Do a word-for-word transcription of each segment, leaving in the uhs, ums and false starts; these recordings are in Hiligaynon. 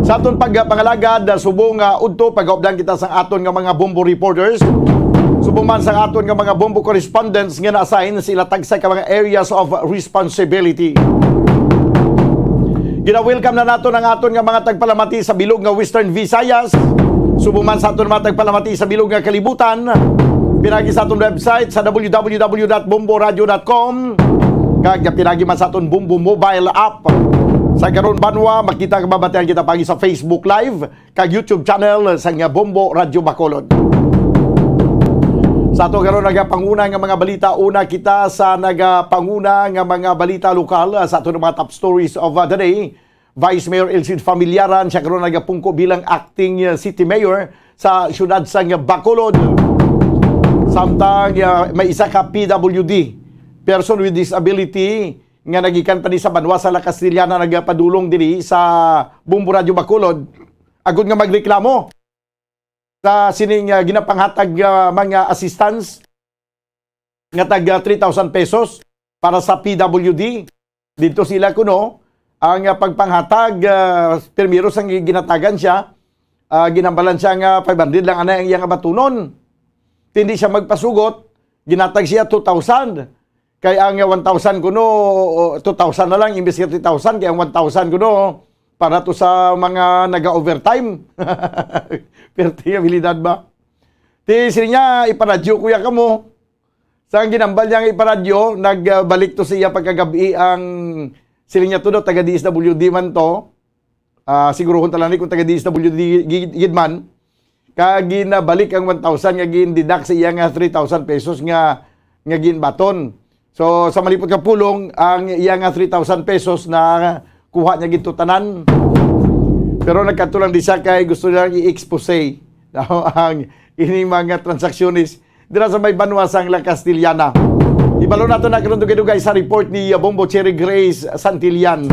Sa aton pagpangalagad, ah, subong nga udto, pagaupdan kita sang aton nga mga Bombo reporters. Subong man sang aton nga mga Bombo correspondents nga na-assign sa ila tagsa ka mga areas of responsibility. Gina-welcome na naton ang aton nga mga tagpalamati sa bilog nga Western Visayas. Subong man sa aton mga tagpalamati sa bilog nga kalibutan, pinagi sa aton website sa w w w dot bombo radio dot com, kag pinagi man sa aton Bombo mobile app. Sa karon, banwa, makita kag mabatian kita pagi sa Facebook Live kag YouTube channel sang Bombo Radyo Bacolod. Sa ato karon nagapanguna nga mga balita, una kita sa nagapanguna nga mga balita lokal, ah, sa aton mga top stories of, ah, the day. Vice Mayor Elcid Familiaran, siya karon nagapungko bilang acting, ah, city mayor sa siyudad sang Bacolod. Samtang, ah, may isa ka P W D, person with disability, nga nagikan pa ni sa banwa sa La Castellana, nagapadulong diri sa Bombo Radyo Bacolod agud nga magreklamo sa sining, ah, ginapanghatag, ah, mga assistance nga tag, ah, three thousand pesos para sa P W D. Dito sila kuno ang, ah, pagpanghatag, ah, primero sang ginhatagan siya, ah, ginhambalan siya nga five hundred lang anay ang iyang abatunon. Hindi siya magpasugot, ginhatag siya two thousand. Kay ang one thousand kuno, o, two thousand na lang, imbes nga three thousand, kay ang one thousand kuno, para to sa mga naga-overtime. Perti nga abilidad ba? Ti, sila niya, iparadyo ko ya kamo. Sa ang ginambal niya nga iparadyo, nagbalik to sa iya pagkagabi ang, sila niya to daw, taga D S W D man to. Ah, siguruhon ta lang ni kung taga D S W D gi-, gid man. Kag ginabalik ang one thousand nga gin-deduct sa iya nga three thousand pesos nga, nga ginbaton. So, sa malipot nga pulong, ang iya nga three thousand pesos na kuha niya gid to tanan. Pero nagkadto lang di siya kay gusto niya i-expose daw ang ining mga transaksyones dira sa may banwa sang La Castellana. Ibalo nato na karon dugay-dugay sa report ni Bombo Cherry Grace Santillan.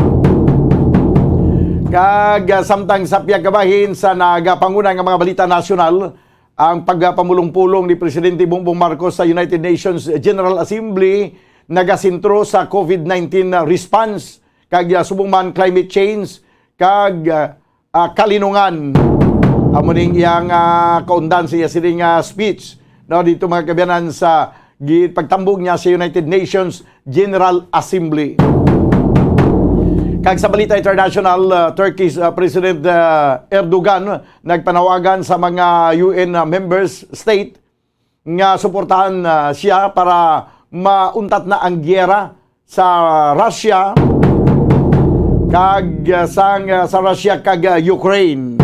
Kag, ah, samtang sa pihak kabahin sa nagapanguna nga mga balita nasyonal, ang pagpamulong-pulong ni Presidente Bongbong Marcos sa United Nations General Assembly nagasentro sa covid nineteen response, kag, ah, subong man climate change, kag, ah, ah, kalinungan. Amo ning iyang, ah, kaundan sa iya sining, ah, speech, no, dito, mga kaabyanan, sa gi-, pagtambong niya sa United Nations General Assembly. Kag sa balita international, ah, Turkey's, ah, President, ah, Erdogan nagpanawagan sa mga U N, ah, members state nga suportahan, ah, siya para mauntat na ang giyera sa Russia kag, ah, sang, ah, sa Russia kag, ah, Ukraine.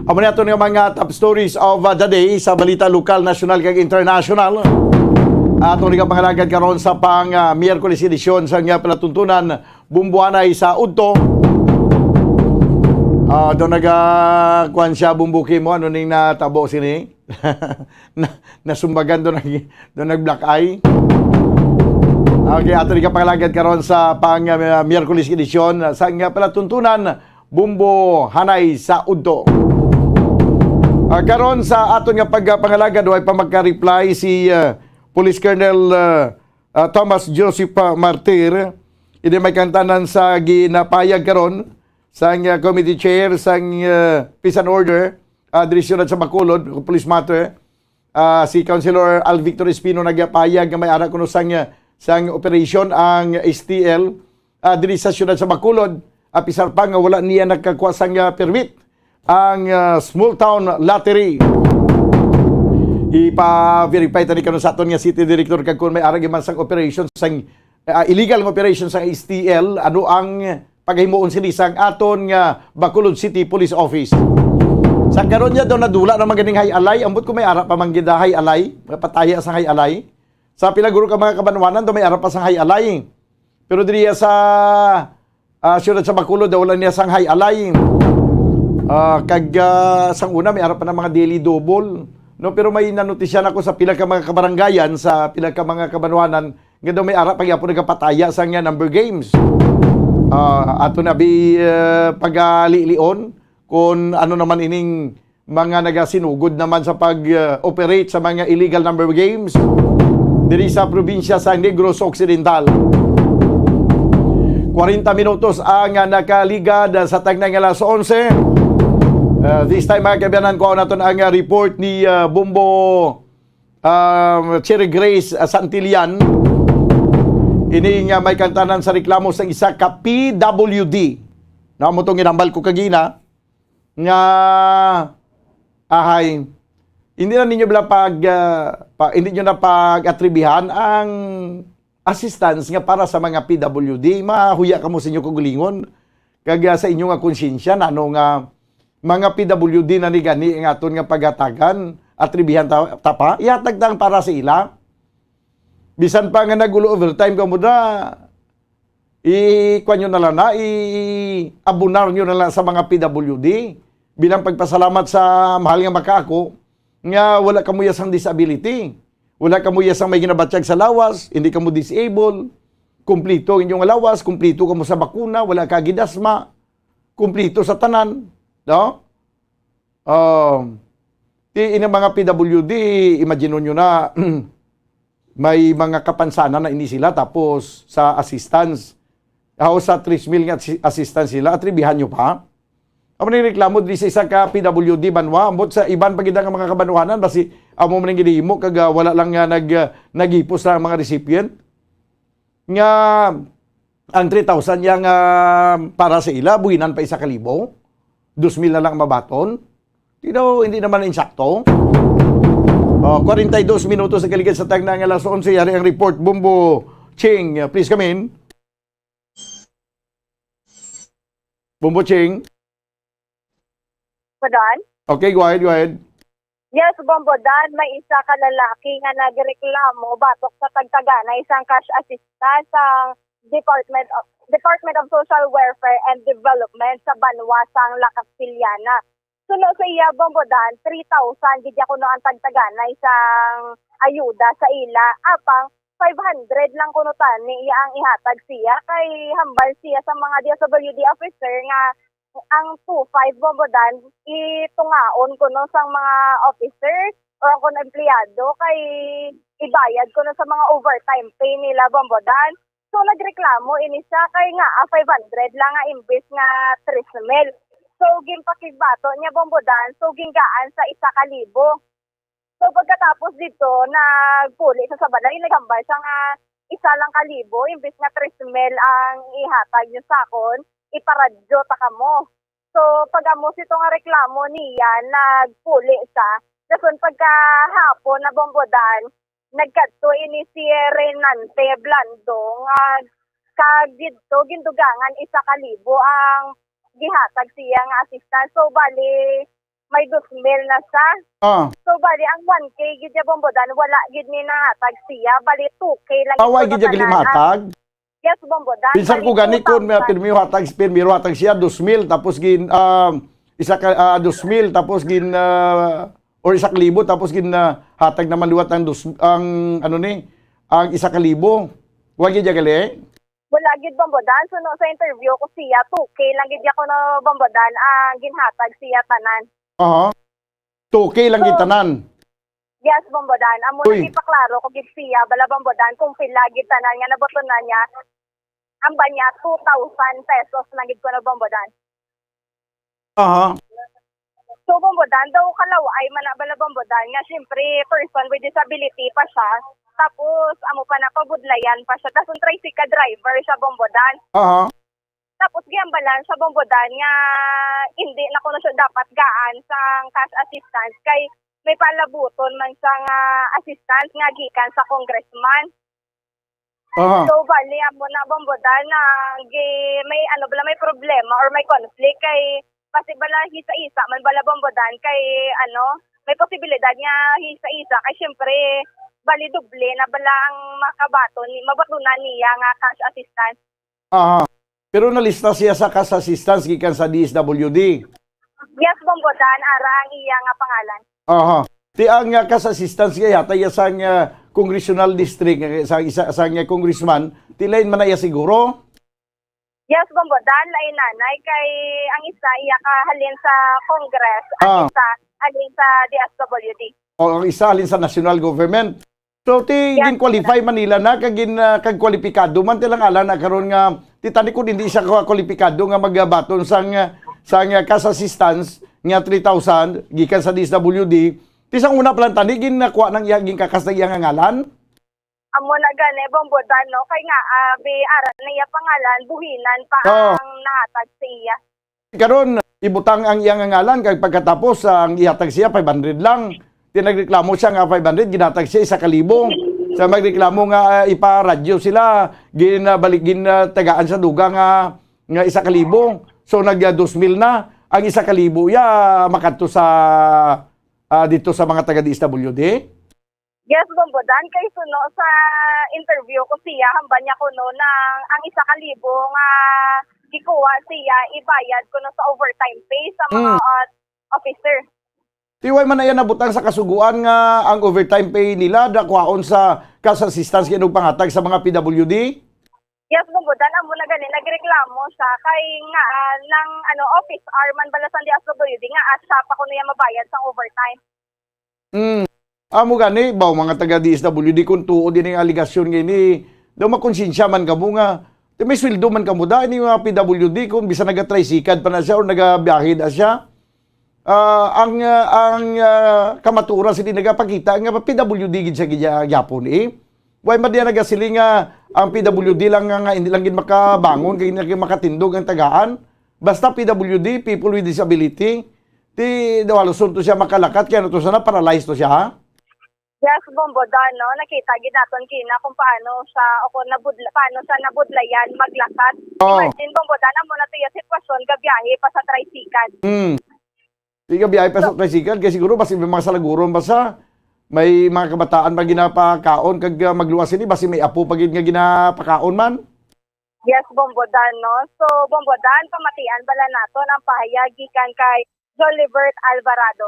Amo ni aton nga mga top stories of, ah, the day sa balita lokal, nasyonal kag international. Atong nagapangalagad karon sa pang, ah, Miyerkules edisyon sa nga palatuntunan, Bumbuanay sa udto. Ah, do naga, kuwan siya, bumbuki mo, ano ning natabo sini? Na, nasumbagan do nag, do nag black eye. Okay, ato ni kapangalagad karon sa pang, ah, Miyerkules edisyon sa nga palatuntunan, Bumbo Hanay sa Udto. Ah, karon sa aton nga pagpangalagad, way pa magka-reply si, ah, Police Colonel, ah, ah, Thomas Joseph, ah, Martir. Ini may kantanan sa ginapayag karon sang, ah, committee chair sang, ah, peace and order, ah, diri siyudad sa Bacolod, police matter. Ah, si Councilor Al Victor Espino nagapayag nga may ara kuno sang, ah, sang operation ang S T L, ah, diri sa siyudad sa Bacolod. Apisar pa nga wala niya nakakuha sang, ah, permit ang, ah, small town lottery. Ipa-verify tani karon sa aton nga city director kag kung may arang man sang operation sang, ah, illegal nga operation sang S T L, ano ang pagahimuon sini sang aton nga Bacolod City Police Office. Sa karon niya daw nadula naman ganing Hay Alay, ambot ko may ara pa man gid Hay Alay, pataya sang Hay Alay. Sa pila guro ka mga kabanwanan daw may ara pa sang Hay Alay. Pero diri sa, ah, siyudad sa Bacolod, wala niya sang Hay Alay. Ah, kag, ah, sang una, may ara pa ng mga daily double. No, pero may nanotisya na ko sa pila ka mga kabarangayan, sa pila ka mga kabanwanan, nga daw may ara pa gyapon nagapataya sang, ah, number games. Ah, ato na bi, ah, pagalilion kung ano naman ining mga nagasinugod naman sa pag, uh, operate sa mga illegal number games diri sa probinsya sa Negros Occidental. Kwarenta minutos ang, ah, nakaligad, ah, sa tagnay nga alas onse. Ah, this time, mga kaabyanan, kuhaon naton ang, ah, report ni, ah, Bombo, ah, Cherry Grace, ah, Santillan. Ini nga may kantanan sa reklamo sa isa ka P W D. Na mo tong ginambal ko kagina nga, ahay, hindi na ninyo bala pag, ah, pa, hindi nyo na pag-atribihan ang assistance nga para sa mga P W D. Mahuya kamo sa inyo kaugalingon kag, ah, sa inyo nga konsyensya, nano nga mga P W D na ni gani ang aton nga paghatagan, atribihan ta, ta pa, ihatag ta ang para sa ila. Bisan pa nga nag-ulo overtime kamo na, i-, kuwan nyo na lang na, i-, abonar nyo na lang sa mga P W D bilang pagpasalamat sa mahal nga makaako nga wala kamo yasang disability. Wala kamo yasang may ginabatyag sa lawas, hindi kamo disable. Kumplito ang inyong lawas, kumplito kamo sa bakuna, wala ka gidasma, kumplito sa tanan, no? Um, ti, ini mga P W D, imagine nyo na, may mga kapansanan na ini sila, tapos sa assistance, aw sa tres mil nga assi-, assistance sila, atribihan nyo pa? Amo ni reklamo diri sa isa ka P W D banwa, ambot sa iban pa gid nga mga kabanwahanan, basi amo man ang ginahimo kag, ah, wala lang nga nag-, ah, naghipos sa mga recipient nga ang three thousand yang, ah, para sa ila, buhinan pa isa ka libo, dos mil na lang mabaton. Di daw, hindi naman insakto. Oh, kwarenta y dos minutos sa kaligid sa tagna nga alas onse, yari ang report. Bombo Ching, uh, please come in. Bombo Ching. Padan? Okay, go ahead, go ahead. Yes, Bombo Dan, may isa ka lalaki nga nagreklamo batok sa pagtaganay sang cash assistance sang Department of, Department of Social Welfare and Development sa banwa sang La Castellana. Suno sa iya, Bombo Dan, three thousand gid ya kuno ang tagtaganay sang ayuda sa ila, apang five hundred lang kuno tani iya ang ihatag siya, kay hambal siya sa mga D S W D officer nga ang two five, Bombo Dan, itungaon kuno sang mga officers o ang kuno empleyado kay ibayad kuno sa mga overtime pay nila, Bombo Dan. So, nagreklamo ini siya kay nga, ah, five hundred lang nga imbis nga tres mil. So, ginpakigbato niya, Bombo Dan, so, ginggaan sa isa ka libo. So, pagkatapos dito, nagpuli sa sabalay, naghambal siya nga isa lang ka libo, imbis nga tres mil ang ihatag niyo sa akon, iparadyo ta kamo. So, pag-amo sito nga reklamo niya, nagpuli siya. Dason pagkahapon na, Bombo Dan, nagkadto ini si Renante Blandong, ah, kag didto gindugangan isa ka libo ang gihatag siya nga assistance. So, bali, may dos mil na siya. Ah. So, bali, ang one K gid niya, Bombo Dan, wala gid ni nahatag siya. Bali, two K lang. Ah, wala gid niya gali mahatag? Yes, Bombo Dan. Bisan ko gani, kung may pirmi hatag, pirmi hatag siya, dos mil, tapos gin, ah, isa ka, ah, dos mil, tapos gin, ah, or isa ka libo, tapos gin, ah, hatag naman liwat ang dos, ang, ano ni, ang isa ka libo. Wa gid niya gali? Wala gid, Bombo Dan. So, no, sa interview ko siya, two K lang gid ako, no, Bombo Dan, ang ginhatag siya tanan. Aha. Two K lang gid tanan. Yes, Bombo Dan. Amo na gipaklaro ko gid siya, bala, Bombo Dan, kung pila gid tanan nga nabuton na niya. Ang ba niya, two thousand pesos lang gid ko na, Bombo Dan. Aha. So, Bombo Dan, daw kalaw-ay man na bala, Bombo Dan, nga siyempre person with disability pa siya. Tapos, amo pa na, pabudlayan pa siya. Tapos, ang tricycle driver siya, Bombo Dan. Aha. Tapos, giambalan sa Bombo Dan nga hindi na kuno siya dapat gaan sang cash assistance kay may palabuton man siya nga assistance nga gikan sa congressman. Aha. So, bali, amo na, Bombo Dan, na gi-, may, ano, bala, may problema or may conflict kay basi bala hisa-hisa man bala, Bombo Dan, kay, ano, may posibilidad nga hisa-hisa kay, siyempre, bali, doble na bala ang makabaton ni, mabatunan niya nga cash assistance. Aha. Pero nalista siya sa cash assistance gikan sa D S W D. Yes, Bombo Dan, ara ang iya nga pangalan. Aha. Ti ang, ah, cash assistance nga ihatag iya sang, ah, congressional district, eh, sa isa, sang, ah, congressman, ti lain man na iya siguro? Yes, Bombo Dan, lain nanay kay ang isa iya ka halin sa Congress, ang Ah. isa halin sa D S W D. O, ang isa halin sa national government. So, ti, Yes, gin-qualify man nila na, kag gin, ah, kag kwalipikado man ti lang ala na karon nga Ti tani kung hindi siya kwa-, kwalipikado nga magabaton sang, sang cash assistance nga three thousand gikan sa D S W D, ti sang una pa lang tani ginakuha nang iya, ginkakas na iya nga ngalan. Amo na gani, Bombo Dan, no? Kay nga, ah, bi-, aran na iya pangalan, buhinan pa Oo. ang nahatag sa iya. Karon, ibutang ang iya nga ngalan, kay pagkatapos, ah, ang ihatag siya, five hundred lang. Ti nagreklamo siya nga five hundred, ginhatag siya isa ka libo. Sa magreklamo nga, ah, iparadyo sila, ginabalik, ginatagaan sa dugang nga, nga isa ka libo. So, nag, ah, dos mil na. Ang isa ka libo, ya, makadto sa, ah, dito sa mga taga D S W D. Yes, Bombo Dan, kay suno sa interview ko siya, hambal niya kuno na ang isa ka libo nga gikuha siya, ibayad kuno sa overtime pay sa mga, Mm. uh, officer. Ti way man na iya nabutang sa kasuguan nga ang overtime pay nila dakwaon sa cash assistance nga inugpangatag sa mga P W D? Yes, Bombo Dan, amo na gani, nagreklamo siya kay nga, ah, nang, ano, office hour man bala sa D S W D nga, ah, siya pa kuno iya mabayad sang overtime. Mm. Amo gani, baw mga taga D S W D, kung tuod ini nga alegasyon nga ini, daw makonsensya man kamo nga, ti may sweldo man kamo da, ini mga P W D, kung bisan naga-tricycad pa na siya or nagabiyahe na siya. Ah, ang, ah, ang, ah, kamatuoran sini nagapakita nga P W D gid siya gid, ah, gyapon, eh. Why man diya nagasiling nga ang P W D lang nga, nga hindi lang gid makabangon, kay hindi lang gid makatindog ang tagaan? Basta P W D, people with disability, ti daw halos to siya makalakat, kay ano to sana, paralyzed to siya, ha? Yes, Bombo Dan, no? Nakita gid naton kina kung paano siya, o kung nabudla-, paano siya nabudlayan maglakat. Oh. Imagine, Bombo Dan, amo na to yung sitwasyon, gabiyahe pa sa tricycle. Hmm. Di gabiyahe pa sa So tricycle, kay siguro basi may mga salaguron pa sa, may mga kabataan pa ginapakaon, kag, ah, magluwas ini, basi may apo pa gid nga ginapakaon man. Yes, Bombo Dan, no? So, Bombo Dan, pamatian bala naton ang pahayag gikan kay Jolibert Alvarado.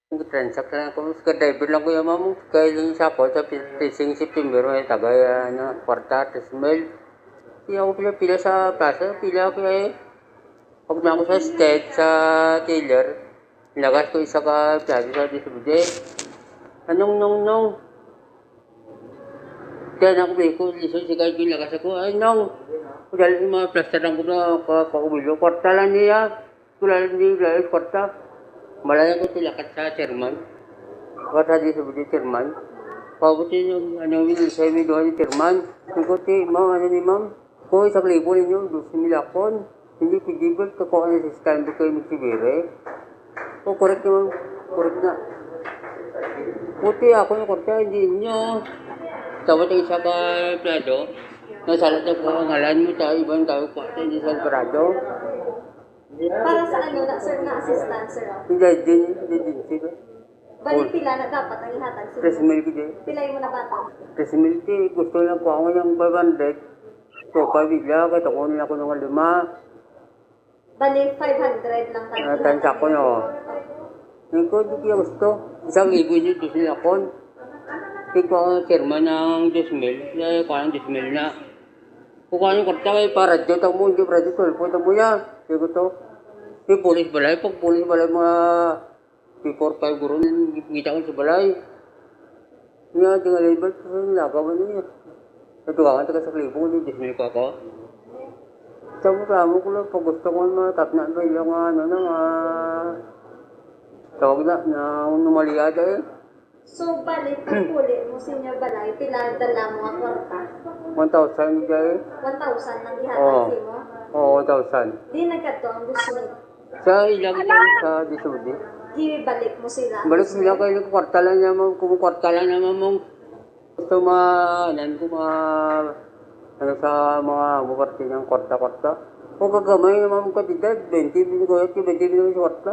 Transact lang ako, sa driver lang ko yan, ma'am. Kaya lang sa ako, sa fishing September, may tagay, ano, kwarta, tres mil. Kaya ako pila-pila sa plaza, pila ako eh. Pag na ako sa stage, sa teller, lagas ko isa ka plaza sa D S W D. Anong, nong, nong? Kaya na ako, ko, lisod si Carl, lagas ako. Ay, nong, dali yung mga plaster lang ko na, ka, ka, kwarta lang niya. Wala lang di, wala lang kwarta. Malaya ko tilakat sa chairman. Kwarta di sa video chairman. Pabuti yung, ano, yung sa may duha ni chairman. Ang kuti, ma'am, ano ni ma'am? Ko, isang libo ninyo, dos mil akon. Hindi pwede ba? Kakuha na sa stand ko kayo magsibire. O, correct naman. Correct na. Puti ako yung kwarta, hindi ninyo. Tawag ang isa ka empleyado. Nasalat na po ang ngalan mo, tayo ibang tao kwarta, hindi sa empleyado. Para sa ano na, sir, na assistance, sir? Hindi, din, hindi, din, sir. Bali, pila na dapat ang ihatag sa inyo? Tres mil gid eh. Pila yung mga bata? Tres mil ti, gusto lang ko ako yung five hundred. So, pabigla, kaya ako na ako ng lima. Bali, five hundred lang tayo. Ah, tansya ko, no? Yung ko, di ko gusto. Isang libo yun, dos mil akon. Di ko ang chairman ng dos mil, eh, kuha ng dos mil na. Kukuha ng kwarta, eh, para dyan, tamo, hindi para dyan, twelve point, tamo yan. Di ko to. Di pulis balay, pag pulis balay, mga three, four, five guro, kita ko sa balay. Nga, di nga label, sa lagaw, ano niya. Nagtuwangan, taga sa Kalibong, hindi, dismil ko ako. Tamo, tamo ko lang, pag gusto ko, matapna ba yung, ano, na, ah, tawag na, na, anomalya, eh. So, bali, pagpuli mo sa inyo balay, pila dala mo nga kwarta? One thousand, guys. One thousand lang gihatag Oo. sa imo? Oo, one thousand. Di nagkadto ang gusto mo? Sa ilang lang sa disudi. Gibalik mo sila? Balik sila kayo, kwarta lang naman, kung kwarta lang naman mong gusto ma-, ano, kung ma-, ano, sa mga buparte ng kwarta-kwarta. Kung kagamay naman mong kantidad, twenty, binigay ko, twenty binigay sa kwarta.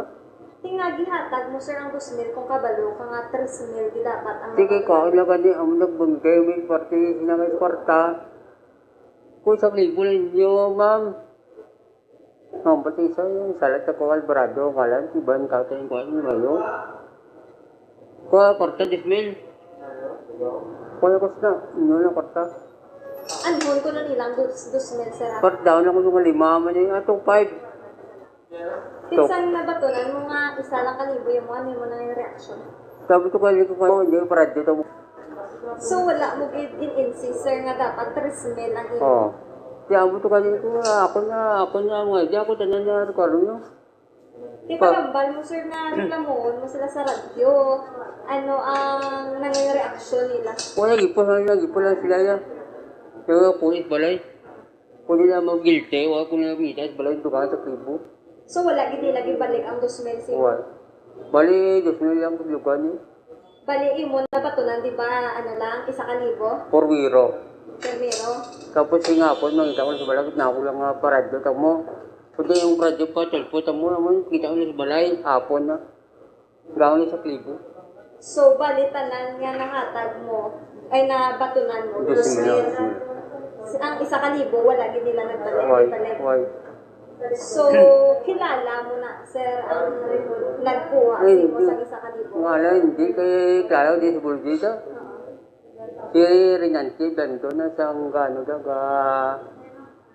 Ti nga gihatag mo, sir, ang dos mil, kung kabalo ka nga tres mil di dapat ang Sige, mababa. Kaon na gani, ang nagbunggay, may parte, sinangay sa kwarta. Kung isang libo lang ninyo, ma'am. Ang pati isa, yung salat sa Kuya Alvarado, kalan, iban ka sa yung kuwan, yung mayo. Kuha, kwarta, dos mil. Kuha ko sa, inyo na kwarta. Anhon ko na nilang dos, dos mil, sir, ah. Kwarta, daw na ko yung lima, man yung ato, five. Kinsa ang nabatunan mo nga isa lang ka libo yung mo, ano mo na yung reaksyon? Sabi ko, kaya ko, kaya hindi, para dito. So, wala mo gid gin-insist, sir, nga dapat tres mil ang imo? Oo. Kaya mo to kanina ko, ako na, ako na, mga idea, ako tanan na requirement nyo. Di ba kambal mo, sir, na reklamuhon mo sila sa radyo? Ano ang nanging reaksyon nila? Wala, gipon lang, gipon lang sila yan. Pero pulis balay. Kung nila mag-guilty, wala ko nila kita sa balay, dugaan sa kibo. So, wala gid nila gibalik ang dos mil sa imo? Wala. Bali, dos mil lang lugar niyo. Bali, imo nabatunan, di ba, ano lang, isa ka libo? Porwiro. Primero? Tapos singapon, mangita ko sa balay, na ako lang nga paradyo, tamo. Pwede yung paradyo pa, telpo, tamo naman, kita ko na sa balay, hapon na. Gawin sa klibo. So, bali, tanan nga nahatag mo, ay nabatunan mo, Dos mil. Ang isa ka libo, wala gid nila nagbalik. Why? Why? So, kilala mo na, sir, ang nagkuha sa imo sa isa ka libo? Wala, hindi. Kaya klaro, di sa bulgita. Si Renante Blanco na sa ang gano daw, ga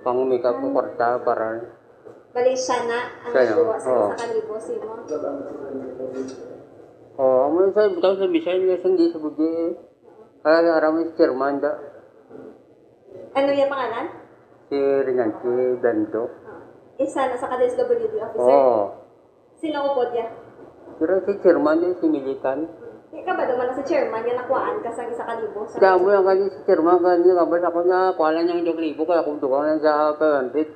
pang make-up ko kwarta para. Bali, siya na ang Siya na, nagkuha sa oo. Isa ka libo, si mo. Oh, amo sa bitaw sa Bisaya nila sa hindi sa budi. Kaya aram si chairman da. Ano yung pangalan? Si Renante Blanco. Isa na sa ka D S W D officer? Oo. Sino upod niya? Pero si chairman yun, si Militan. Di ka ba naman si chairman nga nakuhaan ka sa isa ka libo? Sa Damo lang kani si chairman, kani nga ba ako na kuhaan niya ang dog libo, kaya kung dugang lang sa five hundred.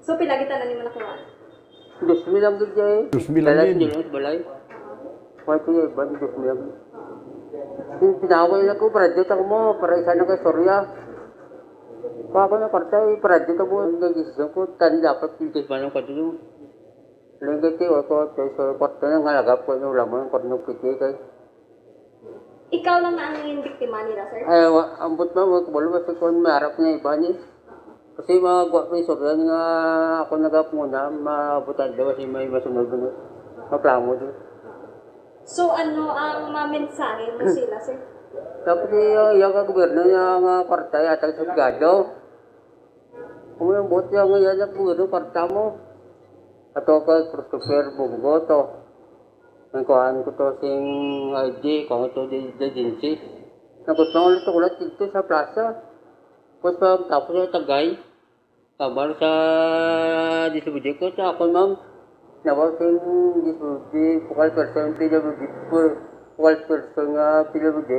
So, pila kita na nimo nakuha? Dos mil lang gid eh. Dos mil lang Dala gid. Dala sa balay. Kaya ko yung iban, dos mil lang. Yung tinawag na ko, project ako mo, para isa na kay Sorya. Kaya ako na kwarta, eh, project ako, ang decision ko, tani dapat yung tisman ng kwarta yung Lingkiti, wala ko, sa kwarto na, ngalagap ko yung lamang, kwarto ng piti, kay. Ikaw lang na ang nangin biktima nila, sir? Ay, wa, ambot man, wala ko balo, basta kung may harap na iba ni. Kasi mga gwa ko yung sobrang nga ako nagapuna, mabutan daw kasi may masunod mo. Maplamo din. So, ano ang mamensahe mo sila, sir? Tapos yung, yung gobyerno niya nga kwarta, yatag sa pigado. Kung ang buot niya nga yan ang puro kwarta mo. Ato kay Christopher Bongo to. Ang kuhaan ko to sing I D, kung ito di di agency. Tapos na ulit ulit dito sa plaza. Tapos pag tapos na tagay, kabar sa D S W D ko, sa ako, ma'am. Nawag sing D S W D, focal person, P W D, focal person nga P W D.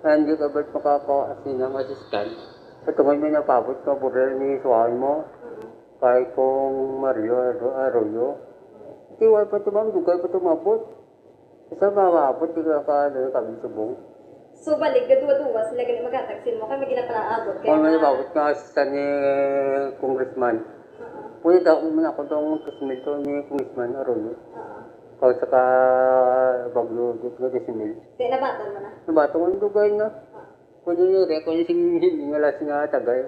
Hindi ka ba't makakawa sinang assistant? Sa tungod may napabot nga burel ni Suhan mo, kay kung Mario Arro- Arroyo. Tiwal pa ito, ma'am, dugay pa ito mabot. Sa mababot, di ka ka ano, kami subong. So, balik, gaduwa-duwa sila gali maghatag sa imo, kay may ginapalaabot kay Kung may mga mababot nga assistant ni congressman. Pwede daw man ako tong Crismil to ni congressman Arroyo. Kung sa ka Bagyo, di ko decimal. Di, nabaton mo na. Nabaton ko yung dugay na. Pwede yung record yung sing-, yung alas nga tagay.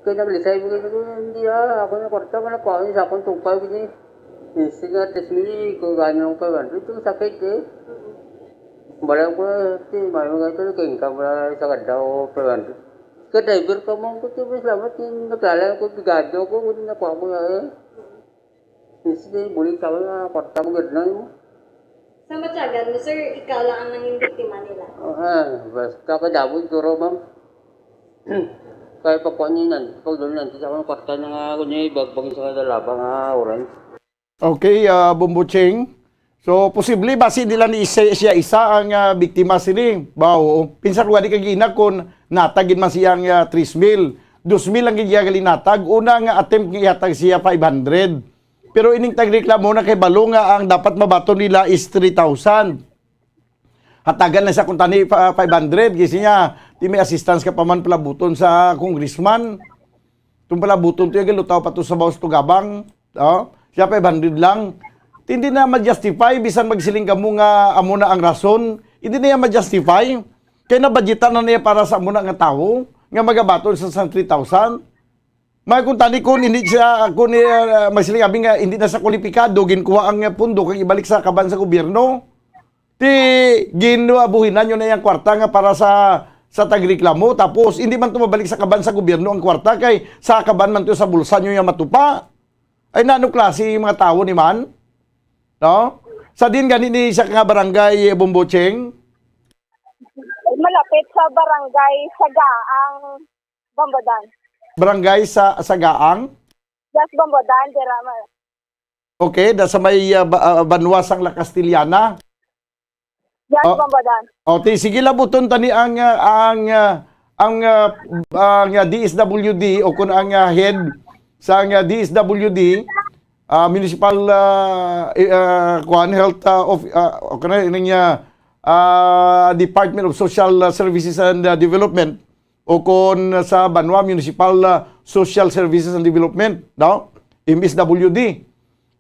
Kaya naglisay mo, hindi, ah, ako na kwarta, wala ko, ano, sa akong tungpal, gini. Sige, tres mil, ko gano ng five hundred, ito sakit, eh. Bala ko, ti, may mga ito, kaya ka, wala sa kadaw, five hundred. Ka driver ka mo, ko, ti, salamat, yung naklala ko, pigado ko, kung nakuha ko na, eh. Sige, bulit ka, wala, kwarta mo, gano'n mo. Sa matyagan mo, sir, ikaw lang ang nanging biktima nila? Ah, basta kadamo, siguro, ma'am. Kaya pagkuha niya nan, pag doon lang, sa akong kwarta na nga, ako niya, ibagbag sa kadalaba nga orange. Okay, ah, Bombo Cheng. So, posible ba si nila ni isa, siya isa ang ah, biktima sini? Ba, oo. Pinsan ko di kagina kung natagin man siyang ah, tres mil. Dos mil ang giyagali natag. Una nga attempt nga ihatag siya five hundred. Pero ining tagreklamo na kay balo nga ang dapat mabaton nila is three thousand. Hatagan na siya kung tani pa- five hundred. Kasi niya, di may assistance ka pa man palabuton sa congressman. Itong palabuton to, yung lutaw pa to sa bawas to gabang. Oh? Siya five hundred lang. Hindi na ma-justify, bisan magsiling ka mo nga amo na ang rason. Hindi na yan ma-justify. Kaya nabadjitan na niya para sa amo na nga tao nga magabaton sa sang three thousand. May kung tani kung hindi siya, kung uh, magsiling abi nga hindi na sa kwalipikado, ginkuha ang uh, pundo kag ibalik sa kaban sa gobyerno. Ti ginbuhinan nyo na yung kwarta nga para sa sa tagreklamo, tapos hindi man tumabalik sa kaban sa gobyerno ang kwarta kay sa kaban man to sa bulsa nyo yung matupa. Ay nano klase yung mga tao ni man? No? Sa din gani ni siya nga barangay Bombocheng? Malapit sa barangay Saga ang Bambodan. Barangay sa Sagaang? Yes, Bambodan, dira ma- Okay, da sa may, ah, ba-, ah, banwa sang La Castellana. Yes, oh, Bambodan. O, ti, sige, labuton tani ang, ah, ang, ah, ang, ah, ang, ah, D S W D o kun ang, ah, head sa, ah, D S W D, ah, municipal, ah, eh, ah, kuan, health, ah, of, ah, o kana ining, ah, ah, Department of Social, ah, Services and, ah, Development, o kon sa Banwa Municipal, ah, Social Services and Development, no? M S W D.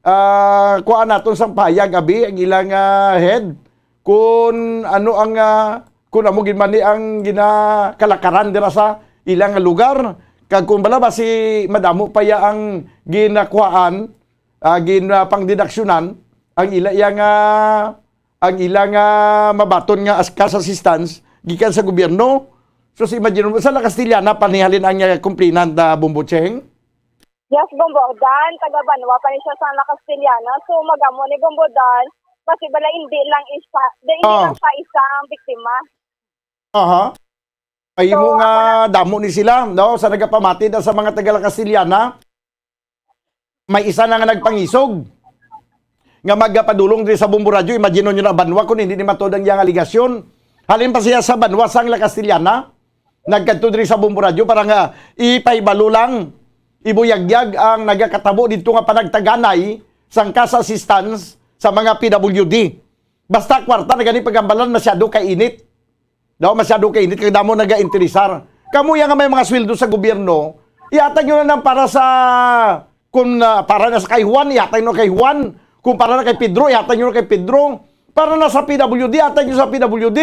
Ah, kuhaan naton sang pahayag, abi, ang ilang, ah, head, kun ano ang, ah, kun amo gid man ni ang ginakalakaran dira sa ilang lugar, kag kun bala basi madamo pa ya ang ginakuhaan, ah, gin, ah, pangdeduksyonan ang ila iya nga, ang ila nga mabaton nga as-, cash assistance gikan sa gobyerno. So, si, imagine mo, sa La Castellana, panihalin ang, ah, complainant, ah, Bombo Cheng? Yes, Bombo Dan, taga Banwa pa ni siya sa La Castellana. So, magamo ni Bombo Dan, basi bala hindi lang isa, di, hindi, ah, lang sa isa ang biktima. Aha. Ay, so, mo nga, ako na, damo ni sila, no? Sa nagapamati na sa mga taga La Castellana, may isa na nga nagpangisog nga magapadulong diri sa Bombo Radyo. Imagine nyo na, Banwa, kung hindi ni matuod ang iyang aligasyon. Halin pa siya sa Banwa sang La Castellana, nagkadto diri sa Bombo Radyo para nga ipahibalo lang, ibuyagyag ang nagakatabo dito nga panagtaganay sang cash assistance sa mga P W D. Basta kwarta na gani pagambalan, masyado kay init. Daw masyado kainit kay damo nagainteresar. Kamo ya nga may mga sweldo sa gobyerno, ihatag nyo na lang para sa, kung, ah, para na sa kay Juan, ihatag nyo kay Juan. Kung para na kay Pedro, ihatag nyo na kay Pedro. Para na sa P W D, ihatag nyo sa P W D.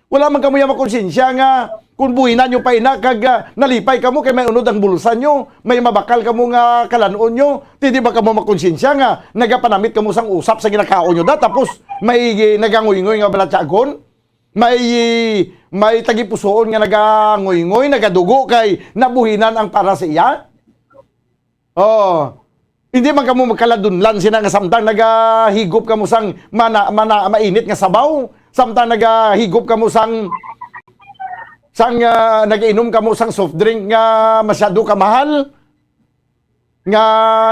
Wala man kamo ya makonsensya nga kung buhinan nyo pa ina kag, ah, nalipay kamo kay may unod ang bulsa nyo, may mabakal kamo nga kalan-on nyo. Di, di ba kamo makonsensya nga nagapanamit kamo sang usap sa ginakaon nyo da, tapos may, eh, nagangoy-ngoy nga balatyagon? May, may tagipusoon nga nagangoy-ngoy, nagadugo kay nabuhinan ang para sa iya? Oh, hindi man kamo magkaladunlan sina nga samtang nagahigop kamo sang mana-, mana-, mainit nga sabaw, samtang nagahigop kamo sang, sang, ah, nagainom kamo sang soft drink nga masyado kamahal, nga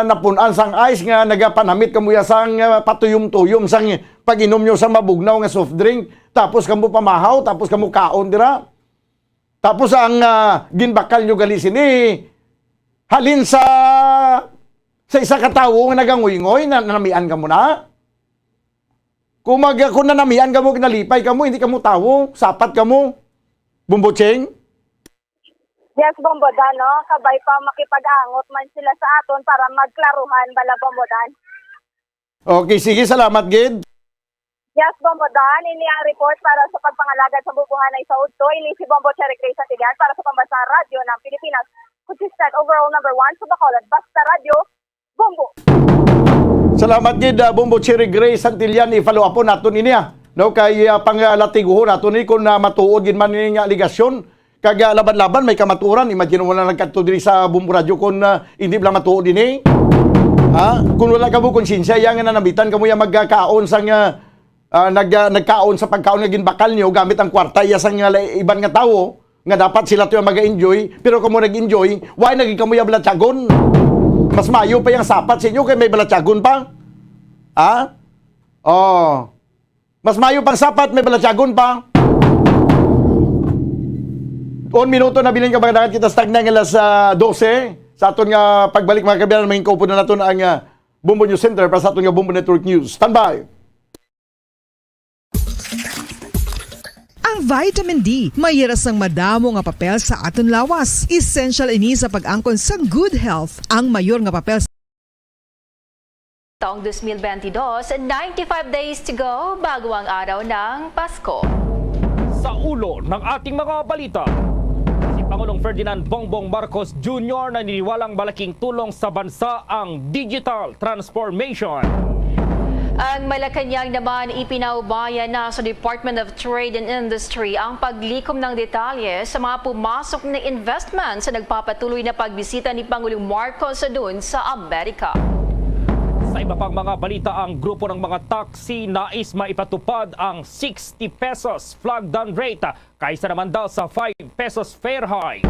napun-an sang ice, nga nagapanamit kamo ya sang, ah, patuyom-tuyom sang pag-inom nyo sa mabugnaw nga soft drink, tapos kamo pamahaw, tapos kamo kaon dira. Tapos ang, ah, ginbakal nyo gali sini, halin sa, sa isa ka tawo nga nagangoy-ngoy, na, nanamian kamo na? Kung mag-, kung nanamian kamo, nalipay kamo, hindi kamo tawo, sapat kamo, Bombo Cheng? Yes, Bombo Dan, no? Kabay pa makipag-angot man sila sa aton para magklaruhan, bala, Bombo Dan. Okay, sige, salamat gid. Yes, Bombo Dan, ini ang report para sa pagpangalagad sa bubuhanay sa udto. Ini si Bombo Cherry Grace Santillan para sa Pambansang Radyo ng Pilipinas. Consistent overall number one sa Bacolod. Basta Radyo, Bombo. Salamat gid, ah, Bombo Cherry Grace Santillan. I-follow up po naton ini, ah. No, kay, ah, panglatiguhon naton ni kung, ah, matuod gid man ini nga aligasyon. Kag, ah, laban-laban, may kamatuoran. Imagine, wala nagkadto diri sa Bombo Radyo kung, ah, hindi lang matuod ini. Ha? Kung wala kamo konsensya, ya nga nanamitan kamo ya magkaon sang, ah, ah, nag-, ah, nagkaon sa pagkaon nga ginbakal nyo gamit ang kwarta iya sang, ah, iban nga tawo, nga dapat sila to ang mag-enjoy, pero kamo nag-enjoy, why naging kamo ya balatyagon? Mas mayo pa yang sapat sa inyo kay may balatyagon pa. Ha? Oh. Mas mayo pang sapat, may balatyagon pa. Un minuto na bilin ka, mga dagat, kita stag na nga alas, ah, dose. Sa aton nga pagbalik, mga kabayan, may kaupod na naton ang, ah, Bombo News Center para sa aton nga Bombo Network News. Standby! Ang vitamin D, mayra sang madamo nga papel sa aton lawas. Essential ini sa pag-angkon sang good health. Ang mayor nga papel Taong dos mil bentidós, ninety-five days to go bago ang araw ng Pasko. Sa ulo ng ating mga balita, si Pangulong Ferdinand Bongbong Marcos Junior naniniwalang malaking tulong sa bansa ang digital transformation. Ang Malacañang naman, ipinaubaya na sa Department of Trade and Industry ang paglikom ng detalye sa mga pumasok na investment sa nagpapatuloy na pagbisita ni Pangulong Marcos doon sa Amerika. Sa iba pang mga balita, ang grupo ng mga taxi nais maipatupad ang sixty pesos flag down rate kaysa naman daw sa five pesos fare hike.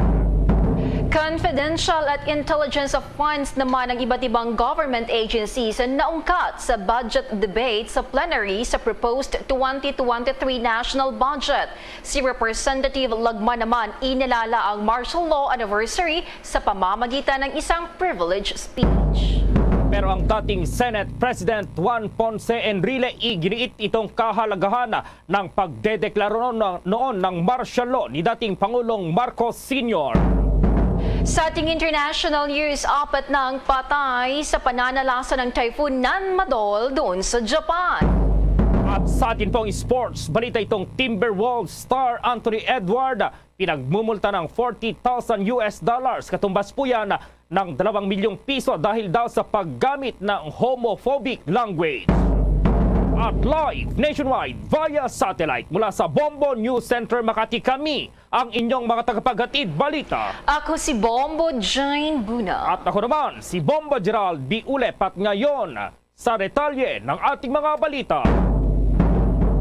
Confidential at intelligence of funds naman ang iba't ibang government agencies na naungkat sa budget debate sa plenary sa proposed twenty twenty-three national budget. Si Representative Lagman naman inilala ang martial law anniversary sa pamamagitan ng isang privilege speech. Pero ang dating Senate President Juan Ponce Enrile iginiit itong kahalagahan ng pagdedeklara noon ng martial law ni dating Pangulong Marcos Senior. Sa ating international news, apat na ang patay sa pananalasa ng Typhoon Nanmadol doon sa Japan. At sa atin pong sports balita, itong Timberwolves star Anthony Edward pinagmumulta ng forty thousand U S dollars, katumbas po yan ng dalawang milyong piso dahil daw sa paggamit ng homophobic language. At live nationwide via satellite mula sa Bombo News Center Makati, kami ang inyong mga tagapaghatid balita. Ako si Bombo Jane Buna. At ako naman, si Bombo Gerald B. Ulep. At ngayon, sa detalye ng ating mga balita.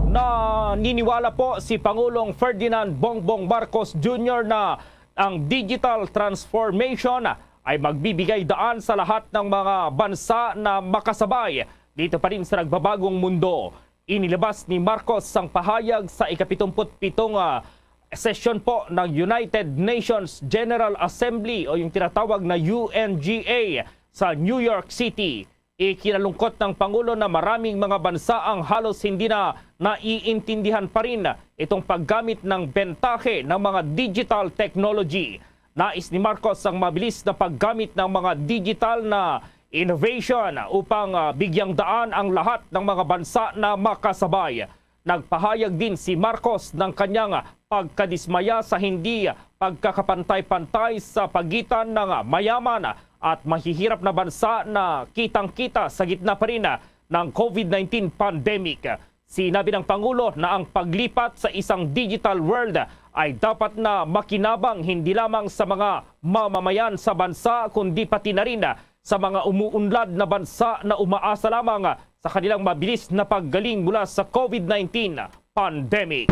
Naniniwala po si Pangulong Ferdinand Bongbong Marcos Junior na ang digital transformation ay magbibigay daan sa lahat ng mga bansa na makasabay dito pa rin sa nagbabagong mundo. Inilabas ni Marcos ang pahayag sa ika-pitungput-pitong, ah, sesyon po ng United Nations General Assembly o yung tinatawag na U N G A sa New York City. Ikinalungkot ng Pangulo na maraming mga bansa ang halos hindi na naiintindihan pa rin itong paggamit ng bentahe ng mga digital technology. Nais ni Marcos ang mabilis na paggamit ng mga digital na innovation upang, ah, bigyang daan ang lahat ng mga bansa na makasabay. Nagpahayag din si Marcos ng kanyang pagkadismaya sa hindi pagkakapantay-pantay sa pagitan ng mayaman at mahihirap na bansa na kitang-kita sa gitna pa rin ng COVID nineteen pandemic. Sinabi ng Pangulo na ang paglipat sa isang digital world ay dapat na makinabang hindi lamang sa mga mamamayan sa bansa, kundi pati na rin sa mga umuunlad na bansa na umaasa lamang sa kanilang mabilis na paggaling mula sa COVID nineteen pandemic.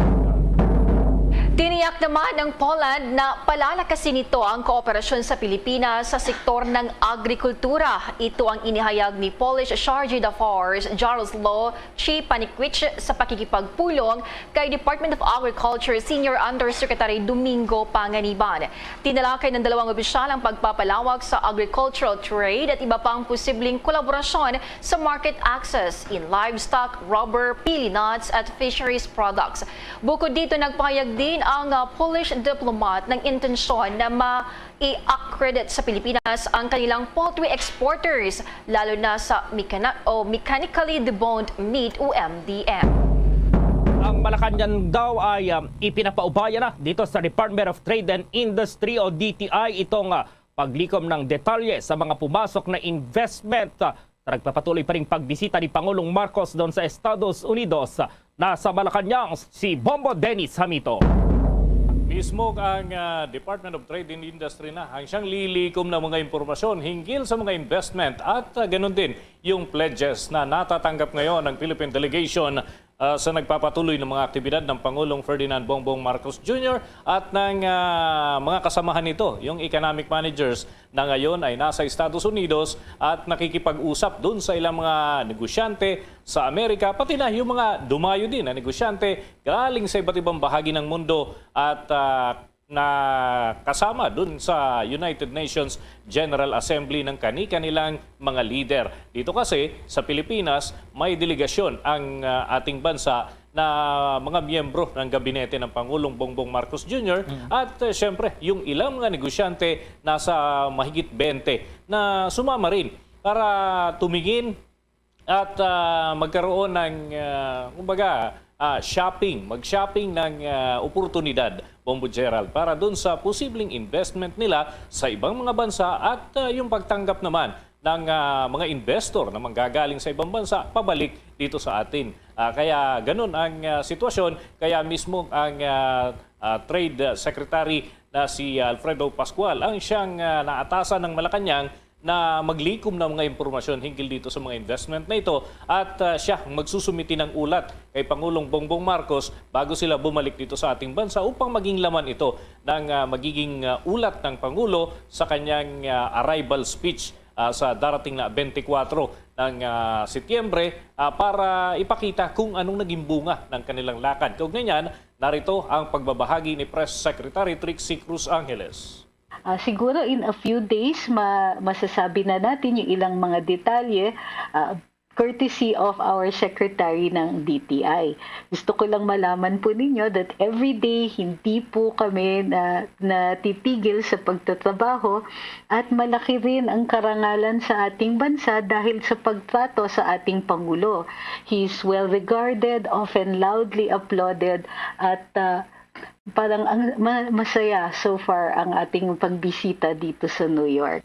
Tiniyak naman ng Poland na palalakasin nito ang kooperasyon sa Pilipinas sa sektor ng agrikultura. Ito ang inihayag ni Polish Charge d'Affaires Jaroslaw Chipanikwich sa pakikipagpulong kay Department of Agriculture Senior Undersecretary Domingo Panganiban. Tinalakay ng dalawang opisyal ang pagpapalawak sa agricultural trade at iba pang posibleng kolaborasyon sa market access in livestock, rubber, pili nuts at fisheries products. Bukod dito, nagpahayag din ang, ah, Polish diplomat ng intensyon na ma-accredit sa Pilipinas ang kanilang poultry exporters, lalo na sa mechani- o mechanically deboned meat o M D M. Ang Malacañang daw ay, um, ipinapaubaya na dito sa Department of Trade and Industry o D T I itong, uh, paglikom ng detalye sa mga pumasok na investment, uh, sa nagpapatuloy pa ring pagbisita ni Pangulong Marcos doon sa Estados Unidos. Nasa Malacañang si Bombo Dennis Hamito. Mismo ang, ah, Department of Trade and Industry na ang siyang lilikom ng mga impormasyon hinggil sa mga investment at, ah, ganun din yung pledges na natatanggap ngayon ng Philippine delegation, ah, sa nagpapatuloy ng mga aktibidad ng Pangulong Ferdinand Bongbong Marcos Junior at ng, ah, mga kasamahan nito, yung economic managers na ngayon ay nasa Estados Unidos at nakikipag-usap dun sa ilang mga negosyante sa Amerika, pati na yung mga dumayo din na negosyante galing sa iba't ibang bahagi ng mundo at, ah, na kasama dun sa United Nations General Assembly ng kani-kanilang mga lider. Dito kasi sa Pilipinas, may delegasyon ang, ah, ating bansa na mga miyembro ng gabinete ng Pangulong Bongbong Marcos Junior Mm. at, eh, siyempre, yung ilang mga negosyante, nasa mahigit bente na sumama rin para tumingin at, ah, magkaroon ng, ah, kumbaga, ah, shopping, mag-shopping ng, ah, oportunidad, Bombo Gerald, para dun sa posibleng investment nila sa ibang mga bansa at, ah, yung pagtanggap naman ng, ah, mga investor na manggagaling sa ibang bansa pabalik dito sa atin. Ah, kaya ganun ang, ah, sitwasyon, kaya mismo ang, ah, ah, Trade Secretary na si Alfredo Pascual ang siyang, ah, naatasan ng Malacañang na maglikom ng mga impormasyon hinggil dito sa mga investment na ito at, ah, siya ang magsusumiti ng ulat kay Pangulong Bongbong Marcos bago sila bumalik dito sa ating bansa upang maging laman ito ng, ah, magiging, ah, ulat ng Pangulo sa kanyang, ah, arrival speech, ah, sa darating na twenty-four ng, ah, Setyembre, ah, para ipakita kung anong naging bunga ng kanilang lakad. Kaugnay niyan, narito ang pagbabahagi ni Press Secretary Trixie Cruz Angeles. Ah, siguro in a few days, ma- masasabi na natin yung ilang mga detalye, ah, courtesy of our secretary ng D T I. Gusto ko lang malaman po ninyo that every day hindi po kami na, natitigil sa pagtatrabaho at malaki rin ang karangalan sa ating bansa dahil sa pagtrato sa ating Pangulo. He is well regarded, often loudly applauded, at ah, parang ang ma- masaya so far ang ating pagbisita dito sa New York.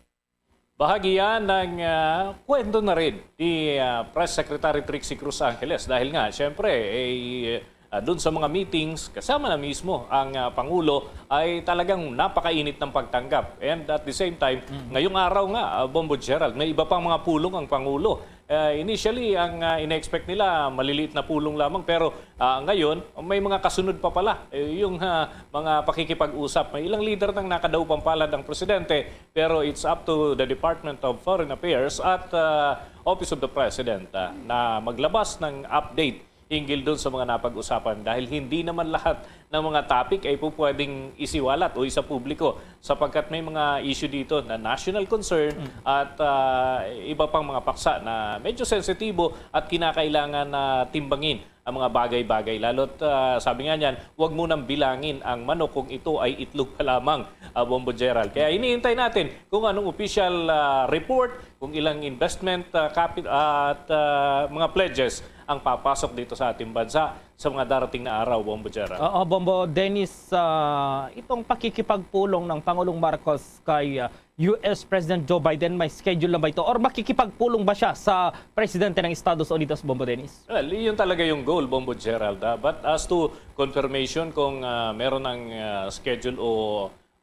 Bahagi yan ng, ah, kwento na rin ni, ah, Press Secretary Trixie Cruz Angeles dahil nga, siyempre, eh, ah, doon sa mga meetings, kasama na mismo ang, ah, Pangulo, ay talagang napakainit ng pagtanggap. And at the same time, ngayong araw nga, ah, Bombo Gerald, may iba pang mga pulong ang Pangulo. Ah, initially, ang, ah, ina-expect nila, maliliit na pulong lamang, pero, ah, ngayon, may mga kasunod pa pala. Eh, yung, ah, mga pakikipag-usap, may ilang leader nang nakadaupang palad ang presidente, pero it's up to the Department of Foreign Affairs at, ah, Office of the President, ah, na maglabas ng update hinggil doon sa mga napag-usapan dahil hindi naman lahat ng mga topic ay po pwedeng isiwalat o isa publiko sapagkat may mga issue dito na national concern at, ah, iba pang mga paksa na medyo sensitibo at kinakailangan na timbangin ang mga bagay-bagay. Lalo't, ah, sabi nga niyan, huwag mo nang bilangin ang manok kung ito ay itlog pa lamang, ah, Bombo Gerald. Kaya hinihintay natin kung anong official, ah, report, kung ilang investment, ah, capi- at, ah, mga pledges ang papasok dito sa ating bansa sa mga darating na araw, Bombo Gerald. Oo, Bombo Dennis, ah, itong pakikipagpulong ng Pangulong Marcos kay, ah, U S President Joe Biden, may schedule na ba ito? Or makikipagpulong ba siya sa Presidente ng Estados Unidos, Bombo Dennis? Well, yun talaga yung goal, Bombo Gerald, ah. But as to confirmation kung, ah, meron ng, ah, schedule o,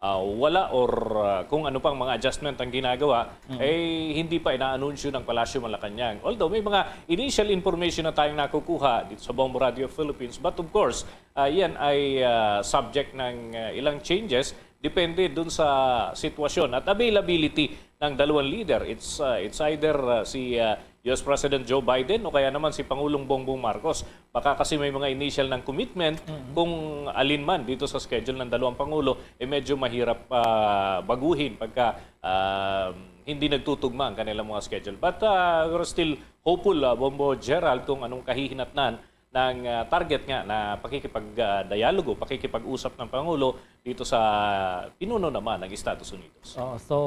ah, wala or, ah, kung ano pang mga adjustment ang ginagawa, eh, hindi pa inaanunsyo ng Palasyo Malacañang. Although may mga initial information na tayong nakukuha dito sa Bombo Radio Philippines, but of course, ah, yan ay, ah, subject ng, ah, ilang changes depende dun sa sitwasyon at availability ng dalawang leader. It's, ah, it's either, ah, si, ah, U S President Joe Biden o kaya naman si Pangulong Bongbong Marcos. Baka kasi may mga initial ng commitment kung alin man dito sa schedule ng dalawang pangulo, eh, medyo mahirap, ah, baguhin pagka, ah, hindi nagtutugma ang kanilang mga schedule. But, ah, we're still hopeful, ah, Bombo Gerald, kung anong kahihinatnan ng, ah, target nga na pakikipag, ah, dialogo, pakikipag-usap ng Pangulo dito sa pinuno naman ng Estados Unidos. Oh, so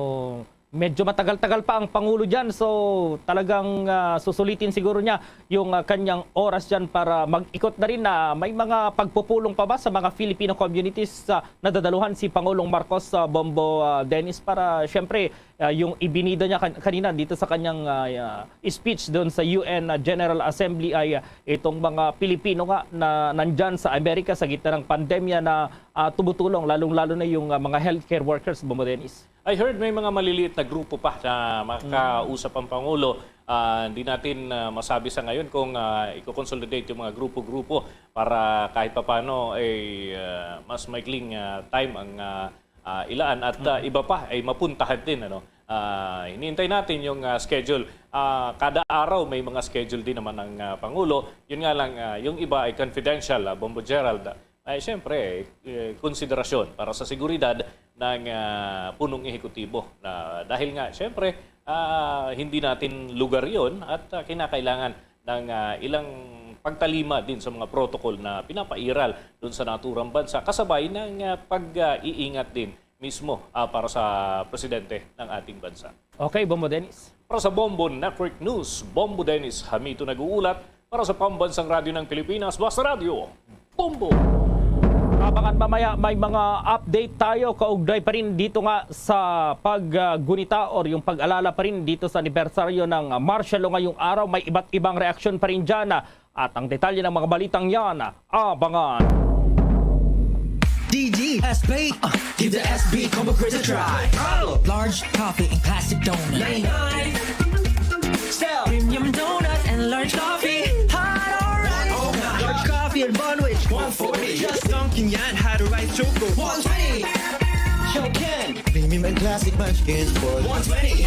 medyo matagal-tagal pa ang Pangulo dyan. So talagang, ah, susulitin siguro niya yung, ah, kanyang oras dyan para mag-ikot na rin. Na may mga pagpupulong pa ba sa mga Filipino communities, ah, nadadaluhan si Pangulong Marcos, ah, Bombo, ah, Dennis, para siyempre, ah, yung ibinida niya kan- kanina dito sa kanyang, ah, ah, speech doon sa U N, ah, General Assembly ay, ah, itong mga Pilipino nga na nandyan sa Amerika sa gitna ng pandemya na, ah, tumutulong, lalong-lalo na yung, ah, mga healthcare workers, Bombo Dennis. I heard may mga maliliit na grupo pa na makausap ang Pangulo. Ah, hindi natin, ah, masabi sa ngayon kung, ah, i-consolidate yung mga grupo-grupo para kahit papano ay, ah, mas maikling, ah, time ang, ah, ah, ilaan at, ah, iba pa ay mapuntahan din, ano. Ah, hinihintay natin yung, ah, schedule. Ah, kada araw may mga schedule din naman ang, ah, Pangulo. Yun nga lang, ah, yung iba ay confidential, ah, Bombo Gerald. Ay, siyempre, eh, konsiderasyon para sa seguridad ng, ah, punong ehekutibo. Na, dahil nga, siyempre, ah, hindi natin lugar yon at, ah, kinakailangan ng, ah, ilang pagtalima din sa mga protocol na pinapairal dun sa naturang bansa, kasabay ng, ah, pag-iingat din mismo, ah, para sa presidente ng ating bansa. Okay, Bombo Dennis. Para sa Bombo Network News, Bombo Dennis Hamito nag-uulat. Para sa Pambansang Radyo ng Pilipinas, Basta Radyo, Bombo! Abangan mamaya, may mga update tayo kaugnay pa rin dito nga sa paggunita or yung pag-alala pa rin dito sa anibersaryo ng martial law ngayong araw. May iba't ibang reaksyon pa rin dyan. At ang detalye ng mga balitang yan, abangan. D G, S B, uh, give the S B Combo Crisp a try. Large coffee and classic donut. Sell premium donut and large coffee. Hot or right? Large coffee and bun with one forty. Just dunking yan, had a rice choco. One twenty. Show Ken. Premium and classic munchkins for one twenty.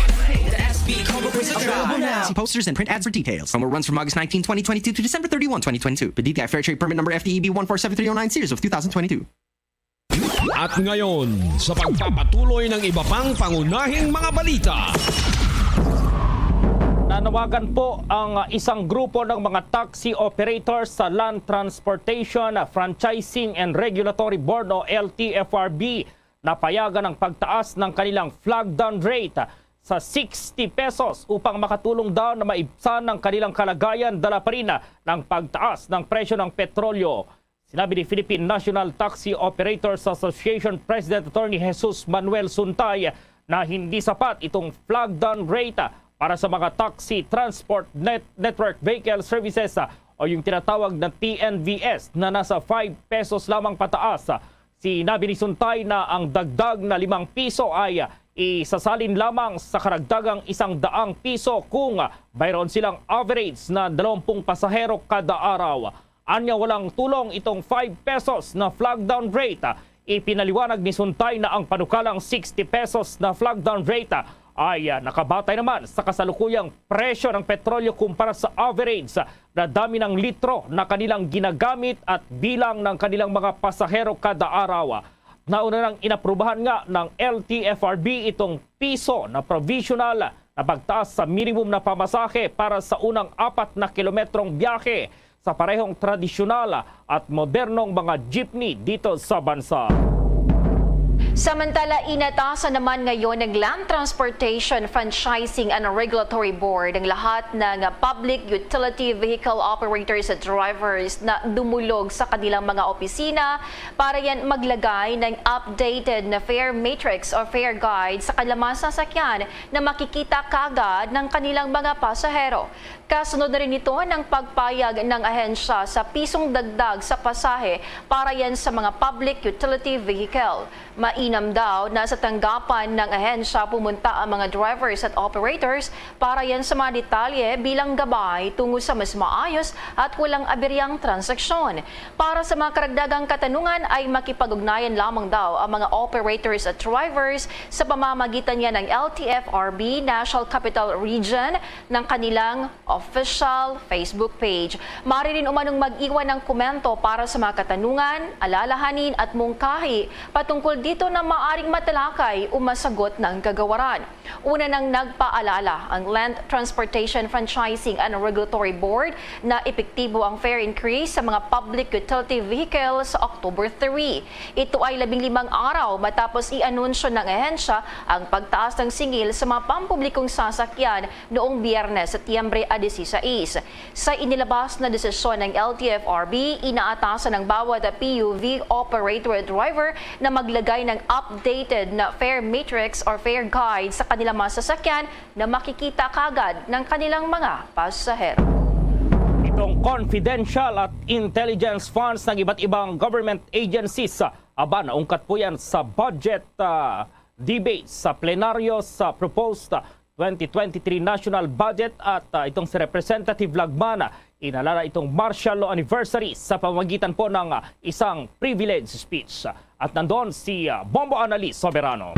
The S B Combo Crisp a try. Available now. See posters and print ads for details. Promo runs from August nineteen, twenty twenty-two to December thirty-one, twenty twenty-two. P D T I Fair Trade Permit Number F T E B one four seven three oh nine, series of two thousand twenty-two. At ngayon, sa pagpapatuloy ng iba pang pangunahing mga balita. Nanawagan po ang isang grupo ng mga taxi operators sa Land Transportation Franchising and Regulatory Board o L T F R B na payagan ang pagtaas ng kanilang flag down rate sa sixty pesos upang makatulong daw na maibsan ang kanilang kalagayan dala pa rin ng pagtaas ng presyo ng petrolyo. Sinabi ni Philippine National Taxi Operators Association President Attorney Jesus Manuel Suntay na hindi sapat itong flag down rate para sa mga taxi transport net-, network vehicle services o yung tinatawag na T N V S na nasa five pesos lamang pataas. Sinabi ni Suntay na ang dagdag na limang piso ay isasalin lamang sa karagdagang isang daang piso kung mayroon silang average na dalawampung pasahero kada araw. Anya, walang tulong itong five pesos na flag down rate. Ipinaliwanag ni Suntay na ang panukalang sixty pesos na flag down rate ay, ah, nakabatay naman sa kasalukuyang presyo ng petrolyo kumpara sa average na dami ng litro na kanilang ginagamit at bilang ng kanilang mga pasahero kada araw. Nauna nang inaprubahan nga ng L T F R B itong piso na provisional na pagtaas sa minimum na pamasahe para sa unang apat na kilometrong biyahe sa parehong tradisyonal at modernong mga jeepney dito sa bansa. Samantala, inatasan naman ngayon ng Land Transportation Franchising and Regulatory Board ang lahat ng public utility vehicle operators at drivers na dumulog sa kanilang mga opisina para yan maglagay ng updated na fare matrix o fare guide sa kanilang mga sasakyan na makikita kagad ng kanilang mga pasahero. Kasunod na rin nito ng pagpayag ng ahensya sa pisong dagdag sa pasahe para yan sa mga public utility vehicle. Mainam daw na sa tanggapan ng ahensya pumunta ang mga drivers at operators para yan sa mga detalye bilang gabay tungo sa mas maayos at walang aberyang transaksyon. Para sa mga karagdagang katanungan ay makipag-ugnayan lamang daw ang mga operators at drivers sa pamamagitan niya ng L T F R B National Capital Region ng kanilang official Facebook page. Maaari rin umanong mag-iwan ng komento para sa mga katanungan, alalahanin at mungkahi patungkol dito na maaring matalakay o masagot ng kagawaran. Una nang nagpaalala ang Land Transportation Franchising and Regulatory Board na epektibo ang fare increase sa mga public utility vehicles sa October three. Ito ay labing limang araw matapos i-anunsyo ng ahensya ang pagtaas ng singil sa mga pampublikong sasakyan noong Biyernes, Setyembre a dieciséis. Sa inilabas na desisyon ng L T F R B, inaatasan ang bawat P U V operator at driver na maglagay ng updated na fare matrix or fare guide sa kanilang mga sasakyan na makikita kagad ng kanilang mga pasahero. Itong confidential at intelligence funds ng iba't ibang government agencies, ah, aba, naungkat po yan sa budget, ah, debate sa plenaryo sa proposed, ah, twenty twenty-three national budget at, ah, itong si Representative Lagman, ah, inalala itong martial law anniversary sa pamamagitan po ng, ah, isang privilege speech. At nandun si, ah, Bombo Annalise Soberano.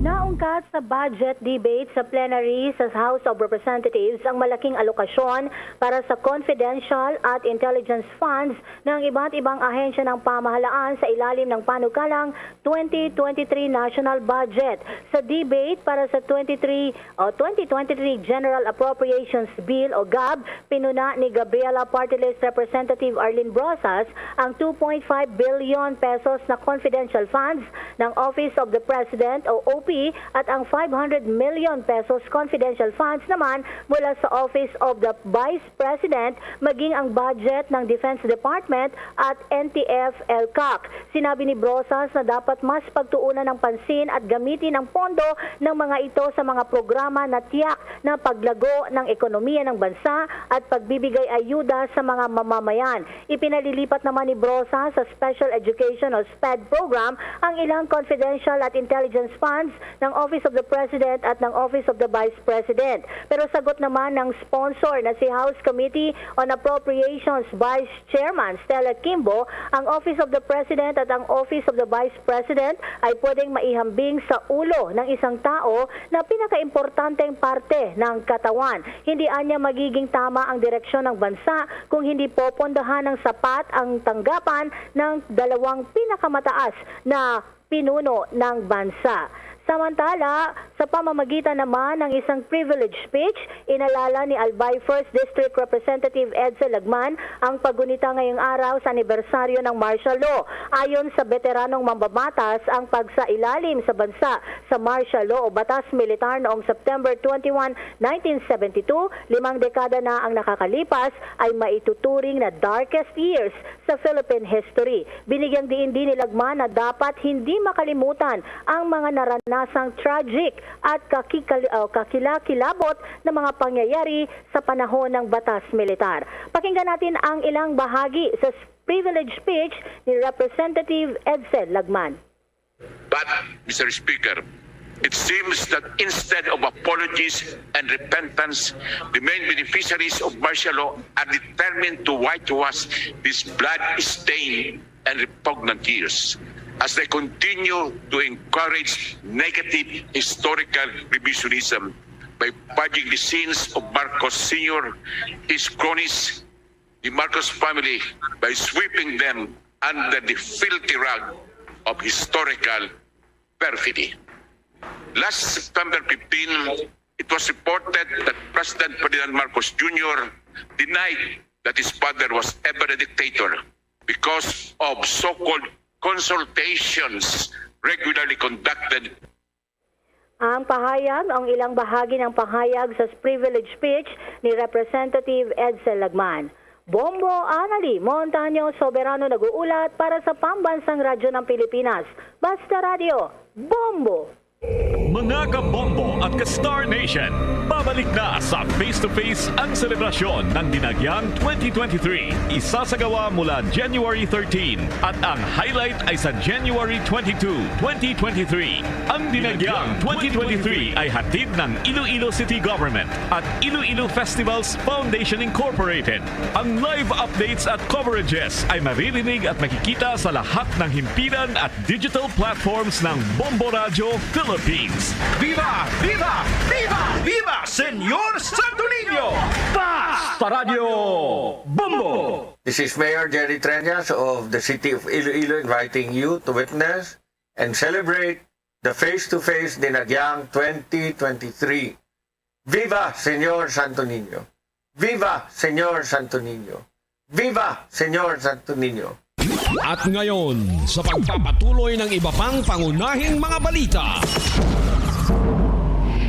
Naungkat sa budget debate sa plenary sa House of Representatives ang malaking alokasyon para sa confidential at intelligence funds ng iba't ibang ahensya ng pamahalaan sa ilalim ng panukalang twenty twenty-three national budget. Sa debate para sa twenty-three o twenty twenty-three General Appropriations Bill o gab, pinuna ni Gabriela Party List Representative Arlene Brosas ang two point five billion pesos na confidential funds ng Office of the President o O P at ang five hundred million pesos confidential funds naman mula sa Office of the Vice President, maging ang budget ng Defense Department at N T F-ELCAC. Sinabi ni Brosas na dapat mas pagtuunan ng pansin at gamitin ang pondo ng mga ito sa mga programa na tiyak na paglago ng ekonomiya ng bansa at pagbibigay ayuda sa mga mamamayan. Ipinalilipat naman ni Brosas sa Special Education o SPED program ang ilang confidential at intelligence funds ng Office of the President at ng Office of the Vice President. Pero sagot naman ng sponsor na si House Committee on Appropriations Vice Chairman Stella Kimbo, ang Office of the President at ang Office of the Vice President ay pwedeng maihambing sa ulo ng isang tao na pinakaimportanteng parte ng katawan. Hindi anya magiging tama ang direksyon ng bansa kung hindi popondohan ng sapat ang tanggapan ng dalawang pinakamataas na pinuno ng bansa. Samantala, sa pamamagitan naman ng isang privilege speech, inalala ni Albay First District Representative Edsel Lagman ang paggunita ngayong araw sa anibersaryo ng martial law. Ayon sa beteranong mambabatas, ang pagsailalim sa bansa sa martial law o batas militar noong September twenty-one, nineteen seventy-two, limang dekada na ang nakakalipas, ay maituturing na darkest years sa Philippine history. Binigyang diin din ni Lagman na dapat hindi makalimutan ang mga naranasang tragic at kakikal-, o kakilakilabot na mga pangyayari sa panahon ng batas militar. Pakinggan natin ang ilang bahagi sa s-, privilege speech ni Representative Edsel Lagman. But, Mister Speaker, it seems that instead of apologies and repentance, the main beneficiaries of martial law are determined to whitewash these blood-stained and repugnant years as they continue to encourage negative historical revisionism by purging the sins of Marcos Senior, his cronies, the Marcos family, by sweeping them under the filthy rug of historical perfidy. Last September fifteen, it was reported that President Ferdinand Marcos Junior denied that his father was ever a dictator because of so-called consultations regularly conducted. Ang pahayag, ang ilang bahagi ng pahayag sa privilege speech ni Representative Edsel Lagman. Bombo Anali Montaño Soberano nag-uulat para sa Pambansang Radyo ng Pilipinas. Basta Radyo, Bombo! Mga kabombo at ka-Star Nation, babalik na sa Face to Face ang selebrasyon ng Dinagyang twenty twenty-three. Isasagawa mula January thirteen at ang highlight ay sa January twenty-two, twenty twenty-three. Ang Dinagyang twenty twenty-three ay hatid ng Iloilo City Government at Iloilo Festivals Foundation Incorporated. Ang live updates at coverages ay maririnig at makikita sa lahat ng himpilan at digital platforms ng Bombo Radyo Philippines. Viva! Viva! Viva! Viva Senyor Santo Niño! Basta Radyo Bombo! This is Mayor Jerry Treñas of the City of Iloilo inviting you to witness and celebrate the face-to-face Dinagyang twenty twenty-three. Viva Senyor Santo Niño! Viva Senyor Santo Niño! Viva Senyor Santo Niño! At ngayon, sa pagpapatuloy ng iba pang pangunahing mga balita.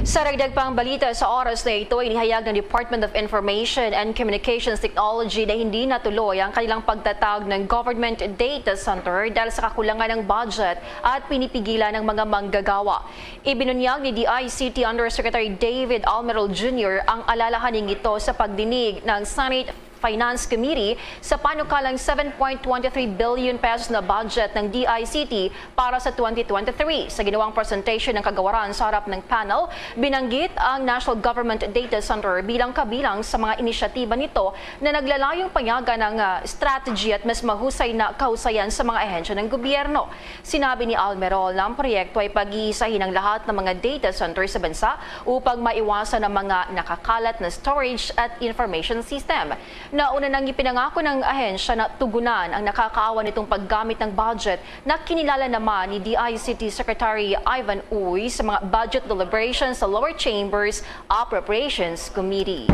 Sa dagdag pang balita sa oras na ito, inihayag ng Department of Information and Communications Technology na hindi natuloy ang kanilang pagtatag ng Government Data Center dahil sa kakulangan ng budget at pinipigilan ng mga manggagawa. Ibinunyag ni D I C T Undersecretary David Almerol Junior ang alalahaning ito sa pagdinig ng Senate Finance Committee sa panukalang seven point twenty three billion pesos na budget ng D I C T para sa twenty twenty-three. Sa ginawang presentation ng kagawaran sa harap ng panel, binanggit ang National Government Data Center bilang kabilang sa mga inisyatiba nito na naglalayong payagan ang, ah, strategy at mas mahusay na kahusayan sa mga ahensya ng gobyerno. Sinabi ni Almerol na ang proyekto ay pag-iisahin ang lahat ng mga data center sa bansa upang maiwasan ang mga nakakalat na storage at information system. Nauna nang ipinangako ng ahensya na tugunan ang nakakaawa nitong paggamit ng budget na kinilala naman ni D I C T Secretary Ivan Uy sa mga budget deliberations sa lower chambers Appropriations Committee.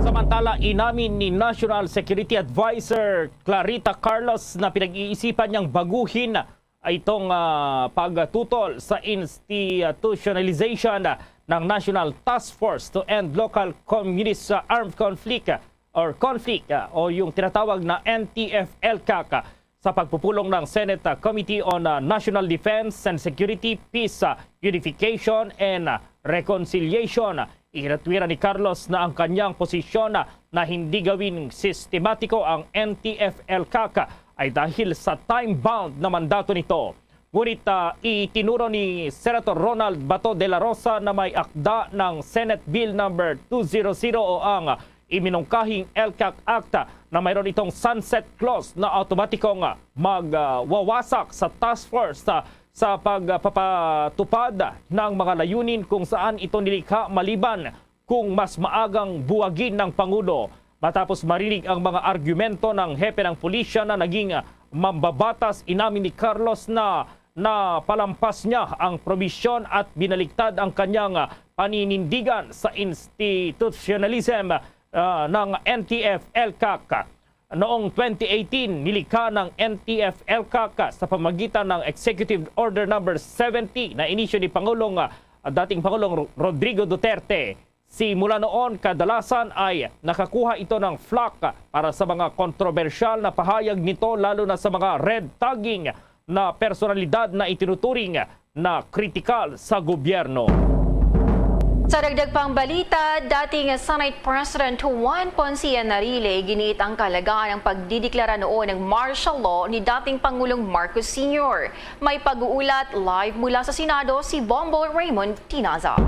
Samantala, inamin ni National Security Advisor Clarita Carlos na pinag-iisipan niyang baguhin itong, ah, pagtutol sa institutionalization ng National Task Force to End Local Communist, ah, Armed Conflict, ah, or Conflict, ah, o yung tinatawag na N T F-ELCAC, ah, sa pagpupulong ng Senate, ah, Committee on, ah, National Defense and Security, Peace, ah, Unification, and, ah, Reconciliation. Ikinatwiran ni Carlos na ang kanyang posisyon na, na hindi gawing sistematiko ang N T F-ELCAC ay dahil sa time-bound na mandato nito. Ngunit, ah, itinuro ni Senator Ronald Bato de la Rosa na may akda ng Senate Bill Number two zero zero o ang iminungkahing ELCAC Act na mayroon itong sunset clause na automatikong magwawasak sa task force, ah, sa pagpapatupad ng mga layunin kung saan ito nilikha, maliban kung mas maagang buwagin ng Pangulo. Matapos marinig ang mga argumento ng hepe ng pulisya na naging mambabatas, inamin ni Carlos na napalampas niya ang probisyon at binaliktad ang kanyang paninindigan sa institutionalism, ah, ng N T F-ELCAC. Noong twenty eighteen, nilikha ng N T F-ELCAC sa pamagitan ng Executive Order Number seventy na inisyu ni Pangulong, ah, dating Pangulong Ro-, Rodrigo Duterte. Simula noon, kadalasan ay nakakuha ito ng flak para sa mga kontrobersyal na pahayag nito, lalo na sa mga red tagging na personalidad na itinuturing na kritikal sa gobyerno. Sa dagdag pang balita, dating Senate President Juan Ponce Enrile giniit ang kahalagahan ng pagdideklara noon ng martial law ni dating Pangulong Marcos Senior. May pag-uulat live mula sa Senado si Bombo Raymond Tinaza.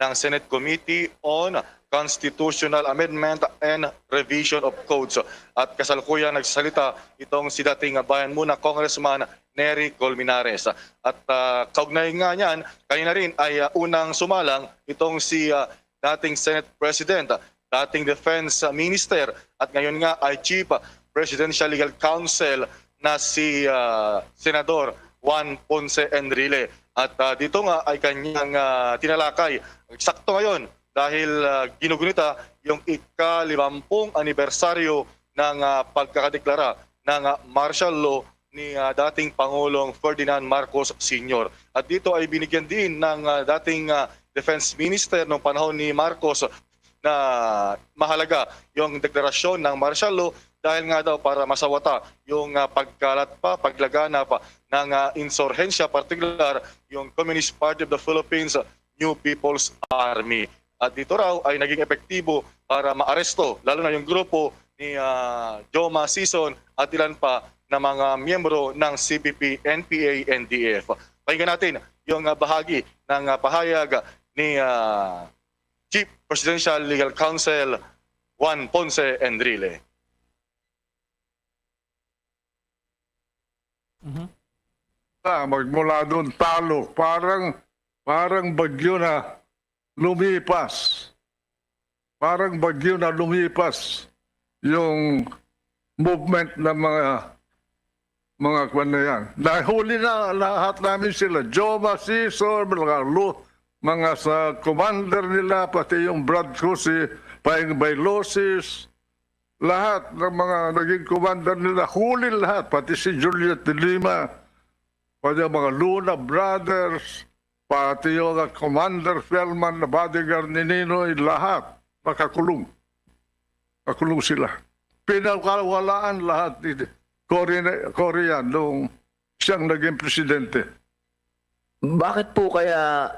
ng Senate Committee on Constitutional Amendment and Revision of Codes. At kasalukuyan nagsasalita itong si dating Bayan Muna Congressman Nery Colmenares. At ah, kaugnay nga niyan, kanina rin ay ah, unang sumalang itong si ah, dating Senate President, dating Defense Minister at ngayon nga ay Chief Presidential Legal Counsel na si ah, Senador Juan Ponce Enrile. At ah, dito nga ay kanyang ah, tinalakay. Eksakto ngayon dahil ah, ginugunita yung ika-limampung anibersaryo ng ah, pagkakadeklara ng ah, martial law ni ah, dating Pangulong Ferdinand Marcos Senior. At dito ay binigyan din ng ah, dating ah, Defense Minister noong panahon ni Marcos na mahalaga yung deklarasyon ng martial law dahil nga daw para masawata yung ah, pagkalat pa, paglaganap pa ng ah, insurhensya, partikular yung Communist Party of the Philippines New People's Army. At dito raw ay naging epektibo para maaresto lalo na yung grupo ni ah, Joma Sison at ilan pa na mga miyembro ng C P P, N P A, N D F. Pakinggan natin yung ah, bahagi ng ah, pahayag ni ah, Chief Presidential Legal Counsel Juan Ponce Enrile. Ah, magmula doon talo, parang parang bagyo na lumipas. Parang bagyo na lumipas yung movement ng mga mga kwan na yan. Nahuli na lahat namin sila. Joma, Sison, mga, lu- mga sa commander nila, pati yung brad ko, si Paeng Bailosis, lahat ng mga naging commander nila, huli lahat, pati si Juliet de Lima, pati ang mga Luna Brothers, pati yung uh, Commander Felman na bodyguard ni Ninoy, lahat nakakulong. Nakulong sila. Pinakawalaan lahat ni Cory, Cory yan nung siyang naging presidente. Bakit po kaya,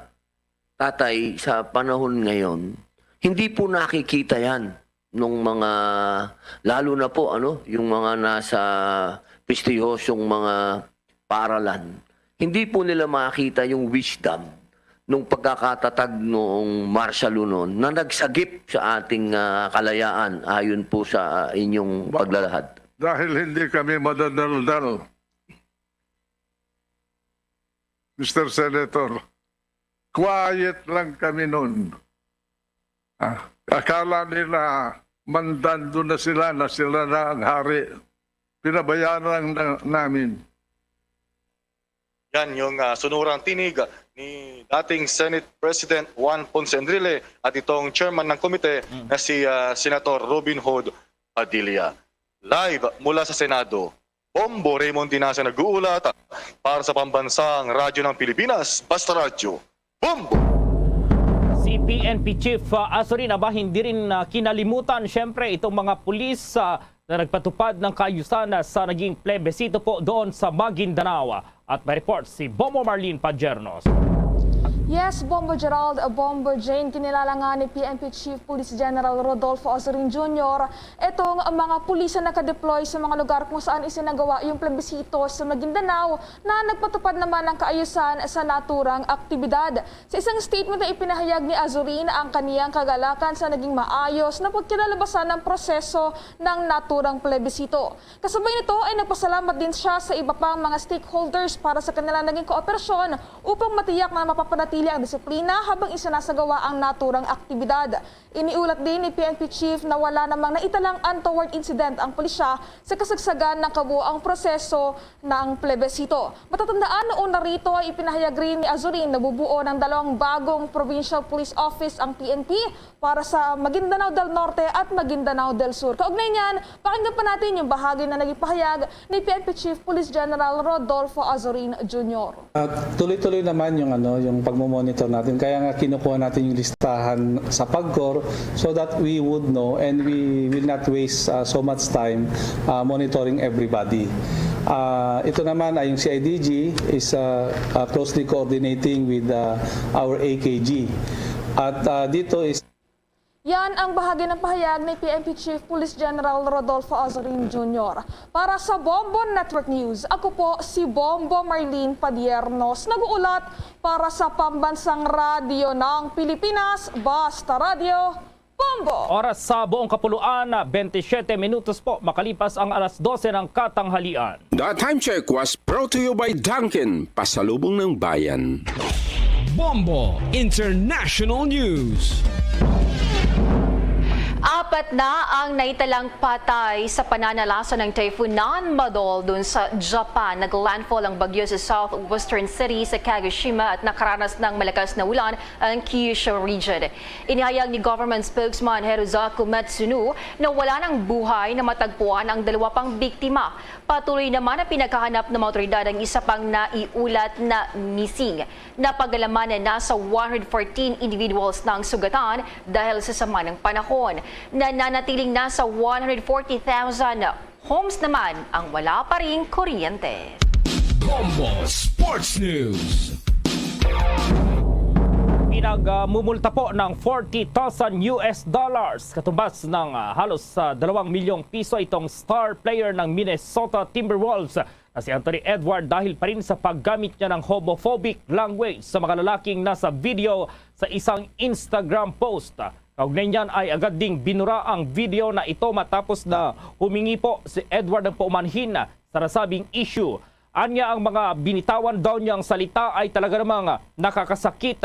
Tatay, sa panahon ngayon, hindi po nakikita yan nung mga, lalo na po ano, yung mga nasa prestihosong mga paaralan, hindi po nila makita yung wisdom nung pagkakatatag noong martial law noon na nagsagip sa ating ah, kalayaan ayon po sa ah, inyong paglalahad. Dahil hindi kami madadaldal, Mister Senator, quiet lang kami noon. Ah, akala nila mandando na sila, na sila na ang hari. Pinabayaan lang na, namin. Yan yung, ah, sunurang tinig ni dating Senate President Juan Ponce Enrile at itong chairman ng komite Mm. na si, ah, Senator Robin Hood Padilla. Live mula sa Senado, Bombo Raymond Dinaza nag-uulat para sa Pambansang Radyo ng Pilipinas, Basta Radyo, Bombo! Si P N P Chief, ah, Azorin, aba, hindi rin, ah, kinalimutan, syempre, itong mga pulis, ah, na nagpatupad ng kaayusan, ah, sa naging plebisito po doon sa Maguindanao. At may report si Bombo Marlene Padiernos. Yes, Bombo Gerald, Bombo Jane, kinilala nga ni P N P Chief Police General Rodolfo Azorin Junior itong mga pulis na nakadeploy sa mga lugar kung saan isinagawa yung plebisito sa Maguindanao na nagpatupad naman ng kaayusan sa naturang aktibidad. Sa isang statement na ipinahayag ni Azorin ang kaniyang kagalakan sa naging maayos na pagkinalabasan ng proseso ng naturang plebisito. Kasabay nito ay nagpasalamat din siya sa iba pang mga stakeholders para sa kanilang naging kooperasyon upang matiyak na mapapanatili ang disiplina habang isinasagawa ang naturang aktibidad. Iniulat din ni P N P Chief na wala namang naitalang untoward incident ang pulisya sa kasagsagan ng kabuoang proseso ng plebisito. Matatandaan, noon na rito ay ipinahayag rin ni Azorin na bubuo ng dalawang bagong Provincial Police Office ang P N P para sa Maguindanao del Norte at Maguindanao del Sur. Kaugnay niyan, pakinggan pa natin yung bahagi na naging pahayag ni P N P Chief Police General Rodolfo Azorin Junior. Ah, tuloy-tuloy naman yung, ano, yung pagmo-monitor natin. Kaya nga kinukuha natin yung listahan sa PAGCOR so that we would know and we will not waste, ah, so much time, ah, monitoring everybody. Ah, ito naman ay yung C I D G is, ah, ah, closely coordinating with, ah, our A K G. At, ah, dito is Yan ang bahagi ng pahayag ni P N P Chief Police General Rodolfo Azorin Junior. Para sa Bombo Network News, ako po si Bombo Marlene Padiernos, nag-uulat para sa Pambansang Radyo ng Pilipinas, Basta Radyo, Bombo! Oras sa buong kapuluan, bente siyete minutos po makalipas ang alas dose ng katanghalian. The Time Check was brought to you by Dunkin, Pasalubong ng Bayan. Bombo International News. Apat na ang naitalang patay sa pananalasa ng Typhoon Nanmadol dun sa Japan. Nag-landfall ang bagyo sa southwestern city sa Kagoshima at nakaranas ng malakas na ulan ang Kyushu region. Inihayag ni Government Spokesman Hirozaku Matsuno na wala ng buhay na matagpuan ang dalawa pang biktima. Patuloy naman na pinaghahanap ng mga awtoridad ang isa pang naiulat na missing. Napag-alaman na nasa one hundred fourteen individuals na ang sugatan dahil sa sama ng panahon. Nananatiling nasa one hundred forty thousand homes naman ang wala pa ring kuryente. Bombo Sports News. Pinagmumulta po ng forty thousand U S dollars, katumbas ng, ah, halos, ah, dalawang milyong piso, itong star player ng Minnesota Timberwolves na si Anthony Edward dahil pa rin sa paggamit niya ng homophobic language sa mga lalaking nasa video sa isang Instagram post. Kaugnay niyan ay agad ding binura ang video na ito matapos na humingi po si Edward ng paumanhin sa nasabing issue. Anya, ang mga binitawan daw niyang salita ay talaga namang nakakasakit,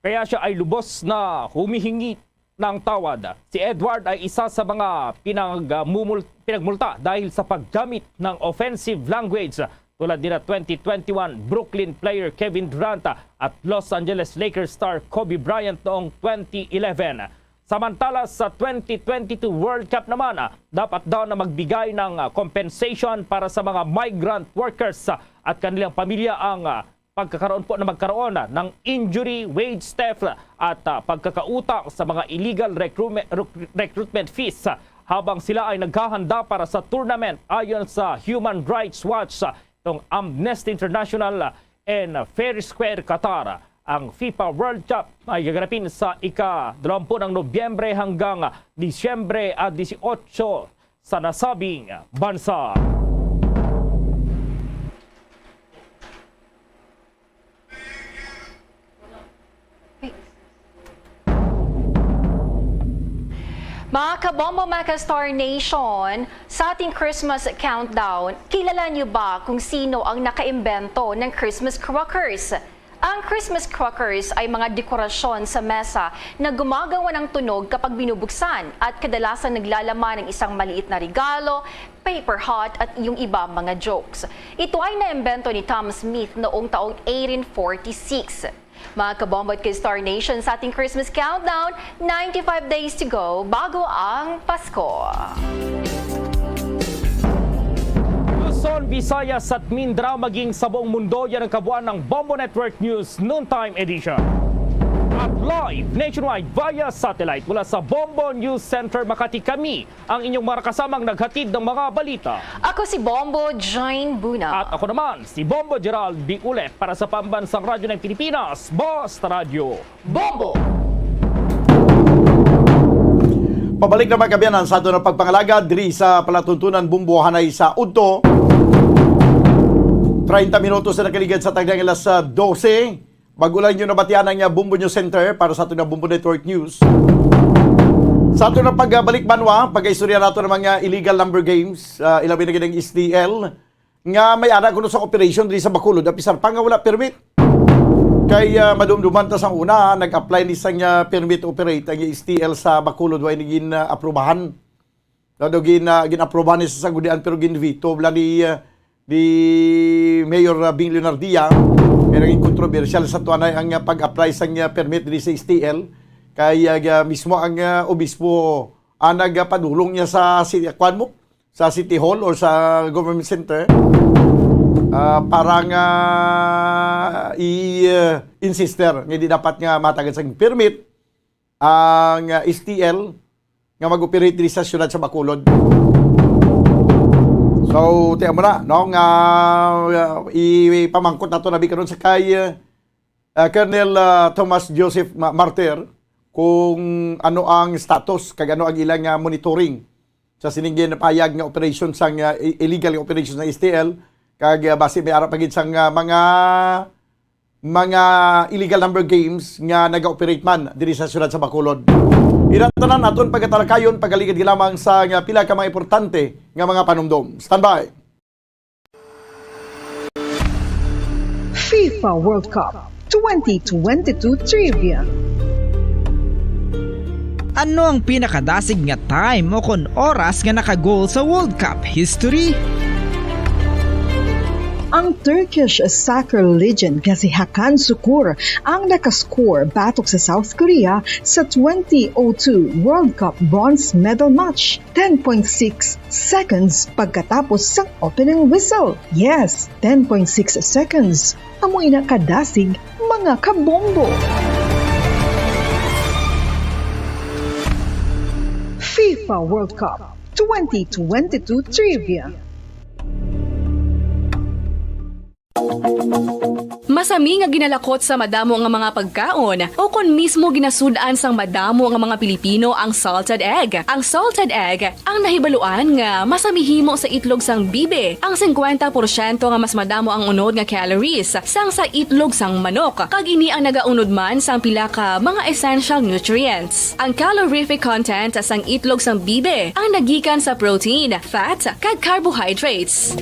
kaya siya ay lubos na humihingi ng tawad. Si Edward ay isa sa mga pinagmumul-, pinagmulta dahil sa paggamit ng offensive language, tulad nila twenty twenty-one Brooklyn player Kevin Durant at Los Angeles Lakers star Kobe Bryant noong twenty eleven. Samantala, sa twenty twenty-two World Cup naman, ah, dapat daw na magbigay ng, ah, compensation para sa mga migrant workers, ah, at kanilang pamilya ang, ah, pagkakaroon po na magkaroon, ah, ng injury, wage theft, ah, at, ah, pagkakautang sa mga illegal recruitment, rec-, recruitment fees, ah, habang sila ay naghahanda para sa tournament. Ayon sa Human Rights Watch, ah, itong Amnesty International, ah, in Fair Square, Qatar. Ang FIFA World Cup ay gaganapin sa ika-dalawampu ng Nobyembre hanggang Disyembre, ah, dieciocho sa nasabing bansa. Mga kabombo, mga ka-Star Nation, sa ating Christmas countdown, kilala niyo ba kung sino ang nakaimbento ng Christmas crackers? Ang Christmas crackers ay mga dekorasyon sa mesa na gumagawa ng tunog kapag binubuksan at kadalasan naglalaman ng isang maliit na regalo, Paper Hot at iyong iba mga jokes. Ito ay naimbento ni Tom Smith noong taong eighteen forty-six. Mga kabombo at ka-Star Nation, sa ating Christmas countdown, ninety-five days to go bago ang Pasko. Luzon, Visayas at Mindanao, maging sa buong mundo, yan ang kabuuan ng Bombo Network News Noontime Edition. At live nationwide via satellite mula sa Bombo News Center Makati, kami ang inyong mga kasamang naghatid ng mga balita. Ako si Bombo Jane Buna. At ako naman, si Bombo Gerald Biule para sa Pambansang Radyo ng Pilipinas, Basta Radyo Bombo. Pabalik na, mga kaabyanan, sa aton nga pagpangalagad diri sa palatuntunan Bombo, hanay sa udto. Treinta minutos na nakaligad sa takdang alas dose. Bag-o lang ninyo nabatian ang, ah, Bombo News Center para sa aton nga Bombo Network News. Sa aton nga pagbalik, banwa, pag-istorya nato ng mga illegal number games, ah, ilabi na gid ang S T L, nga may ara kuno sa operation diri sa Bacolod, apisar pa nga wala permit. Kay, ah, madumduman ta sang una, nag-apply ni sang, ah, permit to operate ang S T L sa Bacolod, wa ini gin, ah, aprubahan. Daw gin, ah, gin-aprobahan ni sa Sanggunian, pero gin-veto bala ni, ah, ni Mayor, ah, Bing Leonardia. Kaya naging kontrobersyal sa tuanay ang, ah, pag-apply sang, ah, permit diri sa S T L. Kay, ah, ga-, mismo ang, ah, obispo, ah, nagapadulong niya sa si-, kuwan mo, sa City Hall or sa Government Center, ah, para nga i-, ah, insister nga di dapat nga matagan sang permit ang, ah, S T L nga mag-operate diri sa siyudad sa Bacolod. So, tiyan mo na, no, nga, ah, ipamangkot nato na bi karon sa kay, ah, Colonel, ah, Thomas Joseph Ma-, Martir kung ano ang status kag ano ang ilang, ah, monitoring sa sining ginapahayag nga operation sang, ah, i-, illegal nga operation sa S T L, kag, ah, basi may ara pa gid sang, ah, mga mga illegal number games nga naga-operate man diri sa siyudad sa Bacolod. Ina tanan aton pagatalakayon, pagaligid lamang sa nga pila ka mga importante nga mga panumdom. Standby. FIFA World Cup twenty twenty-two Trivia. Ano ang pinakadasig nga time o kon oras nga naka-goal sa World Cup history? Ang Turkish soccer legend nga si Hakan Sukur ang nakascore batok sa South Korea sa twenty oh two World Cup bronze medal match, ten point six seconds pagkatapos sang opening whistle. Yes, ten point six seconds. Amo ina kadasig, mga kabombo. FIFA World Cup twenty twenty-two Trivia. Masami nga ginalakot sa madamo nga mga pagkaon, o kon mismo ginasud-an sang madamo nga mga Pilipino ang salted egg. Ang salted egg ang nahibaluan nga masami himo sa itlog sang bibi. Ang singkwenta porsyento nga mas madamo ang unod nga calories sang sa itlog sang manok, kag ini ang nagaunod man sang pila ka mga essential nutrients. Ang calorific content sang itlog sang bibi ang nagikan sa protein, fat, kag carbohydrates.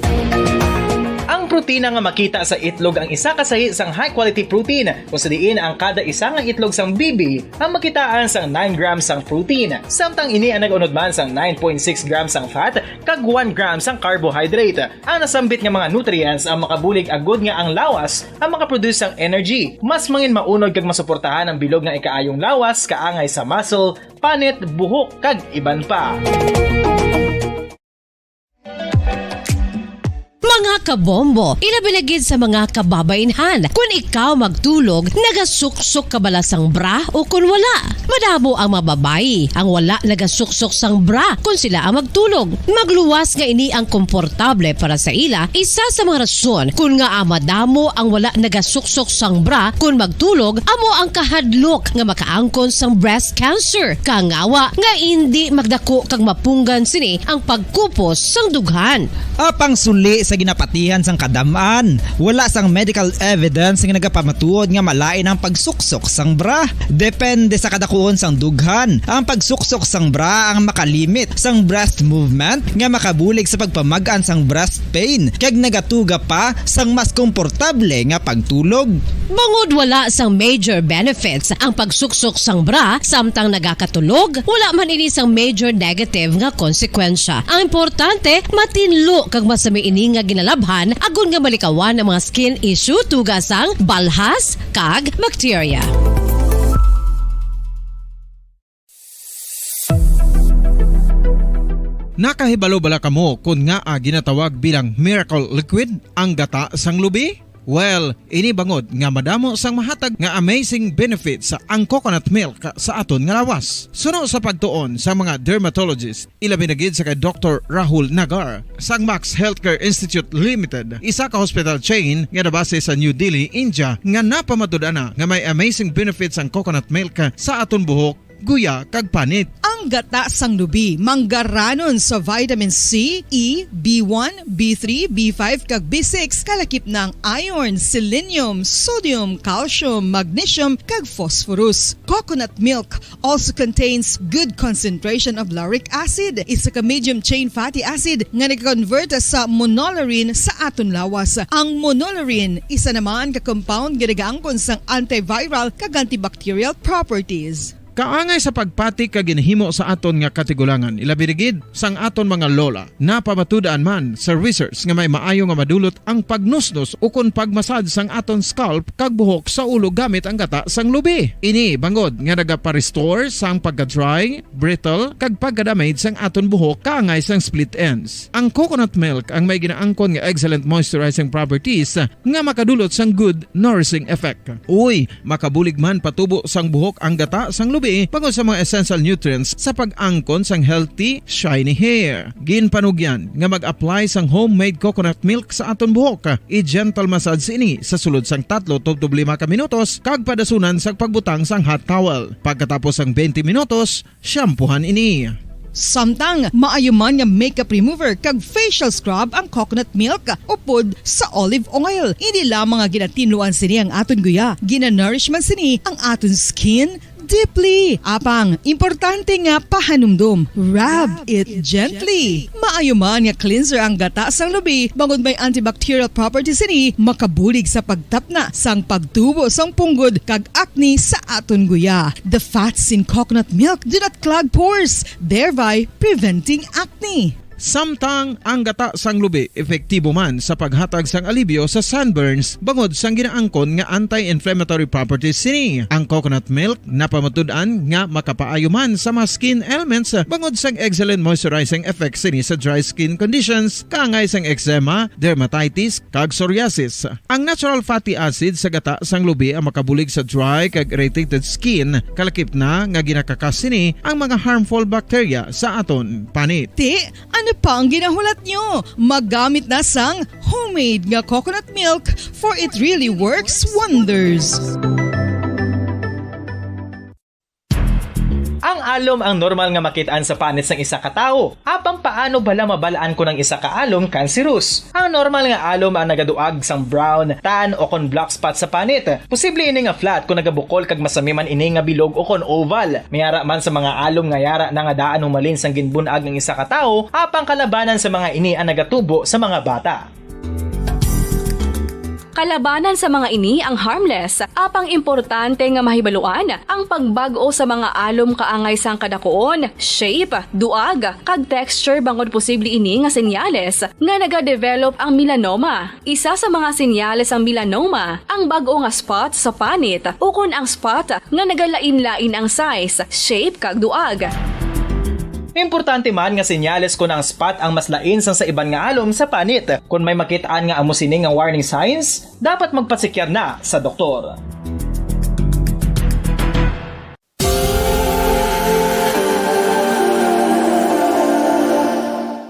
Ang protina nga makita sa itlog ang isa ka sahi sang high-quality protein, kung sa diin ang kada isa nga itlog sang bibi ang makitaan sang nine grams sang protein, samtang ini ang nag-unod man sang nine point six grams sang fat kag one gram sang carbohydrate. Ang nasambit nga mga nutrients ang makabulig agud nga ang lawas ang makaproduce sang energy, mas mangin maunod kag masuportahan ang bilog nga ikaayong lawas, kaangay sa muscle, panit, buhok, kag iban pa. Mga kabombo, ilabi na gid sa mga kababainhan, kun ikaw magtulog, nagasuksok ka bala sang bra o kun wala? Madamo ang mga babayi ang wala nagasuksok sang bra kun sila ang magtulog. Magluwas nga ini ang komportable para sa ila, isa sa mga rason kun ngaa madamo ang wala nagasuksok sang bra kun magtulog amo ang kahadlok nga makaangkon sang breast cancer, kangawa nga indi magdako kag mapunggan sini ang pagkupos sang dughan. Apang suli sa ginapa- Atihan sang kadam-an, wala sang medical evidence nga nagapamatuod nga malain ang pagsuksok sang bra. Depende sa kadakuon sang dughan, ang pagsuksok sang bra ang makalimit sang breast movement nga makabulig sa pagpamag-an sang breast pain kag nagatuga pa sang mas komportable nga pagtulog. Bangod wala sang major benefits ang pagsuksok sang bra samtang nagakatulog, wala man ini sang major negative nga konsekwensya. Ang importante, matinlo kag masami ini nga ginalabhan agod nga malikawan ang mga skin issue tuga sang balhas kag bakterya. Nakahibalo bala kamo kon ngaa ginatawag bilang miracle liquid ang gata sang lubi? Well, ini bangod nga madamo sang mahatag nga amazing benefits ang coconut milk sa aton nga lawas. Suno sa pagtuon sa mga dermatologist, ilabi na gid sa kay Doktor Rahul Nagar sang Max Healthcare Institute Limited, isa ka hospital chain nga nabase sa New Delhi, India, nga napamatud-an na nga may amazing benefits ang coconut milk sa aton buhok, guya, kag panit. Ang gata sang lubi manggaranon sa vitamin C, E, B one, B three, B five, kag B six, kalakip na ang iron, selenium, sodium, calcium, magnesium, kag phosphorus. Coconut milk also contains good concentration of lauric acid, isa ka medium chain fatty acid nga nag-convert sa monolaurin sa aton lawas. Ang monolaurin isa naman ka compound nga nagaangkon sang antiviral kag antibacterial properties. Kaangay sa pagpati kag ginhimo sa aton nga katigulangan, ilabi na gid sang aton mga lola. Napamatud-an man sa research nga may maayo nga madulot ang pagnusnos ukon pagmasad sang aton scalp kag buhok sa ulo gamit ang gata sang lubi. Ini bangod nga nagapa-restore sang pagka-dry, brittle, kag pagka-damage sang aton buhok kaangay sang split ends. Ang coconut milk ang may ginaangkon nga excellent moisturizing properties nga makadulot sang good nourishing effect. Uy, makabulig man patubo sang buhok ang gata sang lubi bangod sa mga essential nutrients sa pag-angkon sang healthy, shiny hair. Ginpanugyan nga mag-apply sang homemade coconut milk sa aton buhok. I-gentle massage ini sa sulod sang tatlo tubtob lima ka minutos kag padasunan sa pagbutang sang hot towel. Pagkatapos sang twenty minutos, shampoohan ini. Samtang maayo man nga makeup remover kag facial scrub ang coconut milk upod sa olive oil. Hindi lamang nga ginatinluan sini ang aton guya, ginanourish man sini ang aton skin deeply. Apang, importante nga pahanumdom, rub it gently. Maayo man nga cleanser ang gata sang lubi, bangod may antibacterial properties sini, makabulig sa pagtapna sang pagtubo sang punggod kag acne sa aton guya. The fats in coconut milk do not clog pores, thereby preventing acne. Samtang ang gata sang lubi epektibo man sa paghatag sang alibyo sa sunburns bangod sang ginaangkon nga anti-inflammatory properties sini. Ang coconut milk napamatud-an nga makapaayo man sa mga skin ailments bangod sang excellent moisturizing effect sini sa dry skin conditions, kaangay sang eczema, dermatitis, kag psoriasis. Ang natural fatty acid sa gata sang lubi ang makabulig sa dry kag irritated skin, kalakip na nga ginakakas sini ang mga harmful bacteria sa aton panit. Ti, ano pa ang ginahulat nyo? Magamit na sang homemade nga coconut milk, for it really works wonders. Ang alom ang normal nga makit-an sa panit sang isa ka tawo. Apang paano bala mabal-an kon ang isa ka alom kanserus? Ang normal nga alom ang nagaduag sang brown, tan, o kon black spot sa panit. Posible ini nga flat kon nagabukol kag masami man ini nga bilog o kon oval. May ara man sa mga alom nga yara na nga daan humalin sang ginbun-ag ang isa ka tawo, apang kalabanan sa mga ini ang nagatubo sa mga bata. Kalabanan sa mga ini ang harmless, apang importante nga mahibaluan ang pagbag-o sa mga alom kaangay sang kadakuon, shape, duag, kag texture bangod posible ini nga senyales nga nagadevelop ang melanoma. Isa sa mga senyales sang melanoma ang bag-o nga spot sa panit ukon ang spot nga nagalain-lain ang size, shape, kag duag. Importante man nga senyales kon ang spot ang mas lain sang sa iban nga alom sa panit. Kon may makit-an nga amo sini nga warning signs, dapat magpatsikyar na sa doktor.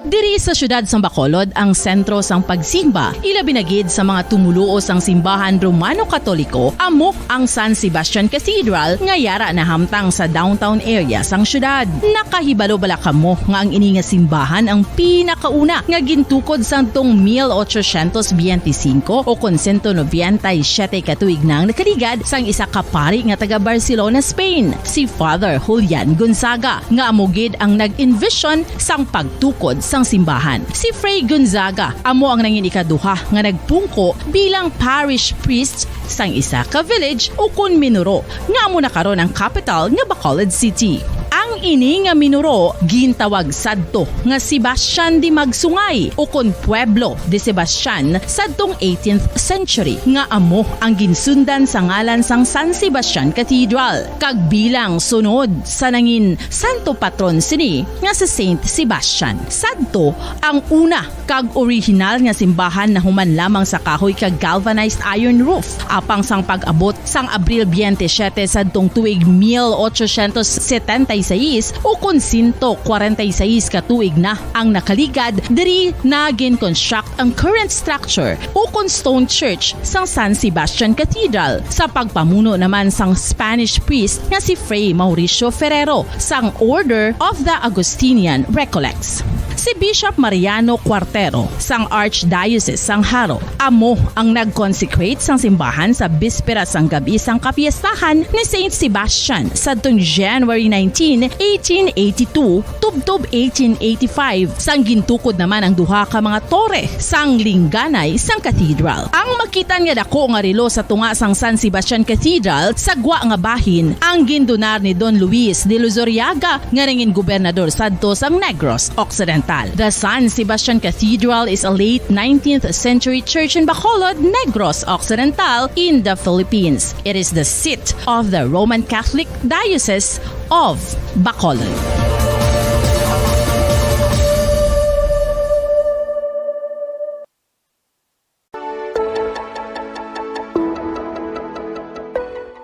Diri Sa siyudad sang Bacolod ang sentro sang pagsimba, ilabi na gid sa mga tumoluo sang simbahan Romano-Katoliko, amo ang San Sebastian Cathedral nga yara nahamtang sa downtown area sang siyudad. Nakahibalo bala kamo nga ang ini nga simbahan ang pinakauna nga gintukod sadtong mil ochocientos biyente singko o kon sento nobenta y siyete ka tuig na ang nakaligad sang isa ka pari nga taga Barcelona, Spain, si Father Julian Gonzaga, nga amo gid ang nag-envision sang pagtukod sang simbahan. Si Fray Gonzaga amo ang nangin ikaduha nga nagpungko bilang parish priest sang isa ka village ukon minuro nga amo na karon ang capital nga Bacolod City. Ang ini nga minuro gintawag sadto nga Sebastian de Magsungay ukon Pueblo de Sebastian sadtong eighteenth century, nga amo ang ginsundan sa ngalan sang San Sebastian Cathedral, kag bilang sunod sa nangin santo patron sini nga si Saint Sebastian. Sadto ang una kag orihinal nga simbahan nahuman lamang sa kahoy kag galvanized iron roof. Apang sang pag-abot sang Abril biyente siyete sadtong tuig mil ochocientos setenta y seis, ukon sento kwarenta y seis ka tuig na ang nakaligad, diri na gin-construct ang current structure ukon stone church sang San Sebastian Cathedral, sa pagpamuno naman sang Spanish priest nga si Fray Mauricio Ferrero sang Order of the Augustinian Recollects. Si Bishop Mariano Cuartero sang Archdiocese sang Jaro amo ang nag-consecrate sang simbahan sa bispera sang gab-i sang kapiestahan ni Saint Sebastian sadtong January nineteen, eighteen eighty-two, tubtob eighteen eighty-five, sang gintukod naman ang duha ka mga tore sang lingganay sang cathedral. Ang makitan nga dako nga relo sa tunga sang San Sebastian Cathedral sa gwa nga bahin ang gindonar ni Don Luis de Luzuriaga, nga nangin gobernador sadto sang Negros Occidental. The San Sebastian Cathedral is a late nineteenth century church in Bacolod, Negros Occidental, in the Philippines. It is the seat of the Roman Catholic Diocese of Bacolod.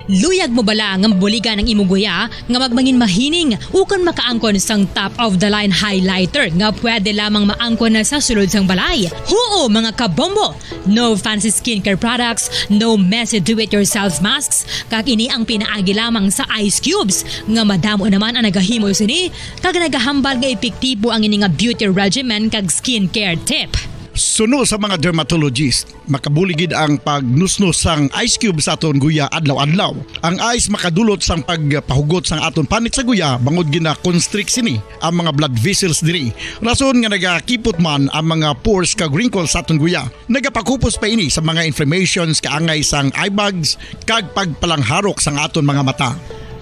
Luyag mo bala nga mabuligan ang imo guya nga magmangin mahining ukon makaangkon sang top of the line highlighter nga pwede lamang maangkon na sa sulod sang balay? Huo, mga kabombo! No fancy skincare products, no messy do-it-yourself masks, kag ini ang pinaagi lamang sa ice cubes, nga madamo naman ang nagahimo sini, kag nagahambal nga epektibo ang ini nga beauty regimen kag skincare tip. Suno sa mga dermatologist, makabulig gid ang pagnusnos sang ice cube sa aton guya adlaw-adlaw. Ang ice makadulot sang pagpahugot sang aton panit sa guya, bangod gina-constrict sini ang mga blood vessels diri. Rason nga nagakipot man ang mga pores kag wrinkles sa aton guya. Nagapakupos pa ini sa mga inflammations kaangay sang eye bags kag pagpalangharok sang aton mga mata.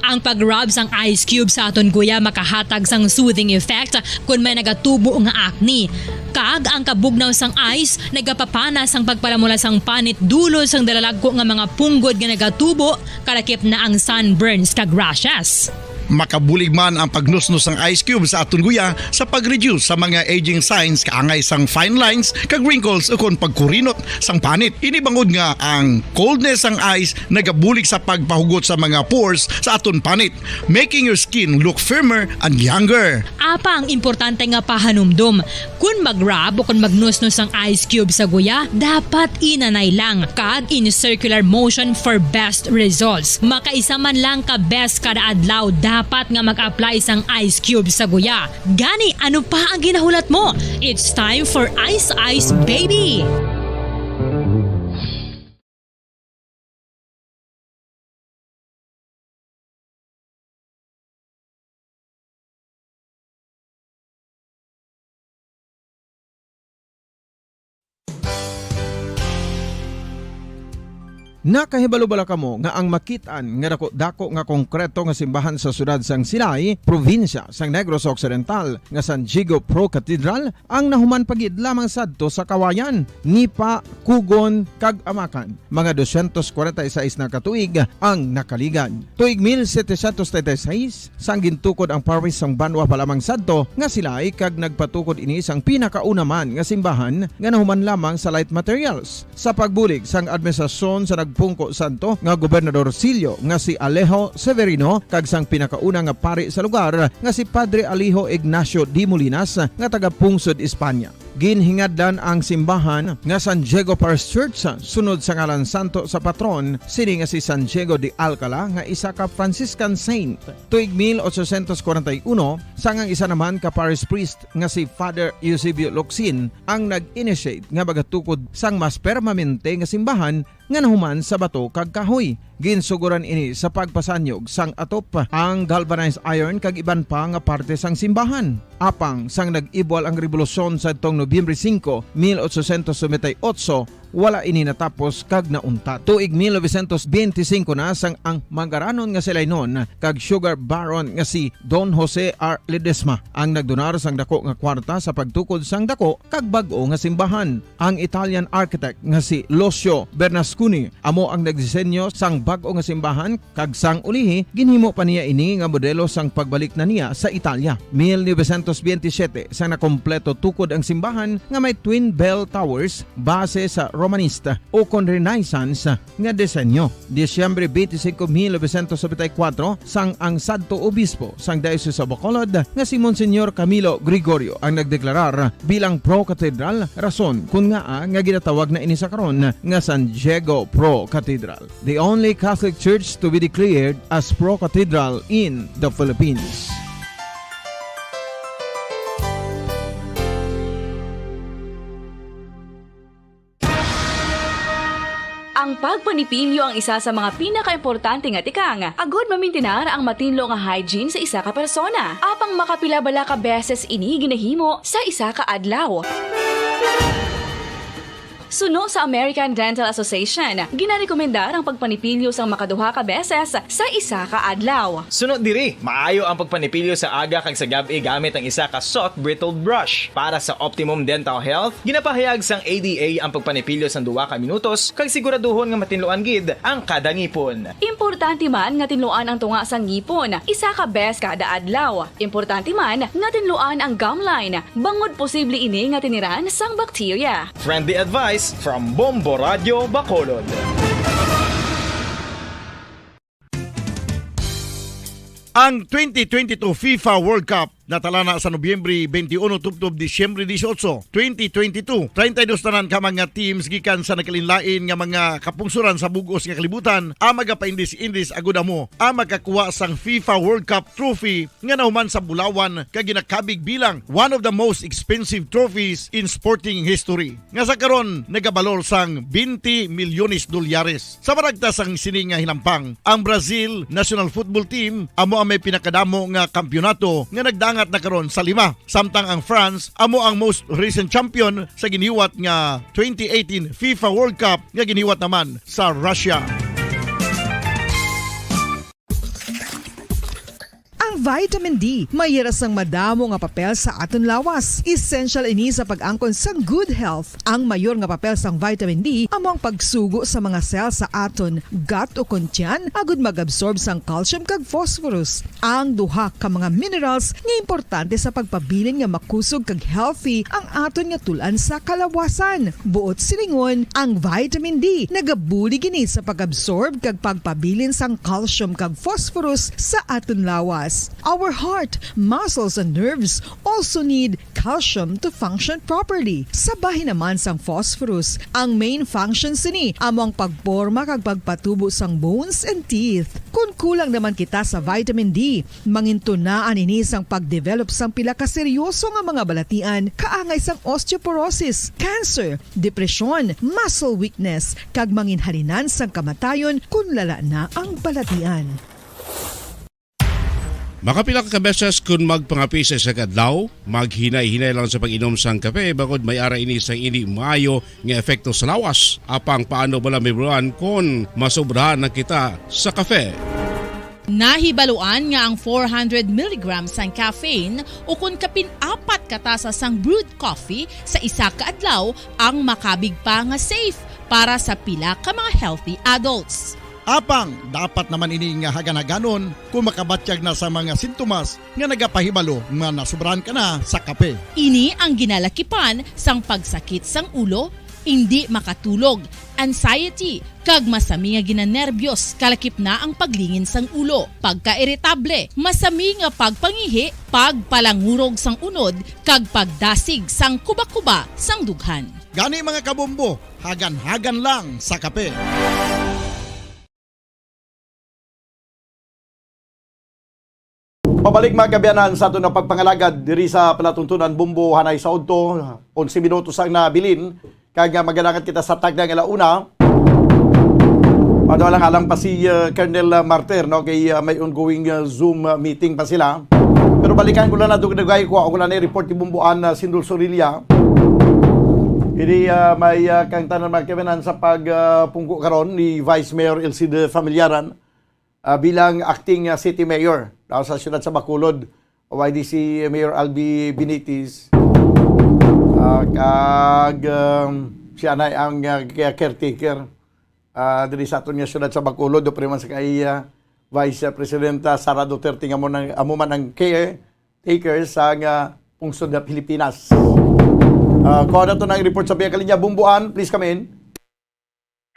Ang pag-rub sang ice cube sa aton guya makahatag sang soothing effect kon may nagatubo nga acne. Kag ang kabugnaw sang ice nagapapana sang pagpalamula sang panit dulod sang dalalagko nga mga punggod nga nagatubo, kalakip na ang sunburns kag rashes. Makabulig man ang pagnusnos sang ice cube sa aton guya sa pag-reduce sa mga aging signs kaangay sang fine lines kag wrinkles ukon pagkurinot sang panit. Ini bangod nga ang coldness sang ice nagabulig sa pagpahugot sa mga pores sa aton panit, making your skin look firmer and younger. Apang importante nga pahanumdom, kon mag-rub o kon magnusnos ang ice cube sa guya, dapat inanay lang kag in circular motion for best results. Makaisa man lang ka beses kada adlaw dapat nga mag-apply sang ice cube sa guya. Gani, ano pa ang ginahulat mo? It's time for Ice Ice Baby! Nakahibalo bala kamo nga ang makit-an nga dako-dako nga konkreto nga simbahan sa siyudad sang Silay, probinsya sang Negros Occidental, nga San Diego Pro Cathedral, ang nahuman pa gid lamang sadto sa Kawayan, Nipa, Cogon, kag Amacan? Mga dosyentos kwarenta y seis na ka tuig ang nakaligad. Tuig mil setecientos treinta y seis, sang gintukod ang parish sang banwa pa lamang sadto nga Silay, kag nagpatukod ini sang pinakauna man nga simbahan nga nahuman lamang sa light materials. Sa pagbulig sang administrasyon sa nag- Pungko Santo nga Gobernador Silio nga si Alejo Severino kag sang pinakauna nga pari sa lugar nga si Padre Alejo Ignacio de Molinas nga taga Pungsod, Espanya. Ginhingadlan ang simbahan nga San Diego Parish Church sunod sa ngalan santo sa patron sini nga si San Diego de Alcala nga isa ka Franciscan saint. Tuig mil ochocientos kwarenta y uno, sang ang isa naman ka parish priest nga si Father Eusebio Locsin ang nag-initiate nga magatukod sang mas permanente nga simbahan nga nahuman sa bato kag kahoy. Ginsuguran ini sa pagpasanyog sang atop, ang galvanized iron kag iban pa nga parte sang simbahan. Apang sang nag-ibwal ang rebolusyon sadtong Nobyembre singko, mil ochocientos noventa y ocho, wala ini natapos kag nauntat. Tuig mil novecientos benti singko na sang ang mangaranon nga si Lainon kag sugar baron nga si Don Jose R. Ledesma ang nagdonar sang dako nga kwarta sa pagtukod sang dako kag bag-o nga simbahan. Ang Italian architect nga si Lucio Bernasconi amo ang nagdisenyo sang bag-o nga simbahan, kag sang ulihi, ginhimo pa niya ini nga modelo sang pagbalik na niya sa Italia. Mil novecientos benti siyete, sang nakompleto tukod ang simbahan nga may twin bell towers base sa Romanista ukon Renaissance nga disenyo. Disyembre benti singko, mil novecientos nobenta y kuwatro, sang ang sadto obispo sang Diocese of Bacolod nga si Monsignor Camilo Gregorio ang nagdeklarar bilang pro-cathedral, rason kon ngaa nga ginatawag na ini sa karon nga San Diego Pro Cathedral, the only Catholic church to be declared as pro-cathedral in the Philippines. Ang pagpanipilyo ang isa sa mga pinakaimportante nga tikang agod mamintinar ang matinlo nga hygiene sa isa ka persona. Apang makapila bala ka beses ini ginahimo sa isa ka adlaw? Suno sa American Dental Association, ginarekomendar ang pagpanipilyo sang makaduha ka beses sa isa ka adlaw. Suno diri, maayo ang pagpanipilyo sa aga kag sa gab-i gamit ang isa ka soft bristled brush. Para sa optimum dental health, ginapahayag sang A D A ang pagpanipilyo sang duha ka minutos kag siguraduhon nga matinluan gid ang kada ngipon. Importante man nga tinluan ang tunga sang ngipon isa ka bes kada adlaw. Importante man nga tinluan ang gum line, bangod posible ini nga tiniran sang bakterya. Friendly advice from Bombo Radio Bacolod. Ang twenty twenty-two FIFA World Cup natalana sa Nobyembre twenty-one tubtob Disyembre dieciocho, twenty twenty-two. Treinta y dos tanan ka mga teams gikan sa nagkalainlain nga mga kapungsoran sa bug-os nga kalibutan ang magapaindis-indis agud amo ang makakuha sang FIFA World Cup trophy nga nahuman sa bulawan kag ginakabig bilang one of the most expensive trophies in sporting history, nga sa karon nagabalor sang twenty milyones dolyares. Sa maragta sang sini nga hinampang, ang Brazil national football team amo ang may pinakadamo nga kampiyonato nga nagdangat na karon sa lima, samtang ang France amo ang most recent champion sa giniwat nga twenty eighteen FIFA World Cup nga giniwat naman sa Russia. Ang vitamin D may hira sang madamo nga papel sa aton lawas. Essential ini sa pag-angkon sang good health. Ang mayor nga papel sang vitamin D amo ang pagsugo sa mga cell sa aton gut o kon tiyan agud mag-absorb sang calcium kag phosphorus, ang duha ka mga minerals nga importante sa pagpabilin nga makusog kag healthy ang aton nga tul-an sa kalawasan. Buot silingon, ang vitamin D nagabulig ini sa pag-absorb kag pagpabilin sang calcium kag phosphorus sa aton lawas. Our heart, muscles, and nerves also need calcium to function properly. Sa bahin naman sang phosphorus, ang main function sini amo ang pagporma kag pagpatubo sang bones and teeth. Kon kulang naman kita sa vitamin D, mangintunaan ini sang pag-develop sang pila ka seryoso nga mga balatian, kaangay sang osteoporosis, cancer, depresyon, muscle weakness, kag manginhalinan sang kamatayon kon lala na ang balatian. Makapila ka beses kon magpangape sa isa ka adlaw, maghinay-hinay lang sa pag-inom sang kape, bangod may ara ini sang indi maayo nga epekto sa lawas. Apang paano bala mahibaluan kon masobrahan na kita sa kape? Nahibaluan nga ang four hundred milligrams sang caffeine, ukon kapin apat ka tasa sang brewed coffee sa isa ka adlaw, ang makabig pa nga safe para sa pila ka mga healthy adults. Apang dapat naman ini nga hagan-haganon kon makabatyag na sa mga sintomas nga nagapahibalo nga nasobrahan ka na sa kape. Ini ang ginalakipan sang pagsakit sang ulo, indi makatulog, anxiety, kag masami nga ginanerbyos, kalakip na ang paglingin sang ulo, pagkairitable, masami nga pagpangihi, pagpalangurog sang unod, kag pagdasig sang kuba-kuba sang dughan. Gani, mga kabombo, hagan-hagan lang sa kape. Pabalik, mga kaabyanan, sa aton nga pagpangalagad diri sa palatuntunan, Bombo, hanay sa udto, onse minutos ang nabilin, kag, ah, magalangat kita sa tagna nga ala una. Ano lang, alang pa si, ah, Colonel, ah, Martir, no? Kay, ah, may ongoing, ah, Zoom, ah, meeting pa sila. Pero balikan ko lang na dugay-dugay, kuha ko lang na report ni Bombo Ann, ah, Sindol Sorilla. Ini, ah, may, ah, kang tanan, mga kaabyanan, sa pag, ah, pungko karon ni Vice Mayor Elcid Familiaran, ah, bilang acting, ah, city mayor, ah, sa siyudad sa Bacolod. Wala di si Mayor Albi Benitez, ah, kag, um, siya na ang, ah, kaya caretaker, ah, diri sa aton nga siyudad sa Bacolod, upod man sa kay, ah, Vice Presidenta Sara Duterte, nga amo nang, amo man ang caretaker sa nga pungsod nga Pilipinas. Ah, kuha na to ng report sa Via Kalinya. Bombo Ann, please come in.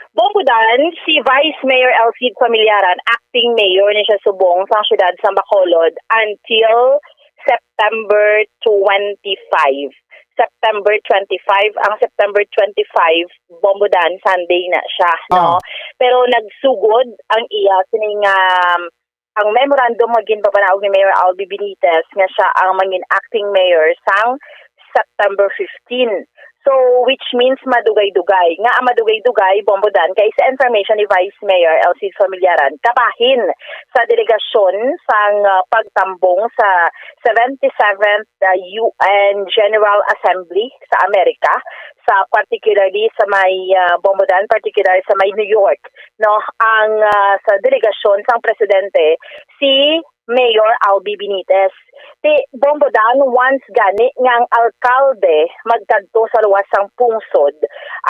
Bombo Dan, si Vice Mayor Elcid Familiaran, acting mayor ni siya subong sang siyudad sang Bacolod until September twenty-five. September twenty-five, ang September twenty-five, Bombo Dan, Sunday na siya, no? Ah. Pero nagsugod ang iya sining, um, ang memorandum nga ginpabanaog ni Mayor Albi Benitez nga siya ang mangin acting mayor sang September fifteen. So, which means madugay-dugay. Nga ang madugay-dugay, Bombo Dan, kay sa information ni Vice Mayor Elcid Familiaran, kabahin sa delegasyon sang, ah, pagtambong sa seventy-seventh, ah, U N General Assembly sa Amerika, sa particularly sa may, ah, Bombo Dan, particular sa may New York, no, ang, ah, sa delegasyon sang presidente, si Mayor Albi Benitez. Ti, Bombo Dan, once gani nga ang alkalde magkadto sa luwas sang pungsod,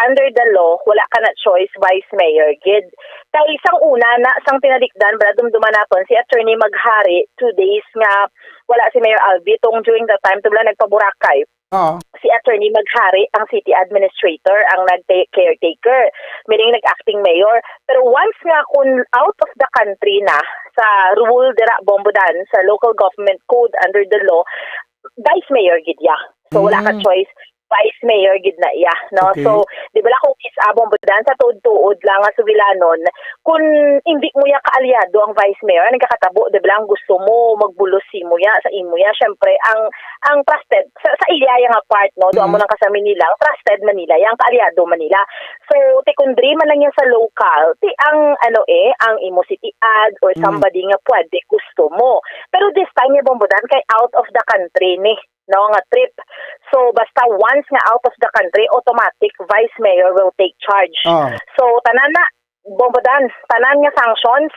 under the law, wala ka na choice, vice mayor gid. Kay sang una na, sang tinalikdan, bala, dumduman naton si Attorney Maghari, two days nga wala si Mayor Albi, tong during that time, to bala nagpaburakay. Oo. Si Attorney Maghari ang city administrator, ang nag-, caretaker, meaning nag-acting mayor. Pero once nga kun out of the country na sa rule dira, Bombo Dan, sa local government code under the law, vice mayor gid ya. So, wala ka Mm. choice. Vice mayor gid na iya, no? Okay. So, di ba la, kung is-a, Bombo Dan, sa tuod-tuod lang nga sugilanon, kung hindi mo ya kaalyado ang vice mayor, nagkakatabo, di ba, ang gusto mo magbulos si mo ya, sa imo ya. Syempre, ang, ang trusted, sa, sa iya ya nga part, no, doon mo Mm. nang kasami nila, ang trusted man nila ya, ang kaalyado man nila. So, ti kundri man lang yan sa local, ti ang, ano eh, ang imo city ad or Mm. somebody nga pwede gusto mo. Pero this time, ya, Bombo Dan, kay out of the country ni, no, nga trip. So, basta once nga out of the country, automatic, vice mayor will take charge. Ah. So, tanan na, Bombo Dan, tanan nga sanctions,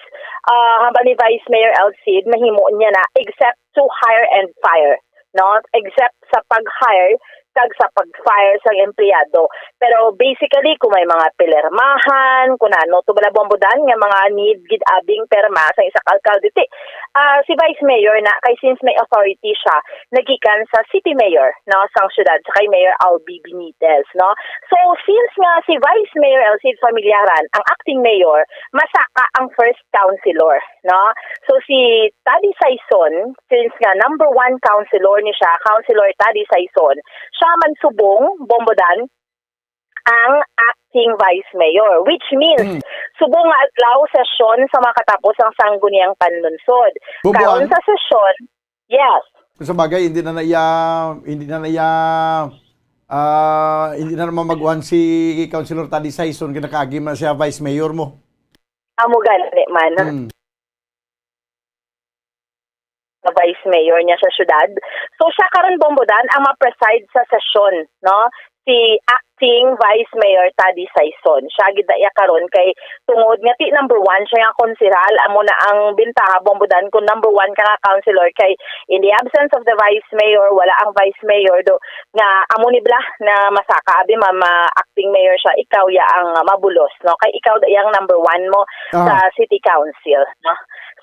ah, hambal ni Vice Mayor Elcid, mahimo niya na, except to hire and fire, no? Except sa pag-hire kag sa pag-fire sang empleyado. Pero basically, kung may mga pilermahan, kung ano, to bala, Bombo Dan, nga mga need gid abing perma sa isa ka alkalde, ti, ah, si Vice Mayor na, kay since may authority siya, nagikan sa city mayor, no, sang syudad, sa kay Mayor Albi Benitez, no? So, since nga si Vice Mayor Elcid Familiaran ang acting mayor, masaka ang first councilor, no? So, si Taddy Saison, since nga number one councilor ni siya, Councilor Taddy Saison, siya man subong, Bombo Dan, ang acting vice mayor, which means, Mm. subong nga adlaw sesyon sa makatapos ang Sangguniang Panlunsod. Bombo Karon Ann? Sa sesyon, yes. Sa bagay, hindi na na iya, hindi na na iya, ah, hindi na naman maguhan si Councilor Taddy Saison, kinakaagi man siya vice mayor mo. Amo gani man. Mm. Vice mayor niya sa syudad. So, siya karon, Bombo Dan, ang ma-preside sa sesyon, no? Si acting Vice Mayor Taddy Saison. Siya gid na iya karon kay tungod nga ti number one siya nga konsehal, amo na ang bintaha, Bombo Dan, kung number one ka nga councilor kay in the absence of the vice mayor, wala ang vice mayor do nga amo ni bala na masaka abi ma, ma acting mayor siya, ikaw ya ang mabulos, no? Kay ikaw da yang number one mo Ah. sa city council, no?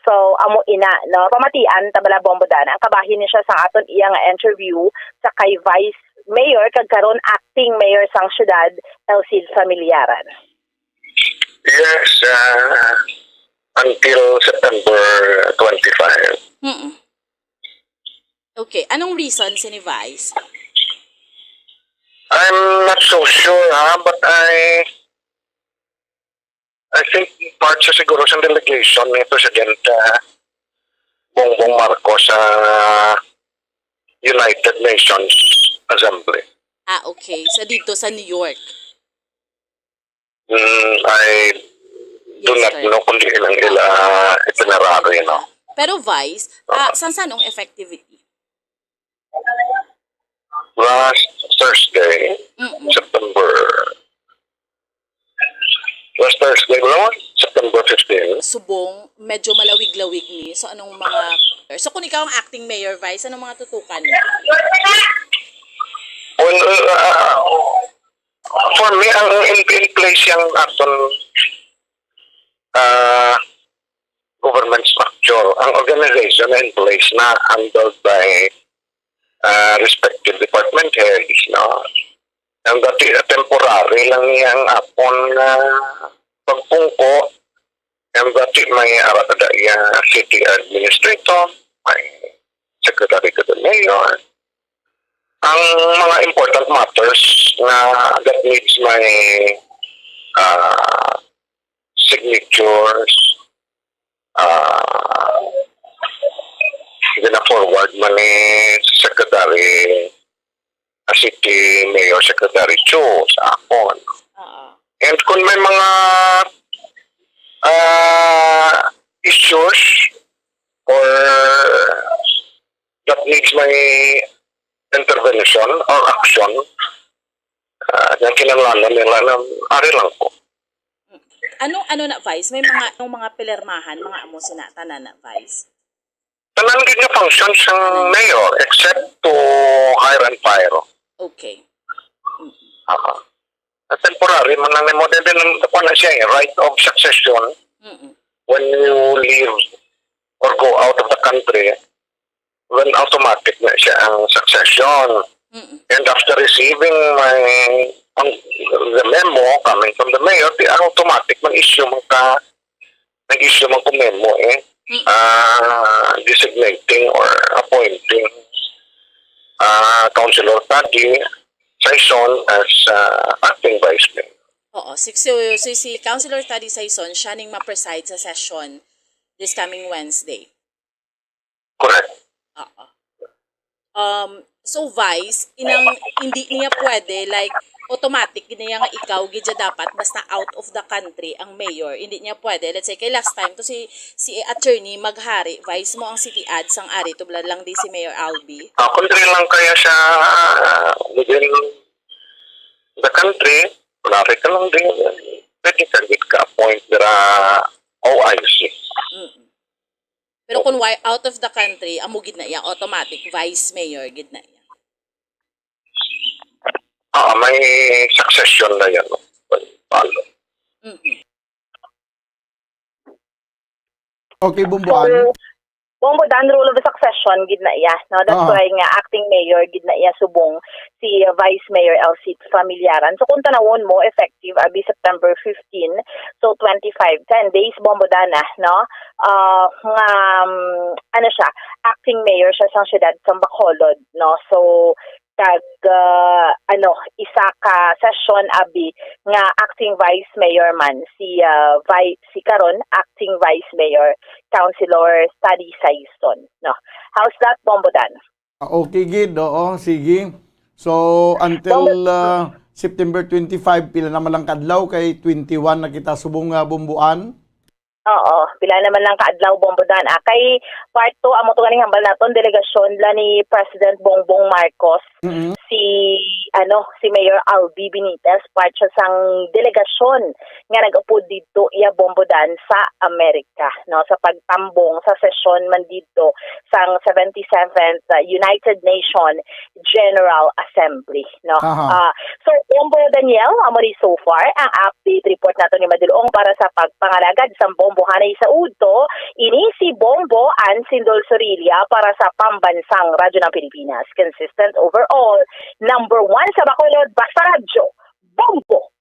So, amo ina, no? Pamatian ta bala, Bombo Dan, ang kabahin ni siya sa aton iya nga interview sa kay Vice Mayor kag karon acting mayor sang syudad, Elcid Familiaran. Yes, uh, until September twenty-five. Mm-mm. Okay, anong reason sini Vice? I'm not so sure, ha, but I I think part sa siguro sa delegation ni President uh, Bongbong Marcos sa United Nations Assembly. Ah, okay. Sa dito sa New York. Mm, I do Yes, not sir. know kung di ilang ila itinerary, no? Pero Vice, ah, sang sanong effectivity? Last Thursday, Mm-mm. September. Last Thursday, wala mo? September fifteen. Subong, medyo malawig-lawig ni. So, anong mga... So, kung ikaw ang acting mayor, Vice, anong mga tutukan mo? Well, uh, for me, ang in, in place yung aton uh, government structure, ang organization na in place na handled by uh, respective department heads, no? Ang dati uh, temporary lang niya ang apon na pagpungko. Ang dati may ara kada iya city administrator, may secretary to the mayor. Ang mga important matters na that needs my uh, signatures, uh, gina-forward man ni Secretary, uh, City Mayor Secretary Cho sa akon. Oo. And kung may mga uh, issues or that needs my intervention or action, uh, yung kinanglanan nila na ari lang po. Ano ano na, Vice? May mga anong mga pilermahan, mga amo sina tanan na, Vice? Tanan gid nga function sang mayor except to hire and fire. Okay. Uh, temporary man lang mo din din ako na siya eh, right of succession Mm-mm. When you leave or go out of the country, well, automatic na siya ang succession. Mm-mm. And after receiving my ang, the memo coming from the mayor, di automatic mag-issue man ka nag-issue man ko memo eh. Mm. Ah, designating or appointing ah Councilor Tadi Saison as ah, acting vice mayor. Oo, si, si, si, si Councilor Tadi Saison, siya ning ma-preside sa session this coming Wednesday. Correct. Oo. Um, so Vice, inang hindi niya pwede, like, automatic gid niya nga ikaw gid siya dapat basta out of the country ang mayor. Hindi niya pwede. Let's say kay last time to si si attorney maghari, Vice mo ang city ad sang ari to bla lang di si Mayor Albi. Ah, kung diri lang kaya siya ah, within the country, kunwari ka lang din, pwede ka gid ka-appoint dira O I C. Mm. Pero kung why out of the country, amo gid na iya, automatic vice mayor gid na iya. Ah, may succession na yan. Follow. Mhm. Okay, Bumbuan. So, Bombo Dan, rule of succession gid na iya, no? That's Ah. Why nga acting mayor gid na iya subong si Vice Mayor Elsie Familiaran. So kung tanawon mo, effective abi September fifteen, so twenty-five, ten days, Bombo Dan, ah, no? Ah, nga um, ano siya, acting mayor siya sa siyudad sa Bacolod, no? So kag ah, ano, isa ka session abi nga acting vice mayor man si ah, vi- si karon acting vice mayor, Councilor Study Saison, no? How's that, Bombo Dan? Ah, okay gid, oo, sige. So, until ah, September twenty-five, pila naman lang kadlaw kay twenty-one na kita subong nga Bumbuan. Oo, pila naman lang kaadlaw, Bombo Dan. Ah, kay part two, amo to ganing hambal naton, delegasyon la ni President Bongbong Marcos Mm-mm. Si, ano, si Mayor Albi Benitez, part siya sang delegasyon nga nag-upod didto iya Bombo Dance sa Amerika, no, sa pagtambong sa sesyon man didto sang seventy-seventh, uh, United Nation General Assembly, no. Aha. Ah, so, Bombo Daniel, amo ni so far ang update report nato ni Madulong para sa pagpangalagad sang Bombo hanay sa udto. Ini si Bombo Ann Sindol Sorilla para sa Pambansang Radyo ng Pilipinas. Consistent overall. Number one sa Bacolod, basta radyo, Bombo!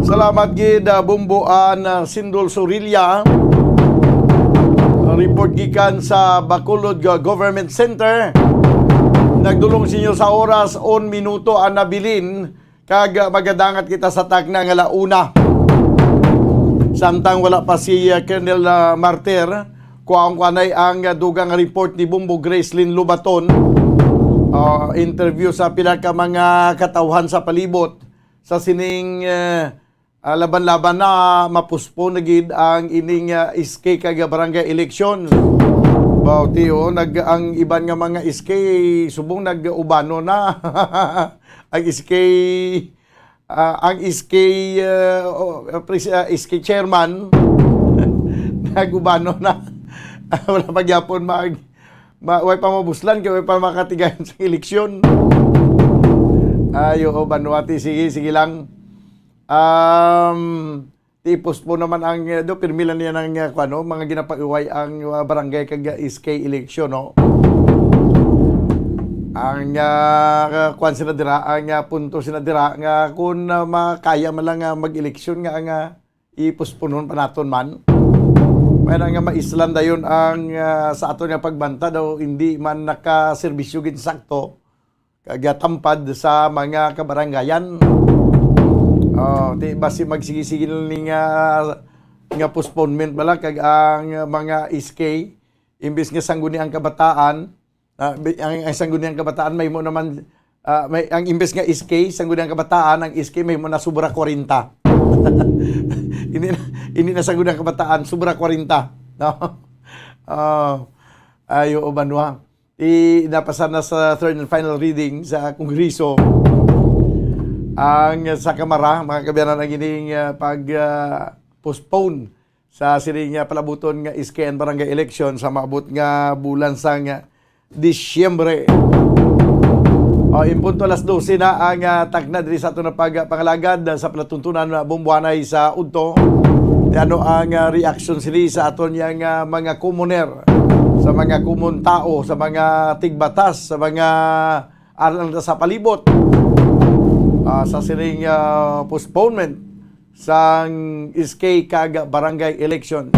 Salamat gid, ah, Bombo Ann, ah, Sindol Sorilla. Ang report gikan sa Bacolod Go-, Government Center. Nagdulong sa inyo sa oras, on minuto ang nabilin, kag, ah, magadangat kita sa takna nga la una. Samtang wala pa si, ah, Colonel, ah, Martir, kuhaon ko anay ang, ah, dugang report ni Bombo Gracelyn Lobaton. Ah, interview sa pila ka mga katawhan sa palibot sa sining, eh, ah, laban-laban na ma-postpone na gid ang ining, ah, S K kag barangay election. Bauti, oh, nag-, ang iban nga mga S K subong nag-ubano na. Ang S K, ah, ang S K, ah, oh, pres-, ah, S K chairman nag-ubano na. Wala pa gyapon mag-, ma-, way pa mabuslan kay way pa makatigayon sa eleksyon. Ay, oo, Banuati, sige, sige lang. Um, ti-postpone naman ang, eh, do, pirmi lang niya ng, eh, kuwan, no, mga ginapaiway ang, ah, barangay kag, ah, S K election, no? Ang, ah, kuwan sila dira, ang, ah, punto sila dira nga kung, ah, makaya man lang nga mag-eleksyon nga, nga i-postpone pa naton man. Kaya na nga maislan dayon ang, ah, sa aton nga pagbanta daw hindi man nakaserbisyo gid sakto. Kag, ah, tampad sa mga kabarangayan. Oh, ti basi magsigi-sige lang ni nga, nga postponement bala kag ang mga S K, imbis nga Sangguniang Kabataan, ah, bi-, ang, ang Sangguniang Kabataan mahimo naman, ah, may, ang imbis nga S K, Sangguniang Kabataan, ang S K mahimo na sobra kwarenta. Ini na, ini na Sangguniang Kabataan, sobra kwarenta, no? Oh, ayo, Banwa. Ti napasa na sa third and final reading sa Kongreso ang sa Kamara, mga kaabyanan, ang ining, ah, pag, ah, postpone sa sining, ah, palabuton nga S K and barangay election sa maabot nga bulan sang, ah, Disyembre. O, in punto alas dose na ang, ah, takna diri sa aton nga pagpangalagad, ah, sa palatuntunan nga bumbuanay sa udto. Ti ano ang, ah, reaksyon sini sa aton yang, ah, mga commoner, sa mga common tao, sa mga tigbatas, sa mga alang sa palibot, ah, sa sining, ah, postponement sang S K kag barangay election.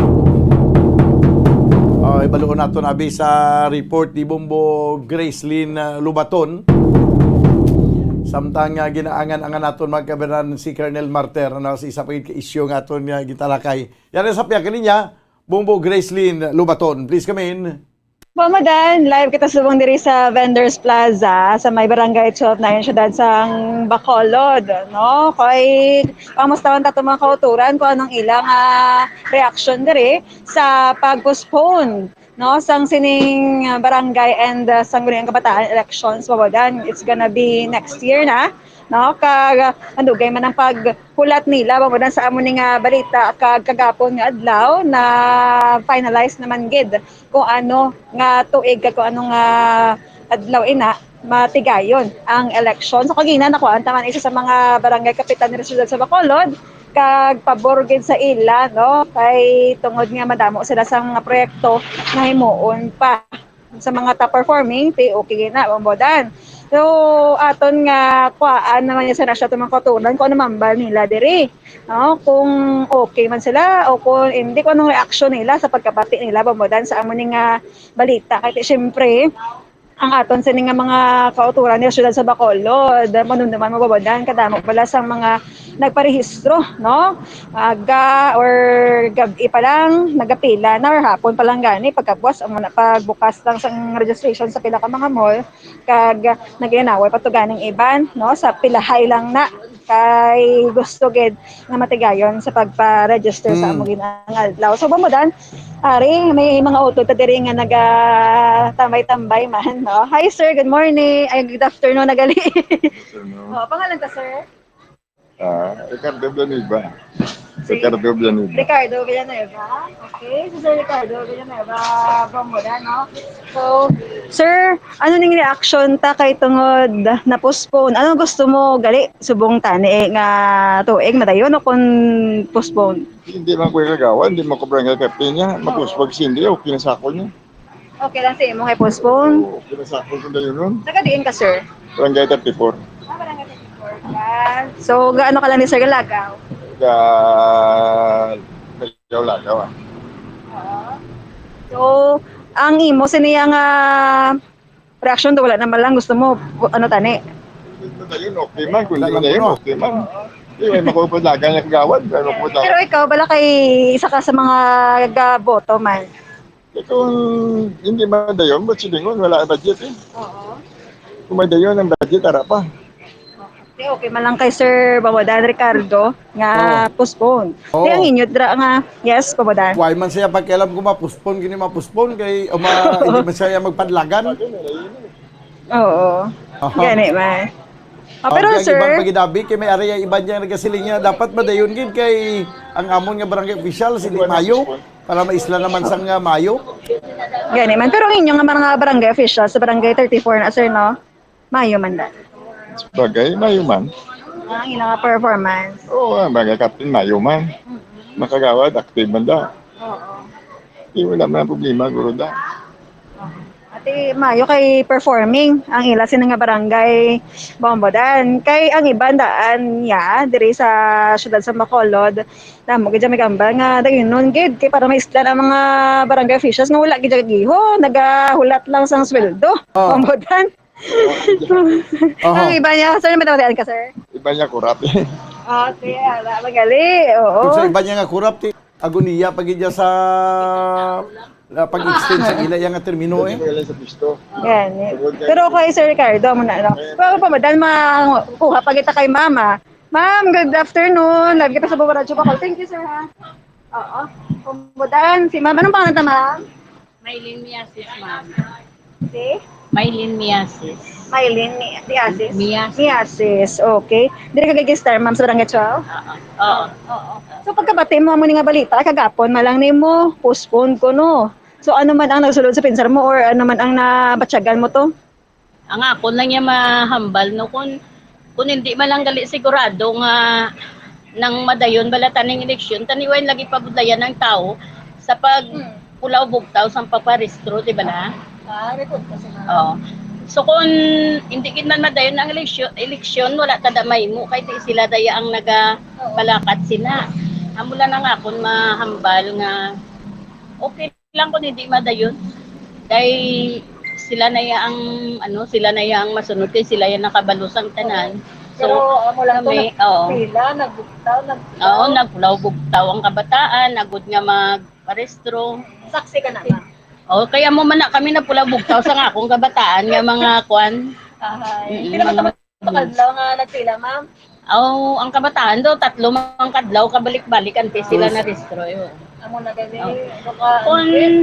Ah, ibaluon naton abi sa report ni Bombo Gracelyn, ah, Lubaton. Samtang, ah, ginaangan-angan naton, mga kaabyanan, si Colonel Martir, ano, sa isa pa gid ka isyu nga aton nga gitalakay. Yari sa pihak linya, Bombo Gracelyn Lubaton. Please come in. Mamadan, live kita subong diri sa Vendors Plaza sa may Barangay twelve na yung siyudad sang Bacolod, no? Kay pamustawan ta itong mga kauturan kung anong ilang, ah, reaksyon diri sa pag-postpone, no, sang sining, ah, barangay and, ah, Sangguniang Kabataan elections, Mamadan. It's gonna be next year na, no? Kag, ah, madugay man ang paghulat nila, Mamadan, sa amo ni nga balita kag kagapon nga adlaw na finalize naman gid kung ano nga tuig kag kung ano nga adlaw ina matigayon ang eleksyon. So, kagina, nakuhaan ta man isa sa mga barangay kapitan diri sa siyudad sa Bacolod, kag pabor gid sa ila, no? Kay tungod nga madamo sila sa mga proyekto nga himuon pa sa mga top performing, ti okay na, Bombodan. So, aton nga kuhaan naman yung sa nasya itong mga kauturan kung ano mambal nila diri. No? Kung okay man sila o kung hindi, kung anong reaksyon nila sa pagkabati nila, Bombodan, sa amo ni nga balita. Kay ti, syempre, ang aton sini nga mga kauturan ni siyudad sa Bacolod, manumduman, Bombodan, kadamo pala sang mga nagparehistro, no? Aga or gab-i pa lang, nagapila na or hapon pa lang gani, pagkabuas, ang muna, pagbukas lang sang registration sa pila ka mga mall, kag naglinaway pa to ganing iban, no? Sa pilahay lang na. kay gusto gid nga matigayon sa pagpa-register sa Mm. amo gid nga adlaw. So, Bombodan, ari, may mga utod ta diri nga nagatambay-tambay man, no? Hi, sir. Good morning. Ay, good afternoon na gali. Afternoon. Oh, pangalan ta, sir? Ah, Ricardo Villanueva. Sige. Ricardo Villanueva. Ricardo Villanueva. Okay, si Sir Ricardo Villanueva, Bombodan, no? So, sir, ano ning reaction ta kay tungod na-postpone? Ano gusto mo gali subong tani nga tuig madayon o kon postpone? Hindi man ko kagawad, hindi man ko barangay captain niya. Mapos-, Oo. Pag hindi, okay na sa ako niya. Okay lang sa imo kay postpone? Oo, okay na sa ako kung dayon nun. Taga diin ka, sir? Barangay thirty-four. Ah, barangay thirty-four ka. So, gaano ka lang ni Sir Galagaw? Ga-, Lagaw-lagaw, ah. Oo. So, ang imo sini nga reaksyon to, wala naman lang gusto mo, ano tani? Hindi na yun, okay man. Kung Wala hindi lang na yun, kuno. Okay man. Di, may makupadagan yung kagawad, may makupadagan. Pero ikaw, bala kay isa ka sa mga gaboto man. Eh, kung hindi man dayon, ba't silingon? Wala ang budget eh. Oo. Kung may dayon ang budget, ara pa. Okay, okay man lang kay Sir Babadan Ricardo nga Oo. postpone. Oo. Di ang inyo dra nga, yes, Babadan. Why man siya pakialam kung ma-postpone, kini ma-postpone kay, o ma-, hindi man siya magpadlagan? Oo. Aha. Gani man. Ah, pero, Okay, ang sir, iban pagidabi kay may area iban niya nagasiling niya dapat madayon gid kay ang amon nga barangay official si Di Mayo para maisla naman sang, ah, Mayo. Gani man. Pero ang inyo nga mga barangay official sa barangay thirty-four na, sir, no? Mayo man da. Bagay, mayo man. Ah, ang ilang performance. Oo, ang bagay, Captain, mayo man. Mm-mm. Makagawad, active man da. Oo. Di, wala man ang problema, guro da. Ati, mayo kay performing ang ila sini nga barangay Bombodan. Kay ang iban daan niya diri sa siyudad sa Bacolod, namo gid may gambal nga dayon gid kay para maislan ang mga barangay officials nga wala gid giho, nagahulat lang sang sweldo. Oh. Bombodan. Oh. Ang iba niya, sir, may tawag ka, sir? Iba niya, kurap. Oh, siya, wala, magali. Oo. Kung sa iba niya nga kurap, ti-, agoniya pa gid niya sa, ah, pag-extend sa ila iya nga termino, eh. Dito ka lang sa pisto. Gani. Pero kay Sir Ricardo, amo na, no? Pero pa, madal, makuha pa kita kay Mama. Ma'am, good afternoon. Live kita sa Bubo Radyo Bacol. Thank you, sir, ha? Oo. Kumbudan, si Ma'am. Anong pangalan ta, Ma'am? Mylene Miasis, ma'am. Si? Mylene Miasis. Mylene Mi-, Diasis? Miasis. Miasis, okay. Diri ka gig-star, ma'am, sa Barangay twelve? Oo. Oo. Oo. So, pagkabati mo, amo ni nga balita, kagapon man lang nimo, postpone ko, no? So, ano man ang nagsulod sa pinsar mo or ano man ang nabatyagan mo to? Ang akon lang niya mahambal, no, kung, kung hindi man lang gali sigurado nga nang madayon bala taning eleksyon, tani way lagi pabudlayan ang tao sa pag Hmm. pulaw bugtaw sang pagparehistro, di bala? Ah, may punto si ma'am. Oo. So, kung hindi gid man madayon ang eleksyon, eleksyon, wala ta da mahimo kay di sila daya ang Oo. nagapalakat sina. Amo lang ang akon mahambal nga okay lang kung hindi madayon. Kay sila na ya ang, ano, sila na ya ang masunod kay sila ya nakabalo sang tanan. So, Pero amo lang to, kami, oo. Nagpila, nagbugtaw, nagpulaw. Oo, nagpulaw bugtaw ang kabataan, agud nga magparehistro. Saksi ka na, ma'am? Oo, kaya mo man na kami nagpulaw bugtaw sa akong kabataan nga mga kwan. Ahay. Mm, Pila ka mga taon Mga kadlaw nga nagpila, ma'am? Aw, ang kabataan daw, tatlo man kadlaw, kabalik-balik, antes sila Yes. na-destroy, oh. Amo na gani, Oo. ano ka, Kun, ano,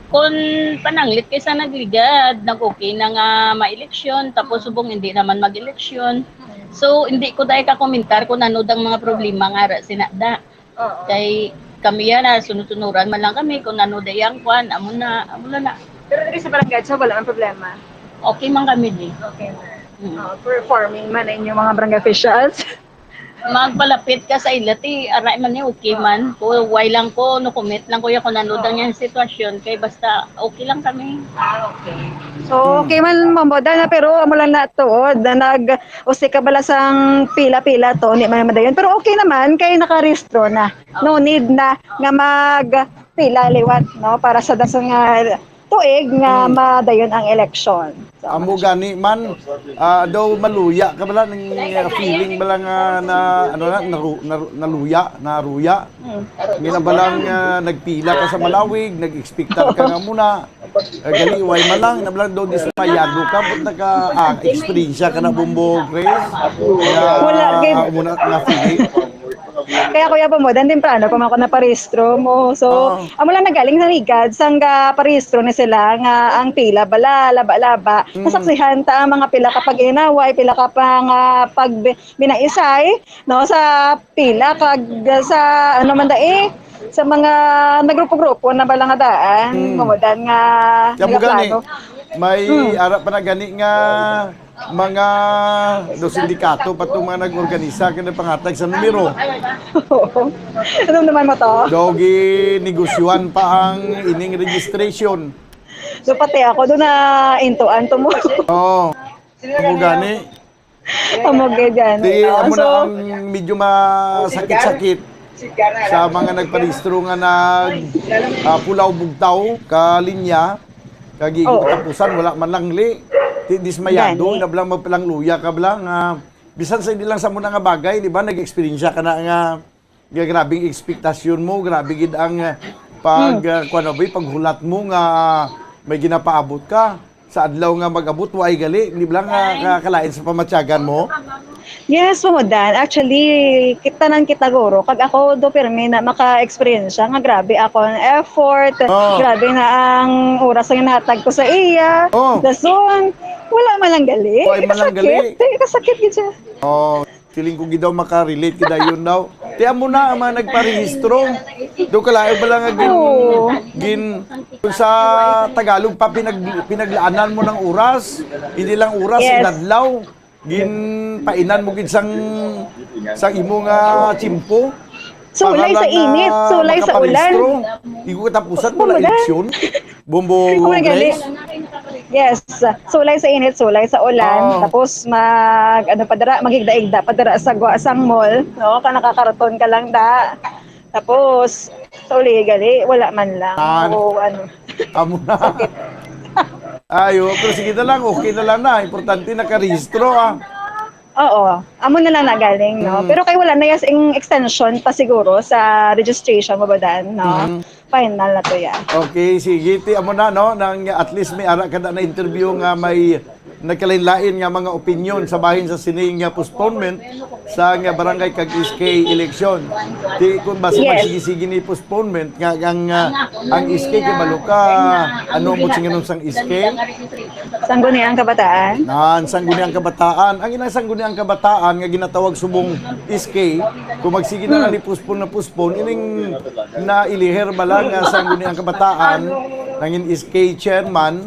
kun pananglit kay sa nagligad, nag-okay na nga ma-eleksyon, tapos Mm. subong hindi naman mag-eleksyon. Mm. So, hindi ko dahil ka-komentar kung ano dang mga problema nga ara sinada. Oo. Kay kami yan, ah, sunod-sunuran man lang kami kung ano day ang kwan, amo na, amo na na. Pero diri sa barangay, so wala ang problema? Okay man kami di. Okay man. Mm. Oo, performing man ang inyong mga barangay officials? Magpalapit ka sa ila, ti, aray man ni, okay Ah. man. Kung way lang ko, no comment lang ko ya kung ano Ah. dang yung sitwasyon. Kay basta okay lang kami. Ah, okay. So, Hmm. okay man, Ma'am Boda, na, pero amo lang na tuod na nag-, o si kabala sang pila-pila to, hindi man madayon. Pero okay naman, kay nakarehistro na. No need na nga magpila liwat, no, para sa dason nga tuig nga Hmm. madayon ang eleksyon. So, Amo gani man, ah, daw maluya ka bala ning, ah, feeling bala nga na, ano na, naru-, naru-, naluya, naruya. Hmm. Nga na bala nga nagpila ka sa Malawig, nag-expectar ka nga muna. Eh, gali, why man lang, nablang daw dismayado ka, but naka, ah, eksperyensya ka na, Bombo Grace? Nga, Wala, kay ah, muna nga feeling. Kaya, Kuya Bombo, dan temprano pa man ako naparehistro mo. So, Oo. amo lang nagaling sa Ligad, sang gaparehistro ni sila nga ang pila bala, laba-laba. Mm. Nasaksihan ta ang mga pila ka pag-inaway, pila ka pang, ah, pag binaisay, no, sa pila kag sa ano man dai, sa mga nagrupo-grupo na bala nga daan, Mm. mamudan nga Kaya mo gani, nagaplano. may Hmm. ara pa na gani nga mga do sindikato pa itong mga nag-organisa kay nagpangatag sa numero. Ano naman mo to? Daw ginegosyuhan pa ang ining registration. So, pati ako doon na intuan to mo. Oo. Amo gani. Amo gid gani, Di, no? amo na So, ang medyo masakit-sakit sa mga nagparehistro nga nag, ah, pulaw bugtaw ka linya. Kag Oo. Katapusan, wala man lang li. Di, dismayado, Gani. Nablang magpalangluya ka bala nga, bisan sa hindi lang sa muna nga bagay, di ba, nag-eksperyensya ka na nga, nga grabing ekspektasyon mo, grabe gid ang, ah, pag, Hmm. ah, kuwan na ba, paghulat mo nga may ginapaabot ka. Sa adlaw nga mag-abot, wa ay gali, di bala nga Fine. kakalain sa pamatyagan mo? Yes, Mamo Dan. Actually, kita nang kita guro. Kag ako do pirmi na maka-eksperyensya nga grabe ako ang effort, Oh. grabe na ang oras nga nahatag ko sa iya. Oh. Dason, wala man lang gali. Wala man lang gali. Kasakit. Kasakit gid siya. Oh, feeling ko gid daw makarelate gid dayon daw. Ti amo na ang mga nagparehistro. Do kalayo bala nga gin, Oo. gin, kung sa Tagalog pa pinag-, pinaglaanan mo ng oras, hindi lang oras, Yes. inadlaw. Ginpainan mo gid sang, sang imo nga tiyempo. Sulay Para sa lang, init, ah, sulay sa ulan. makaparehistro. Igo katapusan mo Amo lang na. eleksyon. Bombo Amo na gani. Grace. Yes. Sulay sa init, sulay sa ulan. Oo. Tapos mag, ano pa dira, magigda-igda pa dira sa gwa sang mall, no? Ka nakakaraton ka lang da. Tapos, sa uli, gali, wala man lang. Tan. Oo, ano. Amo na. Sakit. Ayo, pero sige na lang, okay na lang na. Importante nakarehistro, ah. Oo, amo na lang na galing, no? Mm. Pero kay wala na yas ing extension pa siguro sa registration mo ba dan, no? Mm. Final na to ya. Okay, sige. Ti, amo na, no? Nang at least may ara ka na, na interview nga may nagkalain-lain nga mga opinyon sa bahin sa sining nga postponement sa nga barangay kag S K election. Ti, kung basi Yes. magsige-sige ni postponement nga ang, ah, ang S K kay balo ka, ano mo singanon sang S K? Sangguniang Kabataan. Nan, Sangguniang Kabataan. Ang ilang Sangguniang Kabataan nga ginatawag subong S K, kung magsige na lang ni postpone na postpone, ining nailiher bala nga Sangguniang Kabataan, nangin S K chairman,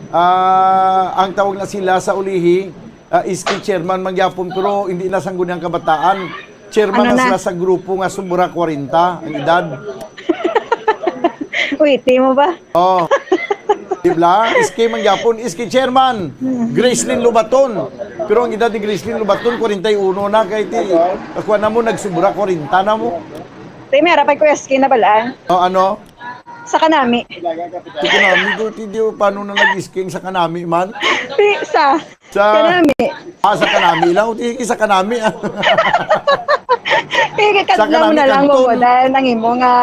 ah, ang tawag na sila sa ulihi, ah, S K chairman man gyapon, pero hindi na Sangguniang Kabataan. Chairman Ano na na? sila sa grupo nga sobra kwarenta ang edad. Uy, ti mo ba? Oh. Di ba? S K man gyapon, S K chairman, Gracelyn Lobaton. Pero ang edad ni Gracelyn Lobaton, kwarenta y uno na, kay ti, kuwan na mo, nagsubra, kwarenta na mo. Ti, may harap ay ko S K na balaan. Oh, ano? Sa kanami. Ti kanami, do, ti, di, paano na nag-S K ang sa kanami man? Ti, sa Sa kanami. Ah, sa kanami lang. Ti, sa kanami, ah. Ti, Sa kadlaw kanami na lang kanton. mo, dahil ang imo nga,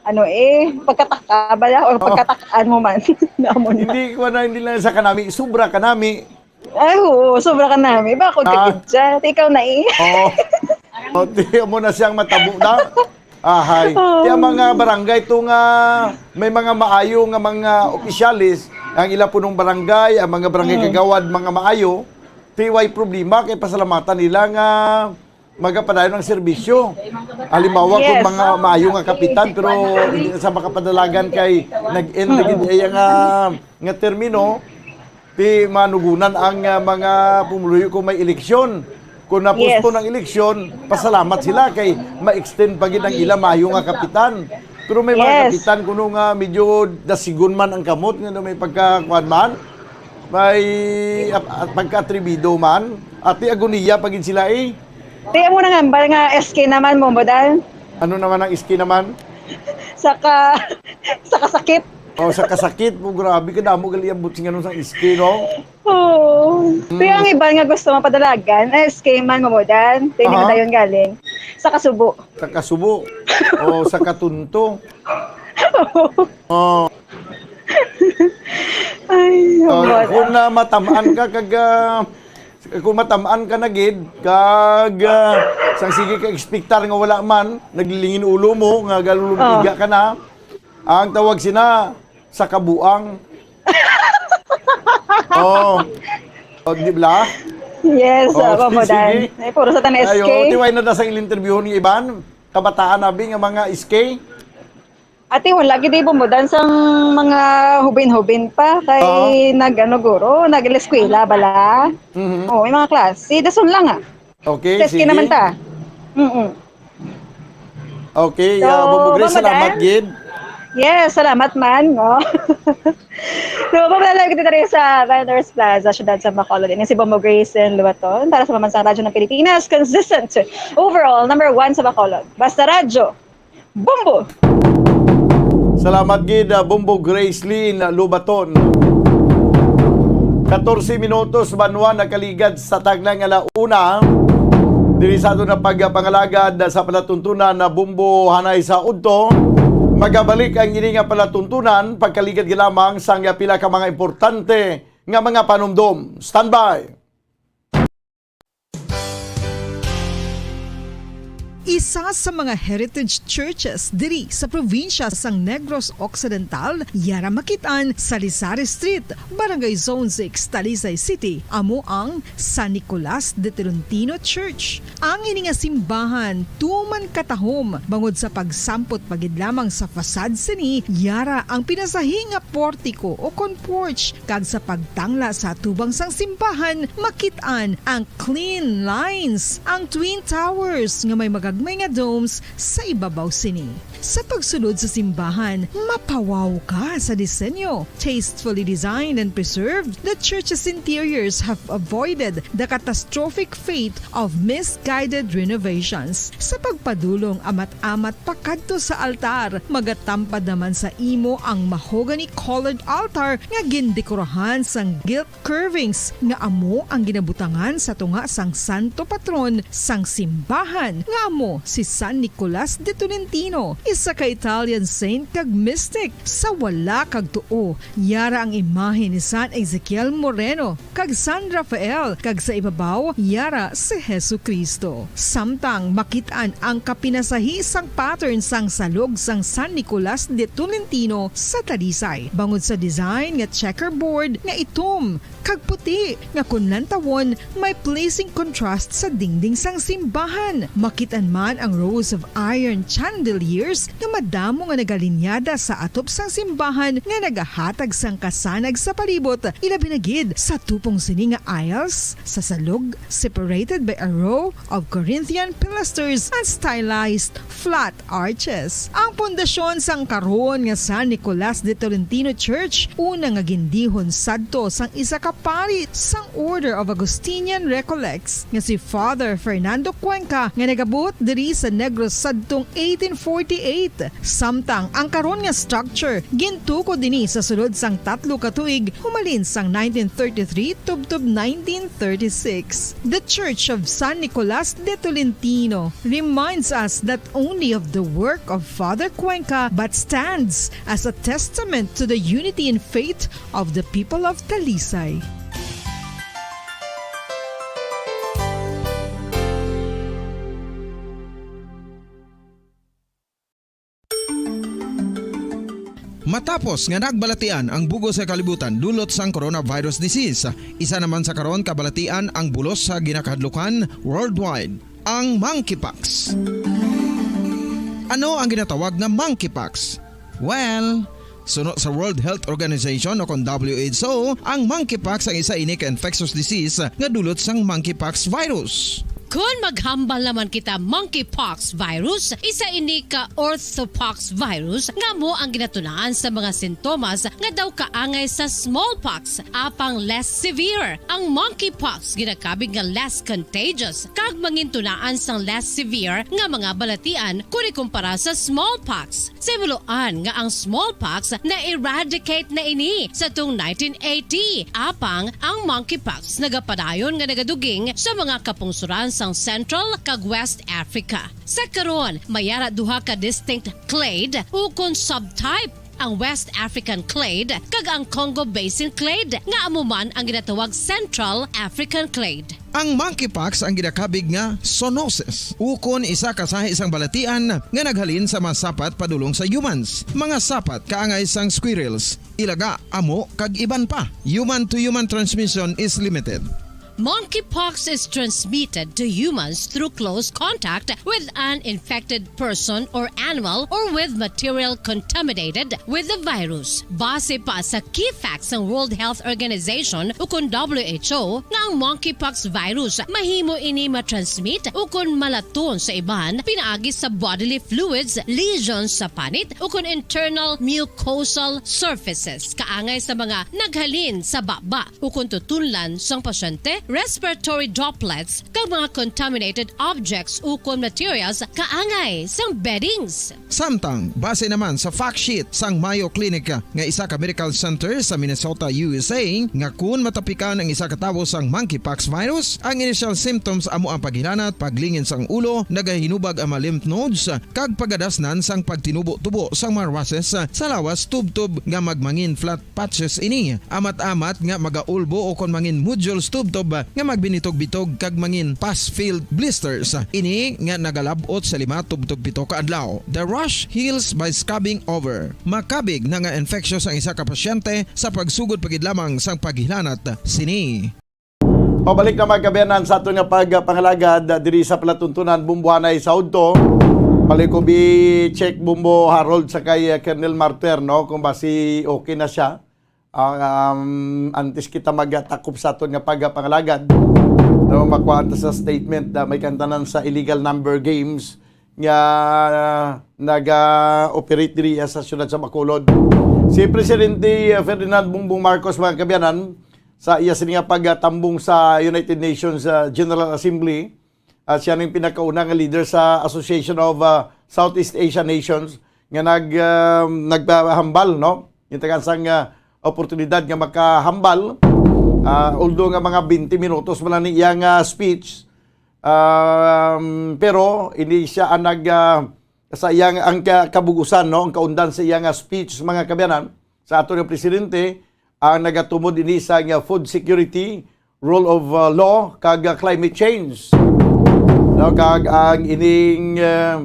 ano eh, pagkataka bala, o Oo. pagkatakaan mo man. Namo na. Hindi ko na, hindi lang sa kanami. Sobra kanami. Ay, oo, sobra kanami. Bakod ka Ah. gid siya. Ti, ikaw na eh. Oo. O, ti, amo na siyang matabo na. Ahay. Oh. Ti ang mga barangay to nga may mga maayo nga mga opisyales, ang ila punong barangay, ang mga barangay Mm. kagawad, mga maayo, ti way problema kay pasalamatan nila nga magapadayon ang serbisyo. Halimbawa, kung Yes. mga maayo nga kapitan, pero hindi na sa makapadalagan kay nag-end na gid iya nga, nga termino, ti manugunan ang, ah, mga pumuluyo kung may eleksyon. Kung na-postpone Yes. ang eleksyon, pasalamat sila kay ma-extend pa gid ang ila maayo nga kapitan. Pero may mga Yes. kapitan kuno nga medyo dasigon man ang kamot, nga may pagkakuan man, may ap-, at pagka-atrebido man, ati agoniya pa gid sila eh. Ti amo na nga, bal nga S K naman mo, modal. Ano naman ang S K naman? Sa ka-, sa kasakit. Oh, sa kasakit mo, grabe ka, damo gali ang butsing ano sa S K, no? Oo. Mm. Kaya ang iban nga gusto mapadalagan, S K man, mamudan. Ti, hindi Aha. na dayon galing. Sa kasubo. Sa kasubo. O sa katunto. Oh. na matam-an ka kag, ah, kung matam-an ka na gid, kag, ah, sang sige ka ekspektar nga wala man, naglilingin ulo mo, nga galulumpiga ka na, ang tawag sina, sa kabuang. Oh. Oh, di ba? Yes, Oh, ah, sige, Bobo Dan. sige. Ay, puro sa tanan Ay, S K. Oh, tiway na da sang interviewon nga iban. Kabataan abi nga mga S K. Ate, wala gid, Bobo Dan, sang mga hubin-hubin pa kay Oo. nag-ano guro, nag-eskwela bala. Mhm. Oh, may mga klase. Dason lang ah. Okay, Sa S K sige. naman ta. Mm-mm. Okay, So, ah, Bombo Grace, Mama salamat Dan? gid. Yes, salamat man, no? So, pabalalag kita diri sa Vendors Plaza, siyudad sa Bacolod. Ini si Bombo Grace and Lubaton para sa Pambansang Radyo ng Pilipinas, consistent, overall, number one sa Bacolod. Basta Radyo, Bombo! Salamat gid, ah, Bombo Grace Lynn Lubaton. Katorse minutos, banwa nakaligad sa tagna nga ala una. Diri sa aton na pagpangalagad sa palatuntunan na Bombo hanay sa udto, magabalik ang ini nga palatuntunan pagkaligad lamang sang pila ka mga importante nga mga panumdom. Standby! Isa sa mga heritage churches diri sa probinsya sang Negros Occidental, yara makit-an sa Lisari Street, Barangay Zone six, Talisay City, amo ang San Nicolas de Tolentino Church. Ang ini nga simbahan tuman katahom bangod sa pagsampot pa gid lamang sa fasad sini, yara ang pinasahi nga portiko o kon porch, kag sa pagtangla sa atubang sang simbahan, makit-an ang clean lines, ang twin towers nga may magagmay nga domes sa ibabaw sini. Sa pagsulod sa simbahan, mapawaw ka sa disenyo. Tastefully designed and preserved, the church's interiors have avoided the catastrophic fate of misguided renovations. Sa pagpadulong amat-amat pakadto sa altar, magatampad naman sa imo ang mahogany-colored altar nga gindekorahan sang gilt curvings nga amo ang ginabutangan sa tunga sang santo patron sang simbahan, nga amo si San Nicolas de Tolentino, isa ka Italian saint kag mystic. Sa wala kag tuo, yara ang imahe ni San Ezekiel Moreno kag San Rafael, kag sa ibabaw, yara si Jesu-Cristo. Samtang makit-an ang kapinasahi sang pattern sang salog sang San Nicolas de Tolentino sa Talisay, bangod sa design nga checkerboard nga itom kag puti nga kon lantawon may pleasing contrast sa dingding sang simbahan. Makit-an man ang rows of iron chandeliers nga madamo nga nagalinyada sa atop sang simbahan nga nagahatag sang kasanag sa palibot, ilabi na gid sa tupong sini nga aisles sa salog, separated by a row of Corinthian pilasters and stylized flat arches. Ang pundasyon sang karon nga San Nicolas de Tolentino Church, una nga gindihon sadto sang isa ka pari sang Order of Augustinian Recollects nga si Father Fernando Cuenca, nga nagabot diri sa Negros sadtong eighteen forty-eight. Samtang ang karon nga structure gintukod ini sa sulod sang tatlo ka tuig humalin sang nineteen thirty-three tubtob nineteen thirty-six. The Church of San Nicolas de Tolentino reminds us not only of the work of Father Cuenca but stands as a testament to the unity in faith of the people of Talisay. Matapos nga nagbalatian ang bug-os nga kalibutan dulot sang coronavirus disease, isa naman sa karon kabalatian ang bulos sa ginakahadlukan worldwide, ang monkeypox. Ano ang ginatawag nga monkeypox? Well, suno sa World Health Organization o kon W H O, ang monkeypox ang isa ini ka infectious disease nga dulot sang monkeypox virus. Kon maghambal naman kita monkeypox virus, isa ini ka orthopox virus nga amo ang ginatunaan sa mga sintomas nga daw kaangay sa smallpox, apang less severe. Ang monkeypox ginakabig nga less contagious kag mangintunaan sang less severe nga mga balatian kon ikumpara sa smallpox. Sa himuloan nga ang smallpox na-eradicate na ini sa tung nineteen eighty, apang ang monkeypox nagapadayon nga nagaduging sa mga kapungsoran sang Central kag West Africa. Sa karon, may ara duha ka distinct clade ukon subtype ang West African clade, kag ang Congo Basin clade, nga amo man ang ginatawag Central African clade. Ang monkeypox ang ginakabig nga zoonosis, ukon isa ka sahi sang balatian nga naghalin sa mga sapat padulong sa humans, mga sapat kaangay sang squirrels, ilaga, amo, kag iban pa. Human to human transmission is limited. Monkeypox is transmitted to humans through close contact with an infected person or animal or with material contaminated with the virus. Base pa sa key facts sang World Health Organization ukon W H O nga ang monkeypox virus mahimo ini matransmit ukon malaton sa iban pinaagi sa bodily fluids, lesions sa panit ukon internal mucosal surfaces kaangay sa mga naghalin sa baba ukon tutunlan sang pasyente, respiratory droplets, kag mga contaminated objects ukon materials kaangay sang beddings. Samtang, base naman sa fact sheet sang Mayo Clinic nga isa ka medical center sa Minnesota, U S A, nga kun matapikan ang isa ka tawo sang monkeypox virus, ang initial symptoms amo ang paghilanat, paglingin sang ulo, nagahinubag ang mga lymph nodes, kag pagadasnan sang pagtinubo-tubo sang mga rashes sa lawas tubtob nga magmangin flat patches ini, amat-amat nga magaulbo o kon mangin nodules tubtob nga magbinitog-bitog kag mangin pus-filled blisters. Ini nga nagalab-ot sa lima tubtob pito ka adlaw. The rash heals by scabbing over. Makabig na nga infectious ang isa ka pasyente sa pagsugod pa gid lamang sang paghilanat sini. Pabalik na, mga kaabyanan, sa aton nga pagpangalagad, ah, diri sa palatuntunan Bumbuanay sa udto. Balik ko bi-check, Bumbo Harold, sa kay, ah, Colonel Marter, no, kung basi okay na siya. Ah, um, antes kita magtakop sa aton nga pagpangalagad, no, makuha ta sa statement na may kantanan sa illegal number games nga naga-operate diri sa siyudad sa Bacolod. Si Presidente, ah, Ferdinand Bongbong Marcos, mga kaabyanan, sa iya sini nga pagtambong sa United Nations, ah, General Assembly, at siya ning pinakauna nga leader sa Association of, ah, Southeast Asian Nations nga nag, ah, nagpahambal, no? Yung tagaan sang, ah, oportunidad nga makahambal, ah, although nga mga twenty minutos man lang ni iyang, ah, speech, um, pero hindi siya ang nag, ah, sa iyang, ang ka-, kabugusan, no? Ang kaundan sa iyang, ah, speech, mga kaabyanan, sa ato nga presidente, ang nagatumod ini sa nga food security, rule of, uh, law, kag, uh, climate change. No, kag ang ining, uh,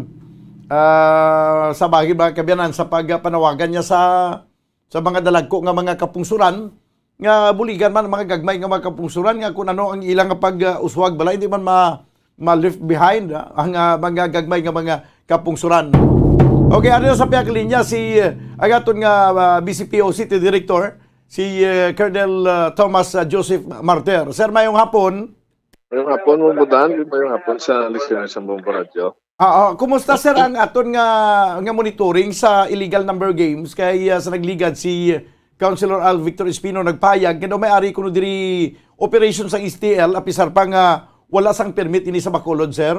uh, sa bagay, mga kaabyanan, sa pagpanawagan niya sa, sa mga dalagko nga mga kapungsuran, nga buligan man ang mga gagmay nga mga kapungsuran, nga kung ano ang ilang pag, uh, uswag bala, hindi man ma-, ma-left behind, ah, ang, ah, mga gagmay nga mga kapungsuran. Okay, ano sa pihak linya si, eh, ang aton nga, ah, B C P O City Director, si, eh, Colonel, ah, Thomas, ah, Joseph Marter. Sir, mayong hapon. Mayong hapon, Mong Budan. Mayong hapon sa listeners sa Bombo Radio. Ah, ah, kumusta, sir, ang aton nga, nga monitoring sa illegal number games? Kay, ah, sa nagligad si Councilor Al Victor Espino nagpayag nga daw may ari kuno diri operation sang S T L, apisar pa nga wala sang permit ini sa Bacolod, sir?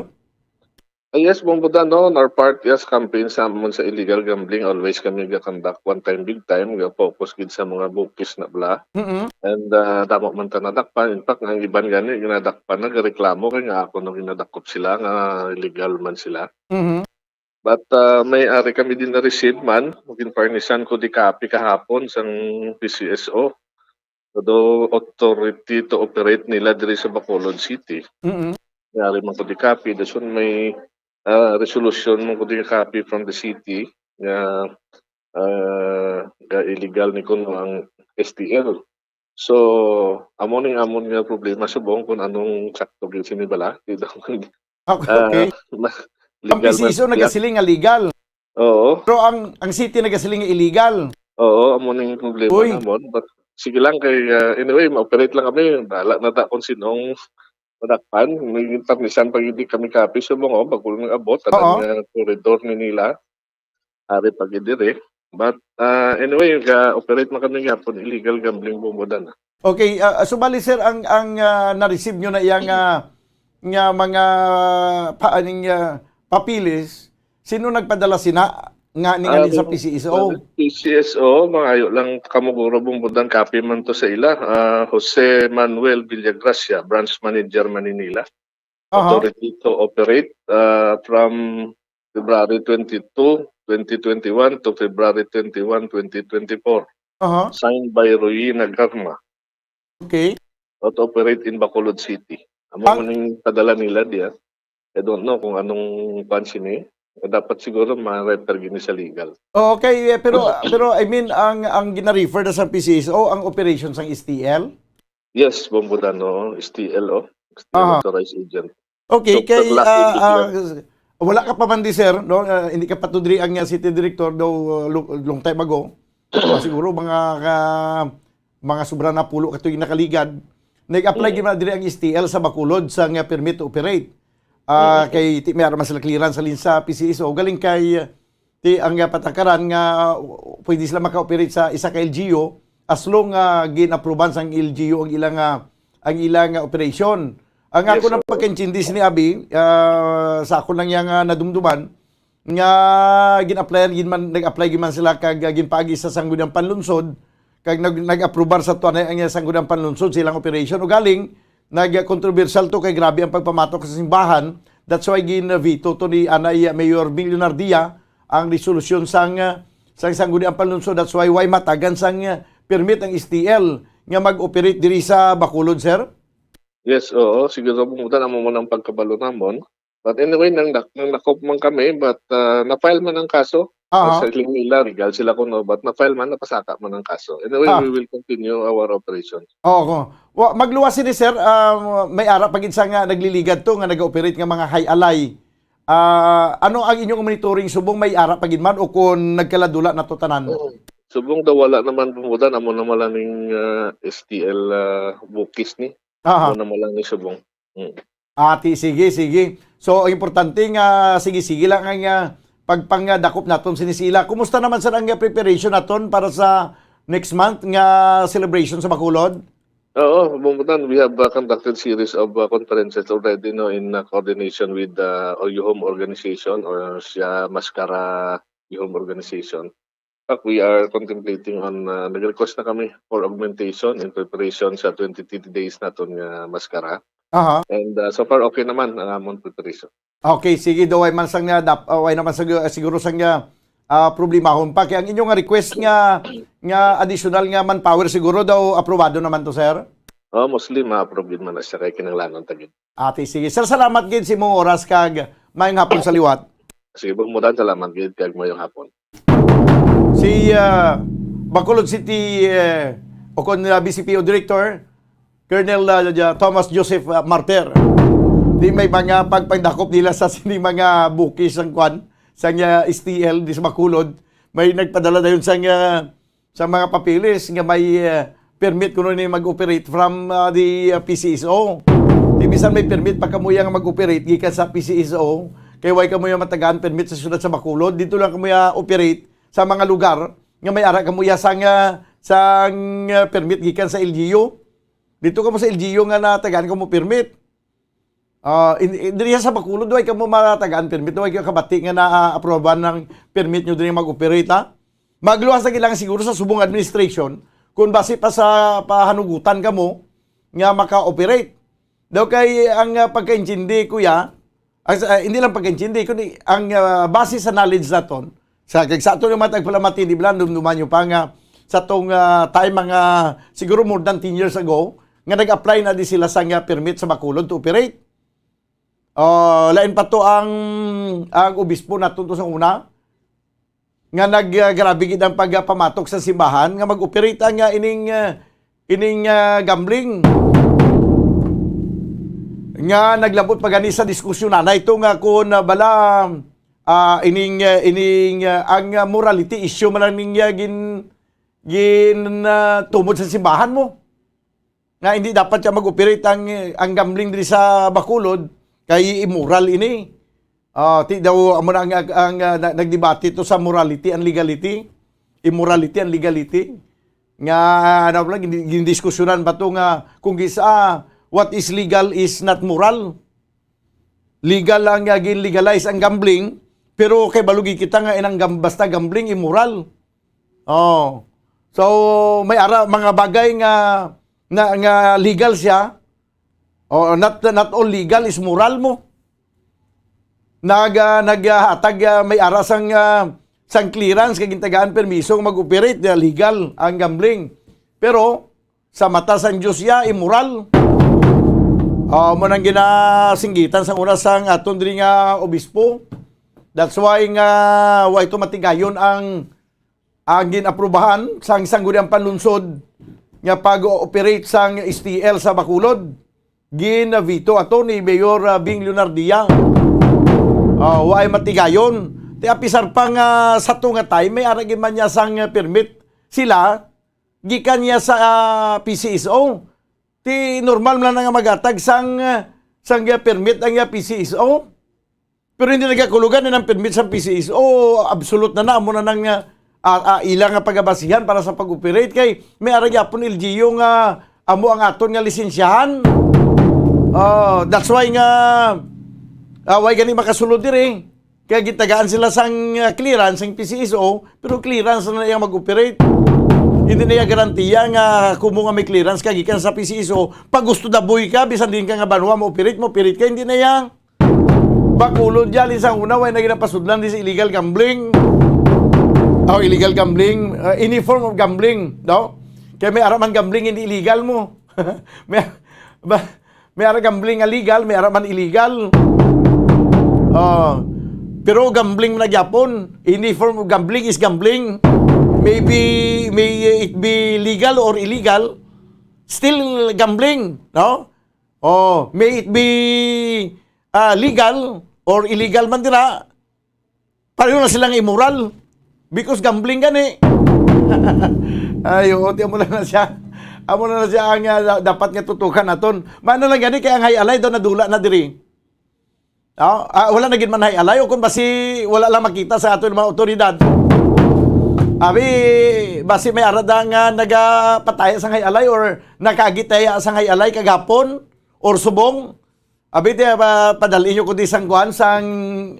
Ah, yes, Bong Budan, no? On our part, yes, campaign sa amon sa illegal gambling, always kami ga-conduct one time, big time, ga-focus gid sa mga bukis na bala. Mm-mm. And, ah, damo man ta nadakpan. In fact, ang iban gani, ginadakpan, nagareklamo kay nga ako nang ginadakop sila nga illegal man sila. Mm-hmm. But, ah, may ari kami din na receive man, magin-furnishan ko di copy kahapon sang P C S O. Although authority to operate nila diri sa Bacolod City. Mm-mm. May ari man ko di copy, dason may, ah, resolution man ko di copy from the city nga, ah, nga illegal ni kuno ang S T L. So, amo ning amon nga problema subong kung anong sakto gyud sini bala. Di daw Okay, ah, okay. Ma-, Ang legal man P C S O siya. Nagasiling nga legal. Oo. Pero ang, ang city nagasiling nga illegal. Oo, amo ning problema Uy. Namon. But sige lang kay, ah, anyway, ma-operate lang kami. Bahala na ta kung sinong madakpan. May internisan pag hindi kami kapi sa mga, oh, bago lang abot, Oo. Ang, ah, corridor ni nila. Ari pag diri. But, ah, anyway, ga-operate man kami gihapon, illegal gambling, Bong Budan. Okay, ah, subali, sir, ang, ang, ah, na-receive nyo na iyang, ah, nga mga pa-, aning, ah, papilis, sino nagpadala sina nga ninganin sa P C S O? Ah, P C S O, mangayo lang kamo guro, Bong Budan, kapi man to sa ila. Ah, Jose Manuel Villagracia, branch manager, Maninila. Aha. Authority to operate, ah, from February twenty-two twenty twenty-one to February twenty-one, twenty twenty-four. Aha. Signed by Royina Garma. Okay. Out operate in Bacolod City. Amo Ang man ning padala nila diya. I don't know kung anong kwan sini. Dapat siguro ma-refer gini sa legal. Okay, eh, pero pero I mean ang ang gina-refer na sa P C S O ang operation sang S T L? Yes, Bombudan, oo. S T L, oh. S T L Aha. Authorized agent. Okay, So, kay, pag last ah, ah, individual. Wala ka pa man di, sir, no? Ah, hindi ka pa to diri ang, ah, city director, though, ah, lo-, long time ago. Ah, siguro mga ka-, mga sobra na pulo ka tuig nakaligad. Nag-apply Mm. gid man diri ang S T L sa Bacolod sa nga permit to operate. Ah, Mm. kay ti-, may ara man sila clearance sa linsa P C S O. Galing kay, ah, ti-, ang, ah, patakaran nga, uh, pwede sila maka-operate sa isa ka L G U as long, ah, gin-approban sang L G U ang ilang, ah, ang ilang, ah, operation. Ang Yes, ako nang sir. pagkaintindi sini, Abi, ah, sa ako lang yang, ah, nadumduman, nga gin-applyan gid man, nag-apply gid man sila kag, ah, ginpaagi sa Sangguniang Panlunsod, kag nag-, nag-aprobar sa tuanay ang Sangguniang Panlunsod sa ilang operation. Ugaling, nag-controversial to kay grabe ang pagpamatok sa simbahan. That's why gin-veto to ni anay Mayor Bill Leonardia ang resolusyon sang, ah, sang Sangguniang Panlunsod. That's why, why matagan sang, ah, permit ang S T L nga mag-operate diri sa Bacolod, sir? Yes, oo. Siguro, Bombudan, amo man ang pagkabalo namon. But anyway, nang, nang nakop man kami, but, ah, na-file man ang kaso. Aha. Sa siling nila, legal sila kuno, but na-file man, napasaka man ang kaso. Anyway, Ah. we will continue our operation. Oo. Wa-, magluwas sini, sir. Ah, may ara pa gid sa nga nagliligad to, nga nag-operate nga mga high alay. Ah, ano ang inyong monitoring subong may ara pa gid man o kung nagkaladula na to tanan? Oo. Subong daw wala naman, Bombudan, amo naman lang ning, ah, S T L, ah, bukis ni. Aha. Amo naman lang ni subong. Mm. Ati, sige, sige. So, ang importante nga sige-sige lang ang, ah, pagpangdakop naton sini sila. Kumusta naman, sir, ang, ah, preparation naton para sa next month nga celebration sa Bacolod? Oo, Bombudan, we have, uh, conducted series of, uh, conferences already, no, in, uh, coordination with the Oyo Home Organization or siya Mascara Oyo Home Organization. But we are contemplating on, uh, nag-request na kami for augmentation in preparation sa twenty twenty days naton nga Mascara. Aha. And, uh, so far, okay naman ang amon preparation. Okay, sige, daw way man sang, uh, dap-, uh, way naman sa, uh, siguro sang, uh, ah, problemahon pa. Kaya ang inyong request nga, nga additional nga manpower siguro daw aprobado naman to, sir? Oh, mostly ma-approve gid man na siya kay kinahanglanon ta gid. Ate, sige. Sir, salamat gid sa imong oras kag maayong hapon sa liwat. Sige, Bombudan, salamat gid kag maayong hapon. Si, ah, Bacolod City, eh, o kon, ah, B C P O Director, Colonel, ah, Jo-, Thomas Joseph, ah, Martir. Di may mga pagpangdakop nila sa sini mga bukis sang kwan, sang, ah, S T L di sa Bacolod. May nagpadala dayon sang, ah, sa mga papeles nga may, ah, permit kuno ni mag-operate from, ah, the, ah, P C S O. Di bisan may permit pa kamo iya nga mag-operate gikan sa P C S O, kay way kamo iya matagaan permit sa siyudad sa Bacolod. Dito lang kamo iya operate sa mga lugar nga may ara kamo iya sang, ah, sang, ah, permit gikan sa L G U. Dito kamo sa L G U nga natagaan kamo permit. Ah, in, in, diri sa Bacolod, way kamo matagaan permit, way kayo kabati nga na-aprobahan ng permit nyo diri mag-operate, ha? Magluwas na lang siguro sa subong administration kung basi pa sa pahanugutan kamo nga maka-operate. Daw kay ang, ah, pagkaintindi, kuya, ang, ah, hindi lang pagkaintindi, kundi ang, ah, base sa knowledge naton, sa, kag sa aton nga mga tagpalamati, di ba, dumduman nyo pa nga sa tong, ah, time, mga siguro more than ten years ago, nga nag-apply na di sila sa nga permit sa Bacolod to operate. Ah, lain pa to ang, ang obispo naton to sa una, nga nag, ah, grabe gid ang pagpamatok sa simbahan nga mag-operate ang, ah, ining, ah, ining, ah, gambling. Nga naglabot pa gani sa diskusyon na ito nga kung, ah, bala, ah, ining, ah, ining, ah, ang, ah, morality issue man lang ning, ah, gin-, gin, ah, tumod sa simbahan mo. Nga hindi dapat siya mag-operate ang, ang gambling diri sa Bacolod, kay immoral ini. Ah, ti daw, amo na ang, ang, ah, na-, nagdebate to sa morality and legality, immorality and legality. Nga, ano lang, gin-, gindiskusyonan ba to nga kung gisa, what is legal is not moral. Legal lang nga gin-legalize ang gambling, pero kay balugi kita nga inang gam-, basta gambling, immoral. Oh. So, may ara, mga bagay nga, na, nga legal siya. Oh, not, not all legal is moral mo. Nag, ah, naghatag, ah, may ara sang, ah, sang clearance kag gintagaan permiso nga mag-operate, na legal ang gambling. Pero sa mata sang Dios iya, immoral. Ah, mo nang ginasinggitan sang una sang aton diri nga obispo. That's why nga wa ito matigayon ang, ang gin-aprubahan sang Sangguniang Panlunsod nga pag-operate sang S T L sa Bacolod. Gin-veto ato ni Mayor, ah, Bing Leonardia. Ah, wa ay matigayon. Ti apisar pa nga sa to nga time, may ara gid man niya sang, ah, permit sila gikan niya sa, ah, P C S O. Ti normal man lang nga magatag sang, ah, sang, ah, permit ang, ah, P C S O. Pero hindi nagakulugan na ng permit sa P C S O. Absolute na na, amo na nang, ah, ah, ah, ila nga pagabasihan para sa pag-operate kay may ara gyapon L G U nga amo ang aton nga lisensyahan. Ah, that's why nga, ah, why gani makasulod diri? Kaya gitagaan sila sang, ah, clearance sang P C S O, pero clearance na iyang mag-operate. Hindi na iya garantiya nga kumo nga may clearance ka gikan sa P C S O, pag gusto daboy ka, bisan din ka nga banwa mo operate, mo operate ka, hindi na iya. Bacolod dyan, sa una, way na ginapasudlan di sa illegal gambling. Oh, illegal gambling, uh, any form of gambling, no? Kaya may araman gambling, hindi illegal mo. may, ba, may ara gambling nga legal, may araman illegal. Oh, pero gambling na gyapon. Any form of gambling is gambling. Maybe, may it be legal or illegal, still gambling, no? Oh, may it be, ah, legal or illegal man dira, pareho na sila nga immoral. Because gambling gani. Ay, oo, ti amo lang na siya. Amo na na siya ang, ah, da-, dapat nga tutukan naton. Maano lang gani kay ang Jai Alai daw nadula na diri. Oh, ah, wala na gid man Jai Alai o kung basi wala lang makita sa aton mga otoridad. Abi, basi may ara da nga nagapataya sang Jai Alai or nakagitaya sang Jai Alai kagapon or subong. Abi, ti, pa, padalhin nyo ko di sang kuan, sang,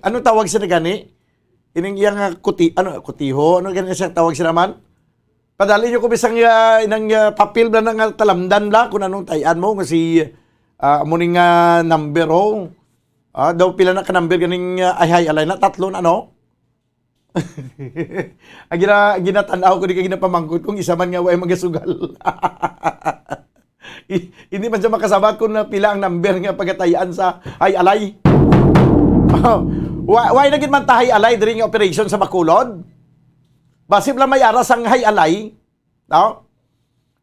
ano tawag sila gani? Ining iyang, ah, kuti-, ano, kutiho? Ano gani siya tawag sila man? Padalhin nyo ko bisang, ah, inang, ah, papel bla na nga talamdan bla kung anong tayan mo nga si, ah, amo ning, ah, number, oh. Ah, daw pila na ka number ganing, ah, ay, Jai Alai na, tatlo na, no? Ang gina-, ginatan-aw ko di ka ginapamangkot kung isa man nga way magasugal. I-, hindi man siya makasabat kung na pila ang number nga pagatayan sa Jai Alai. Oh, wa-, why na gid man ta Jai Alai diri nga operation sa Bacolod? Basi lang may ara sang Jai Alai, no?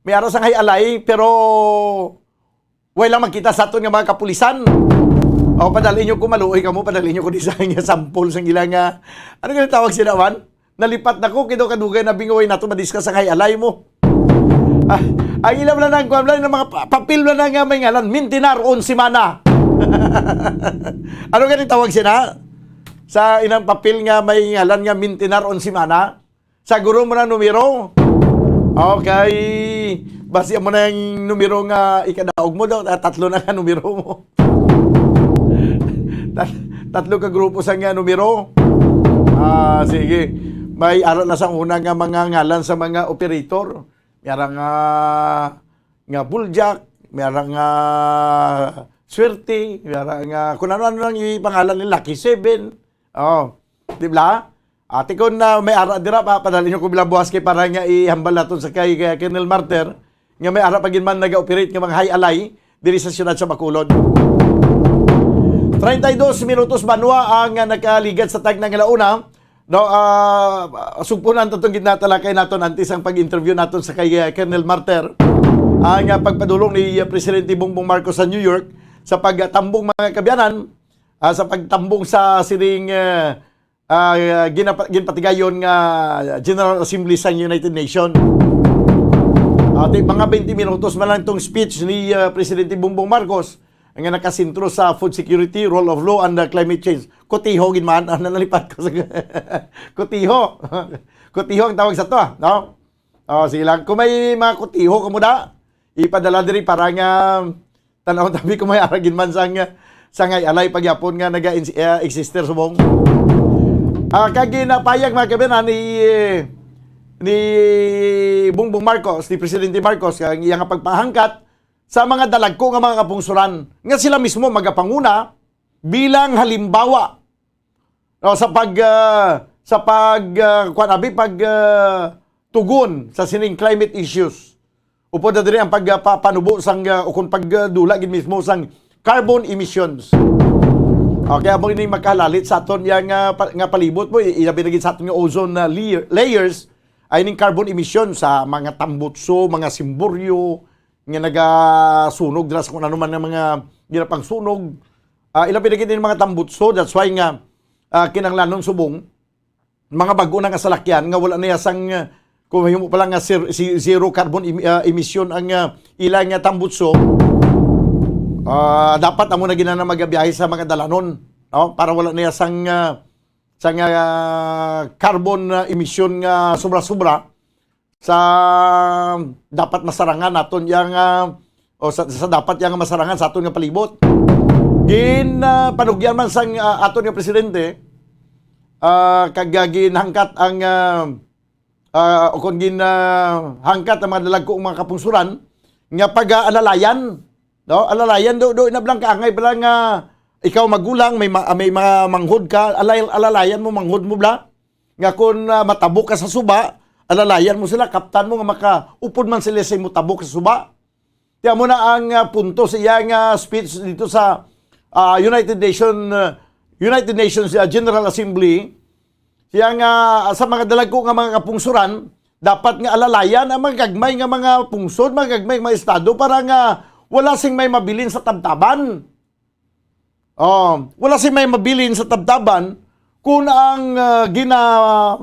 May ara sang Jai Alai, pero way lang magkita sa aton nga mga kapulisan. O, padalhin nyo ko, maluoy kamo, padalhin nyo ko di sa nga sample sang ila nga, ano nga tawag sila man? Nalipat na ko, kay daw kadugay na bingaway nato madiskas ang Jai Alai mo. Ah, ang ila wala nang kuwan, wala nang mga pa-, papel wala na nga may ngalan, mintinar on semana. Ano gani tawag sila? Sa inang papel nga may ngalan nga mintinar on semana? Sa guro mo na numero? Okay. Basi mo na yung numero nga ikadaog mo daw. Ah, tatlo na nga numero mo. Tat-, tatlo ka grupo sa nga numero. Ah, sige. May ara na sa una nga mga ngalan sa mga operator. May ara nga, nga Buljak, may ara nga Swerte, may ara nga kung ano-ano lang ipangalan nila, Lucky Seven. Oh, di ba? Ate, kung, ah, may ara dira pa, padali nyo ko bilang buwas kay para nga ihambal naton sa kay, kay Colonel Martyr, nga may ara pa gid man naga-operate nga mga Jai Alai diri sa siyudad sa Bacolod. Treinta y dos minutos banwa ang, ah, nakaligad sa tagna nga launa. No, ah, sugpunan ta tong ginatalakay naton antes ang pag-interview naton sa kay, ah, Colonel Martyr. Ang, ah, pagpadulong ni, ah, Presidente Bongbong Marcos sa New York sa pagtambong mga kaabyanan, ah, sa pagtambong sa sining, ah, ah, ginapa-, ginpatigayon nga General Assembly sang United Nations. Ati, mga twenty minutos man lang tong speech ni, ah, Presidente Bongbong Marcos nga nakasentro sa food security, rule of law, and, ah, climate change. Kutiho gid man, ah, nalipat ko sa kutiho. Kutiho ang tawag sa to, ah, no? Oh, sige lang. Kung may mga kutiho kamo da, ipadala diri para nga tanaw tabi kung may ara gid man sang, sang Jai Alai pagyapon nga naga-, eh, exister subong. Ah, kag ginapayag, mga kabayan, ni, ni Bongbong Marcos, ni Presidente Marcos, ang iyang pagpahangkat sa mga dalagko nga mga kapungsoran nga sila mismo magapanguna bilang halimbawa, no, sa pag, ah, sa pag, ah, kuwan, abi, pag, ah, tugon sa sining climate issues. Upod na diri ang pagpapanubo sang, ah, ukon pagdula gid mismo sang carbon emissions. Okay, amo ini makahalalit sa aton yang, ah, pa-, nga palibot mo, i-, ilabi na gid sa aton nga ozone, ah, layer, layers, ay ning carbon emission sa mga tambutso, mga simboryo, nga nagasunog dira sa kung ano man nga mga ginapangsunog. Ah, ilabi na gid ning mga tambutso, that's why nga, ah, kinahanglanon subong mga bag-o na nga salakyan nga wala na ya sang, ah, kung mahimo pa lang nga zero, si, zero carbon em-, ah, emission ang, ah, ila nga tambutso, ah, dapat amo na gid na magabiyahe sa mga dalanon, no? Para wala na ya sang, ah, sang, ah, carbon, ah, emission nga sobra-sobra sa dapat masarangan naton yang, ah, o sa, sa dapat yang masarangan sa aton nga palibot. Gin, ah, panugyan man sang, ah, aton nga presidente, ah, kag, ah, ginhangkat ang, ah, ah, o kon gin, ah, hangkat ang mga dalagko, mga kapungsuran nga pag-aalalayan, no? Alalayan do, do, ina bala kaangay bala nga ikaw magulang, may ma-, may mga manghod ka, alay-, alalayan mo, manghod mo bala. Nga kon, ah, matabok ka sa suba, alalayan mo sila, kaptan mo nga makaupod man sila sa imo tabok sa suba. Kaya mo na ang, ah, punto sa iya nga speech dito sa, ah, United Nation, ah, United Nations, ah, General Assembly. Siya nga, ah, sa mga dalagko nga mga kapungsuran, dapat nga alalayan ang mga gagmay nga mga pungsod, mga gagmay nga mga estado para nga wala sing may mabilin sa tabtaban. Oh, wala sing may mabilin sa tabtaban kung ang, ah, gina-,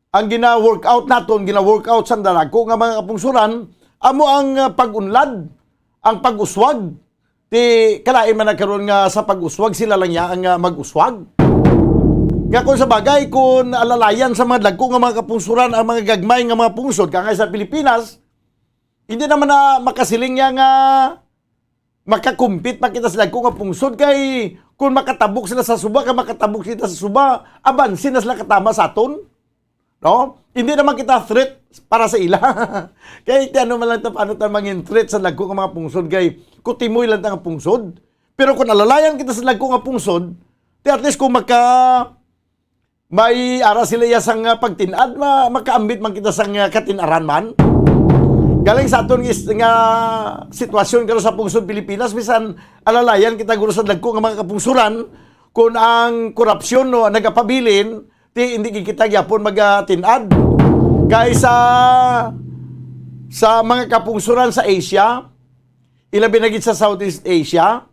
ang gina-workout naton, gina-workout sang dalagko nga mga kapungsuran, amo ang, ah, pag-unlad, ang pag-uswag. Ti kalain man na karon nga sa pag-uswag, sila lang ya ang, ah, mag-uswag. Nga kung sa bagay, kung alalayan sa mga dagko nga mga kapungsuran ang mga gagmay nga mga pungsod, kangay sa Pilipinas, hindi naman na makasiling ya nga makakumpit pa kita sa dagko nga pungsod, kay kung makatabok sila sa suba, kay makatabok kita sa suba, abansi na sila katama sa aton. No? Hindi naman kita threat para sa ila. Kay ti ano man lang ta, paano ta mangin threat sa dagko nga mga pungsod, kay kutimoy lang ta nga pungsod. Pero kung alalayan kita sa dagko nga pungsod, ti at least kung maka, may ara sila iya sang, ah, pagtin-ad, ma-, makaambit man kita sang, ah, katin-aran man. Galing sa aton is, nga sitwasyon karon sa pungsod Pilipinas, bisan alalayan kita guro sa dagko nga mga kapungsuran, kung ang korupsyon, no, nagapabilin, ti hindi gid kita gyapon magatin-ad. Kay sa, sa mga kapungsuran sa Asia, ilabi na gid sa Southeast Asia,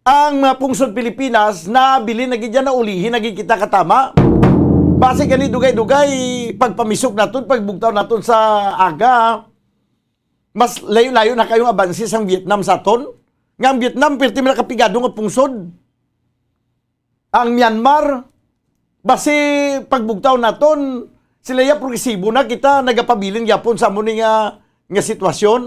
ang mga pungsod Pilipinas, nabilin na gid yan, naulihi na gid kita katama. Basi gani dugay-dugay, pagpamisok naton, pagbugtaw naton sa aga, mas layo-layo na kayo ang abanse sang Vietnam sa aton. Nga ang Vietnam, pirti man na kapigado nga pungsod. Ang Myanmar, basi pagbugtaw naton, sila ya progresibo na, kita nagapabilin gyapon sa amo ni nga, nga sitwasyon.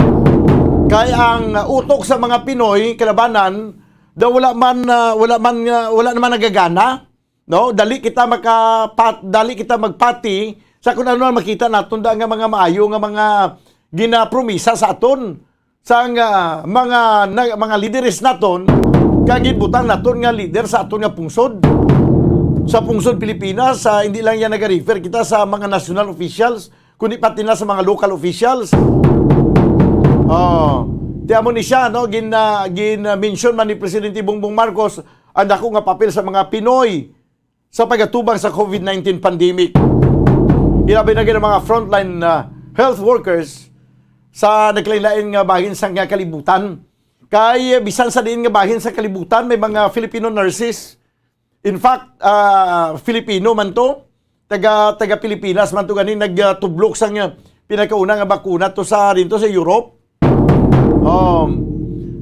Kay ang utok sa mga Pinoy kalabanan daw wala man, ah, wala man, ah, wala naman nagagana, no? Dali kita makapat-, dali kita magpati sa kung ano ang makita naton da nga mga maayo nga mga ginapromisa sa aton sang, ah, mga, na, mga lideres naton, kag gibutang naton nga lider sa aton nga pungsod. Sa pungsod Pilipinas, ah, hindi lang yan nag-refer kita sa mga national officials, kundi pati na sa mga local officials. Oh, ti amo ni siya, no? Gin, ah, gin, ah, mention man ni Presidente Bongbong Marcos ang dako nga papel sa mga Pinoy sa pagatubang sa COVID nineteen pandemic. Ilabi na gid ang mga frontline, ah, health workers sa naglain-lain nga bahin sang, ah, kalibutan. Kay, eh, bisan sa diin nga bahin sa kalibutan, may mga Filipino nurses. In fact, ah, Filipino man to, taga, taga Pilipinas man to gani, nagtudlo sang, ah, pinakauna nga bakuna to sa, rin to sa Europe. Um,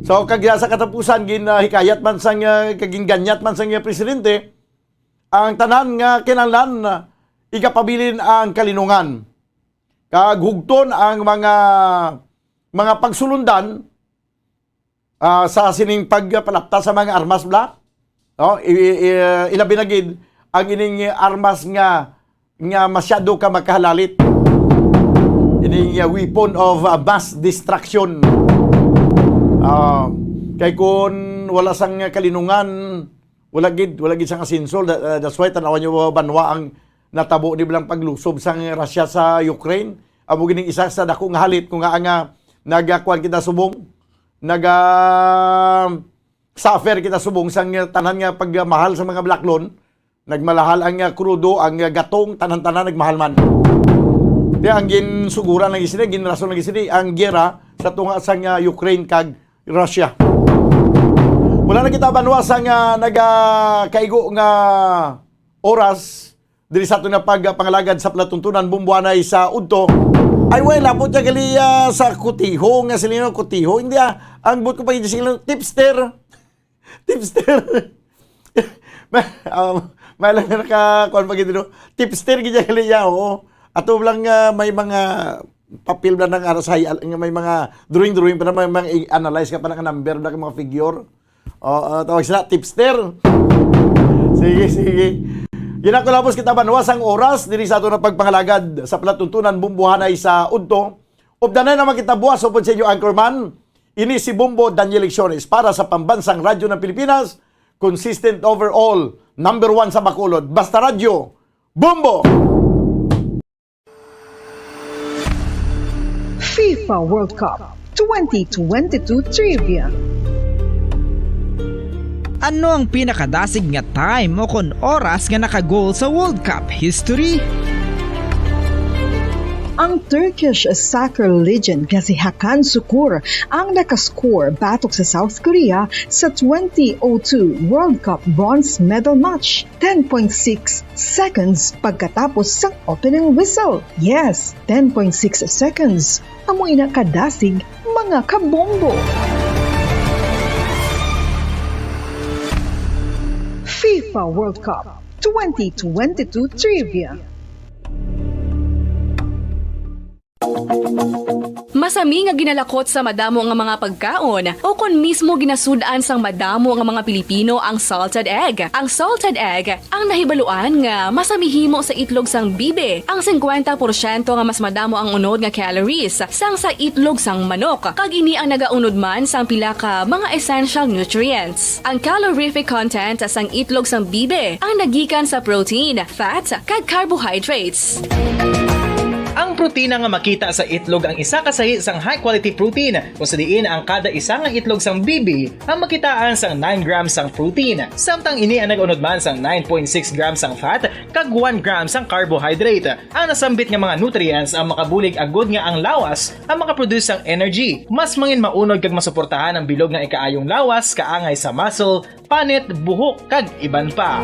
so, kag sa katapusan, gin, ah, hikayat man sang, ah, kag ginganyat man sang, ah, presidente, ang tanan nga kinahanglan, ah, igapabilin ang kalinungan. Kag hugton ang mga, mga pagsulundan, ah, sa sining pagpalapta sa mga armas, bla? No? I, i, i, ilabi na gid ang ining armas nga, nga masyado ka makahalalit. Ining, ah, weapon of, ah, mass destruction. Ah, kay kun wala sang kalinungan, Wala gid, wala gid sang asenso. Tha-, uh, that's why, tan-awan niyo, banwa, ang natabo ni bilang paglusob sang Russia sa Ukraine. Amo gid ning isa sa dako nga halit, kung nga, nga nagakuan kita subong, naga-suffer kita subong sang tanan nga pagmahal sa mga balaklon. Nagmalahal ang, uh, krudo, ang, uh, gatong, tanan-tanan nagmahal man. Di ang ginsuguran lang gid sini, ginrason lang gid sini ang giyera sa tunga sang, uh, Ukraine kag Russia. Wala na kita, banwa, sang, uh, nagakaigo nga oras diri sa aton nga pagpangalagad sa palatuntunan, bumbuanay sa udto. Ay, well, abot niya gali, ah, sa kutiho nga silingon, kutiho. Hindi, ah. Ang buot ko pa gid silingon, tipster. Tipster. Ma-, um, may lang naka, kuwan pa gid, no? Tipster gid niya gali niya, oo. Ato lang, ah, may mga papel na nang arasay, al-, nga may mga drawing-drawing pa na, may mga i-analyze ka pa na nga number na, mga figure. Oo, tawag sila, tipster. Sige, sige. Ginakulabos kita, banwa, sang oras diri sa aton nga pagpangalagad sa palatuntunan, bumbuhanay sa udto. Updanay naman kita buwas upod sa inyo, anchorman. Ini si Bombo Daniel Lecciones para sa Pambansang Radyo ng Pilipinas, consistent overall, number one sa Bacolod. Basta Radyo, Bombo! FIFA World Cup twenty twenty-two Trivia. Ano ang pinakadasig nga time o kon oras nga naka-goal sa World Cup history? Ang Turkish soccer legend nga si Hakan Sukur ang nakascore batok sa South Korea sa twenty oh two World Cup bronze medal match, ten point six seconds pagkatapos sang opening whistle. Yes, ten point six seconds. Amo ina kadasig, mga kabombo. FIFA World Cup twenty twenty-two Trivia. Masami nga ginalakot sa madamo nga mga pagkaon, o kon mismo ginasud-an sang madamo nga mga Pilipino ang salted egg. Ang salted egg ang nahibaluan nga masami himo sa itlog sang bibi. Ang singkwenta porsyento nga mas madamo ang unod nga calories sang sa itlog sang manok, kag ini ang nagaunod man sang pila ka mga essential nutrients. Ang calorific content sang itlog sang bibi ang nagikan sa protein, fat, kag carbohydrates. Ang protina nga makita sa itlog ang isa ka sahi sang high-quality protein, kung sa diin ang kada isa nga itlog sang bibi ang makitaan sang nine grams sang protein, samtang ini ang nag-unod man sang nine point six grams sang fat kag one gram sang carbohydrate. Ang nasambit nga mga nutrients ang makabulig agud nga ang lawas ang makaproduce sang energy. Mas mangin maunod kag masuportahan ang bilog nga ikaayong lawas kaangay sa muscle, panit, buhok, kag iban pa.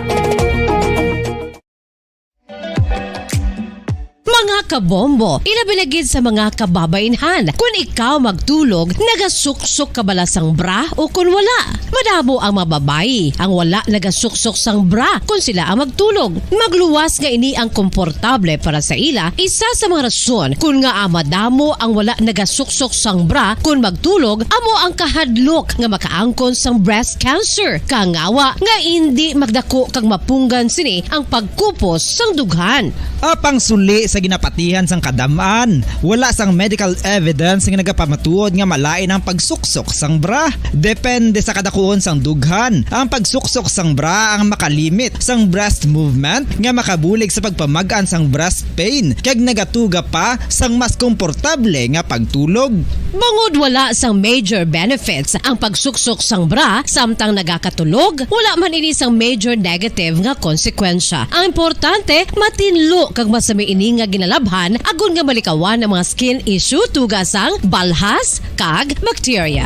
Mga kabombo, ilabi na gid sa mga kababainhan. Kun ikaw magtulog, nagasuksok ka bala sang bra o kun wala? Madamo ang mga babayi ang wala nagasuksok sang bra kun sila ang magtulog. Magluwas nga ini ang komportable para sa ila. Isa sa mga rason kun ngaa madamo ang wala nagasuksok sang bra kun magtulog amo ang kahadlok nga makaangkon sang breast cancer, kangawa nga indi magdako kag mapunggan sini ang pagkupos sang dughan. Apang suli sa ginapatihan sang kadam-an, wala sang medical evidence nga nagapamatuod nga malain ang pagsuksok sang bra. Depende sa kadakuon sang dughan, ang pagsuksok sang bra ang makalimit sang breast movement nga makabulig sa pagpamag-an sang breast pain, kag nagatuga pa sang mas komportable nga pagtulog. Bangod wala sang major benefits ang pagsuksok sang bra samtang nagakatulog, wala man ini sang major negative nga konsekwensya. Ang importante, matinlo kag masami ini nga ginalabhan agod nga malikawan ang mga skin issue tuga sang balhas kag bakterya.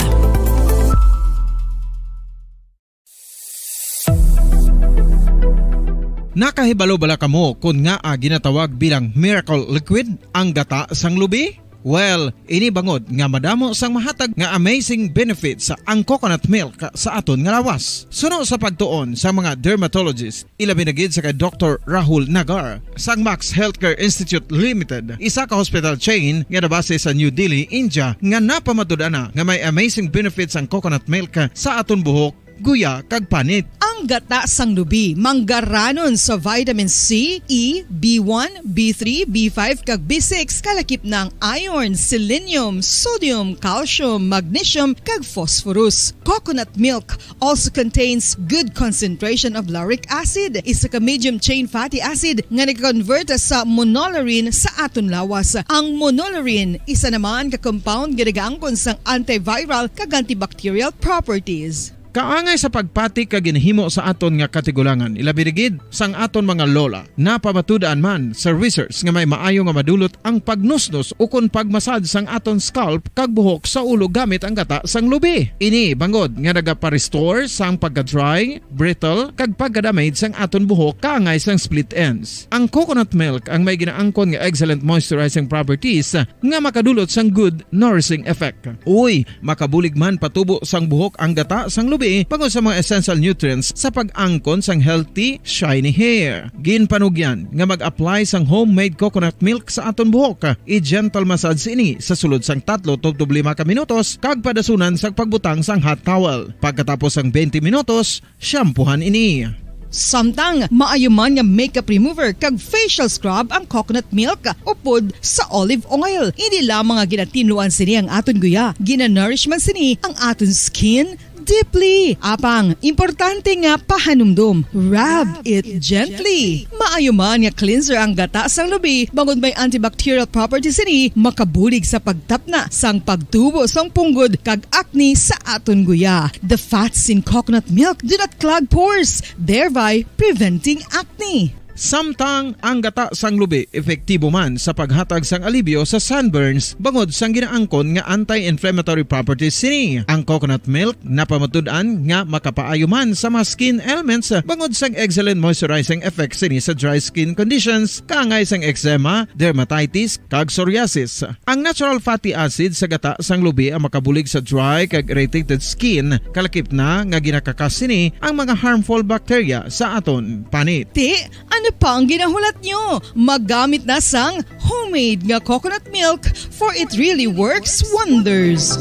Nakahibalo bala kamo kon ngaa ginatawag bilang miracle liquid ang gata sang lubi? Well, ini bangod nga madamo sang mahatag nga amazing benefits ang coconut milk sa aton nga lawas. Suno sa pagtuon sa mga dermatologist, ilabi na gid sa kay Doktor Rahul Nagar sang Max Healthcare Institute Limited, isa ka hospital chain nga nabase sa New Delhi, India, nga napamatud-an na nga may amazing benefits ang coconut milk sa aton buhok guya, kag panit. Ang gata sang lubi manggaranon sa vitamin C, E, B one, B three, B five, kag B six, kalakip na ang iron, selenium, sodium, calcium, magnesium, kag phosphorus. Coconut milk also contains good concentration of lauric acid, isa ka medium chain fatty acid nga nag-convert sa monolaurin sa aton lawas. Ang monolaurin isa naman ka compound nga nagaangkon sang antiviral kag antibacterial properties. Kaangay sa pagpati kag ginhimo sa aton nga katigulangan, ilabi na gid sang aton mga lola. Napamatud-an man sa research nga may maayo nga madulot ang pagnusnos ukon pagmasad sang aton scalp kag buhok sa ulo gamit ang gata sang lubi. Ini bangod nga nagapa-restore sang pagka-dry, brittle, kag pagka-damage sang aton buhok kaangay sang split ends. Ang coconut milk ang may ginaangkon nga excellent moisturizing properties nga makadulot sang good nourishing effect. Uy, makabulig man patubo sang buhok ang gata sang lubi bangod sa mga essential nutrients sa pag-angkon sang healthy, shiny hair. Ginpanugyan nga mag-apply sang homemade coconut milk sa aton buhok. I-gentle massage ini sa sulod sang tatlo tubtob lima ka minutos kag padasunan sang pagbutang sang hot towel. Pagkatapos sang twenty minutos, shampoohan ini. Samtang maayo man nga makeup remover kag facial scrub ang coconut milk upod sa olive oil. Hindi lamang nga ginatinluan sini ang aton guya, ginanourish man sini ang aton skin deeply. Apang, importante nga pahanumdom, rub it gently. Maayo man nga cleanser ang gata sang lubi, bangod may antibacterial properties sini, makabulig sa pagtapna sang pagtubo sang punggod kag acne sa aton guya. The fats in coconut milk do not clog pores, thereby preventing acne. Samtang ang gata sang lubi epektibo man sa paghatag sang alibyo sa sunburns bangod sang ginaangkon nga anti-inflammatory properties sini. Ang coconut milk napamatud-an nga makapaayo man sa mga skin ailments bangod sang excellent moisturizing effect sini sa dry skin conditions, kaangay sang eczema, dermatitis, kag psoriasis. Ang natural fatty acid sa gata sang lubi ang makabulig sa dry kag irritated skin, kalakip na nga ginakakas sini ang mga harmful bacteria sa aton panit. Ti, ano pa ang ginahulat nyo? Maggamit na sang homemade nga coconut milk, for it really works wonders.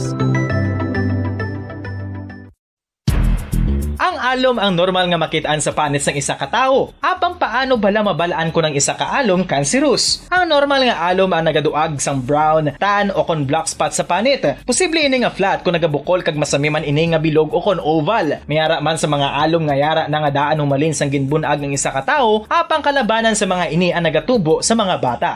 Ang alom ang normal nga makit-an sa panit sang isa ka tawo. Apang paano bala mabal-an kon ang isa ka alom cancerous? Ang normal nga alom ang nagaduag sang brown, tan, o kon black spot sa panit. Posible ini nga flat kon nagabukol kag masami man ini nga bilog o kon oval. May ara man sa mga alom nga yara na nga daan humalin sang ginbun-ag ang isa ka tawo, apang kalabanan sa mga ini ang nagatubo sa mga bata.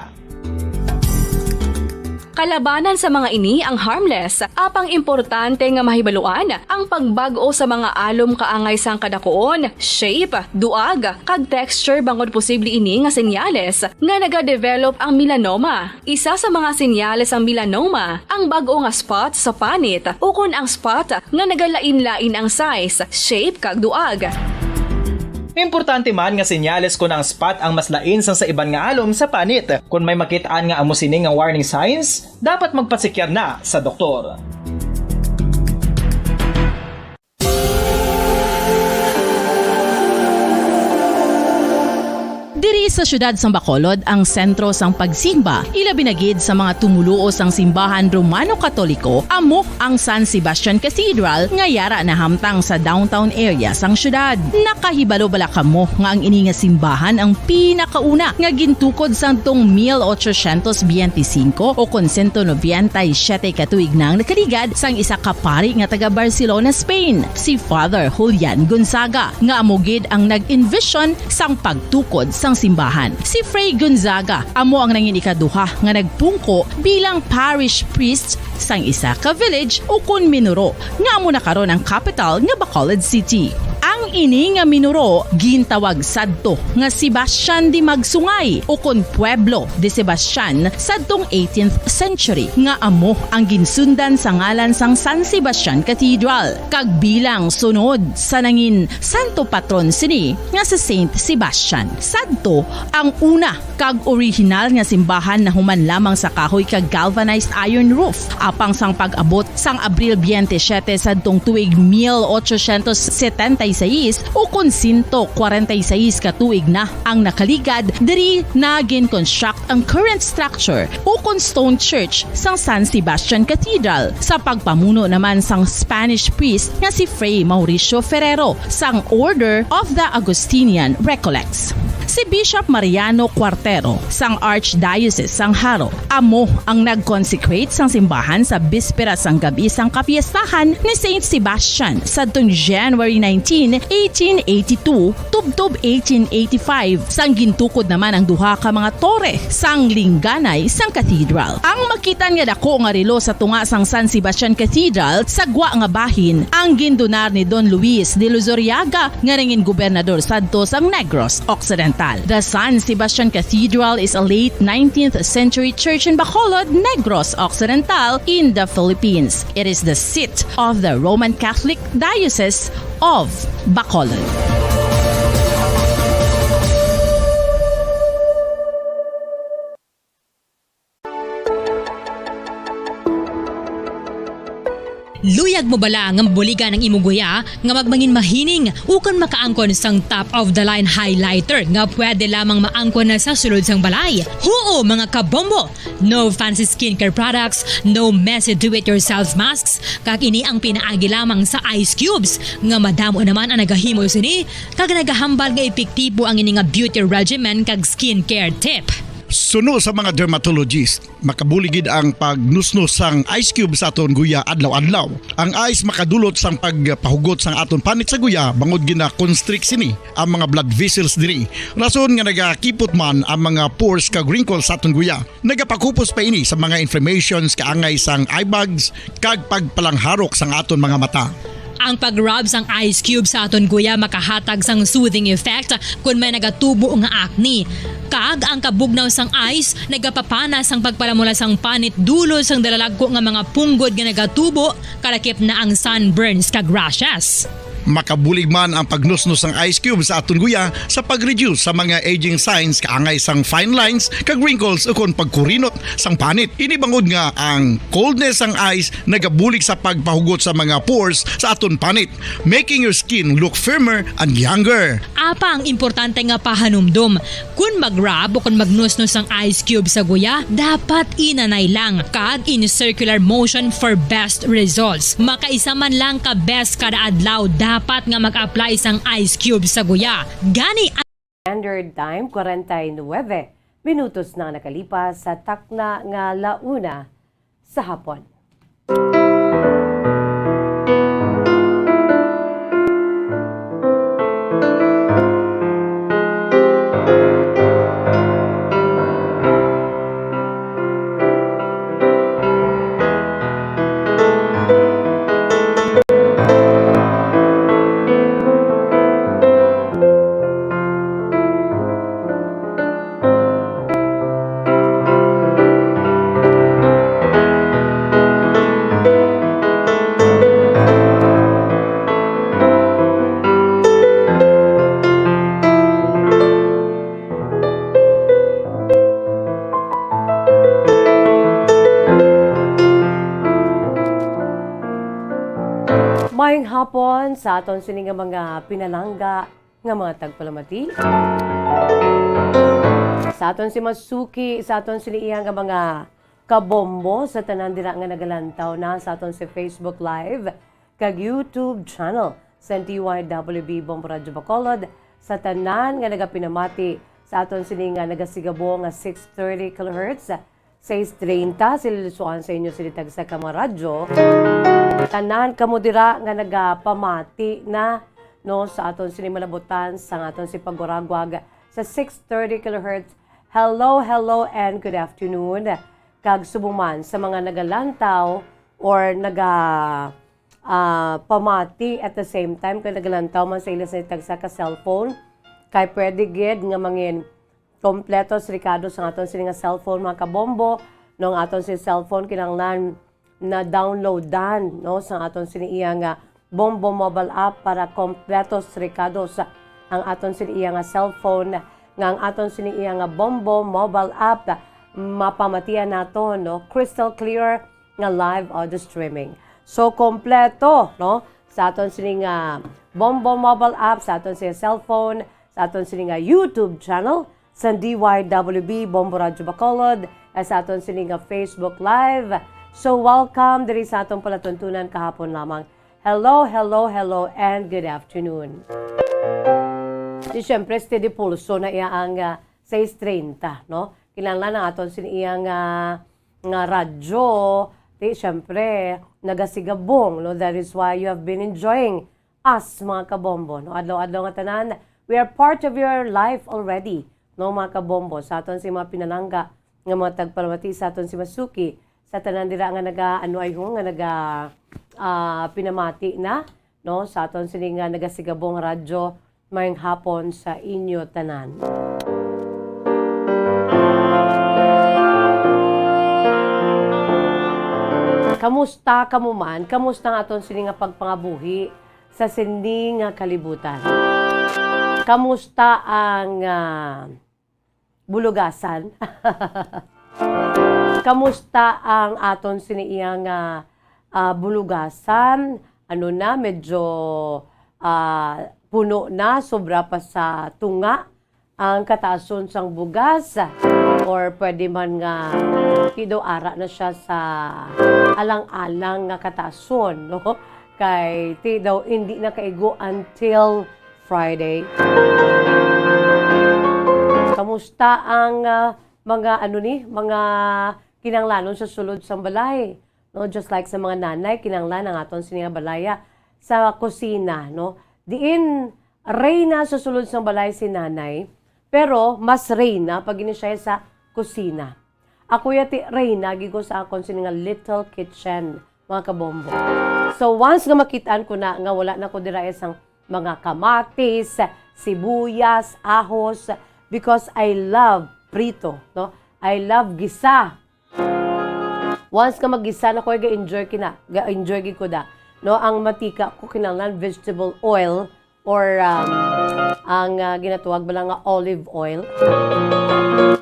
Kalabanan sa mga ini ang harmless, apang importante nga mahibaluan ang pagbag-o sa mga alom kaangay sang kadakuon, shape, duag, kag texture, bangod posible ini nga senyales nga nagadevelop ang melanoma. Isa sa mga senyales sang melanoma ang bag-o nga spot sa panit ukon ang spot nga nagalain-lain ang size, shape, kag duag. Importante man nga senyales kon ang spot ang mas lain sang sa iban nga alom sa panit. Kon may makit-an nga amo sini nga warning signs, dapat magpasekyar na sa doktor. Diri sa siyudad sang Bacolod ang sentro sang pagsimba, ilabi na gid sa mga tumoluo sang simbahan Romano-Katoliko, amo ang San Sebastian Cathedral nga yara nahamtang sa downtown area sang siyudad. Nakahibalo bala kamo nga ang ini nga simbahan ang pinakauna nga gintukod sadtong mil ochocientos biyente singko o kon sento nobenta y siyete ka tuig na ang nakaligad sang isa ka pari nga taga Barcelona, Spain, si Father Julian Gonzaga, nga amo gid ang nag-envision sang pagtukod sang simbahan. Si Fray Gonzaga amo ang nangin ikaduha nga nagpungko bilang parish priest sang isa ka village ukon minuro nga amo na karon ang kapital nga Bacolod City. Ang ini nga minuro gintawag sadto nga Sebastian de Magsungay ukon Pueblo de Sebastian sadtong eighteenth century, nga amo ang ginsundan sa ngalan sang San Sebastian Cathedral, kag bilang sunod sa nangin santo patron sini nga si Saint Sebastian. Sadto ang una kag orihinal nga simbahan nahuman lamang sa kahoy kag galvanized iron roof. Apang sang pag-abot sang Abril biyente siyete sadtong tuig mil ochocientos setenta y seis, is ukon sento kwarenta y seis ka tuig na ang nakaligad diri na gin-construct ang current structure ukon stone church sang San Sebastian Cathedral sa pagpamuno naman sang Spanish priest nga si Fray Mauricio Ferrero sang Order of the Augustinian Recollects. Si Bishop Mariano Cuartero sang Archdiocese sang Jaro amo ang nag-consecrate sang simbahan sa bispera sang gab-i sang kapiestahan ni Saint Sebastian sadtong January nineteen, eighteen eighty-two, tubtob eighteen eighty-five, sang gintukod naman ang duha ka mga tore sang lingganay sang cathedral. Ang makitan nga dako nga relo sa tunga sang San Sebastian Cathedral sa gwa nga bahin ang gindunar ni Don Luis de Luzuriaga nga nangin gobernador sadto sang Negros Occidental. The San Sebastian Cathedral is a late nineteenth century church in Bacolod, Negros Occidental, in the Philippines. It is the seat of the Roman Catholic Diocese of Bacolod. Luyag mo bala nga mabuligan ang imo guya nga magmangin mahining ukon makaangkon sang top of the line highlighter nga pwede lamang maangkon na sa sulod sang balay? Huo, mga kabombo! No fancy skincare products, no messy do-it-yourself masks, kag ini ang pinaagi lamang sa ice cubes nga madamo naman ang nagahimo sini kag nagahambal nga epektibo ang ini nga beauty regimen kag skincare tip. Suno sa mga dermatologist, makabulig gid ang pagnusnos sang ice cube sa aton guya adlaw-adlaw. Ang ice makadulot sang pagpahugot sang aton panit sa guya bangod gina-constrict sini ang mga blood vessels diri. Rason nga nagakipot man ang mga pores kag wrinkles sa aton guya. Nagapakupos pa ini sa mga inflammations kaangay sang eye bags kag pagpalangharok sang aton mga mata. Ang pag-rub sang ice cube sa aton guya makahatag sang soothing effect kon may nagatubo nga acne. Kag ang kabugnaw sang ice nagapapana sang pagpalamula sang panit dulot sang dalalagko nga mga punggod nga nagatubo, kalakip na ang sunburns kag rashes. Makabulig man ang pagnusnos sang ice cube sa aton guya sa pag-reduce sa mga aging signs kaangay sang fine lines kag wrinkles ukon pagkurinot sang panit. Ini bangod nga ang coldness sang ice nagabulig sa pagpahugot sa mga pores sa aton panit, making your skin look firmer and younger. Apa ang importante nga pahanumdom, kon mag-rub o kon magnusnos ang ice cube sa guya, dapat inanay lang kag in circular motion for best results. Makaisa man lang ka beses kada adlaw dapat nga mag-apply sang ice cube sa guya. Gani, Standard Time, kwarenta y nuebe minutos na nakalipas sa takna nga la una sa hapon. Maayong hapon sa aton sini nga mga pinalangga nga mga tagpalamati. Sa aton si masuki, sa aton sini iya nga mga kabombo, sa tanan dira nga nagalantaw na sa aton si Facebook Live kag YouTube channel sa T Y W B Bombo Radyo Bacolod, sa tanan nga nagapinamati sa aton sini nga nagasigabo nga six thirty kilohertz, sais treinta, sililusuan sa inyo sini tagsa ka mga radyo. Tanan kamo dira nga nagapamati na, no, sa aton sini malabutan, sa aton si pagwaragwag sa six thirty kilohertz. Hello, hello, and good afternoon. Kag subong man sa mga nagalantaw or naga, ah, pamati at the same time, kag nagalantaw man sa ila sa tagsa ka cellphone, kay pwede gid nga mangin kompleto sa rekado sa aton sini nga cellphone, mga kabombo. No, ang aton sini cellphone, kinahanglan na-downloadan, no, sa aton sini iya nga Bombo mobile app para kompleto sa rekado sa ang aton sini iya nga cellphone, nga ang aton sini iya nga Bombo mobile app mapamatian naton, no, crystal clear nga live audio streaming. So, kompleto, no, sa aton sini nga Bombo mobile app, sa aton sini nga cellphone, sa aton sini nga YouTube channel, sa D Y W B Bombo Radyo Bacolod, at sa aton sini nga Facebook Live. So, welcome diri sa atong palatuntunan kahapon lamang. Hello, hello, hello, and good afternoon. Di syempre, steady pulso na iya ang, ah, sais treinta, no? Kinahanglan ang aton sini iya nga, nga radyo, di syempre, nagasigabong, no? That is why you have been enjoying us, mga kabombo, no? Adlaw-adlaw nga tanan, we are part of your life already, no, mga kabombo? Sa aton si mga pinalangga nga mga tagpalamati, sa aton si Masuki, sa tanan dira nga naga, ano ay ho, nga naga, ah, pinamati na, no? Sa aton sini nga nagasigabong radyo, mayong hapon sa inyo tanan. Kamusta kamo man? Kamusta ang aton sini nga pagpangabuhi sa sini nga kalibutan? Kamusta ang, ah, bulugasan? Kamusta ang aton sini iya nga, ah, bulugasan? Ano na, medyo, ah, puno na, sobra pa sa tunga ang kataason sang bugas, or pwede man nga ti daw ara na siya sa alang-alang nga kataason, no? Kay ti daw hindi na kaigo until Friday. Kamusta ang, ah, mga ano ni, mga kinahanglanon sa sulod sang balay? No, just like sa mga nanay, kinahanglan ang aton sini nga balaya sa kusina, no? Diin reyna sa sulod sang balay si nanay, pero mas reyna pa gini siya sa kusina. Ako ya ti reyna gid ko sa akon sini nga little kitchen, mga kabombo. So once nga makit-an ko na nga wala na ko dira sang mga kamatis, sibuyas, ahos, because I love prito, no? I love gisa. Once nga maggisa na ko, ga-enjoy kina, ga-enjoy gid ko da. No, ang mantika ko kinahanglan vegetable oil or, um, ang, ah, ginatawag bala nga olive oil.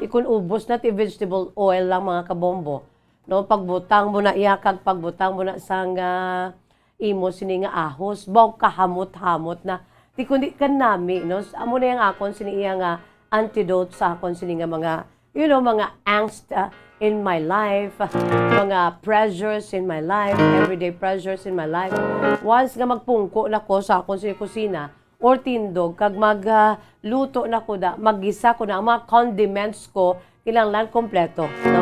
Ikon ubos na ti vegetable oil lang, mga kabombo. No, pagbutang mo na iya kag pagbutang mo na sang, ah, imo sini nga ahos, baw kahamot-hamot na. Ti kundi kanami, no? Amo na yang akon sini iya nga antidote sa akon sini nga mga, you know, mga angst, ah, in my life, mga pressures in my life, everyday pressures in my life. Once nga magpungko na ko sa akon sini kusina or tindog, kag mag, ah, luto na ko da, maggisa ko na, ang mga condiments ko, kinahanglan kompleto, no?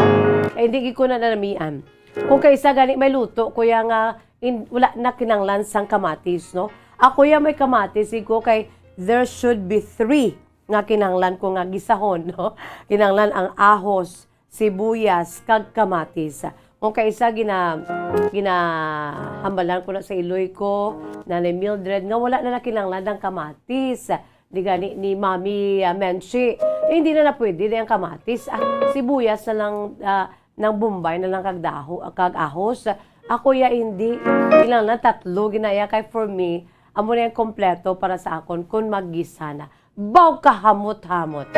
Kay hindi gid ko na nanamian. Kung kaisa gani may luto ko ya nga in-, wala na kinahanglan sang kamatis, no? Ako ya may kamatis, gid ko kay there should be three nga kinahanglan ko nga gisahon, no? Kinahanglan ang ahos, sibuyas, kag kamatis. Kung kaisa gina-, ginahambalan ko na sa iloy ko, Nanay Mildred, nga wala na nakinahanglan ang kamatis. Di gani ni Mami, ah, Menchi, eh, hindi na na pwede na yung kamatis. Ah, sibuyas na lang, ah, ng Bombay na lang kag daho, kag ahos. Ako ya hindi. Ilang na tatlo ginaya kay for me, amo na yung kompleto para sa akon kun maggisa na. Baw kahamot-hamot.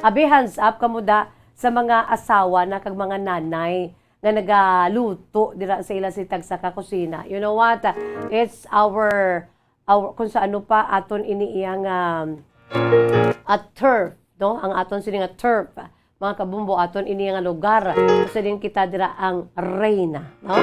Abi, hands up kamo da sa mga asawa na kag mga nanay nga nagaluto dira sa ila si tagsa ka kusina. You know what? It's our, our, kung sa ano pa, aton ini iyang, um, a turf, no? Ang aton sini nga turf, mga kabumbo, aton ini nga lugar. Sa din kita dira ang reyna, no?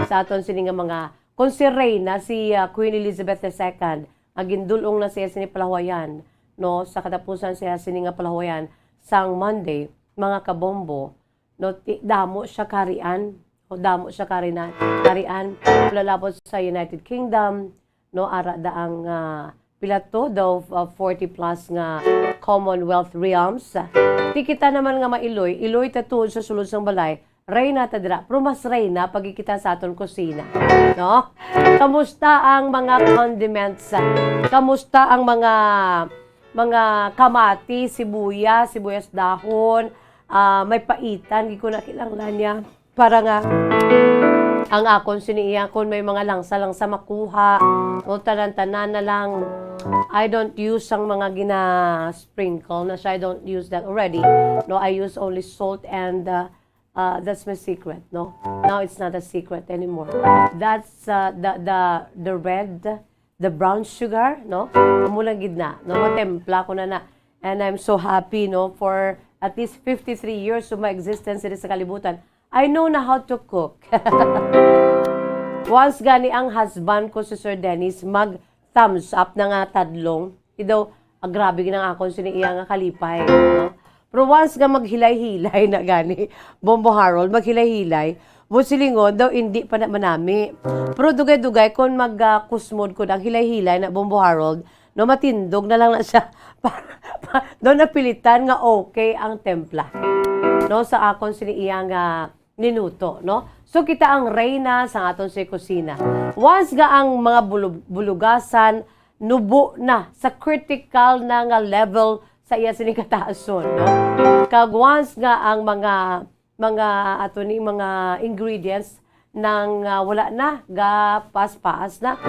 Sa aton sini nga mga, kung si reyna, si, uh, Queen Elizabeth the Second, nga gindulong na siya sini palahuayan, no? Sa katapusan siya sini nga palahuayan sang Monday, mga kabombo, no, ti-, damo siya karian, o damo siya karinan, karian, lalabot sa United Kingdom, no, ara da ang, ah, pila to, daw, ah, forty plus nga Commonwealth realms. Ti kita naman nga mailoy, iloy ta tuod sa sulod sang balay, reyna ta dira, pero mas reyna pag kita sa aton kusina, no? Kamusta ang mga condiments? Kamusta ang mga, mga kamatis, sibuyas, sibuyas dahon, ah, may paitan, di ko na kinahanglan niya. Para nga ang akon sini iya, kung may mga langsa-langsa makuha, o tanan-tanan na lang. I don't use ang mga gina-sprinkle na siya. I don't use that already. No, I use only salt and, uh, Uh, that's my secret, no? Now it's not a secret anymore. That's uh, the the the red, the brown sugar, no? Amo lang gid na, no? Matimpla ko na na. And I'm so happy, no, for at least fifty-three years of my existence diri sa kalibutan. I know na how to cook. Once gani ang husband ko, si Sir Dennis, mag thumbs up na nga tadlong, di daw, ah, grabe gid ang akon sini iya nga kalipay, no? Pero once nga maghilay-hilay na gani, Bombo Harold, maghilay-hilay, mo silingon daw, hindi pa na manami. Pero dugay-dugay, kung mag, ah, kusmod ko ang hilay-hilay na, Bombo Harold, no, matindog na lang na siya. Pa, pa, daw napilitan nga okay ang templa, no, sa akon sini iya nga ninuto, no? So, kita ang reyna sa aton si kusina. Once nga ang mga bulu-, bulugasan nubo na sa critical na nga level sa iya sini kataason, no? Kag once nga ang mga, mga ato ni mga ingredients nang, ah, wala na, gapas-paas na,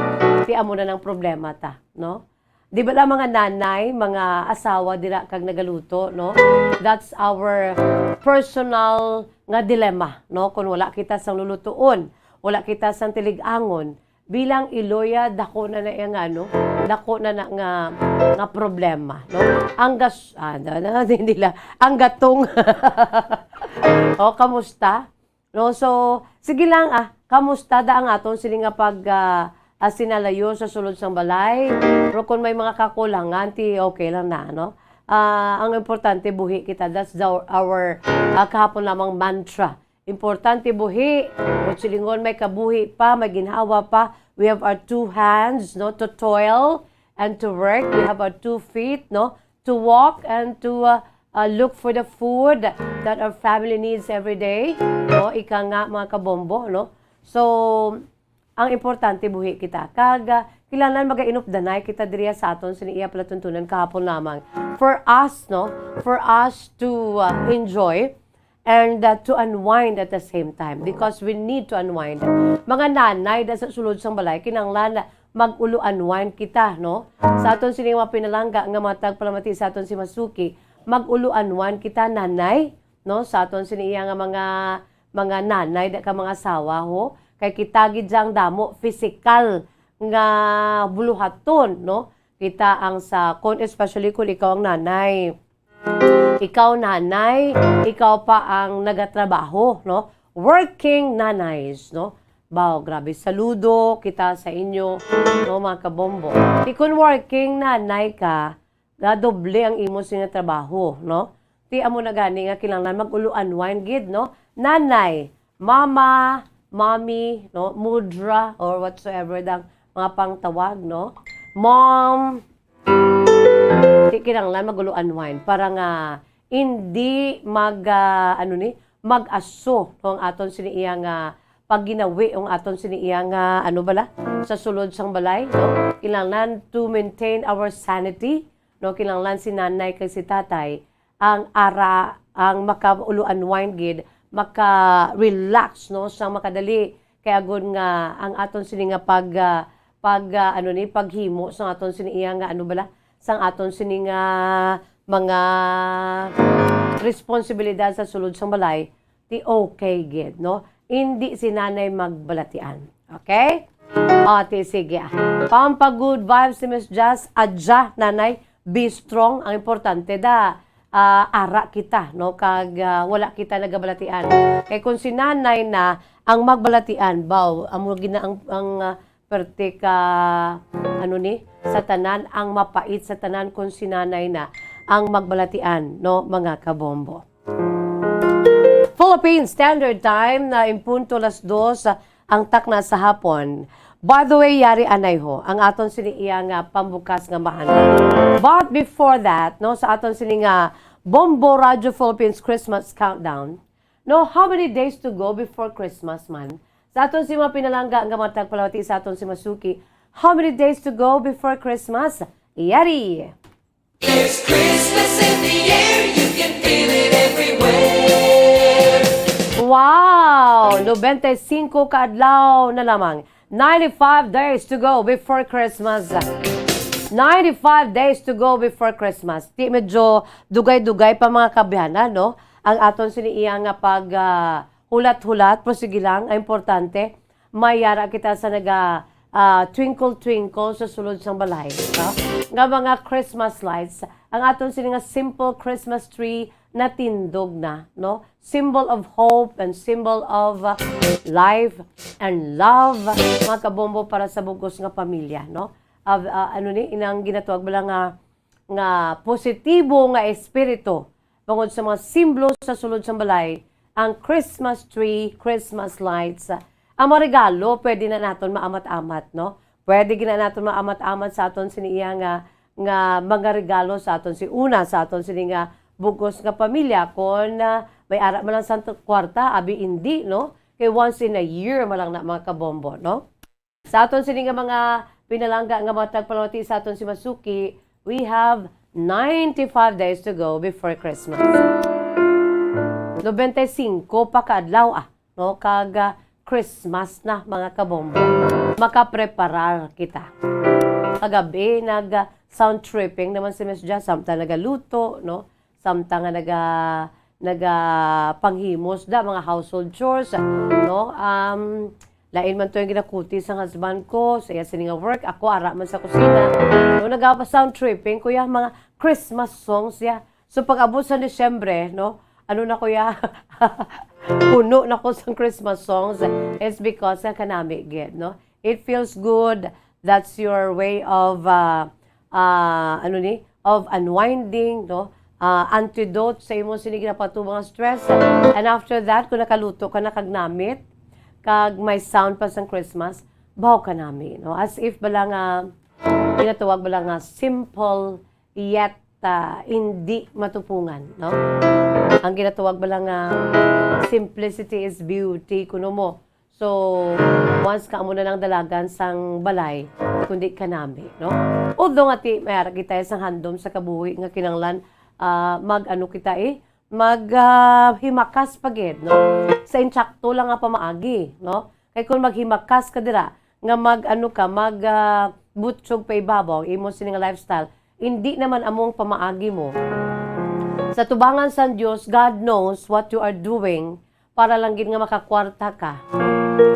ti amo na nang problema ta, no? Di ba lang mga nanay, mga asawa dira kag nagaluto, no? That's our personal nga dilemma, no? Kung wala kita sang lulutuon, wala kita sang tilig-angon, bilang iloya, dako na na iya nga, ano, dako na na nga, nga problema, no? Ang gas-, ah, na, na, hindi lang, ang gatong. O, kamusta? No, so, sige lang, ah, kamusta da ang aton sini nga pag, ah, ah, sinalayo sa sulod sang balay? Pero kung may mga kakulangan, ti okay lang na, no? Ah, ang importante, buhi kita. That's the, our, ah, kahapon lamang mantra. Importante, buhi. Kung silingon, may kabuhi pa, may ginhawa pa. We have our two hands, no, to toil and to work. We have our two feet, no, to walk and to, uh, uh, look for the food that our family needs every day. No, ika nga, mga kabombo, no? So, ang importante, buhi kita. Kag, uh, kinahanglan magainupdanay kita diriya sa aton sini iya palatuntunan kahapon lamang. For us, no? For us to, uh, enjoy and, uh, to unwind at the same time, because we need to unwind. Mga nanay da sa sulod sang balay, kinahanglan mag-ulo unwind kita, no? Sa aton sini mga pinalangga nga mga tagpalamati sa aton si Masuki, mag-ulo unwind kita, nanay, no? Sa aton sini iya nga mga, mga nanay, da ka mga asawa, ho? Kay kita gid ang damo physical nga buluhaton, no? Kita ang sa, kon, especially kung ikaw ang nanay. Ikaw, nanay, ikaw pa ang nagatrabaho, no? Working nanays, no? Baw, grabe, saludo kita sa inyo, no, mga kabombo. Ti kun working nanay ka, gadoble ang imo sini nga trabaho, no? Ti amo na gani nga kinahanglan mag-ulo unwind gid, no? Nanay, mama, mommy, no? Mudra, or whatsoever dang mga pangtawag, no? Mom, Ti kinahanglan mag-ulo unwind para nga hindi mag, ah, ano ni, mag-aso ang aton sini iya nga pagginawi, ang aton sini iya nga, ano bala, sa sulod sang balay, no? Kinahanglan to maintain our sanity, no? Kinahanglan si nanay kag si tatay ang ara, ang makaulo unwind gid, maka-relax, no, sa makadali. Kay agud nga ang aton sini nga pag, ah, pag, ah, ano ni, paghimo sa aton sini iya nga, ano bala, sang aton sini nga mga responsibilidad sa sulod sang balay, ti okay gid, no? Indi si nanay magbalatian. Okay? O, ti sige, ah. Pampa good vibes si Miss Jazz. Adya, nanay, be strong. Ang importante da, ah, ara kita, no? Kag, ah, wala kita nagabalatian. Kay kung si nanay na ang magbalatian, baw, amo gid na ang, ang, ah, perte ka, ano ni, sa tanan, ang mapait sa tanan kung si nanay na ang magbalatian, no, mga kabombo. Philippine Standard Time na in punto las dos ang takna sa hapon. By the way, yari anay ho ang aton sini iya nga pambukas nga mahana. But before that, no, sa aton sini nga Bombo Radio Philippines Christmas Countdown, no, how many days to go before Christmas man? Sa aton si mga pinalangga nga matag palawati sa aton si Masuki, how many days to go before Christmas? Yari! There's Christmas in the air, you can feel it everywhere. Wow! Nobenta y singko ka adlaw na lamang. Ninety-five days to go before Christmas. Ninety-five days to go before Christmas. Ti medyo dugay-dugay pa, mga kaabyanan, no? ang aton sini iya nga pag, ah, hulat-hulat, pero sige lang, ang importante, may ara kita sa naga, ah, twinkle-twinkle sa sulod sang balay, no? Nga mga Christmas lights, ang aton sini nga simple Christmas tree natindog na, no? Symbol of hope and symbol of, ah, life and love, mga kabombo, para sa bugos nga pamilya, no? Of, ah, ano ni, inang ginatawag bala nga, nga positibo nga espiritu, bangod sa mga simbolo sa sulod sang balay, ang Christmas tree, Christmas lights, ah, ang mga regalo, pwede na naton maamat-amat, no? Pwede gid na naton maamat-amat sa aton sini iya nga, nga mga regalo sa aton si una, sa aton sini nga bugos nga pamilya, kon, ah, may ara man lang sang kwarta, abi indi, no? Kay once in a year man lang na, mga kabombo, no? Sa aton sini nga mga pinalangga nga mga tagpalamati sa aton si Masuki, we have ninety-five days to go before Christmas. Nobenta y singko pa ka adlaw, ah, no? Kag, ah, Christmas na, mga kabombo. Makapreparar kita. Kagabi, nag, ah, sound tripping naman si Miss Jazz, samtang nagaluto, no? Samtang nga naga-, nagapanghimos da, mga household chores, no? Um, lain man to yung ginakuti sang husband ko, sa iya sini nga work, ako ara man sa kusina. No, nagapa-sound tripping ko ya, mga Christmas songs ya. So, pag-abot sa Disyembre, no? Ano na ko ya? Puno na ko sang Christmas songs. It's because nga kanami gid, no? It feels good. That's your way of, uh, uh, ano ni? Of unwinding, no? Uh, antidote sa imo sini ginapatubang nga stress. And after that, kung nakaluto ka na kag namit, kag may sound pa sang Christmas, baw ka nami, no? As if bala nga, ginatawag bala nga simple yet, ah, hindi matupungan, no? Ang ginatawag bala nga simplicity is beauty, kuno mo. So, once ka amo na lang dalagan sang balay, kundi kanami, no? Although nga ti, may ara kita sang handom sa kabuhi nga kinahanglan, ah, mag-ano kita, eh, mag, ah, himakas pa gid, no? Sa insakto lang nga pamaagi, no? Kay kung maghimakas ka dira, nga mag, ano ka, mag, ah, butyog pa ibabaw ang imo sini nga lifestyle, hindi naman amo ang pamaagi mo. Sa tubangan sang Dios, God knows what you are doing para lang gid nga makakwarta ka.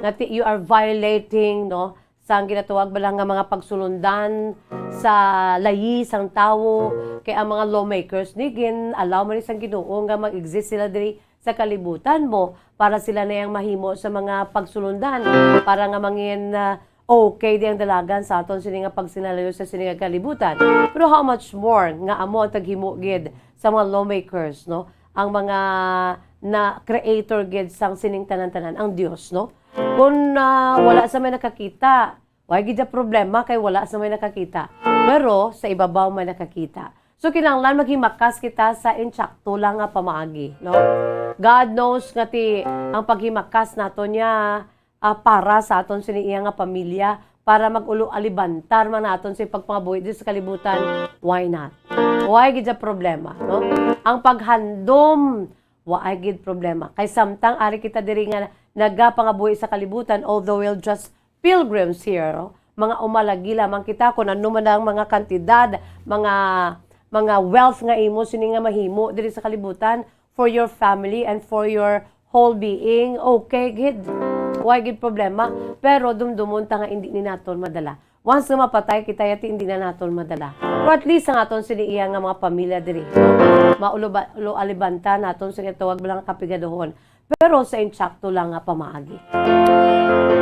Nga ti-, you are violating, no, sang ginatawag bala nga mga pagsulundan sa layi sang tawo, kay ang mga lawmakers ni gin-allow man ni sang Ginoo nga mag-exist sila diri sa kalibutan mo para sila na yang mahimo sa mga pagsulundan, para nga mangin, ah, okay di ang dalagan sa aton sini nga pagsinalayo sa sini nga kalibutan. Pero how much more nga amo ang taghimo gid sa mga lawmakers, no? Ang mga na creator gid sang sining tanan-tanan, ang Dios, no? Kung, ah, wala sa may nakakita, way gid siya problema kay wala sa may nakakita. Pero sa ibabaw may nakakita. So, kinahanglan maghimakas kita sa insakto lang nga pamaagi, no? God knows nga ti ang paghimakas nato niya, ah, para sa aton sini iya nga pamilya, para mag-ulo alibantar man naton sa pagpangabuhi diri sa kalibutan. Why not? Why gid siya problema, no? Ang paghandom, waay gid problema. Kay samtang ari kita diri nga nagapangabuhi sa kalibutan, although we'll just pilgrims here, no? Mga umalagi lamang kita kung ano man ang mga kantidad, mga, mga wealth nga imo sini nga mahimo diri sa kalibutan for your family and for your whole being. Okay gid. Way gid problema. Pero dumdumon ta nga hindi ni naton madala. Once nga mapatay kita, yati hindi na naton madala. Pero at least ang aton sini iya nga mga pamilya diri, no? Maulo ba, ulo alibanta naton sa ginatawag lang kapigaduhon. Pero sa insakto lang nga pamaagi.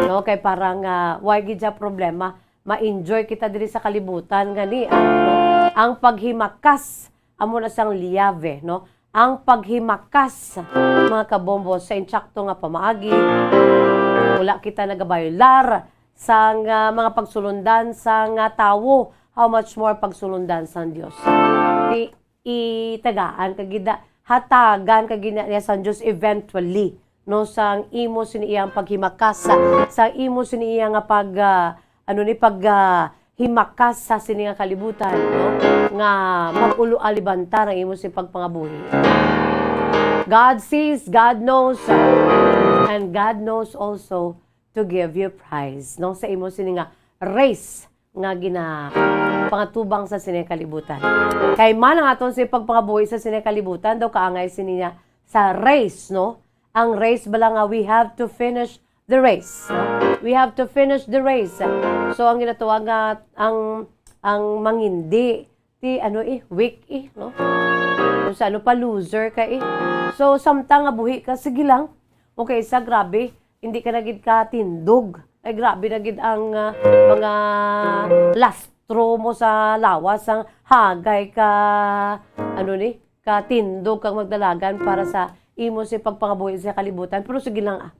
No, kay para nga way gid siya problema, ma-enjoy kita diri sa kalibutan nga ni, ah, no? Ang paghimakas amo na sang liyabe, no? Ang paghimakas, mga kabombo, sa insakto nga pamaagi, wala kita nagabaylar sang, ah, mga pagsulundan sang, ah, tawo, how much more pagsulundan sang Dios. Ti itagaan ka gid na, hatagan ka gid na niya sang Dios eventually, no, sang imo sini iyang paghimakas, sa, sang imo sini iya nga pag, ah, ano ni, pag, ah, himakas sa sini nga kalibutan, no, nga mag-ulo alibantar ang imo sini pagpangabuhi. God sees, God knows, and God knows also to give you prize, no, sa imo sini nga race nga gina-, pangatubang sa sini kalibutan. Kay man ang aton sa pagpangabuhi sa sini kalibutan, daw kaangay sini niya sa race, no? Ang race bala nga we have to finish the race, no? We have to finish the race. So, ang ginatawag nga ang, ang mangindi, ti ano eh, weak eh, no? Kung sa ano pa, loser ka eh. So, samtang nga buhi ka, sige lang. Okay, sa grabe, hindi ka na gid katindog. Ay, grabe na gid ang, ah, mga lastro mo sa lawas, ang hagay ka, ano ni, katindog kag magdalagan para sa imo si pagpangabuhi sa kalibutan. Pero sige lang, ah.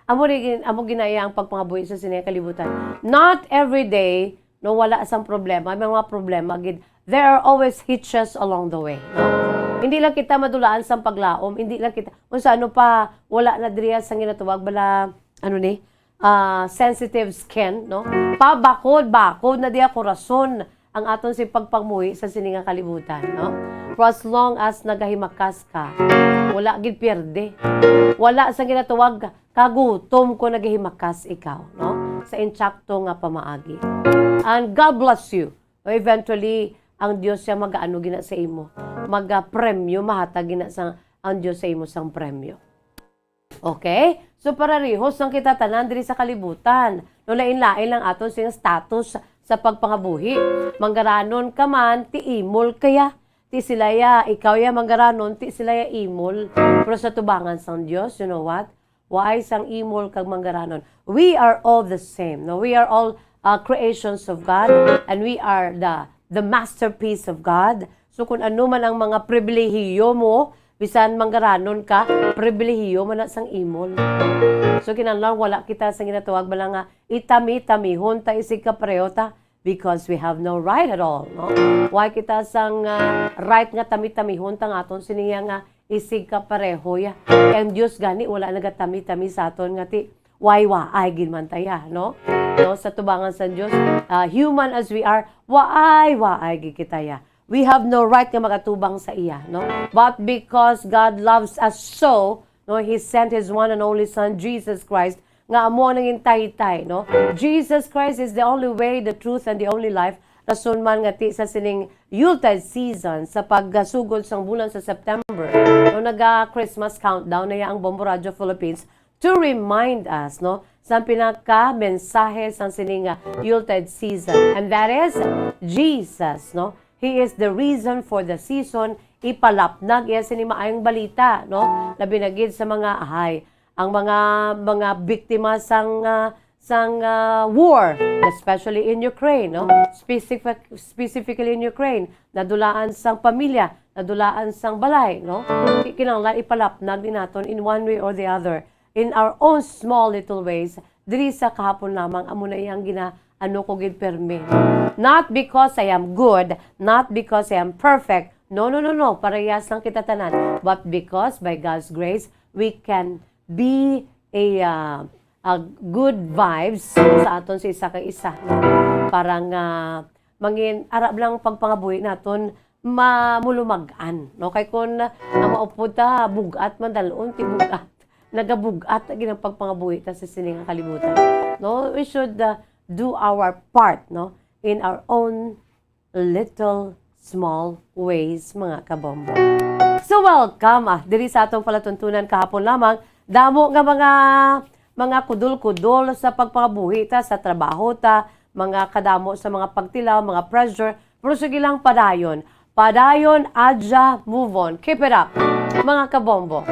Amo rin, amo ginaya ang pagpangabuhi sa sini kalibutan. Not every day, no, wala sang problema. May mga problema gid. There are always hitches along the way, no? Hindi lang kita madulaan sang paglaom, hindi lang kita, unsa ano pa, wala na diriya sang ginatawag bala, ano ni, ah, sensitive skin, no? Pabakod-bakod na diya korason ang aton si pagpangmuhi sa sini nga kalibutan, no? For as long as nagahimakas ka, wala gid pierde. Wala sang ginatawag kagutom ko nagahimakas ikaw, no? Sa insakto nga pamaagi. And God bless you. No, eventually, ang Dios siya mag-ano gina sa imo. Mag-premyo, mahatag gina sa ang Dios sa imo sang premyo. Okay? So, pararihos lang kita tanan diri sa kalibutan. No, lain-lain lang aton sing status sa pagpangabuhi. Manggaranon ka man, ti imol kaya. Ti sila ya, ikaw ya manggaranon, ti sila ya imol. Pero sa tubangan sang Dios, you know what? Waay sang imol kag manggaranon. We are all the same. No? We are all, uh, creations of God, and we are the, the masterpiece of God. So, kung ano man ang mga pribilehiyo mo, bisan manggaranon ka, pribilehiyo man na sang imol. So, kinahanglan wala kita sang ginatawag bala nga itami-tamihon ta isig kapareho ta, because we have no right at all, no? Wala kita sang, ah, right nga tami-tamihon ta nga aton sini nga isig kapareho ya. Kay ang Dios gani wala nagatami-tami sa aton nga ti, wala, waay gid man ta ya, no? No, sa tubangan sa Dios, ah, human as we are, wala, waay gid kita ya. We have no right nga magatubang sa iya, no? But because God loves us so, no, He sent His one and only Son, Jesus Christ, nga amo ang nangin taytay, no? Jesus Christ is the only way, the truth, and the only life. Rason man nga ti sa sining Yuletide season, sa pagsugod sang bulan sa September, no, naga-Christmas countdown na ya ang Bombo Radio Philippines to remind us, no, sa pinaka-mensahe sang sining, ah, Yuletide season. And that is Jesus, no? He is the reason for the season. Ipalapnag iya sini maayong balita, no? Labi na gid sa mga ahay, ang mga, mga biktima sang, ah, sang, ah, war, especially in Ukraine, no? Specific-, specifically in Ukraine, nadulaan sang pamilya, nadulaan sang balay, no? Ki-, kinahanglan ipalapnag ni naton in one way or the other, in our own small little ways, diri sa kahapon lamang, amo na iyang gina-, ano ko gid permi. Not because I am good, not because I am perfect. No, no, no, no. Parehas lang kita tanan. But because by God's grace, we can be a, uh, a good vibes sa aton sa isa ka isa, no? Para nga mangin arab lang pagpangabuhi naton mamulumag-an, no? Kay kun, ah, maupod ta, bug-at man dalon ti bug-at. Nagabug-at na gid ang pagpangabuhi ta sa sini nga kalibutan, no? We should, ah, do our part, no? In our own little small ways, mga kabombo. So, welcome, ah, diri sa atong palatuntunan kahapon lamang. Damo nga mga, mga kudol-kudol sa pagpangabuhi ta, sa trabaho ta, mga kadamo sa mga pagtilaw, mga pressure. Pero sige lang, padayon. Padayon, adya, move on. Keep it up, mga kabombo.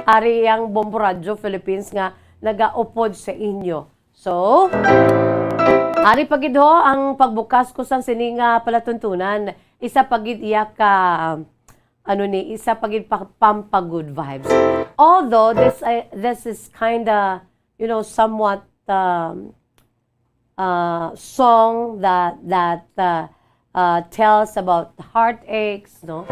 Ari ang Bombo Radio Philippines nga nagaupod sa inyo. So, ari pa gid ho ang pagbukas ko sang sini nga palatuntunan. Isa pa gid iya ka, ano ni, isa pa gid pa, pampa-good vibes. Although this, uh, this is kinda, you know, somewhat, um, uh, song that, that, uh, uh, tells about heartaches, no?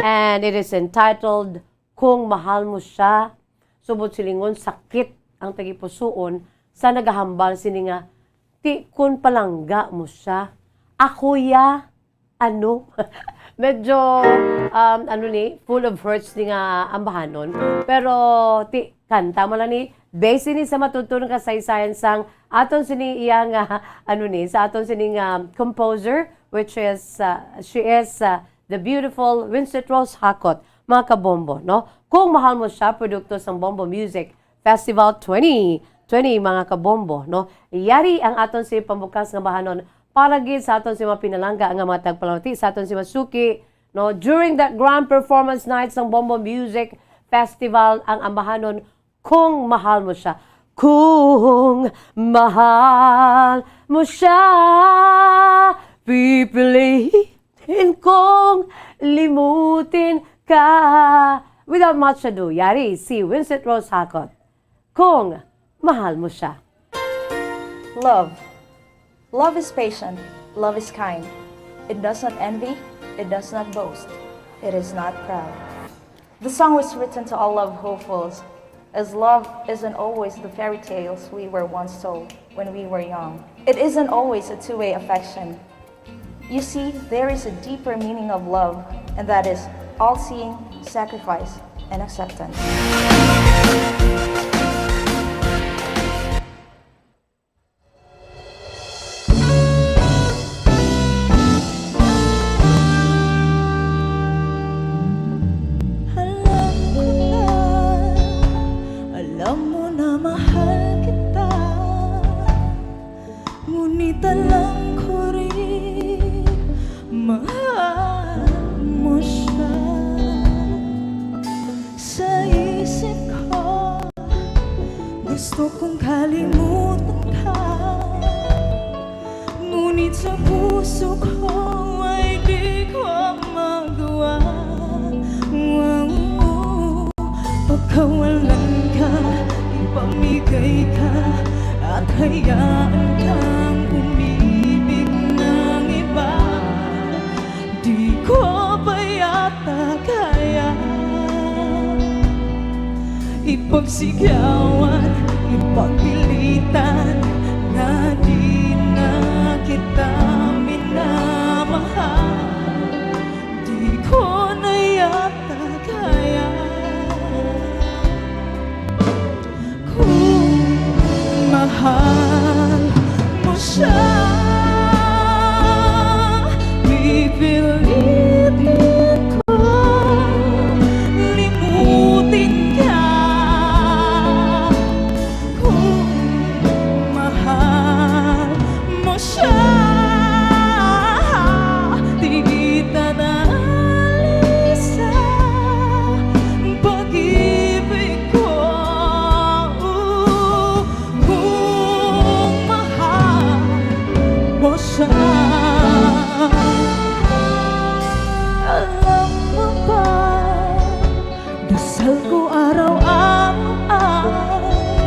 And it is entitled Kung Mahal Mo Siya. Subot silingon, sakit ang tagipusoon sa nagahambal sini nga, "Ti kun palangga mo siya, ako ya, ano?" Medyo, um, ano ni, full of hurts ni nga ambahanon. Pero ti, kanta mo lang ni, based ni sa matuod-tuod nga kasaysayan sang aton sini iya nga, ano ni, sa aton sini nga composer, which is, uh, she is, uh, the beautiful Winsett Rose Jacot. mga kabombo, no? Kung Mahal Mo Siya, produkto sang Bombo Music Festival twenty twenty, mga kabombo, no? Yari ang aton si pambukas nga bahanon para gid sa aton si mga pinalangga nga mga tagpalamati, sa aton si masuki, no? During that grand performance night sang Bombo Music Festival, ang ambahanon, Kung Mahal Mo Siya. Kung mahal mo siya, pipiliin kong limutin ka. Without much ado, yari si Winsett Rose Hakot. Kung Mahal Mo Siya. Love. Love is patient. Love is kind. It does not envy. It does not boast. It is not proud. The song was written to all love hopefuls, as love isn't always the fairy tales we were once told when we were young. It isn't always a two-way affection. You see, there is a deeper meaning of love, and that is all-seeing sacrifice and acceptance. Alam ko na, alam mo na mahal kita. Ngunit alam ko rin, mahal mo siya. Sa isip ko, gusto kong kalimutan ka. Ngunit sa puso ko ay di ko magawa. Pagkawalan ka, ipamigay ka, at hayaan kang umibig ng iba. Di ko pa yata kaya ipagsigawan, ipagpilitan, nga di na kita minamahal. Di ko na yata kaya. Kung mahal mo siya, pipilitin ko limutin ka. Kung mahal mo siya, di kita naalis sa pag-ibig ko. Kung mahal mo siya, alam mo ba, dasal ko araw-araw ay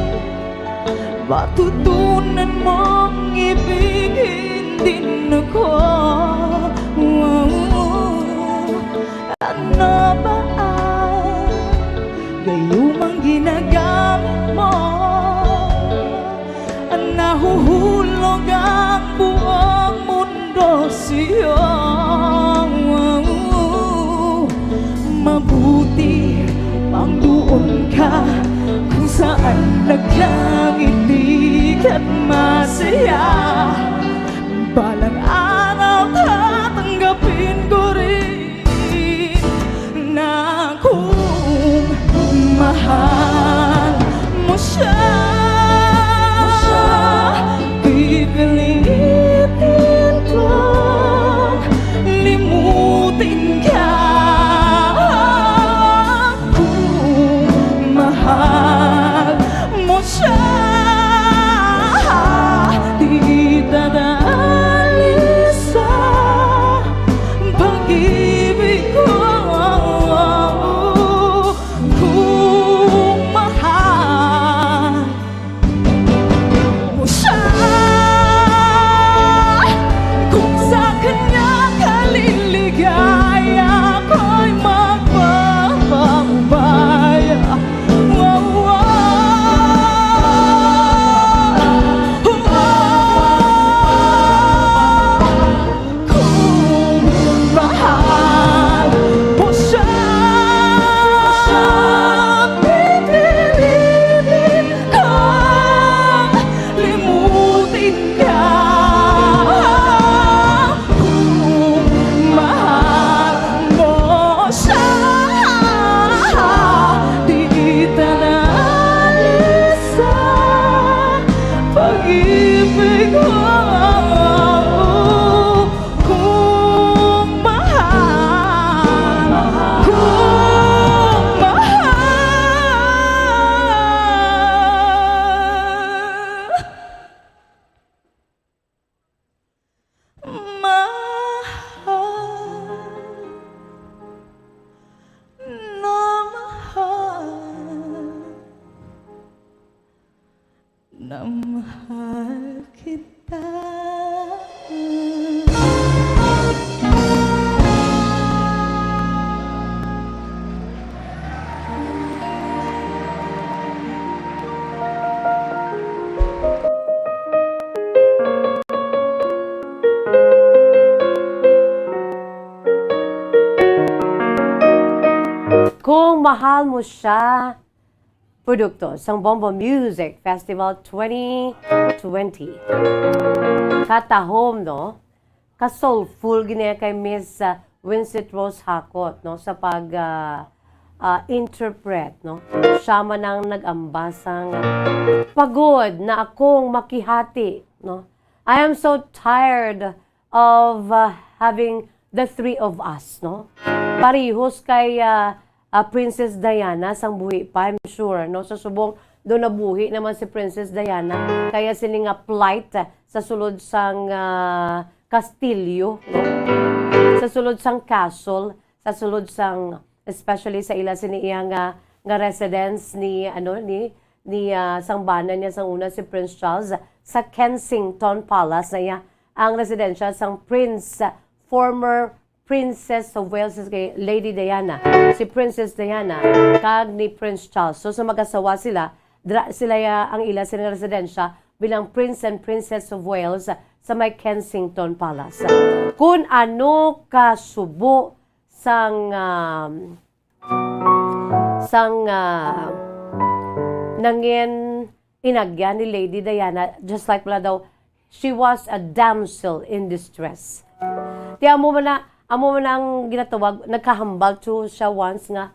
matutunan mong ibigin din ako. Ano ba ang gayumang ginagamit mo? Nahuhulog ang buong mundo sa'yo. Mabuti pang doon ka kung saan nagkangiti ka't masaya. Balang araw tatanggapin ko rin na kung mahal mo siya, pipilitin kong limutin ka. Kung mahal mo siya, di kita naalis na mahal kita. Kung mahal mo siya, produkto sang Bombo Music Festival twenty twenty. Katahom, no? Ka-soulful gid niya kay Miss, ah, Winsett Rose Hakot, no? Sa pag, ah, ah, interpret, no? Siya man ang nag-amba sang pagod na akong makihati, no? I am so tired of, uh, having the three of us, no? Parihos kay, uh, uh, Princess Diana sang buhi pa, I'm sure, no? Sa subong, do nabuhi naman si Princess Diana. Kaya sini nga plight, uh, sa sulod sang, uh, kastilyo, no? Sa sulod sang castle, sa sulod sang, especially sa ila sini iya nga, nga residence ni, ano, ni, ni, uh, sang bana niya sang una si Prince Charles sa Kensington Palace na iya ang residensya sang Prince, former Princess of Wales, kay Lady Diana, si Princess Diana, kag ni Prince Charles. So, sa mag-asawa sila, dra sila ya ang ila sila residensya bilang Prince and Princess of Wales sa may Kensington Palace. Kun ano ka subo sang, um, sang, ah, nangin inagyan ni Lady Diana, just like wala daw, she was a damsel in distress. Ti amo man na, amo man ang ginatawag, nagkahambal to siya once nga,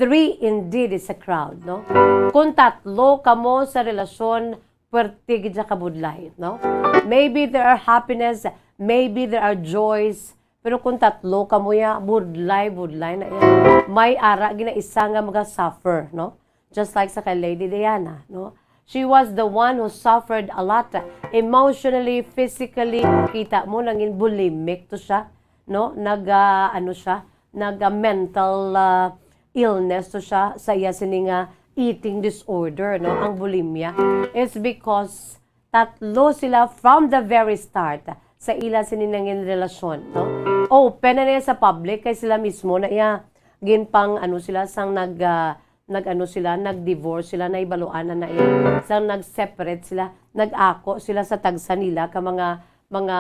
"Three indeed is a crowd," no? Kung tatlo kamo sa relasyon, puwerte gid siya kabudlay, no? Maybe there are happiness, maybe there are joys, pero kung tatlo kamo ya, budlay, budlay na iya. May ara gid na isa nga maga-suffer, no? Just like sa kay Lady Diana, no? She was the one who suffered a lot, emotionally, physically. Kita mo, nangin bulimic to siya, no? Nag, ah, ano siya, nag, ah, mental, ah, illness to siya sa iya sini nga eating disorder, no? Ang bulimia is because tatlo sila from the very start sa ila sini nangin relasyon, no? Open na niya sa public kay sila mismo na iya ginpang ano sila sang nag, ah, nag-ano sila, nag-divorce sila, nahibaluan na na iya. Sang nag-separate sila, nag-ako sila sa tagsa nila ka mga, mga,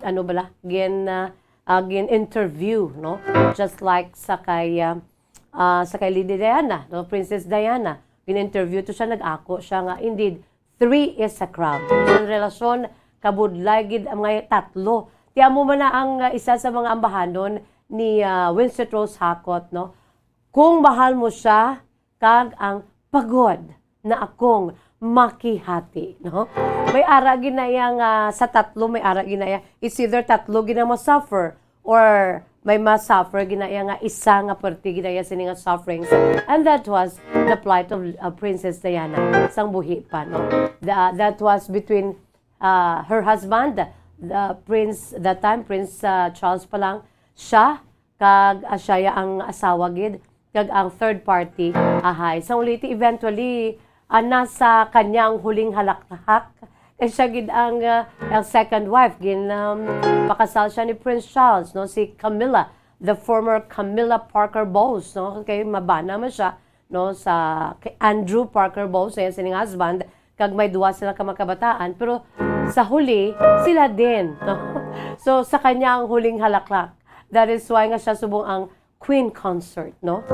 ano bala, gin, ah, ah, gin-interview, no? Just like sa kay, ah, ah, sa kay Lady Diana, no? Princess Diana, gin-interview to siya, nag-ako siya nga, indeed, three is a crowd. Sa relasyon, kabudlay gid ang mga tatlo. Ti amo man na ang, ah, isa sa mga ambahanon ni, ah, Winsett Rose Hakot, no? Kung mahal mo siya, kag ang pagod na akong makihati, no? May ara gid na iya nga sa tatlo, may ara gid na iya. It's either tatlo gid na ma-suffer or may ma-suffer gid na iya nga isa nga perti gid na iya sini nga sufferings. And that was the plight of, uh, Princess Diana sang buhi pa, no? The, that was between, uh, her husband, the Prince, that time, Prince, uh, Charles pa lang, siya, kag, ah, siya ya ang asawa gid, kag ang third party, ahay. Sa uliti, eventually, ah, nasa kanya ang huling halakhak. Kay siya gid ang, ah, ang second wife. Gin, um, pakasal siya ni Prince Charles, no? Si Camilla, the former Camilla Parker Bowles, no? Kay mabana man siya, no? Sa kay Andrew Parker Bowles, sa iya sining husband, kag may duwa sila ka mga kabataan, pero sa huli, sila din, no? So, sa kanya ang huling halakhak. That is why nga siya subong ang queen consort, no?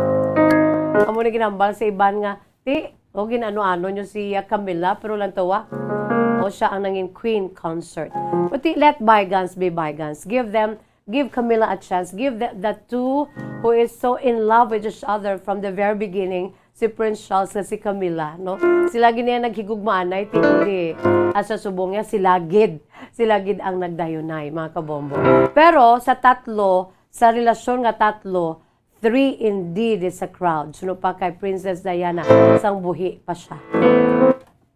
Amo na ginambal sa iban nga, ti, o gin-ano-ano nyo si, ah, Camilla, pero lang tawa, o siya ang nangin queen consort. But ti, let bygones be bygones. Give them, give Camilla a chance. Give the, the two who is so in love with each other from the very beginning, si Prince Charles nga si Camilla, no? Sila gid niya naghigugmaan ay, ti, hindi. At sa subong niya, sila gid. Sila gid ang nagdayunay, mga kabombo. Pero sa tatlo, sa relasyon nga tatlo, three indeed is a crowd. Suno pa kay Princess Diana, sang buhi pa siya.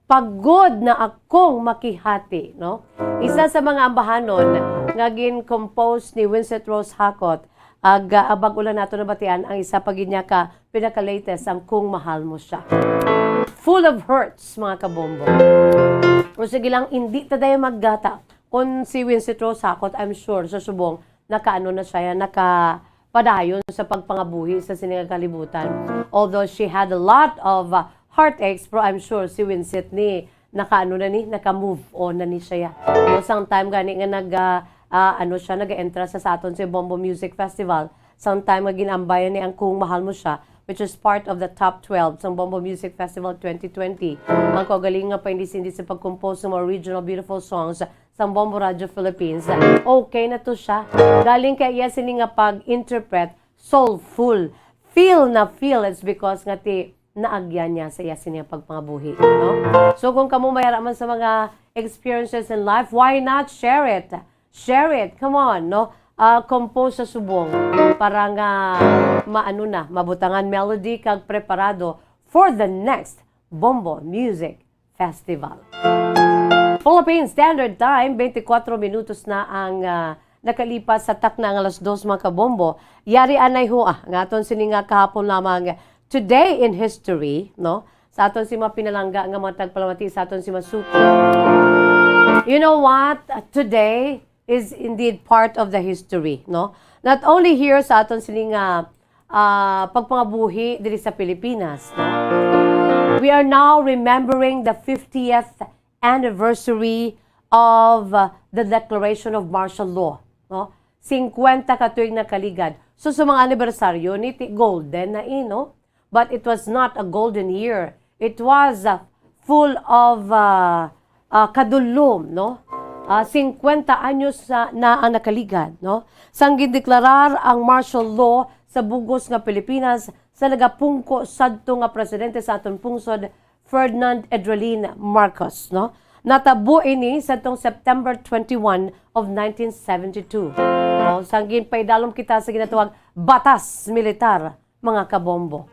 Pagod na akong makihati, no? Isa sa mga ambahanon nga gin-compose ni Winsett Rose Hakot, ag, ah, bag-o lang nato nabatian ang isa pa gid niya ka pinaka-latest, ang Kung Mahal Mo Siya. full of hurts, mga kabombo. O sige lang, hindi ta dayon maggata. Kung si Winsett Rose Hakot, I'm sure, sa subong, nakaano na siya, nakapadayon sa pagpangabuhi sa sini nga kalibutan. Although she had a lot of uh, heartaches, pero I'm sure si Winsett ni nakaano na ni, naka-move on na ni siya. So, sang time gani nga nag, ah, ah, ano siya, nag-entra sa, sa aton si Bombo Music Festival, sang time nga ginambayan ni ang Kung Mahal Mo Siya, which is part of the top twelve sang Bombo Music Festival twenty twenty. Ang kaugalingon nga paindis-indis sa pag-compose ng mga original beautiful songs sang Bombo Radio Philippines. Okay na to siya. Galing kay iya sini nga pag-interpret, soulful. Feel na feel, it's because nga ti naagyan niya sa iya sini nga pagpangabuhi, no? So kung kamo may ara man sa mga experiences in life, why not share it? Share it, come on, no? Ah, compose sa subong para nga maano na, mabutangan melody kag preparado for the next Bombo Music Festival. Philippine Standard Time, twenty-four minutos na ang ah, nakalipas sa takna nga alas dos, mga kabombo. Yari anay ho, ah, nga aton sini nga kahapon lamang, Today in History, no? Sa aton si mga pinalangga nga mga tagpalamati sa aton si Masuki. You know what? Today is indeed part of the history, no? Not only here sa aton sini nga ah, pagpangabuhi diri sa Pilipinas, no? We are now remembering the fiftieth anniversary of uh, the declaration of martial law, no? Singkwenta ka tuig nakaligad. So sa mga anibersaryo ni ti golden na, eh, no? But it was not a golden year. It was uh, full of uh, uh, kadulom, no? Uh, singkwenta anyos na, na ang nakaligad, no? Sang gindeklarar ang martial law sa bugos nga Pilipinas sa nagapungko sadto nga presidente sa aton pungsod, Ferdinand Edrelin Marcos, no? Natabo ini sadtong September twenty-one of nineteen seventy-two. No? Sang ginpaidalom kita sa ginatawag batas militar, mga kabombo.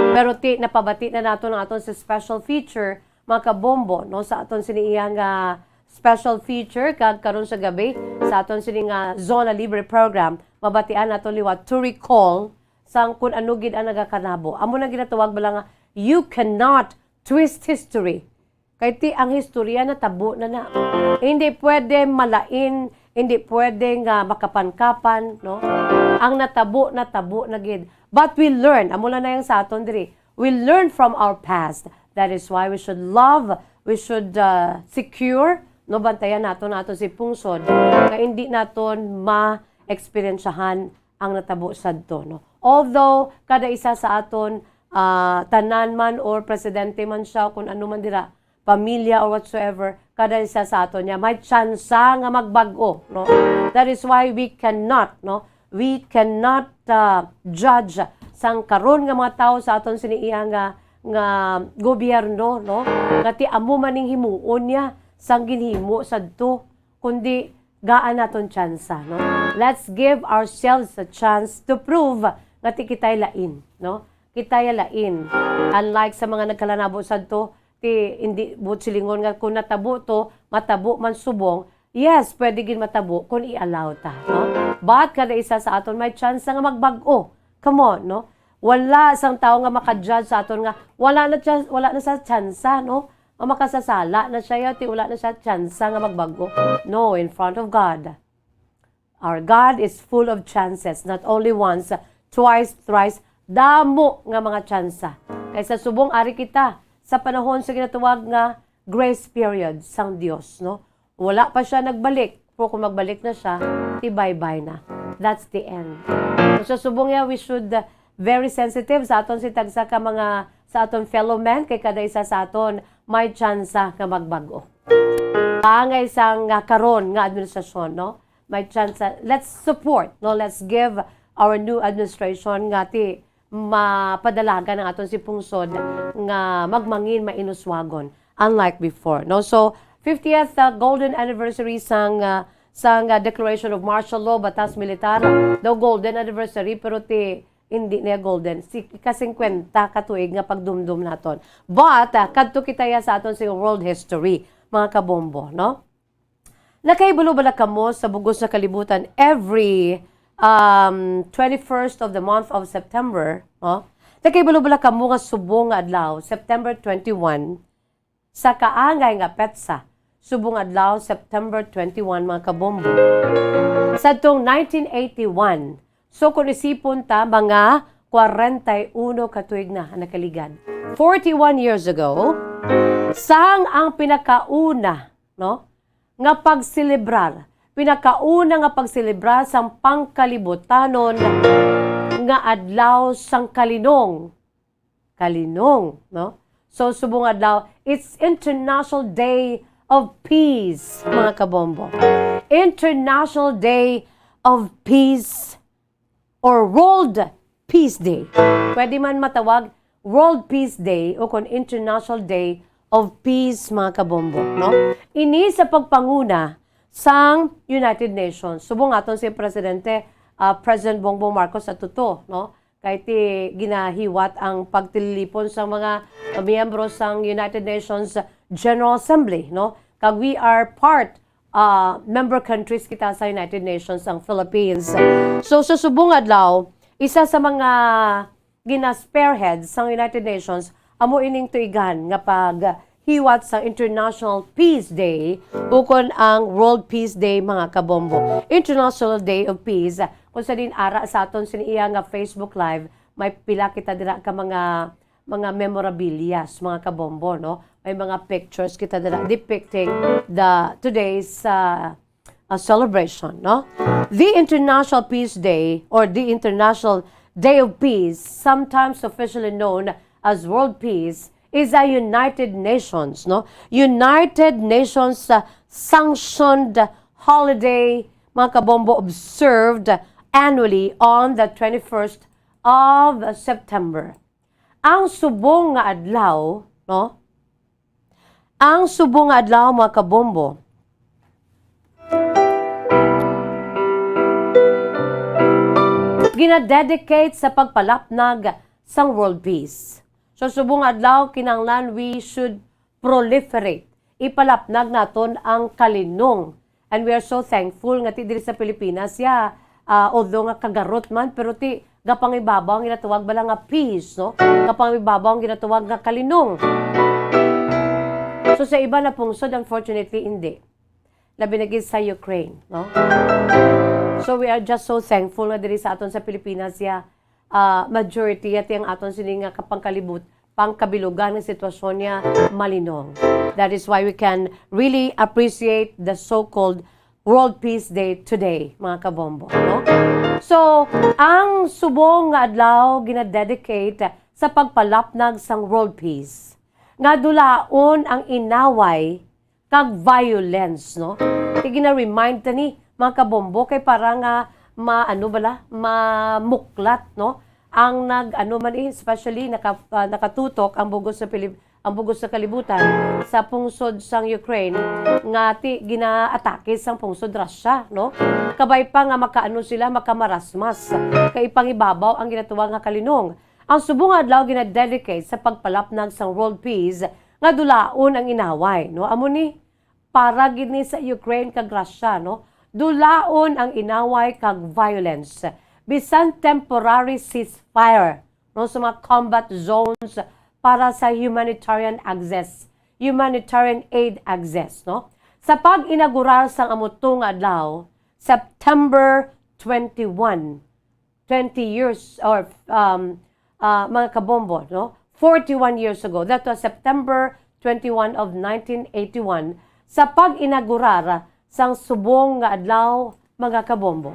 Pero ti napabati na nato ang aton sa special feature, mga kabombo, no, sa aton sini iya nga special feature kag karon sa gabi sa aton sini nga Zona Libre program, mabatian nato liwat to recall sang kun ano gid ang nagakanabo. Amo na ginatawag bala nga you cannot twist history. Kay ti ang historya natabo na na. Hindi pwede malain, hindi pwede nga makapankapan, no? Ang natabo, natabo na gid. But we learn, amo lang na yang sa aton diri. We learn from our past. That is why we should love, we should uh, secure, no, bantayan nato nato si pungsod nga hindi naton ma-eksperyensyahan ang natabo sadto, no? Although kada isa sa aton, ah, tanan man or presidente man siya, kung ano man dira, pamilya or whatsoever, kada isa sa aton niya may tsansa nga magbag-o, no? That is why we cannot, no? We cannot uh, judge sang karon nga mga tawo sa aton sini iya nga nga gobyerno, no? Nga ti amo man ning himuon niya sang ginhimo sadto, kundi gaan naton tsansa, no? Let's give ourselves a chance to prove nga ti kitay lain, no? Kitay lain. Unlike sa mga nagkalanabo sadto, ti hindi buot silingon nga kung natabo to, matabo man subong, yes, pwede gid matabo kung i-allow ta, no? But kada isa sa aton may chance nga magbag-o. Come on, no? Wala sang tawo nga maka-judge sa aton nga wala na chance, wala na sa tsansa, no? Nga makasasala na siya, ti wala na siya tsansa nga magbag-o. No, in front of God. Our God is full of chances, not only once, twice, thrice, damo nga mga tsansa. Kay sa subong ari kita sa panahon sa ginatawag nga grace period sang Dios, no? Wala pa siya nagbalik, pero kung magbalik na siya, ti bye-bye na. That's the end. Kung sa subong niya, we should uh, very sensitive sa aton si tagsa ka mga sa aton fellow men, kay kada isa sa aton may tsansa nga magbag-o. Angay sang nga karon nga administrasyon, no? May tsansa, let's support, no? Let's give our new administration nga ti mapadalagan ang aton si pungsod nga magmangin mainuswagon, unlike before, no? So, fiftieth uh, golden anniversary sang uh, sang uh, declaration of martial law, batas militar, daw golden anniversary, pero ti hindi niya golden, si ka singkwenta ka tuig nga pagdumdum naton. But uh, kadto kita ya sa aton sing world history, mga kabombo, no? Nakahibalo bala kamo sa bugos nga kalibutan every um, twenty-first of the month of September, no? Nakahibalo bala kamo nga subong nga adlaw, September twenty-one, sa kaangay nga petsa, subong adlaw, September twenty-one, mga kabombo. Sadtong nineteen eighty-one, so kung isipon ta, mga kwarenta y uno ka tuig na ang nakaligad. Forty-one years ago, sang ang pinakauna, no, nga pagselebrar, pinakauna nga pagselebrar sang pangkalibutanon nga adlaw sang kalinong. Kalinong, no? So, subong adlaw, it's International Day of Peace, mga kabombo. International Day of Peace or World Peace Day. Pwede man matawag World Peace Day o kon International Day of Peace, mga kabombo, no? Ini sa pagpanguna sang United Nations. Subong aton si Presidente, ah, President Bongbong Marcos sa tuto, no? Kay ti ginahiwat ang pagtilipon sa mga miyembro sang United Nations General Assembly, no? Kag we are part, ah, member countries kita sa United Nations, ang Philippines. So, sa subong adlaw, isa sa mga gina-spearhead sang United Nations amo ining tuigan nga paghiwat sa International Peace Day ukon ang World Peace Day, mga kabombo. International Day of Peace, kung sa din ara sa aton sini iya nga Facebook Live, may pila kita dira ka mga, mga memorabilias, mga kabombo, no? May mga pictures kita dira depicting the today's, uh, a celebration, no? The International Peace Day or the International Day of Peace, sometimes officially known as World Peace, is a United Nations, no? United Nations, uh, sanctioned holiday, mga kabombo, observed annually on the twenty-first of September. Ang subong nga adlaw, no? Ang subong nga adlaw, mga kabombo, ginadedicate sa pagpalapnag sang world peace. So, subong nga adlaw, kinahanglan we should proliferate. Ipalapnag naton ang kalinong. And we are so thankful nga ti diri sa Pilipinas, ya, ah, although nga kagarot man, pero ti gapangibabaw ang ginatawag bala nga peace, no? Gapangibabaw ang ginatawag nga kalinong. So, sa iba na pungsod, unfortunately, hindi. Labi na gid sa Ukraine, no? So, we are just so thankful nga diri sa aton sa Pilipinas, ya, ah, majority, ya, ti ang aton sini nga kapangkalibot, pangkabilugan nga sitwasyon niya malinong. That is why we can really appreciate the so-called World Peace Day today, mga kabombo, no? So, ang subong nga adlaw ginadedicate sa pagpalapnag sang world peace, nga dulaon ang inaway kag violence, no? Kay gina-remind ta ni, mga kabombo, kay para nga ma-, ano bala, mamuklat, no? Ang nag-, ano man, eh, especially naka-, ah, nakatutok ang bugos sa Pilip-, ang bugos sa kalibutan sa pungsod sang Ukraine nga ti ginaatake sang pungsod Russia, no? Kabay pa nga makaano sila, makamarasmas, kay ipangibabaw ang ginatawag nga kalinong. Ang subong nga adlaw ginadedicate sa pagpalapnag sang world peace nga dulaon ang inaway, no? Amo ni, para gid ni sa Ukraine kag Russia, no? Dulaon ang inaway kag violence, bisan temporary ceasefire, no, sa mga combat zones para sa humanitarian access, humanitarian aid access, no? Sa pag-inaugurar sang amo to nga adlaw, September twenty-one, twenty years, or, um, ah, mga kabombo, no? Forty-one years ago, that was September twenty-one of nineteen eighty-one, sa pag-inaugurar sang subong nga adlaw, mga kabombo.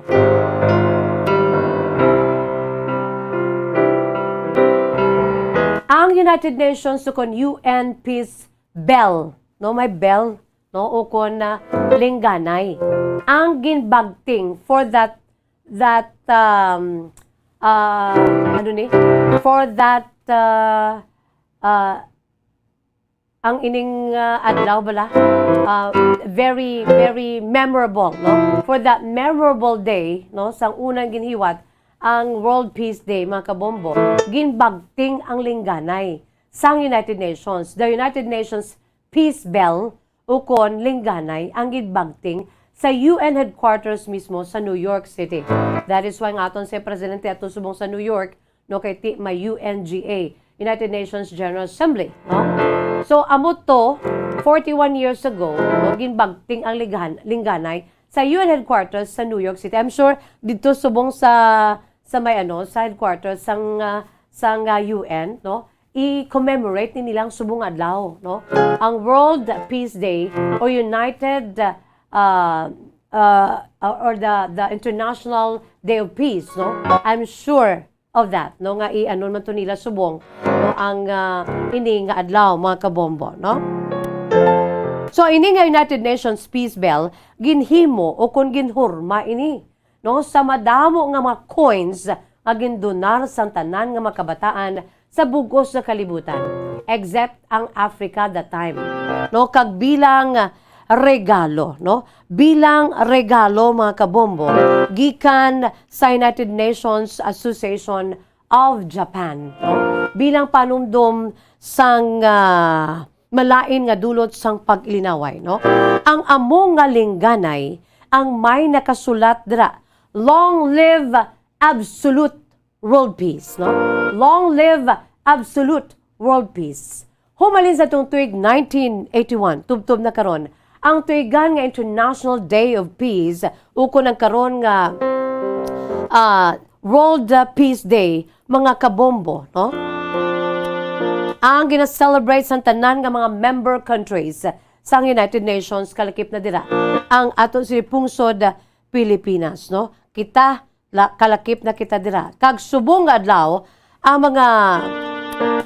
Ang United Nations, ukon U N Peace Bell, no, may bell, no, ukon na lingganay, ang ginbagting for that, that, um, uh, ano ni? For that, uh, uh, ang ining, uh, adlaw bala, uh, very, very memorable, no? For that memorable day, no, sang unang ginhiwat ang World Peace Day, mga kabombo, ginbagting ang lingganay sang United Nations, the United Nations Peace Bell, ukon lingganay, ang ginbagting sa U N headquarters mismo sa New York City. That is why nga aton si Presidente ato subong sa New York, no, kay ti may U N G A, United Nations General Assembly, no? So, amo to, forty-one years ago, no, ginbagting ang ligan-, lingganay sa U N headquarters sa New York City. I'm sure dito subong sa, sa may, ano, sa headquarters sang, ah, sang, ah, U N, no? I-commemorate ni nilang subong adlaw, no? Ang World Peace Day o United, ah, ah, or the, the International Day of Peace, no? I'm sure of that, no, nga i-ano man to nila subong, no, ang, ah, ini nga adlaw, mga kabombo, no? So, ini nga United Nations Peace Bell, ginhimo o kon ginhurma ini, no, sa madamo nga mga coins nga gindonar sang tanan nga mga kabataan sa bug-os nga kalibutan, except ang Africa that time, no, kag bilang regalo, no? Bilang regalo, mga kabombo, gikan sa United Nations Association of Japan, no? Bilang panumdom sang, ah, malain nga dulot sang pag-ilinaway, no? Ang amo nga lingganay ang may nakasulat dira, "Long live absolute world peace," no? "Long live absolute world peace." Humalin sa atong tuig nineteen eighty-one, tubtob na karon, ang tuigan nga International Day of Peace, ukon ang karon nga, ah, World, ah, Peace Day, mga kabombo, no? Ang gina-celebrate sang tanan nga mga member countries sang United Nations, kalakip na dira ang aton sini pungsod, Pilipinas, no? Kita la-, kalakip na kita dira. Kag subong nga adlaw, ang mga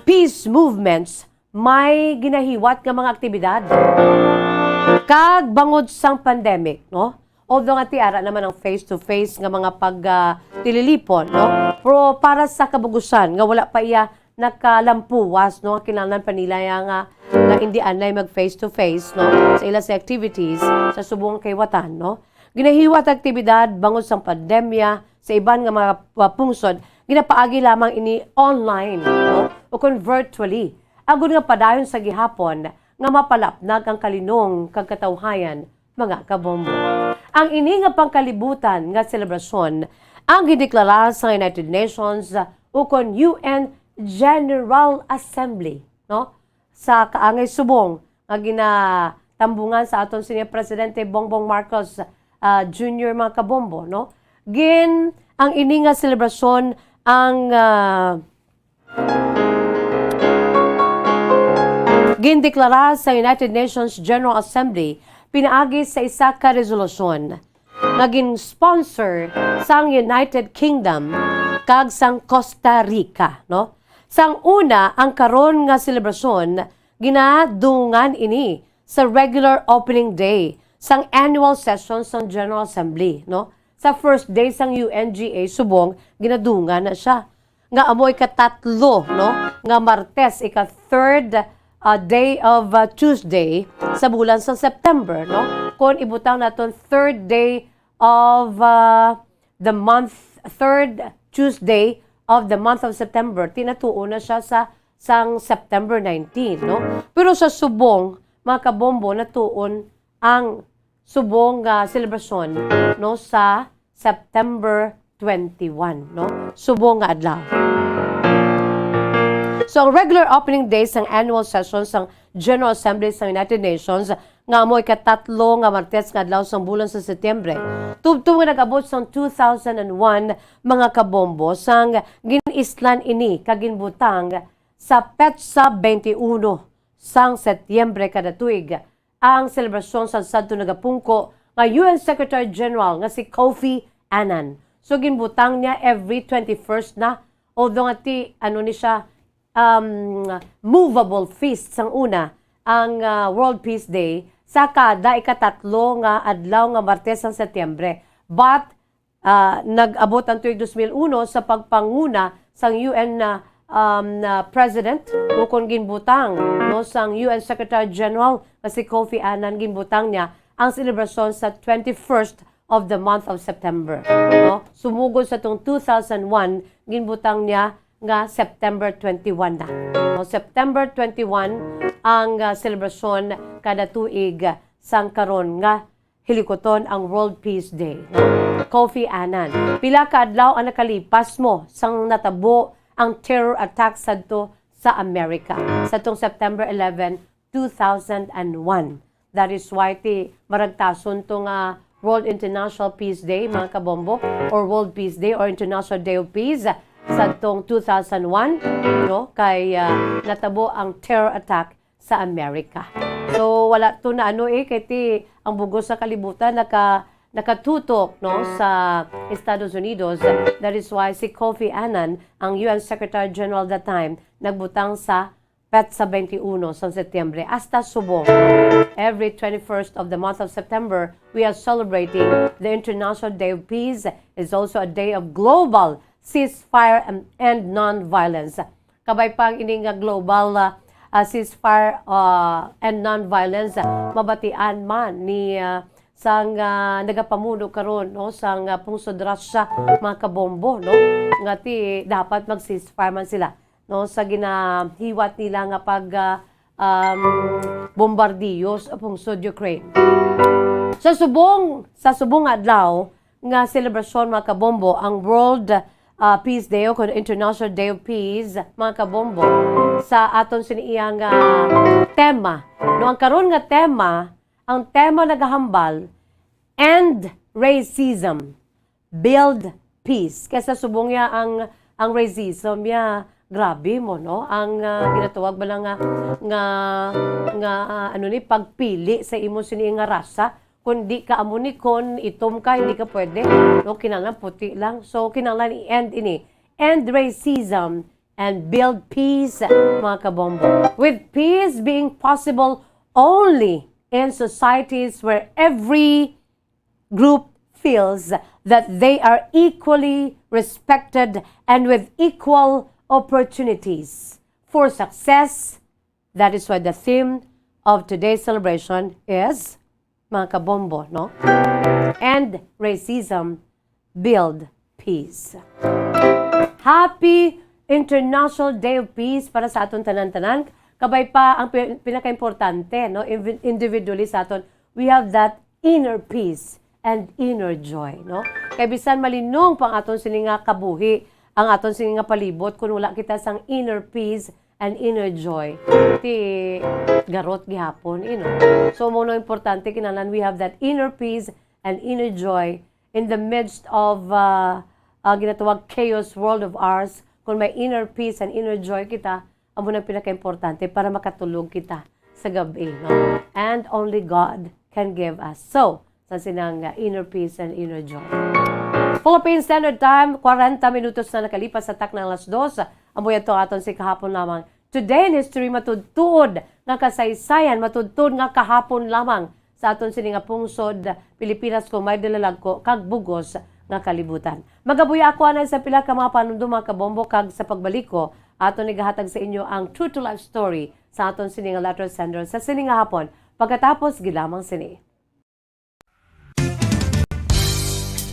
peace movements may ginahiwat nga mga aktibidad. Kag bangod sang pandemic, no? Although nga ti ara naman ang face-to-face nga mga pag, ah, tililipon, no? Pero para sa kabugusan nga wala pa iya nakalampuwas, no? Kinahanglan pa nila ya nga, nga indi anay mag face-to-face, no? Sa ila sa activities, sa subong kay watan, no? Ginahiwat aktibidad bangod sang pandemya sa iban nga mga pa-, pungsod, ginapaagi lamang ini online, no? O kon virtually. Agod nga padayon sa gihapon nga mapalapnag ang kalinong kag katawhayan, mga kabombo. Ang ini nga pangkalibutan nga selebrasyon ang gideklara sa United Nations ukon U N General Assembly, no? Sa kaangay subong nga ginatambungan sa aton senior Presidente Bongbong Marcos, ah, Junior, mga kabombo, no? Gin-, ang ini nga selebrasyon ang, ah, gindeklara sa United Nations General Assembly pinaagi sa isa ka resolusyon nga gin-sponsor sang United Kingdom kag sang Costa Rica, no? Sang una, ang karon nga selebrasyon, ginadungan ini sa regular opening day sang annual session sang General Assembly, no? Sa first day sang U N G A subong, ginadungan na siya. Nga amoy katatlo, no, nga Martes, ika-third, ah, day of, ah, Tuesday sa bulan sa September, no? Kung ibutang naton third day of, ah, the month, third Tuesday of the month of September, tinatuon na siya sa sang September nineteen, no? Pero sa subong, mga kabombo, natuon ang subong nga selebrasyon, no, sa September twenty-one, no? Subong nga adlaw. So, ang regular opening day sang annual session sang General Assembly sang United Nations, nga amo ikatatlo nga Martes nga adlaw sang bulan sa Setyembre, tubtob nga nag-abot sang two thousand and one, mga kabombo, sang gin-islan ini kag ginbutang sa petsa twenty-one sang Setyembre kada tuig ang selebrasyon sa sadto nagapungko nga U N Secretary General nga si Kofi Annan. So, ginbutang niya every twenty-first na, although nga ti, ano ni siya, um, movable feast sang una, ang, ah, World Peace Day, sa kada ikatatlo nga adlaw nga Martes sang Setyembre. But, ah, nag-abot ang tuig dos mil uno sa pagpanguna sang U N na, um, na President, ukon ginbutang, no, sang U N Secretary General nga si Kofi Annan, ginbutang niya ang selebrasyon sa twenty-first of the month of September, no? Sumugod sa tong two thousand one, ginbutang niya nga September twenty-one na. No, September twenty-one ang, ah, selebrasyon kada tuig sang karon nga hilikuton ang World Peace Day, no? Kofi Annan. Pila ka adlaw ang nakalipas mo sang natabo ang terror attack sadto sa Amerika, sadtong September eleven, two thousand and one. That is why ti maragtason to nga World International Peace Day, mga kabombo, or World Peace Day or International Day of Peace sadtong two thousand one, no, kay, ah, natabo ang terror attack sa Amerika. So, wala to na ano eh, kay ti ang bugos sa kalibutan naka, nakatutok, no, sa Estados Unidos. That is why si Kofi Annan, ang U N Secretary General that time, nagbutang sa petsa twenty-one sa Setyembre hasta subong. Every twenty-first of the month of September, we are celebrating the International Day of Peace. It's also a day of global ceasefire and, and non-violence. Kabay pa ang ini nga global, ah, ah, ceasefire, ah, and non-violence, ah, mabatian man ni, ah, sang, ah, nagapamuno karon, no, sang, ah, pungsod Russia, mga kabombo, no, nga ti dapat mag-ceasefire man sila, no, sa ginahiwat nila nga pag, ah, um, bombardiyo sa pungsod Ukraine. Sa subong, sa subong nga adlaw, nga selebrasyon, mga kabombo, ang World, ah, Peace Day o kon International Day of Peace, mga kabombo, sa aton sini iyang, ah, tema. No, ang karon nga tema, ang tema nagahambal, "End Racism, Build Peace." Kaysa subong niya ang, ang racism niya, grabe mo, no? Ang, ah, ginatawag ba lang nga, nga, nga, ah, ano ni, pagpili sa imo sini nga rasa, kung di ka amo ni kon itom ka, hindi ka pwede. No, kinahanglan puti lang. So, kinahanglan i-end ini. End racism and build peace, mga kabombo. With peace being possible only in societies where every group feels that they are equally respected and with equal opportunities for success. That is why the theme of today's celebration is, mga kabombo, no? End racism, build peace. Happy International Day of Peace para sa aton tanan-tanan. Kabay pa ang pi-, pinakaimportante, no? Invi-, individually sa aton, we have that inner peace and inner joy, no? Kay bisan malinong pa ang aton sini nga kabuhi, ang aton sini nga palibot, kung wala kita sang inner peace and inner joy, ti garot gihapon, you know. So, mo no importante, kinahanglan we have that inner peace and inner joy in the midst of, uh, uh, ginatawag chaos world of ours. Kung may inner peace and inner joy kita, amo nang pinakaimportante para makatulog kita sa gabi, no? And only God can give us. So, sa sinang, uh, inner peace and inner joy. Philippine Standard Time, kwarenta minutos na nakalipas sa takna alas dos. Amo yato aton si kahapon lamang. Today in history, matudtuod nga kasaysayan, matudtuod nga kahapon lamang sa aton sini nga pungsod, Pilipinas, kung may dalalagko kag bugos nga kalibutan. Magabuya ako anay sa pila ka mga panumdom, mga kabombo, kag sa pagbalik ko, aton igahatag sa inyo ang true to life story sa aton sini nga letter sender sa sini nga hapon. Pagkatapos gid lamang sini.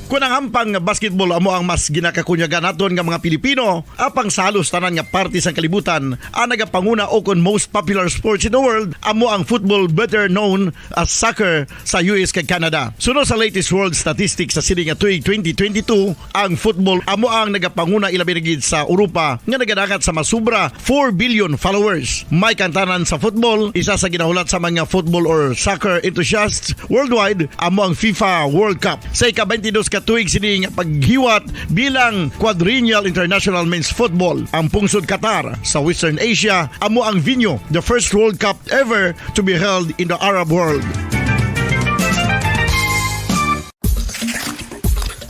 Kon ang hampang nga basketball amo ang mas ginakakunyagan naton nga mga Pilipino, apang sa halos tanan nga parte sang kalibutan, ang nagapanguna o kon most popular sports in the world amo ang football, better known as soccer, sa U S kag Canada. Suno sa latest world statistics sa sini nga tuig twenty twenty-two, ang football amo ang nagapanguna, ilabi na gid sa Europa nga nagadangat sa masubra four billion followers. May kantanan sa football, isa sa ginahulat sa mga football or soccer enthusiasts worldwide amo ang FIFA World Cup. Sa ika-twenty-dos ka tuig sini nga paghiwat bilang quadrennial international men's football, ang pungsod Qatar sa Western Asia amo ang venue, the first World Cup ever to be held in the Arab world.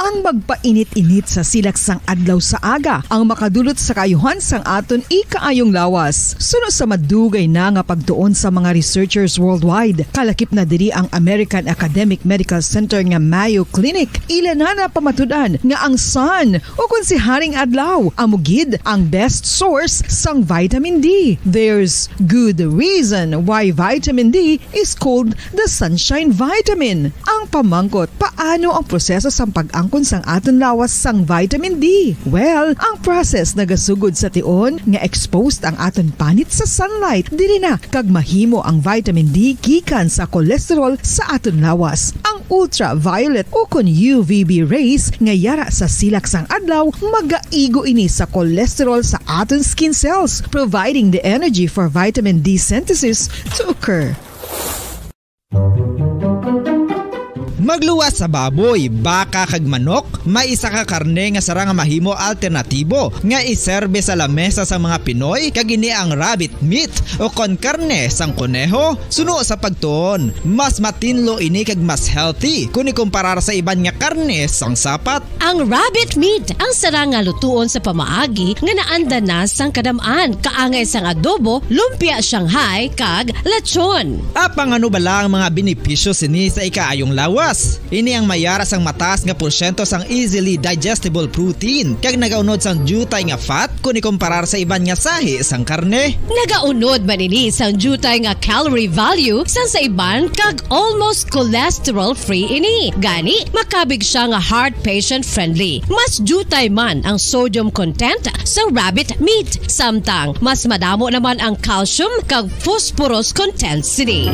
Ang magpainit-init sa silak sang adlaw sa aga ang makadulot sa kaayuhan sang aton ikaayong lawas. Suno sa madugay na nga pagtuon sa mga researchers worldwide, kalakip na diri ang American Academic Medical Center nga Mayo Clinic. Ila na napamatud-an nga ang sun, o kon si Haring Adlaw, amo gid ang best source sang vitamin D. There's good reason why vitamin D is called the sunshine vitamin. Ang pamangkot, paano ang proseso sang pag-angkon sang aton lawas sang vitamin D? Well, ang process nagasugod sa tion nga exposed ang aton panit sa sunlight. Diri na kag mahimo ang vitamin D gikan sa cholesterol sa aton lawas. Ang ultraviolet ukon U V B rays nga yara sa silak sang adlaw magaigo ini sa cholesterol sa aton skin cells, providing the energy for vitamin D synthesis to occur. Magluwas sa baboy, baka kag manok, may isa ka karne nga sarang nga mahimo alternatibo nga iserbe sa lamesa sang mga Pinoy, kag ini ang rabbit meat o kon karne sang koneho. Suno sa pagtuon, mas matinlo ini kag mas healthy kon ikumparar sa iban nga karne sang sapat. Ang rabbit meat ang sarang nga lutuon sa pamaagi nga naanda na sang kadam-an, kaangay sang adobo, lumpia Shanghai, kag lechon. Apang ano bala ang mga benepisyo sini sa ikaayong lawas? Ini ang mayara sang mataas nga porsyento sang easily digestible protein kag nagaunod sang diutay nga fat kon ikomparar sa iban nga sahi sang karne. Nagaunod man ini sang diutay nga calorie value sang sa iban kag almost cholesterol-free ini. Gani, makabig siya nga heart patient-friendly. Mas diutay man ang sodium content sa rabbit meat, samtang mas madamo naman ang calcium kag phosphorus content sini.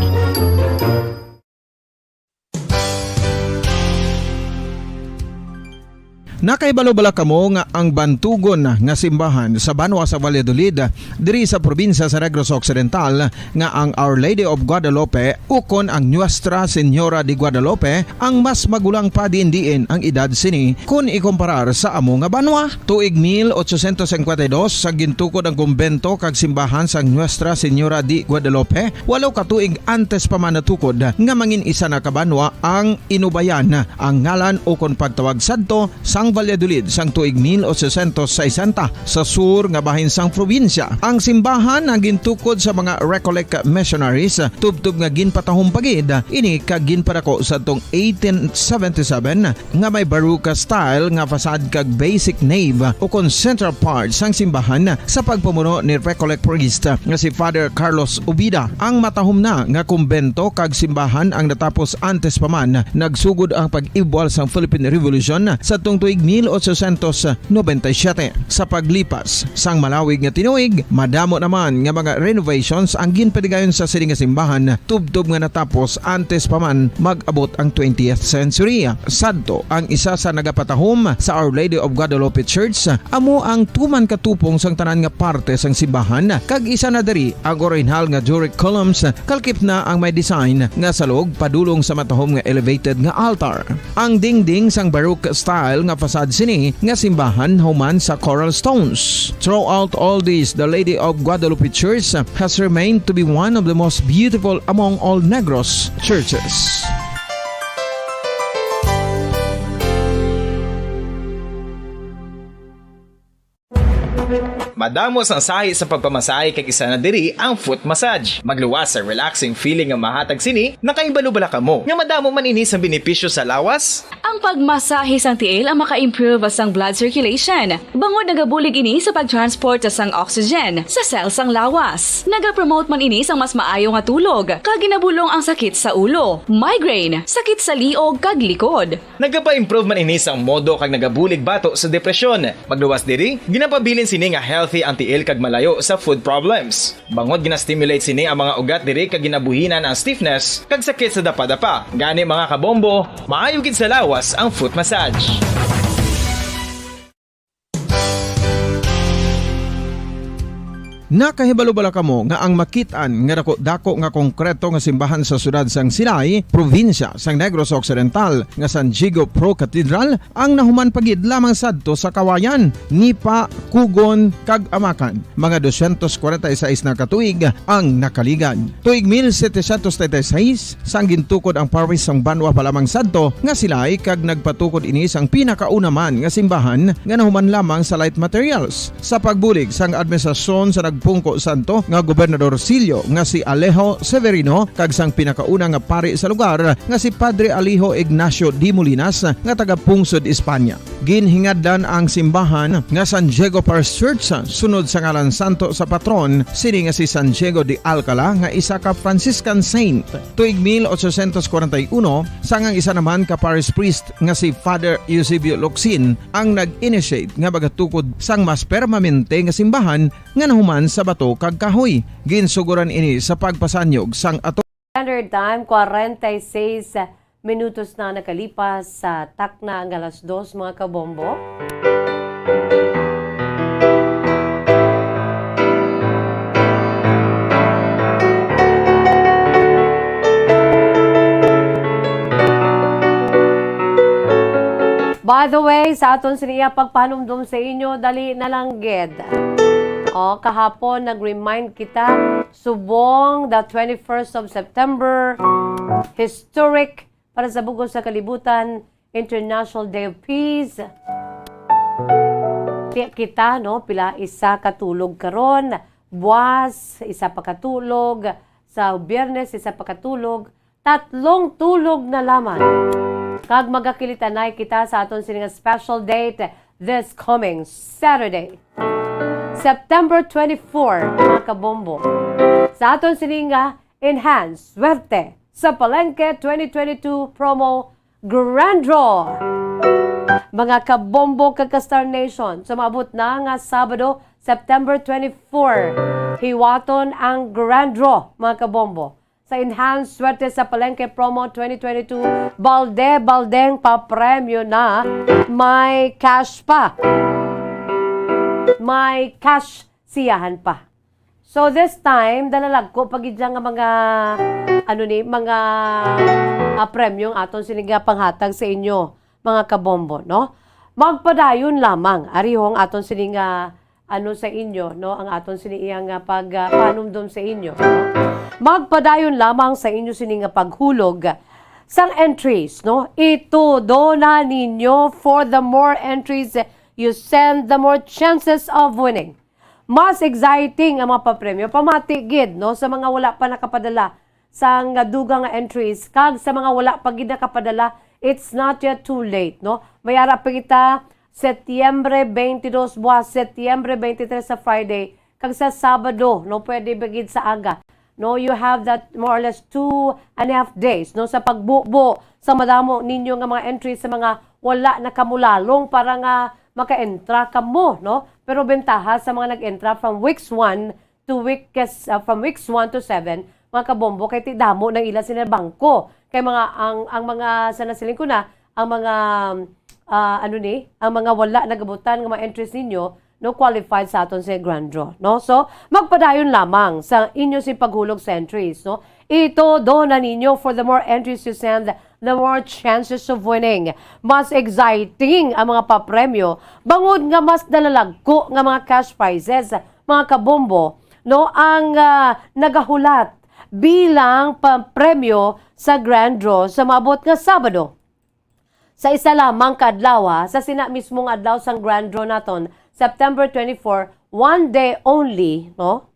Nakahibalo bala kamo nga ang bantugon nga simbahan sa banwa sa Valladolid, diri sa probinsya sa Negros Occidental, nga ang Our Lady of Guadalupe ukon ang Nuestra Señora de Guadalupe ang mas magulang pa diin-diin ang edad sini kon ikomparar sa amo nga banwa? Tuig mil ochocientos cincuenta y dos, sa gintukod ang kumbento kag simbahan sang Nuestra Señora de Guadalupe, walo ka tuig antes pa man natukod nga mangin isa na ka banwa ang Inubayan, ang ngalan ukon pagtawag sadto sang Valladolid sang tuig mil ochocientos sesenta, sa sur nga bahin sang probinsya. Ang simbahan ang gintukod sa mga Recollect missionaries, tubtob nga ginpatahom pa gid ini kag ginpadako sadtong eighteen seventy-seven, nga may Baroque style nga facade kag basic nave ukon central part sang simbahan sa pagpamuno ni Recollect priest nga si Father Carlos Ubida. Ang matahom na nga kumbento kag simbahan ang natapos antes pa man nagsugod ang pag-ibwal sang Philippine Revolution sadtong tuig mil ochocientos noventa y siete. Sa paglipas sang malawig nga tinuig, madamo naman nga mga renovations ang ginpadigayon sa sini nga simbahan, tubtob nga natapos antes pa man mag-abot ang twentieth century. Sadto, ang isa sa nagapatahom sa Our Lady of Guadalupe Church amo ang tuman katupong sang tanan nga parte sang simbahan, kag isa na diri ang orihinal nga Doric columns, kalkip na ang may design nga salog padulong sa matahom nga elevated nga altar. Ang dingding sang Baroque style nga facade sini nga simbahan human sa coral stones. Throughout all this, the Lady of Guadalupe Church has remained to be one of the most beautiful among all Negros churches. Madamo sang sahi sa pagpamasahe kag isa na diri ang foot massage. Magluwas sa relaxing feeling nga mahatag sini. Nakahibalo bala kamo nga madamo man ini sang benepisyo sa lawas? Ang pagmasahe sang tiil ang maka-improve sang blood circulation, bangod nagabulig ini sa pag-transport sang oxygen sa cell sang lawas. Nagapromote man ini sang mas maayo nga tulog, kag ginabulong ang sakit sa ulo, migraine, sakit sa liog kag likod. Nagapa-improve man ini sang modo kag nagabulig bato sa depresyon. Magluwas diri, ginapabilin sini nga healthy ang tiil kag malayo sa foot problems. Bangod gina-stimulate sini ang mga ugat diri kag ginabuhinan ang stiffness kag sakit sa dapadapa. Gani, mga kabombo, maayo gid sa lawas ang foot massage. Nakahibalo bala kamo nga ang makit-an nga daku-dako nga konkreto nga simbahan sa siyudad sang Silay, probinsya sang Negros Occidental, nga San Diego Pro Cathedral, ang nahuman pa gid lamang sadto sa Kawayan, Nipa, Kugon, kag Amakan? Mga dosyentos kwarenta y seis na ka tuig ang nakaligad. Tuig mil setecientos treinta y seis, sang gintukod ang parish sang banwa pa lamang sadto nga Silay, kag nagpatukod ini sang pinakauna man nga simbahan nga nahuman lamang sa light materials. Sa pagbulig sang administrasyon sa nag Pungko Santo nga Gobernador Sillo nga si Alejo Severino kag sang pinakauna nga pari sa lugar nga si Padre Alejo Ignacio de Molinas nga taga Pungsod, Espanya. Ginhingadlan ang simbahan nga San Diego Parish Church sunod sa ngalan santo sa patron sini nga si San Diego de Alcala nga isa ka Franciscan saint. Tuig mil ochocientos kwarenta y uno, sang ang isa naman ka parish priest nga si Father Eusebio Locsin ang nag-initiate nga magatukod sang mas permanente nga simbahan nga nahuman sa bato kag kahoy. Ginsuguran ini sa pagpasanyog sang ato Standard Time, kwarenta y seis minutos na nakalipas sa takna nga alas dos, mga kabombo. By the way, sa aton siniya pagpanumdom sa inyo, dali na lang gid. O, kahapon nag-remind kita, subong the twenty-first of September, historic para sa bug-os sa kalibutan, International Day of Peace. Ti-, kita, no, pila isa ka tulog karon, buwas isa pa ka tulog, sa Biyernes isa pa ka tulog, tatlong tulog na lamang. Kag magakilitanay kita sa aton sini nga special date this coming Saturday, September twenty-four, mga kabombo. Sa aton sini nga Enhance Swerte sa Palengke twenty twenty-two Promo Grand Draw. Mga kabombo kag ka-Star Nation, sa maabot na nga Sabado, September twenty-four, hiwaton ang Grand Draw, mga kabombo. Sa Enhance Swerte sa Palengke Promo twenty twenty-two, balde-baldeng papremyo na, may cash pa. May cash siyahan pa. So this time, dalalagko pa gid siya nga mga, ano ni, mga, ah, premyo ang aton sini nga panghatag sa inyo, mga kabombo, no? Magpadayon lamang, ari ho ang aton sini nga, ano, sa inyo, no? Ang aton sini iya nga pag, ah, panumdom sa inyo, no? Magpadayon lamang sa inyo sini nga paghulog sang entries, no? Itudo na ninyo, for the more entries you send, the more chances of winning. Mas exciting ang mga papremyo. Pamati gid, no, sa mga wala pa nakapadala sang dugang nga entries, kag sa mga wala pa gid nakapadala, it's not yet too late, no? May ara pa kita Setyembre twenty-two, buwas Setyembre twenty-three sa Friday, kag sa Sabado, no, pwede ba gid sa aga. No, you have that more or less two and a half days, no, sa pagbubo sa madamo ninyo nga mga entries sa mga wala nakamulalong para nga maka-entra kamo, no? Pero bentaha sa mga nag-entra from weeks one to week, ah, from weeks one to seven, mga kabombo, kay ti damo nang ila sina bangko. Kay mga, ang, ang mga, sa nasiling ko na, ang mga, ah, ano ni, ang mga wala nagabutan nga mga entries ninyo, no, qualified sa aton sa grand draw, no? So, magpadayon lamang sa inyo si paghulog sa entries, no? Itudo na ninyo, for the more entries you send, the more chances of winning. Mas exciting ang mga papremyo, bangod nga mas nalalagko nga mga cash prizes, mga kabombo, no, ang, ah, nagahulat bilang papremyo sa grand draw sa maabot nga Sabado. Sa isa lamang ka adlaw, ha, sa sina mismo nga adlaw sang grand draw naton, September twenty-four, one day only, no?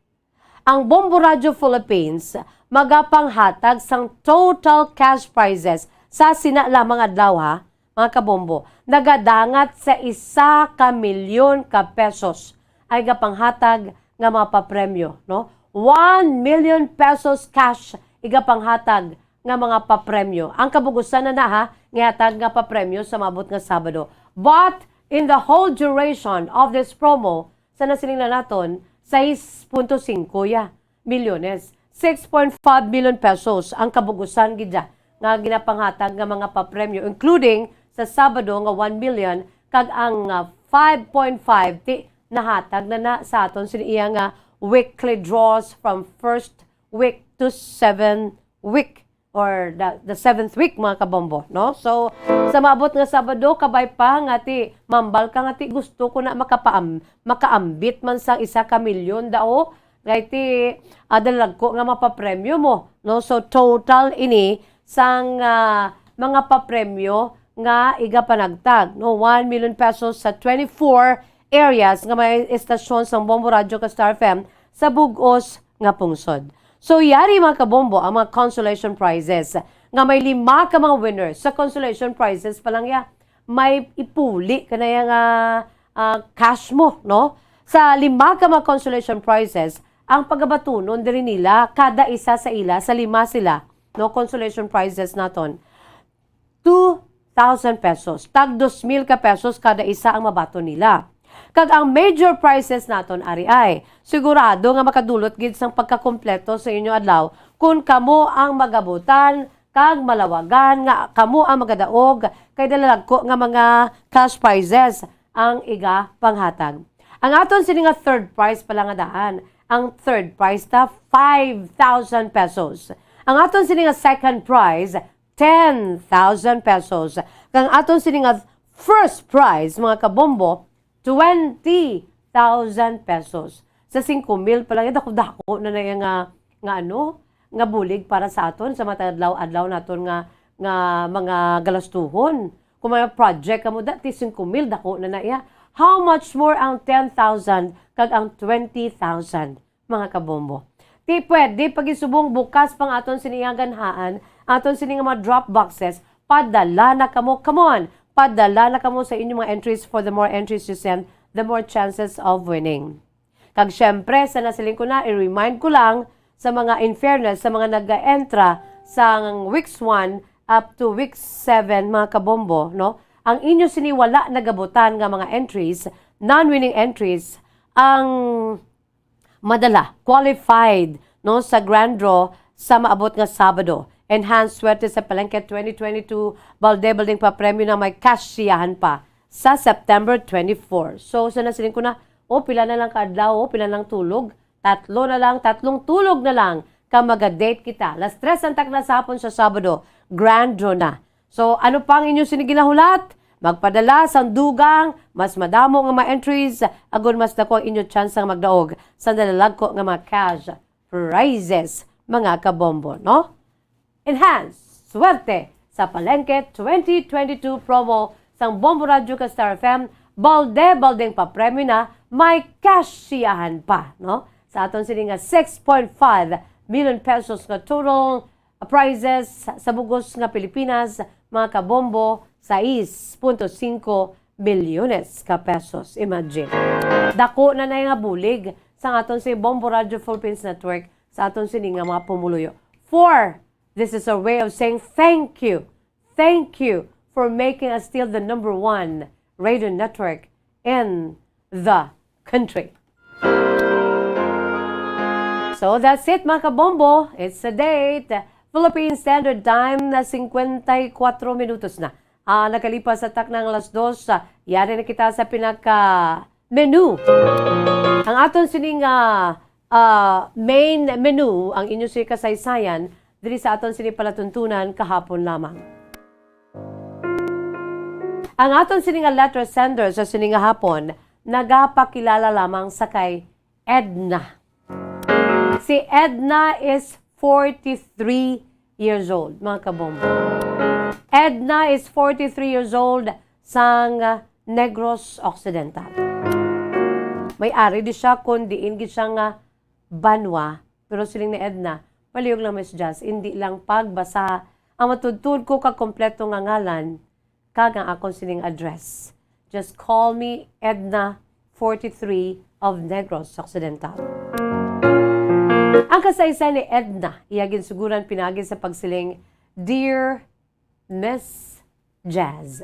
Ang Bombo Radyo Philippines magapanghatag sang total cash prizes sa sina lamang adlaw, ha, mga kabombo. Nagadangat sa isa ka milyon ka pesos ay gapanghatag nga mga papremyo, no? One million pesos cash igapanghatag nga mga papremyo. Ang kabugusan na na, ha, nga hatag nga papremyo sa maabot nga Sabado. But in the whole duration of this promo, sa nasiling na naton, sais punto singko ya milyones, six point five million pesos ang kabugusan gid ya nga ginapanghatag nga mga papremyo, including sa Sabado nga one million, kag ang, ah, five point five ti nahatag na na sa aton sini iya nga weekly draws from first week to seventh week or the, the seventh week, mga kabombo, no? So, sa maabot nga Sabado, kabay pa nga ti mambal ka nga ti gusto ko na makapaam-, makaambit man sang isa ka milyon daw, kay ti, ah, dalagko nga mapapremyo mo, no? So, total ini sang, ah, mga papremyo nga igapanagtag, no? One million pesos sa twenty-four areas nga may estasyon sang Bombo Radyo kag Star F M sa bug-os nga pungsod. So, yari, mga kabombo, ang mga consolation prizes nga may lima ka mga winners sa consolation prizes pa lang ya. May ipuli ka na yang, ah, ah, cash mo, no? Sa lima ka mga consolation prizes, ang pagabatunon diri nila, kada isa sa ila, sa lima sila, no, consolation prizes naton, two thousand pesos. Tag dos mil ka pesos kada isa ang mabaton nila. Kag ang major prizes naton ari ay, sigurado nga makadulot gid sang pagkakompleto sa inyo adlaw kon kamo ang magabutan kag malawagan nga kamo ang magadaog kay dalalagko nga mga cash prizes ang iga panghatag. Ang aton sini nga third prize pala nga daan, ang third prize ta five thousand pesos. Ang aton sini nga second prize, ten thousand pesos. Kang aton sini nga first prize, mga kabombo, twenty thousand pesos. Sa singko mil pa lang, dako-dako na na iya nga, nga ano, nga bulig para sa aton, sa mga adlaw-adlaw naton nga, nga mga galastuhon. Kung may project kamo, dati singko mil, dako na na iya. How much more ang ten thousand kag ang twenty thousand? Mga kabombo. Ti pwede pagisubong bukas pang aton sini nga ganhaan, aton sini nga mga drop boxes, padala na kamo. Come on, padala na kamo sa inyong mga entries. For the more entries you send, the more chances of winning. Kag syempre, sa nasiling ko na, i-remind ko lang sa mga, in fairness, sa mga nag-entra sa weeks one up to week seven, mga kabombo, no? Ang inyo sini wala nagabutan nga mga entries, non-winning entries, ang madala, qualified, no, sa grand draw sa maabot nga Sabado. Enhanced Swerte sa Palengke twenty twenty-two, balde-baldeng papremyo na may kasyahan pa sa September twenty-four. So, sa nasiling ko na, oh, pila na lang ka adlaw, oh, pila lang tulog? Tatlo na lang, tatlong tulog na lang ka maga-date kita. Las tres ang takna sa hapon sa Sabado, grand draw na. So, ano pa ang inyo sini ginahulat? Magpadala sang dugang, mas madamo nga mga entries, agod mas dako ang inyo tsansa nga magdaog sa nalalagko nga mga cash prizes, mga kabombo, no? Enhance Swerte sa Palengke twenty twenty-two promo sang Bombo Radyo ka Star F M, balde-baldeng papremyo na, may kasyahan pa, no? Sa aton sini nga six point five million pesos nga total prizes sa bugos nga Pilipinas, mga kabombo, sais punto singko milyones ka pesos. Imagine. Dako na na nga bulig sa aton si Bombo Radio Philippines Network sa aton sini nga mga pumuluyo. For, this is a way of saying thank you. Thank you for making us still the number one radio network in the country. So that's it, mga kabombo. It's a date. Philippine Standard Time na singkwenta y kuwatro minutos na. Ah, nakalipas sa taknang alas dos, ah, yari na kita sa pinaka menu. Ang aton sining, ah, ah, main menu, ang inyo si kasaysayan, diri sa aton sini palatuntunan kahapon lamang. Ang aton sini nga letter sender sa sini nga hapon, nagapakilala lamang sa kay Edna. Si Edna is forty-three years old, mga kabombo. Edna is forty-three years old, sang Negros Occidental. May ari di siya kung diin gid siya nga banwa, pero siling ni Edna, palihog lang, Miss Jazz, hindi lang pagbasa ang matudtod ko ka kompleto nga ngalan kag ang akon sining address. Just call me Edna, forty-three of Negros Occidental. Ang kasaysay ni Edna, iya ginsuguran pinagi sa pagsiling, "Dear Miss Jazz."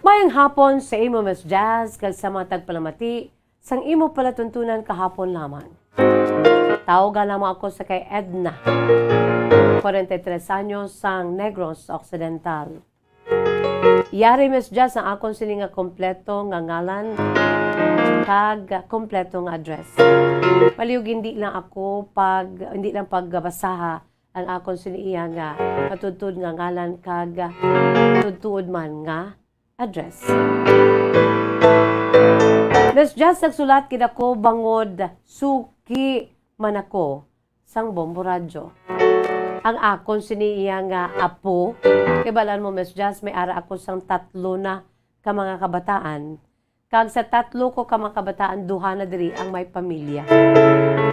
Mayong hapon sa imo, Miss Jazz, kag sa mga tagpalamati sang imo palatuntunan kahapon lamang. Tawga lamang ako sa kay Edna, kwarenta y tres anyos, sang Negros Occidental. Yari, Miss Jazz, ang akon sini nga kompleto nga ngalan kag kompleto nga address. Palihog hindi lang ako pag, hindi lang pagbasaha ang akon sini iya nga matuod-tuod nga ngalan kag, ah, tuod-tuod man nga address. Miss Jazz, nagsulat gid ako bangod suki man ako sang Bombo Radyo. Ang akon sini iya nga apo, kay balaan mo, Miss Jazz, may ara ako sang tatlo na ka mga kabataan. Kag sa tatlo ko ka mga kabataan, duha na diri ang may pamilya.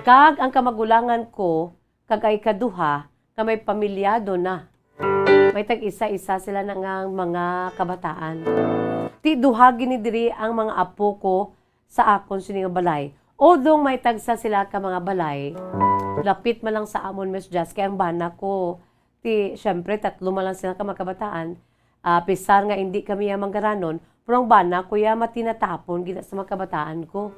Kag ang kamagulangan ko, kag ang ikaduha, nga may pamilyado na. May tag-isa-isa sila na nga mga kabataan. Ti duha gini diri ang mga apo ko sa akon sini nga balay. Although may tagsa sila ka mga balay, lapit man lang sa amon, Miss Jazz, kay ang bana ko, ti, syempre, tatlo man lang sila ka mga kabataan. Ah, pisar nga hindi kami ya manggaranon, pero ang bana ko ya matinatapon gina sa mga kabataan ko.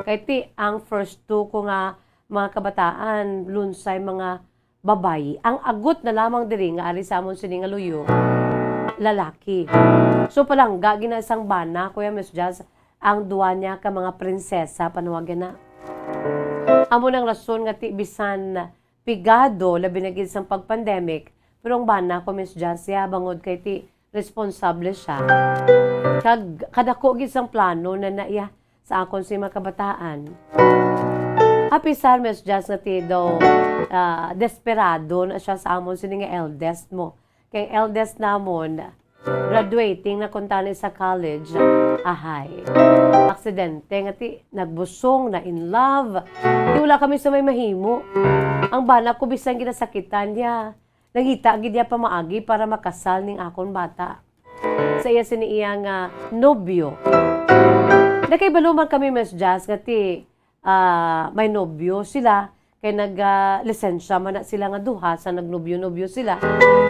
Kay ti, ang first two ko nga mga kabataan, lunsay mga babayi. Ang agot na lamang diri nga ari sa amon sini nga luyo, lalaki. So, palangga gina sang bana ko ya, Miss Jazz, ang duwa niya ka mga prinsesa, panawag na. Amo nang rason nga ti bisan pigado, labi na gid sang pag-pandemic, pero ang bana ko, Miss Jazz, ya, bangod kay ti responsable siya. Kag kadako gid sang plano na na iya sa akon si mga kabataan. Apisar, Miss Jazz, nga ti daw, ah, desperado na siya sa amon sini nga eldest mo. Kay eldest namon, graduating na kuntani sa college, ahay. Aksidente nga ti nagbusong na in love. Ti wala kami sa may mahimo. Ang bana ko bisan ginasakitan niya. Nangita gid niya pamaagi para makasal ning akon bata sa iya sini iya nga nobyo. Nakahibalo man kami, Miss Jazz, nga ti, ah, may nobyo sila, kay nag, ah, lisensya man na sila nga duha, sa nagnobyo-nobyo sila,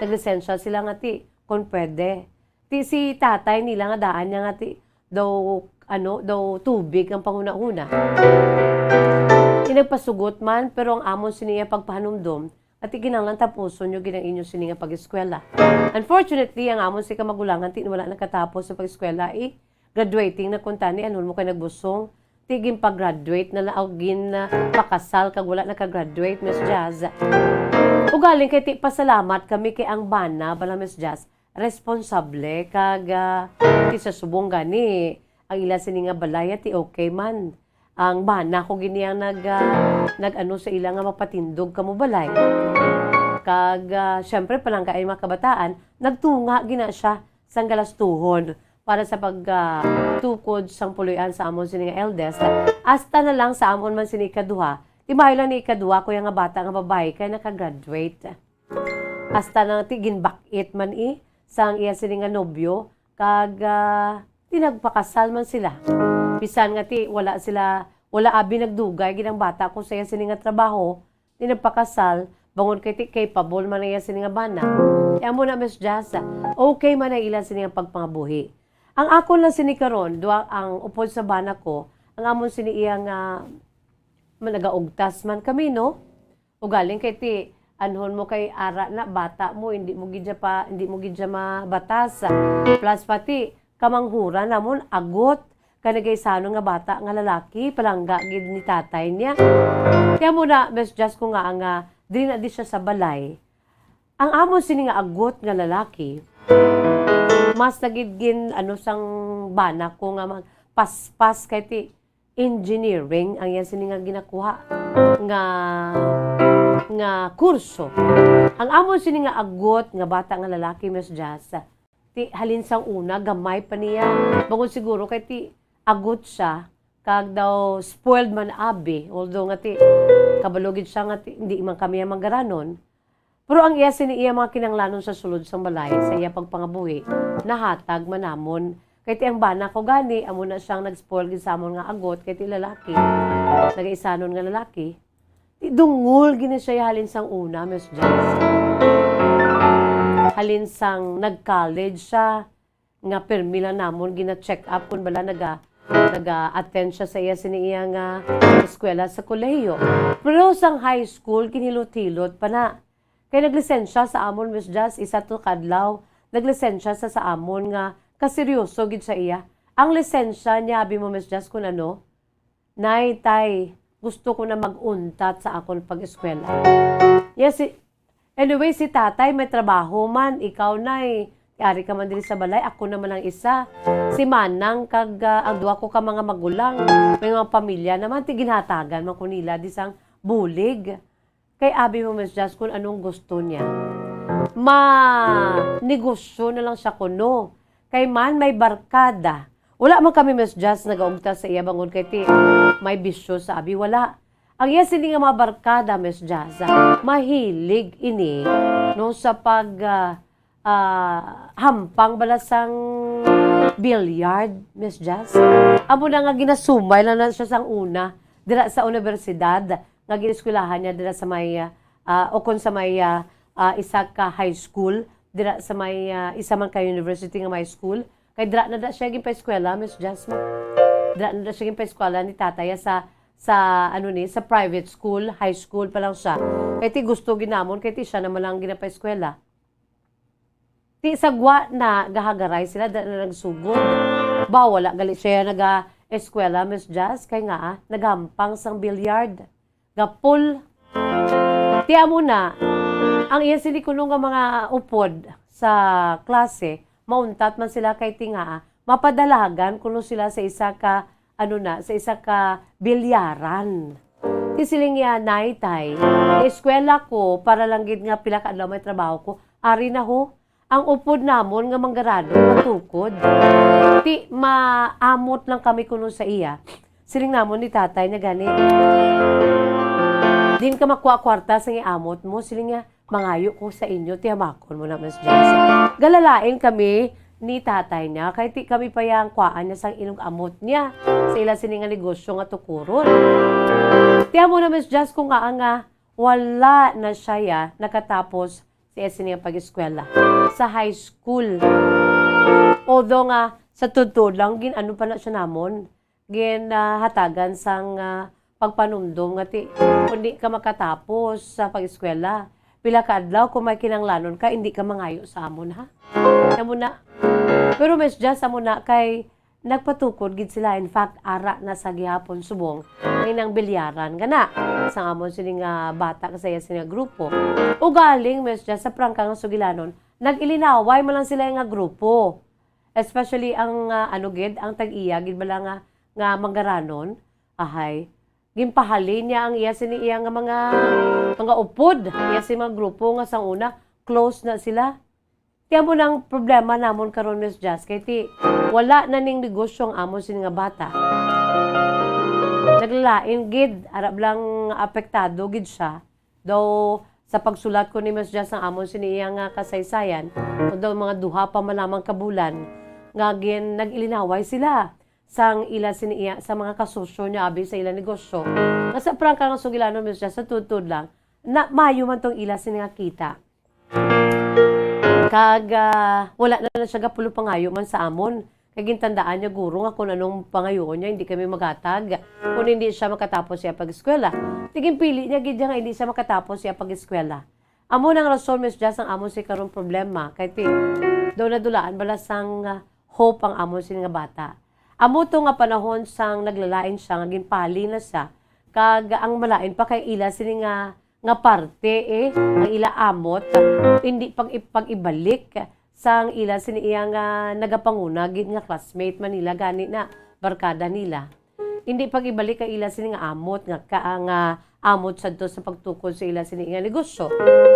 naglisensya sila nga ti, kung pwede. Ti si tatay nila nga daan niya nga ti, daw, ano, daw tubig ang panghunahuna. Ti nagpasugot man, pero ang amon sini iya pagpahanumdom, ati kinahanglan tapuson nyo gid ang inyo sini nga pag-eskwela. Unfortunately, ang amon si kamagulangan ti wala nakatapos sa pag-eskwela, eh. Graduating na kuntani, anhon mo kay nagbusong. Ti ginpag-graduate na na, o gin, ah, pakasal kag wala naka-graduate, Miss Jazz. Ugaling kay ti pasalamat kami kay ang bana bala, Miss Jazz, responsable kag, ah, ti sa subong gani ang ila sini nga balay ti okay man. Ang bana ko gini ang nag, ah, nag-ano sa ila nga mapatindog kamo balay. Kag, ah, syempre, palangga ay mga kabataan, nagtunga gina siya sang galastuhon para sa pag, ah, tukod sang puloy-an sa amon sini nga eldest. Hasta na lang sa amon man sini ikaduha, ti maayo lang ni ikaduha ko ya nga bata nga babayi kay naka-graduate. Hasta na ti ginbak-it man i sang iya sini nga nobyo, kag, ah, ti nagpakasal man sila. Bisan nga ti wala sila, wala abi nagdugay gid ang bata ko sa iya sini nga trabaho, ti nagpakasal, bangod kay ti capable man ang iya sini nga bana. Ti amo na, Miss Jazz, okay man ang ila sini nga pagpangabuhi. Ang akon lang sini karon, duha ang upod sa bana ko, ang amon sini iya nga managaugtas man kami, no? Ugaling kay ti, anhon mo kay ara na, bata mo, hindi mo gid siya pa, hindi mo gid siya mabatas. Plus pati, kamanghuran namon, agot, kay nagaisanon nga bata nga lalaki, palangga gid ni tatay niya. Kaya mo na, Miss Jazz, ko nga, nga, dili na di siya sa balay. Ang amon sini nga agot nga lalaki, mas nagid gin, ano, sang bana ko nga magpaspas kay ti engineering ang iya sini nga ginakuha nga, nga kurso. Ang amon sini nga agot nga bata nga lalaki, Miss Jazz, ti halin sang una, gamay pa niya. Bangod siguro kay ti agot siya, kag daw spoiled man abi, although nga ti, kabalo gid siya nga ti, hindi man kami ang manggaranon. Pero ang iya sini iya mga kinahanglanon sa sulod sang balay, sa iya pagpangabuhi, nahatag man namon. Kay ti ang bana ko gani, amo na siyang nag-spoil gid sa amon nga agot, kay ti lalaki, nagaisanon nga lalaki. Ti dungol gini siya halin sang una, Miss Jazz. Halin sang nag-college siya, nga pirmi lang namon gina-check up kung bala naga-, naga-attend siya sa iya sini iya nga eskwela sa kolehiyo. Pero sang high school, ginhilot-hilot pa na. Kay naglisensya sa amon, Miss Jazz, isa to kadlaw, naglisensya sa, sa amon nga kaseryoso gid sa iya. Ang lisensya niya, abi mo, Miss Jazz, kun ano, "Nay, tay, gusto ko na mag-untat sa akon pag-eskwela." Niya si, Anyway, si tatay may trabaho man, ikaw, nay, ari ka man diri sa balay, ako naman ang isa. Si manang kag, ah, ang duha ko ka mga magulang, may mga pamilya naman, ti ginhatagan man ko nila di sang bulig. Kay abi mo, Miss Jazz, kung anong gusto niya. Ma-negosyo na lang siya kuno. Kay man may barkada. Wala man kami, Miss Jazz, nagaugta sa iya bangod kay ti may bisyo sa abi, wala. Ang iya sini nga mga barkada, Miss Jazz, mahilig ini, no, sa pag, ah, ah, hampang bala sang billiard, Miss Jazz. Amo na nga ginasumay lang na siya sang una, dira sa universidad, nga gineskwelahan niya dira sa may, ah, o kon sa may, ah, ah, isa ka high school, dira sa may, ah, isa man ka university nga may school. Kay dira na da siya ginpaeskwela, Miss Jasmine. Dira na da siya ginpaeskwela ni tatay sa, sa, ano ni, sa private school, high school pa lang siya. Kay ti gusto ginamon, kay ti siya naman lang ginapaeskwela. Ti sagwa na gahagaray sila, dira na nagsugod. Ba, wala gali siya naga-eskwela, Miss Jazz, kay nga, ah, naghampang sang billiard. Gapol. Ti amo na, ang iya sini kuno nga mga upod sa klase, mauntat man sila kay ti nga, ah, mapadalagan kuno sila sa isa ka, ano na, sa isa ka bilyaran. Ti siling niya, "Nay, tay, eskwela ko para lang gid nga pila ka adlaw may trabaho ko. Ari na ho, ang upod namon nga manggaranon matukod. Ti maamot lang kami kuno sa iya." Siling namon ni tatay niya gani, "Din ka makuha kwarta sa iamot mo," siling niya. "Mangayo ko sa inyo, tiyamakon mo na, Miss Jessie." Galalain kami ni tatay niya, kay ti kami pa yang kuhaan niya sang inog-amot niya sa ila sini nga negosyo nga tukuron. Tiyan mo na, Miss Jess, kung nga nga wala na siya ya nakatapos sa iya sini nga pag-eskwela sa high school. Although nga, sa totoo lang, gin-ano pa na siya namon, ginhatagan sang, ah, pagpanumdom nga ti, kung di ka makatapos sa pag-eskwela, pila ka adlaw kung may kinanglanon ka, hindi ka mangayo sa amon, ha? Alam mo na. Pero, Miss Jess, amo na kay nagpatukod gid sila. In fact, ara na sa gihapon subong ang inang bilyaran gana sang amon sini nga bata sa iya sini nga grupo. Ugaling, Miss Jess, sa prangka nga sugilanon, nag-ilinaway man lang sila nga grupo. Especially ang, ah, ano gid, ang tag-iya gid bala nga, nga manggaranon, ahay, ginpahalin niya ang iya sini iya nga mga, mga upod, iya sini mga grupo nga sang una, close na sila. Ti amo nang problema namon karon, Miss Jess, kay ti wala na ning negosyo ang amon sini nga bata. Naglalain gid, arab lang apektado gid siya. Daw, sa pagsulat ko ni Miss Jess ang amon sini iya nga kasaysayan, daw mga duha pa man lamang ka bulan nga gin-, nag-ilinaway sila sang ila sini iya, sa mga kasosyo niya abi sa ila negosyo. Nga sa prangka nga sugilanon, Miss Jess, sa tudtod lang, na maayo man tong ila sini nga kita. Kag, ah, wala na lang siya gapulo pangayo man sa amon. Kay gintandaan niya guro nga kung anong pangayoon niya, hindi kami maghatag kung hindi siya makatapos siya pag-eskwela. Ti ginpili niya gid niya nga hindi siya makatapos siya pag-eskwela. Amo nang rason, Miss Jess, ang amon si karon problema. Kay ti, daw nadulaan bala sang, ah, hope ang amon sini nga bata. Amo to nga panahon sang naglalain siya nga ginpali na siya, kag ang malain pa kay ila sini nga, nga parte, eh, ang ila amot, hindi pag, pag-ibalik sang ila sini iya nga nagapanguna gid nga classmate man nila gani na barkada nila. Hindi pag-ibalik ang ila sini nga amot nga ka, nga amot sadto sa pagtukod sa ila sini nga negosyo.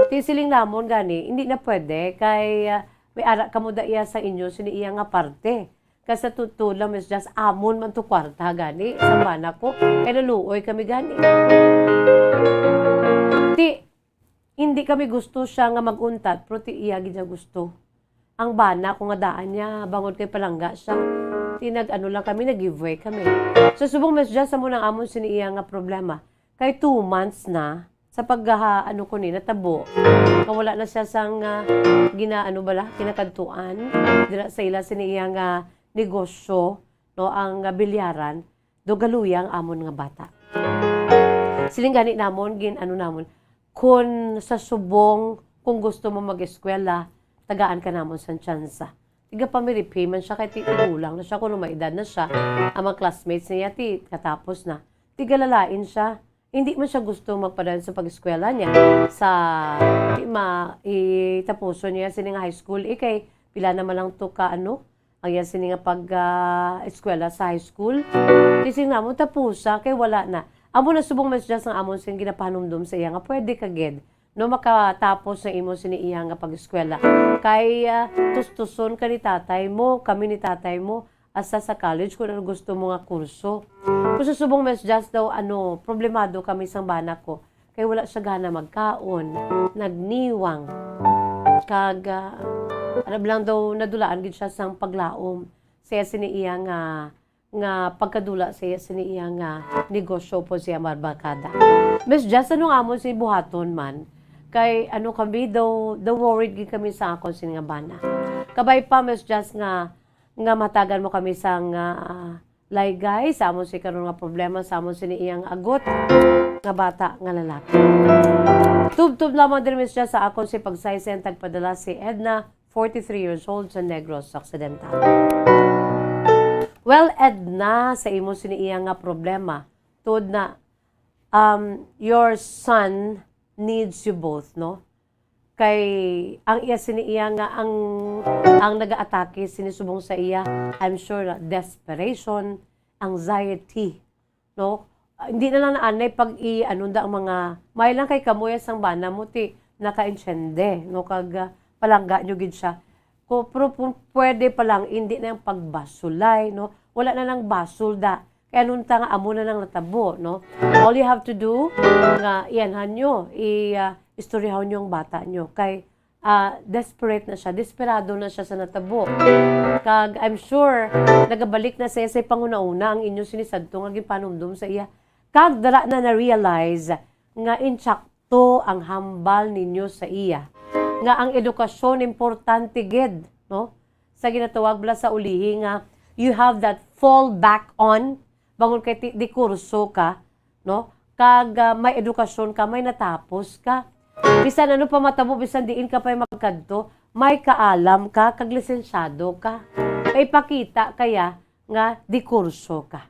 Ti siling namon gani, hindi na pwede kay, ah, may ara kamo da iya sa inyo sini iya nga parte. Kay sa totoo lang, Miss Jess, amon man to kwarta gani, sa bana ko. Kay naluoy kami gani. Ti, hindi kami gusto siya nga mag-untat, pero ti iya gid niya gusto. Ang bana ko nga daan niya, bangod kay palangga siya. Ti nag-ano lang kami, nag-giveaway kami. So, subong, Miss Jess, amo nang amon sini iya nga problema. Kay two months na, sa paggaha, ano ko ni, natabo. Nga wala na siya sang, ah, gina-, ano bala, kinakadtuan. Dira sa ila sini iya nga negosyo, no, ang, ah, bilyaran, do galuya ang amon nga bata. Siling gani namon, gin-, ano namon, kun sa subong, kung gusto mo mag-eskwela, tagaan ka namon sang tsansa. Tiga family payment siya, kay ti-, tigulang na siya, kuno may edad na siya. Ang mga classmates niya, ti, katapos na. Tigalalain siya. hindi man siya gusto magpadayon sa pag-eskwela niya. Sa, di ma, itapuson niya sini nga high school, eh, kay pila naman lang to ka, ano, ang iya sini nga pag, ah, eskwela sa high school. Di sini nga mo tapusa, kay wala na. Amo na subong, Miss Jazz, ang amon sing ginapahanumdom sa iya nga pwede ka gid, no, makatapos sa imo sini iya nga pag-eskwela. Kay, ah, tustuson ka ni tatay mo, kami ni tatay mo, hasta sa college kung ano gusto mo nga kurso. Kung sa subong, Miss Jazz, daw, ano, problemado kami sang bana ko. Kay wala siya gana magkaon, nagniwang. Kag, ah, ano lang daw, nadulaan gid siya sang paglaom. Siya sini iya nga, nga pagkadula siya sini iya nga negosyo po siya marbakada. Miss Jazz, anong amon si buhaton man? Kay ano kami daw, daw worried gid kami sa akon sini nga bana. Kabay pa, Miss Jazz, nga, nga matagan mo kami sang, ah, laygay sa amon si karon nga problema, sa amon sini iyang agot nga bata nga lalaki. Tubtob lamang din, Miss Jazz, sa akon si pagsaysayan, tagpadala si Edna, forty-three years old, sa Negros Occidental. Well, Edna, sa imo sini iya nga problema, tuod na, um, your son needs you both, no? Kay ang iya sini iya nga ang, ang nagaatake sini subong sa iya, I'm sure na desperation, anxiety, no? Ah, hindi na lang naanay pag i-, ano nda ang mga, may lang kay kamuya sang bana mo ti nakaintiende, no? Kag, ah, palangga nyo gid siya. Ko, pero kung pwede pa lang, hindi na yung pagbasulay, no? Wala na lang basol da. Kaya nun ta nga amo na lang natabo, no? All you have to do, nga iyanhan nyo, i, ah, istoryahan nyo ang bata nyo. Kay, ah, desperate na siya, desperado na siya sa natabo. Kag, I'm sure, nagabalik na sa iya sa panghuna-huna ang inyo sinisadto nga ginpanumdum sa iya. Kag dara na na-realize nga insakto ang hambal ninyo sa iya, nga ang edukasyon importante gid, no? Sa ginatawag bala sa ulihi nga you have that fall back on, bangod kay ti-, di kurso ka, no? Kag, ah, may edukasyon ka, may natapos ka. Bisan ano pa matabo, bisan diin ka pa'y magkadto, may kaalam ka, kag lisensyado ka. May pakita kaya nga di kurso ka.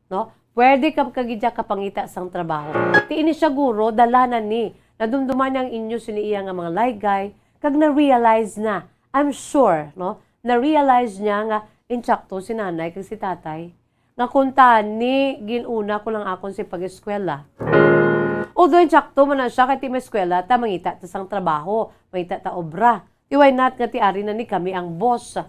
No? Pwede ka kagidya kapangita sang trabaho. Ti ini siya guro, dala na ni. Nadumduman niya ang inyo sini iya nga mga laygay, kag na-realize na. I'm sure, no? Na-realize niya nga insakto si nanay kag si tatay. Nga kung tani, gin-una ko lang akon si pag-eskwela. Although insakto man na siya, kay ti may eskwela ta, mangita ta sang trabaho, mangita ta obra. Di why not nga ti ari na ni kami ang boss.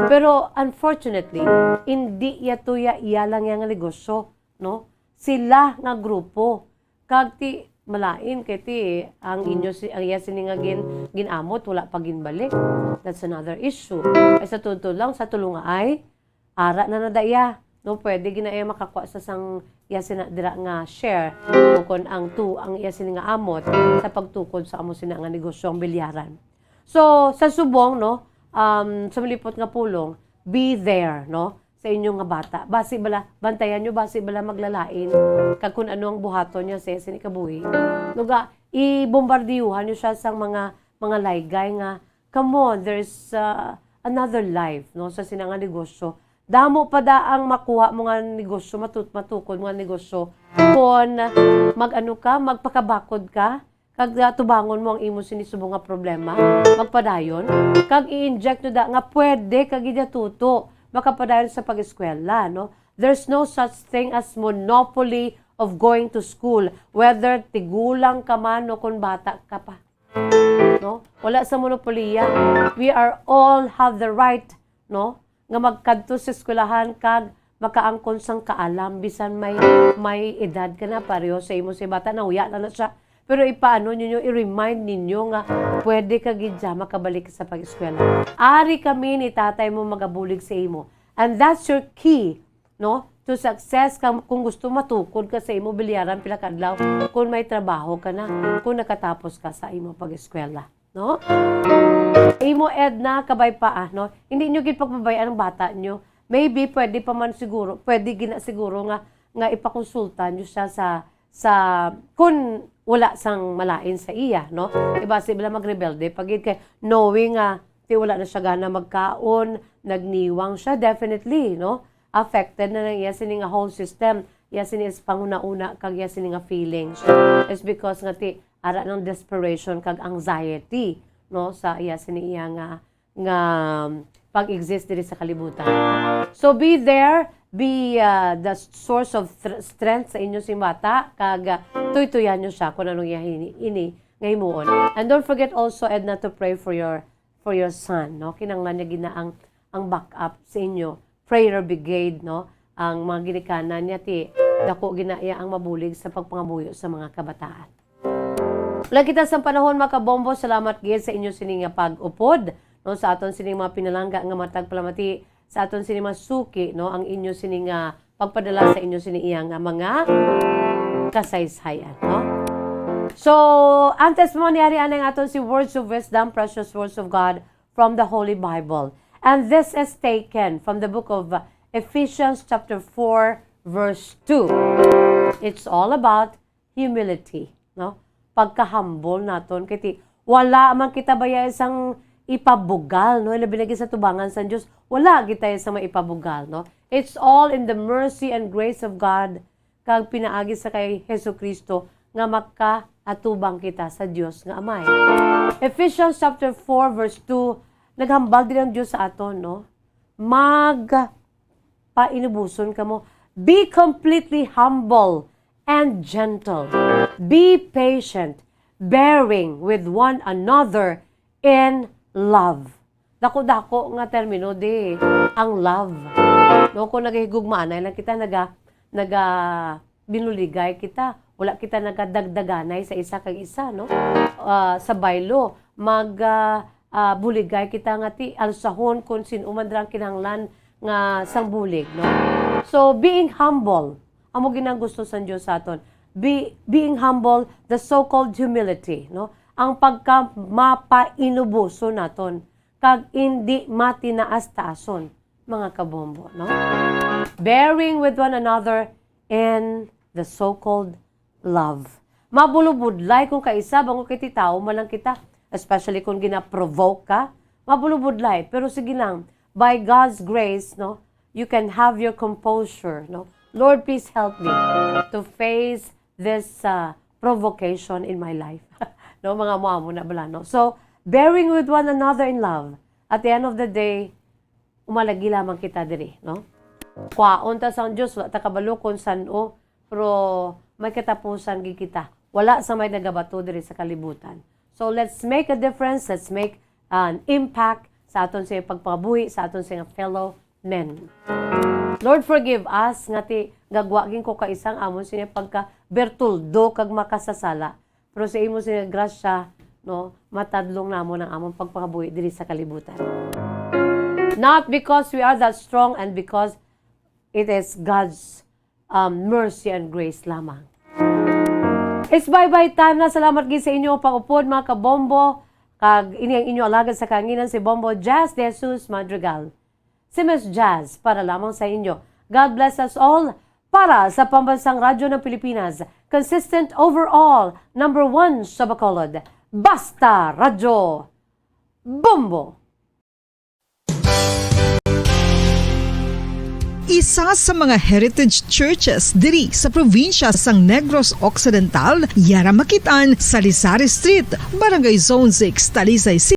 Pero unfortunately, indi iya tuya iya lang iya nga negosyo, no? Sila nga grupo. Kag ti malain kay ti ang inyo si, ang iya sini nga gin, ginamot wala pa ginbalik. That's another issue. Ay sa tuod lang sa tulo nga ay ara na na da iya. No, pwede gina iya makakuha sa sang iya sina dira nga share o kon ang tu ang iya sini nga amot sa pagtukod sa amo sina nga negosyo ang bilyaran. So, sa subong, no, um, sa malipot nga pulong, be there, no, sa inyo nga bata. Basi bala, bantayan nyo, basi bala maglalain kag kung ano ang buhaton niya sa iya sini kabuhi. Nuga, ibombardiyuhan nyo siya sang mga, mga laygay nga, come on, there's, uh, another life, no, sa sina nga negosyo. Damo pa da ang makuha mo nga negosyo, matut-, matukod mo nga negosyo. Kon mag-ano ka, magpakabakod ka, kag, ah, tubangon mo ang imo sini subong nga problema, magpadayon, kag i-inject nyo da nga pwede ka gid tuto, makapadayon sa pag-eskwela, no? There's no such thing as monopoly of going to school, whether tigulang ka man o kon bata ka pa. No? Wala sa monopoliya. We are all have the right, no, nga magkadto sa eskwelahan kag makaangkon sang kaalam, bisan may, may edad ka na, pareho sa imo sa bata, nahuya na na siya. Pero ipaano ninyo, i-remind ninyo nga pwede ka gid siya makabalik sa pag-eskwela. Ari kami ni tatay mo magabulig sa imo. And that's your key, no, to success. Kang, kung gusto matukod ka sa imo bilyaran pila ka adlaw, kung may trabaho ka na, kung nakatapos ka sa imo pag-eskwela, no? Imo, Edna, kabay pa, ah, no? Hindi nyo gid pagpabay-an ang bata nyo. Maybe, pwede pa man siguro, pwede gina siguro nga, nga ipakonsulta nyo siya sa, sa, kung wala sang malain sa iya, no? Iba si bala magrebelde pa gid kay knowing nga ti wala na siya gana magkaon, nagniwang siya, definitely, no? Affected na ng iya sini nga whole system. iya sini is panghunahuna kag iya sini nga feelings. It's because nga ti ara ng desperation kag anxiety, no, sa iya sini iya nga, nga pag-exist diri sa kalibutan. So be there, be, uh, the source of thr- strength sa inyo sing bata, kag, uh, tuytuyan nyo siya kung anong iya hini, ini nga himuon. And don't forget also, Edna, to pray for your, for your son, no? Kinahanglan niya gina ang, ang backup sa inyo, prayer brigade, no? Ang mga ginikanan niya, ti dako gina iya ang mabulig sa pagpangabuyo sa mga kabataan. Wala kita sa panahon, mga kabombo. Salamat gid sa inyo sini nga pag-upod, no, sa aton sini mga pinalangga nga matag palamati, sa aton sini mga suki, no, ang inyo sini nga pagpadala sa inyo sini iya nga mga kasaysayan, no? So, antes mo niari anay aton si Words of Wisdom, Precious Words of God from the Holy Bible. And this is taken from the book of Ephesians chapter four, verse two. It's all about humility, no? Pagka-humble naton. Kay ti, wala man kita baya isang ipabugal, no? Ilabi lagi sa tubangan sa Dios, wala kita isang maipabugal, no? It's all in the mercy and grace of God, kag pinaagi sa kay Jesu-Cristo nga makaatubang kita sa Dios nga Amay. Ephesians chapter four, verse two, naghambal din ang Dios sa aton, no? Mag painubuson kamo. Be completely humble and gentle. Be patient, bearing with one another in love. Dako-dako nga termino di ang love. No, kung nagahigugmaanay lang kita, naga, naga binuligay kita. Wala kita nagadagdaganay sa isa kag isa, no? Ah, sa baylo, mag, ah, ah, buligay kita nga ti alsahon kung sin-o man dira ang kinahanglan nga sang bulig, no? So, being humble, amo gid ang gusto sang Dios sa aton. Be, being humble, the so-called humility, no? Ang pagka mapainuboson naton, kag indi matinaas-taason, mga kabombo, no? Bearing with one another in the so-called love. Mabulubudlay kung kaisa, bangod kay ti tawo man lang kita, especially kung gina-provoke ka, mabulubudlay. Pero sige lang, by God's grace, no, you can have your composure, no? Lord, please help me to face this, uh, provocation in my life. No, mga amo-amo na bala, no? So, bearing with one another in love. At the end of the day, umalagi lamang kita diri, no? Kwaon ta sang Dios, wala ta kabalo kung san-o, pero may katapusan gid kita. Wala sa may nagabato diri sa kalibutan. So, let's make a difference, let's make an impact sa aton sa pagpangabuhi, sa aton sa fellow men. Lord, forgive us nga ti gagwa gid ko kaisa ang amon sini pagka bertuldo kag makasasala. Pero sa imo sini grasya, no, matadlong namon ang amon pagpangabuhi diri sa kalibutan. Not because we are that strong and because it is God's, um, mercy and grace lamang. It's bye-bye time na. Salamat gid sa inyo pag-upod, mga kabombo. Kag ini ang inyo alagad sa kahanginan, si Bombo Jazz De Jesus Madrigal. Si Miss Jazz para lamang sa inyo. God bless us all. Para sa Pambansang Radyo ng Pilipinas, consistent overall, number one sa Bacolod. Basta Radyo Bombo! Isa sa mga heritage churches diri sa probinsya sang Negros Occidental, yara makit-an sa Lisari Street, Barangay Zone six, Talisay City.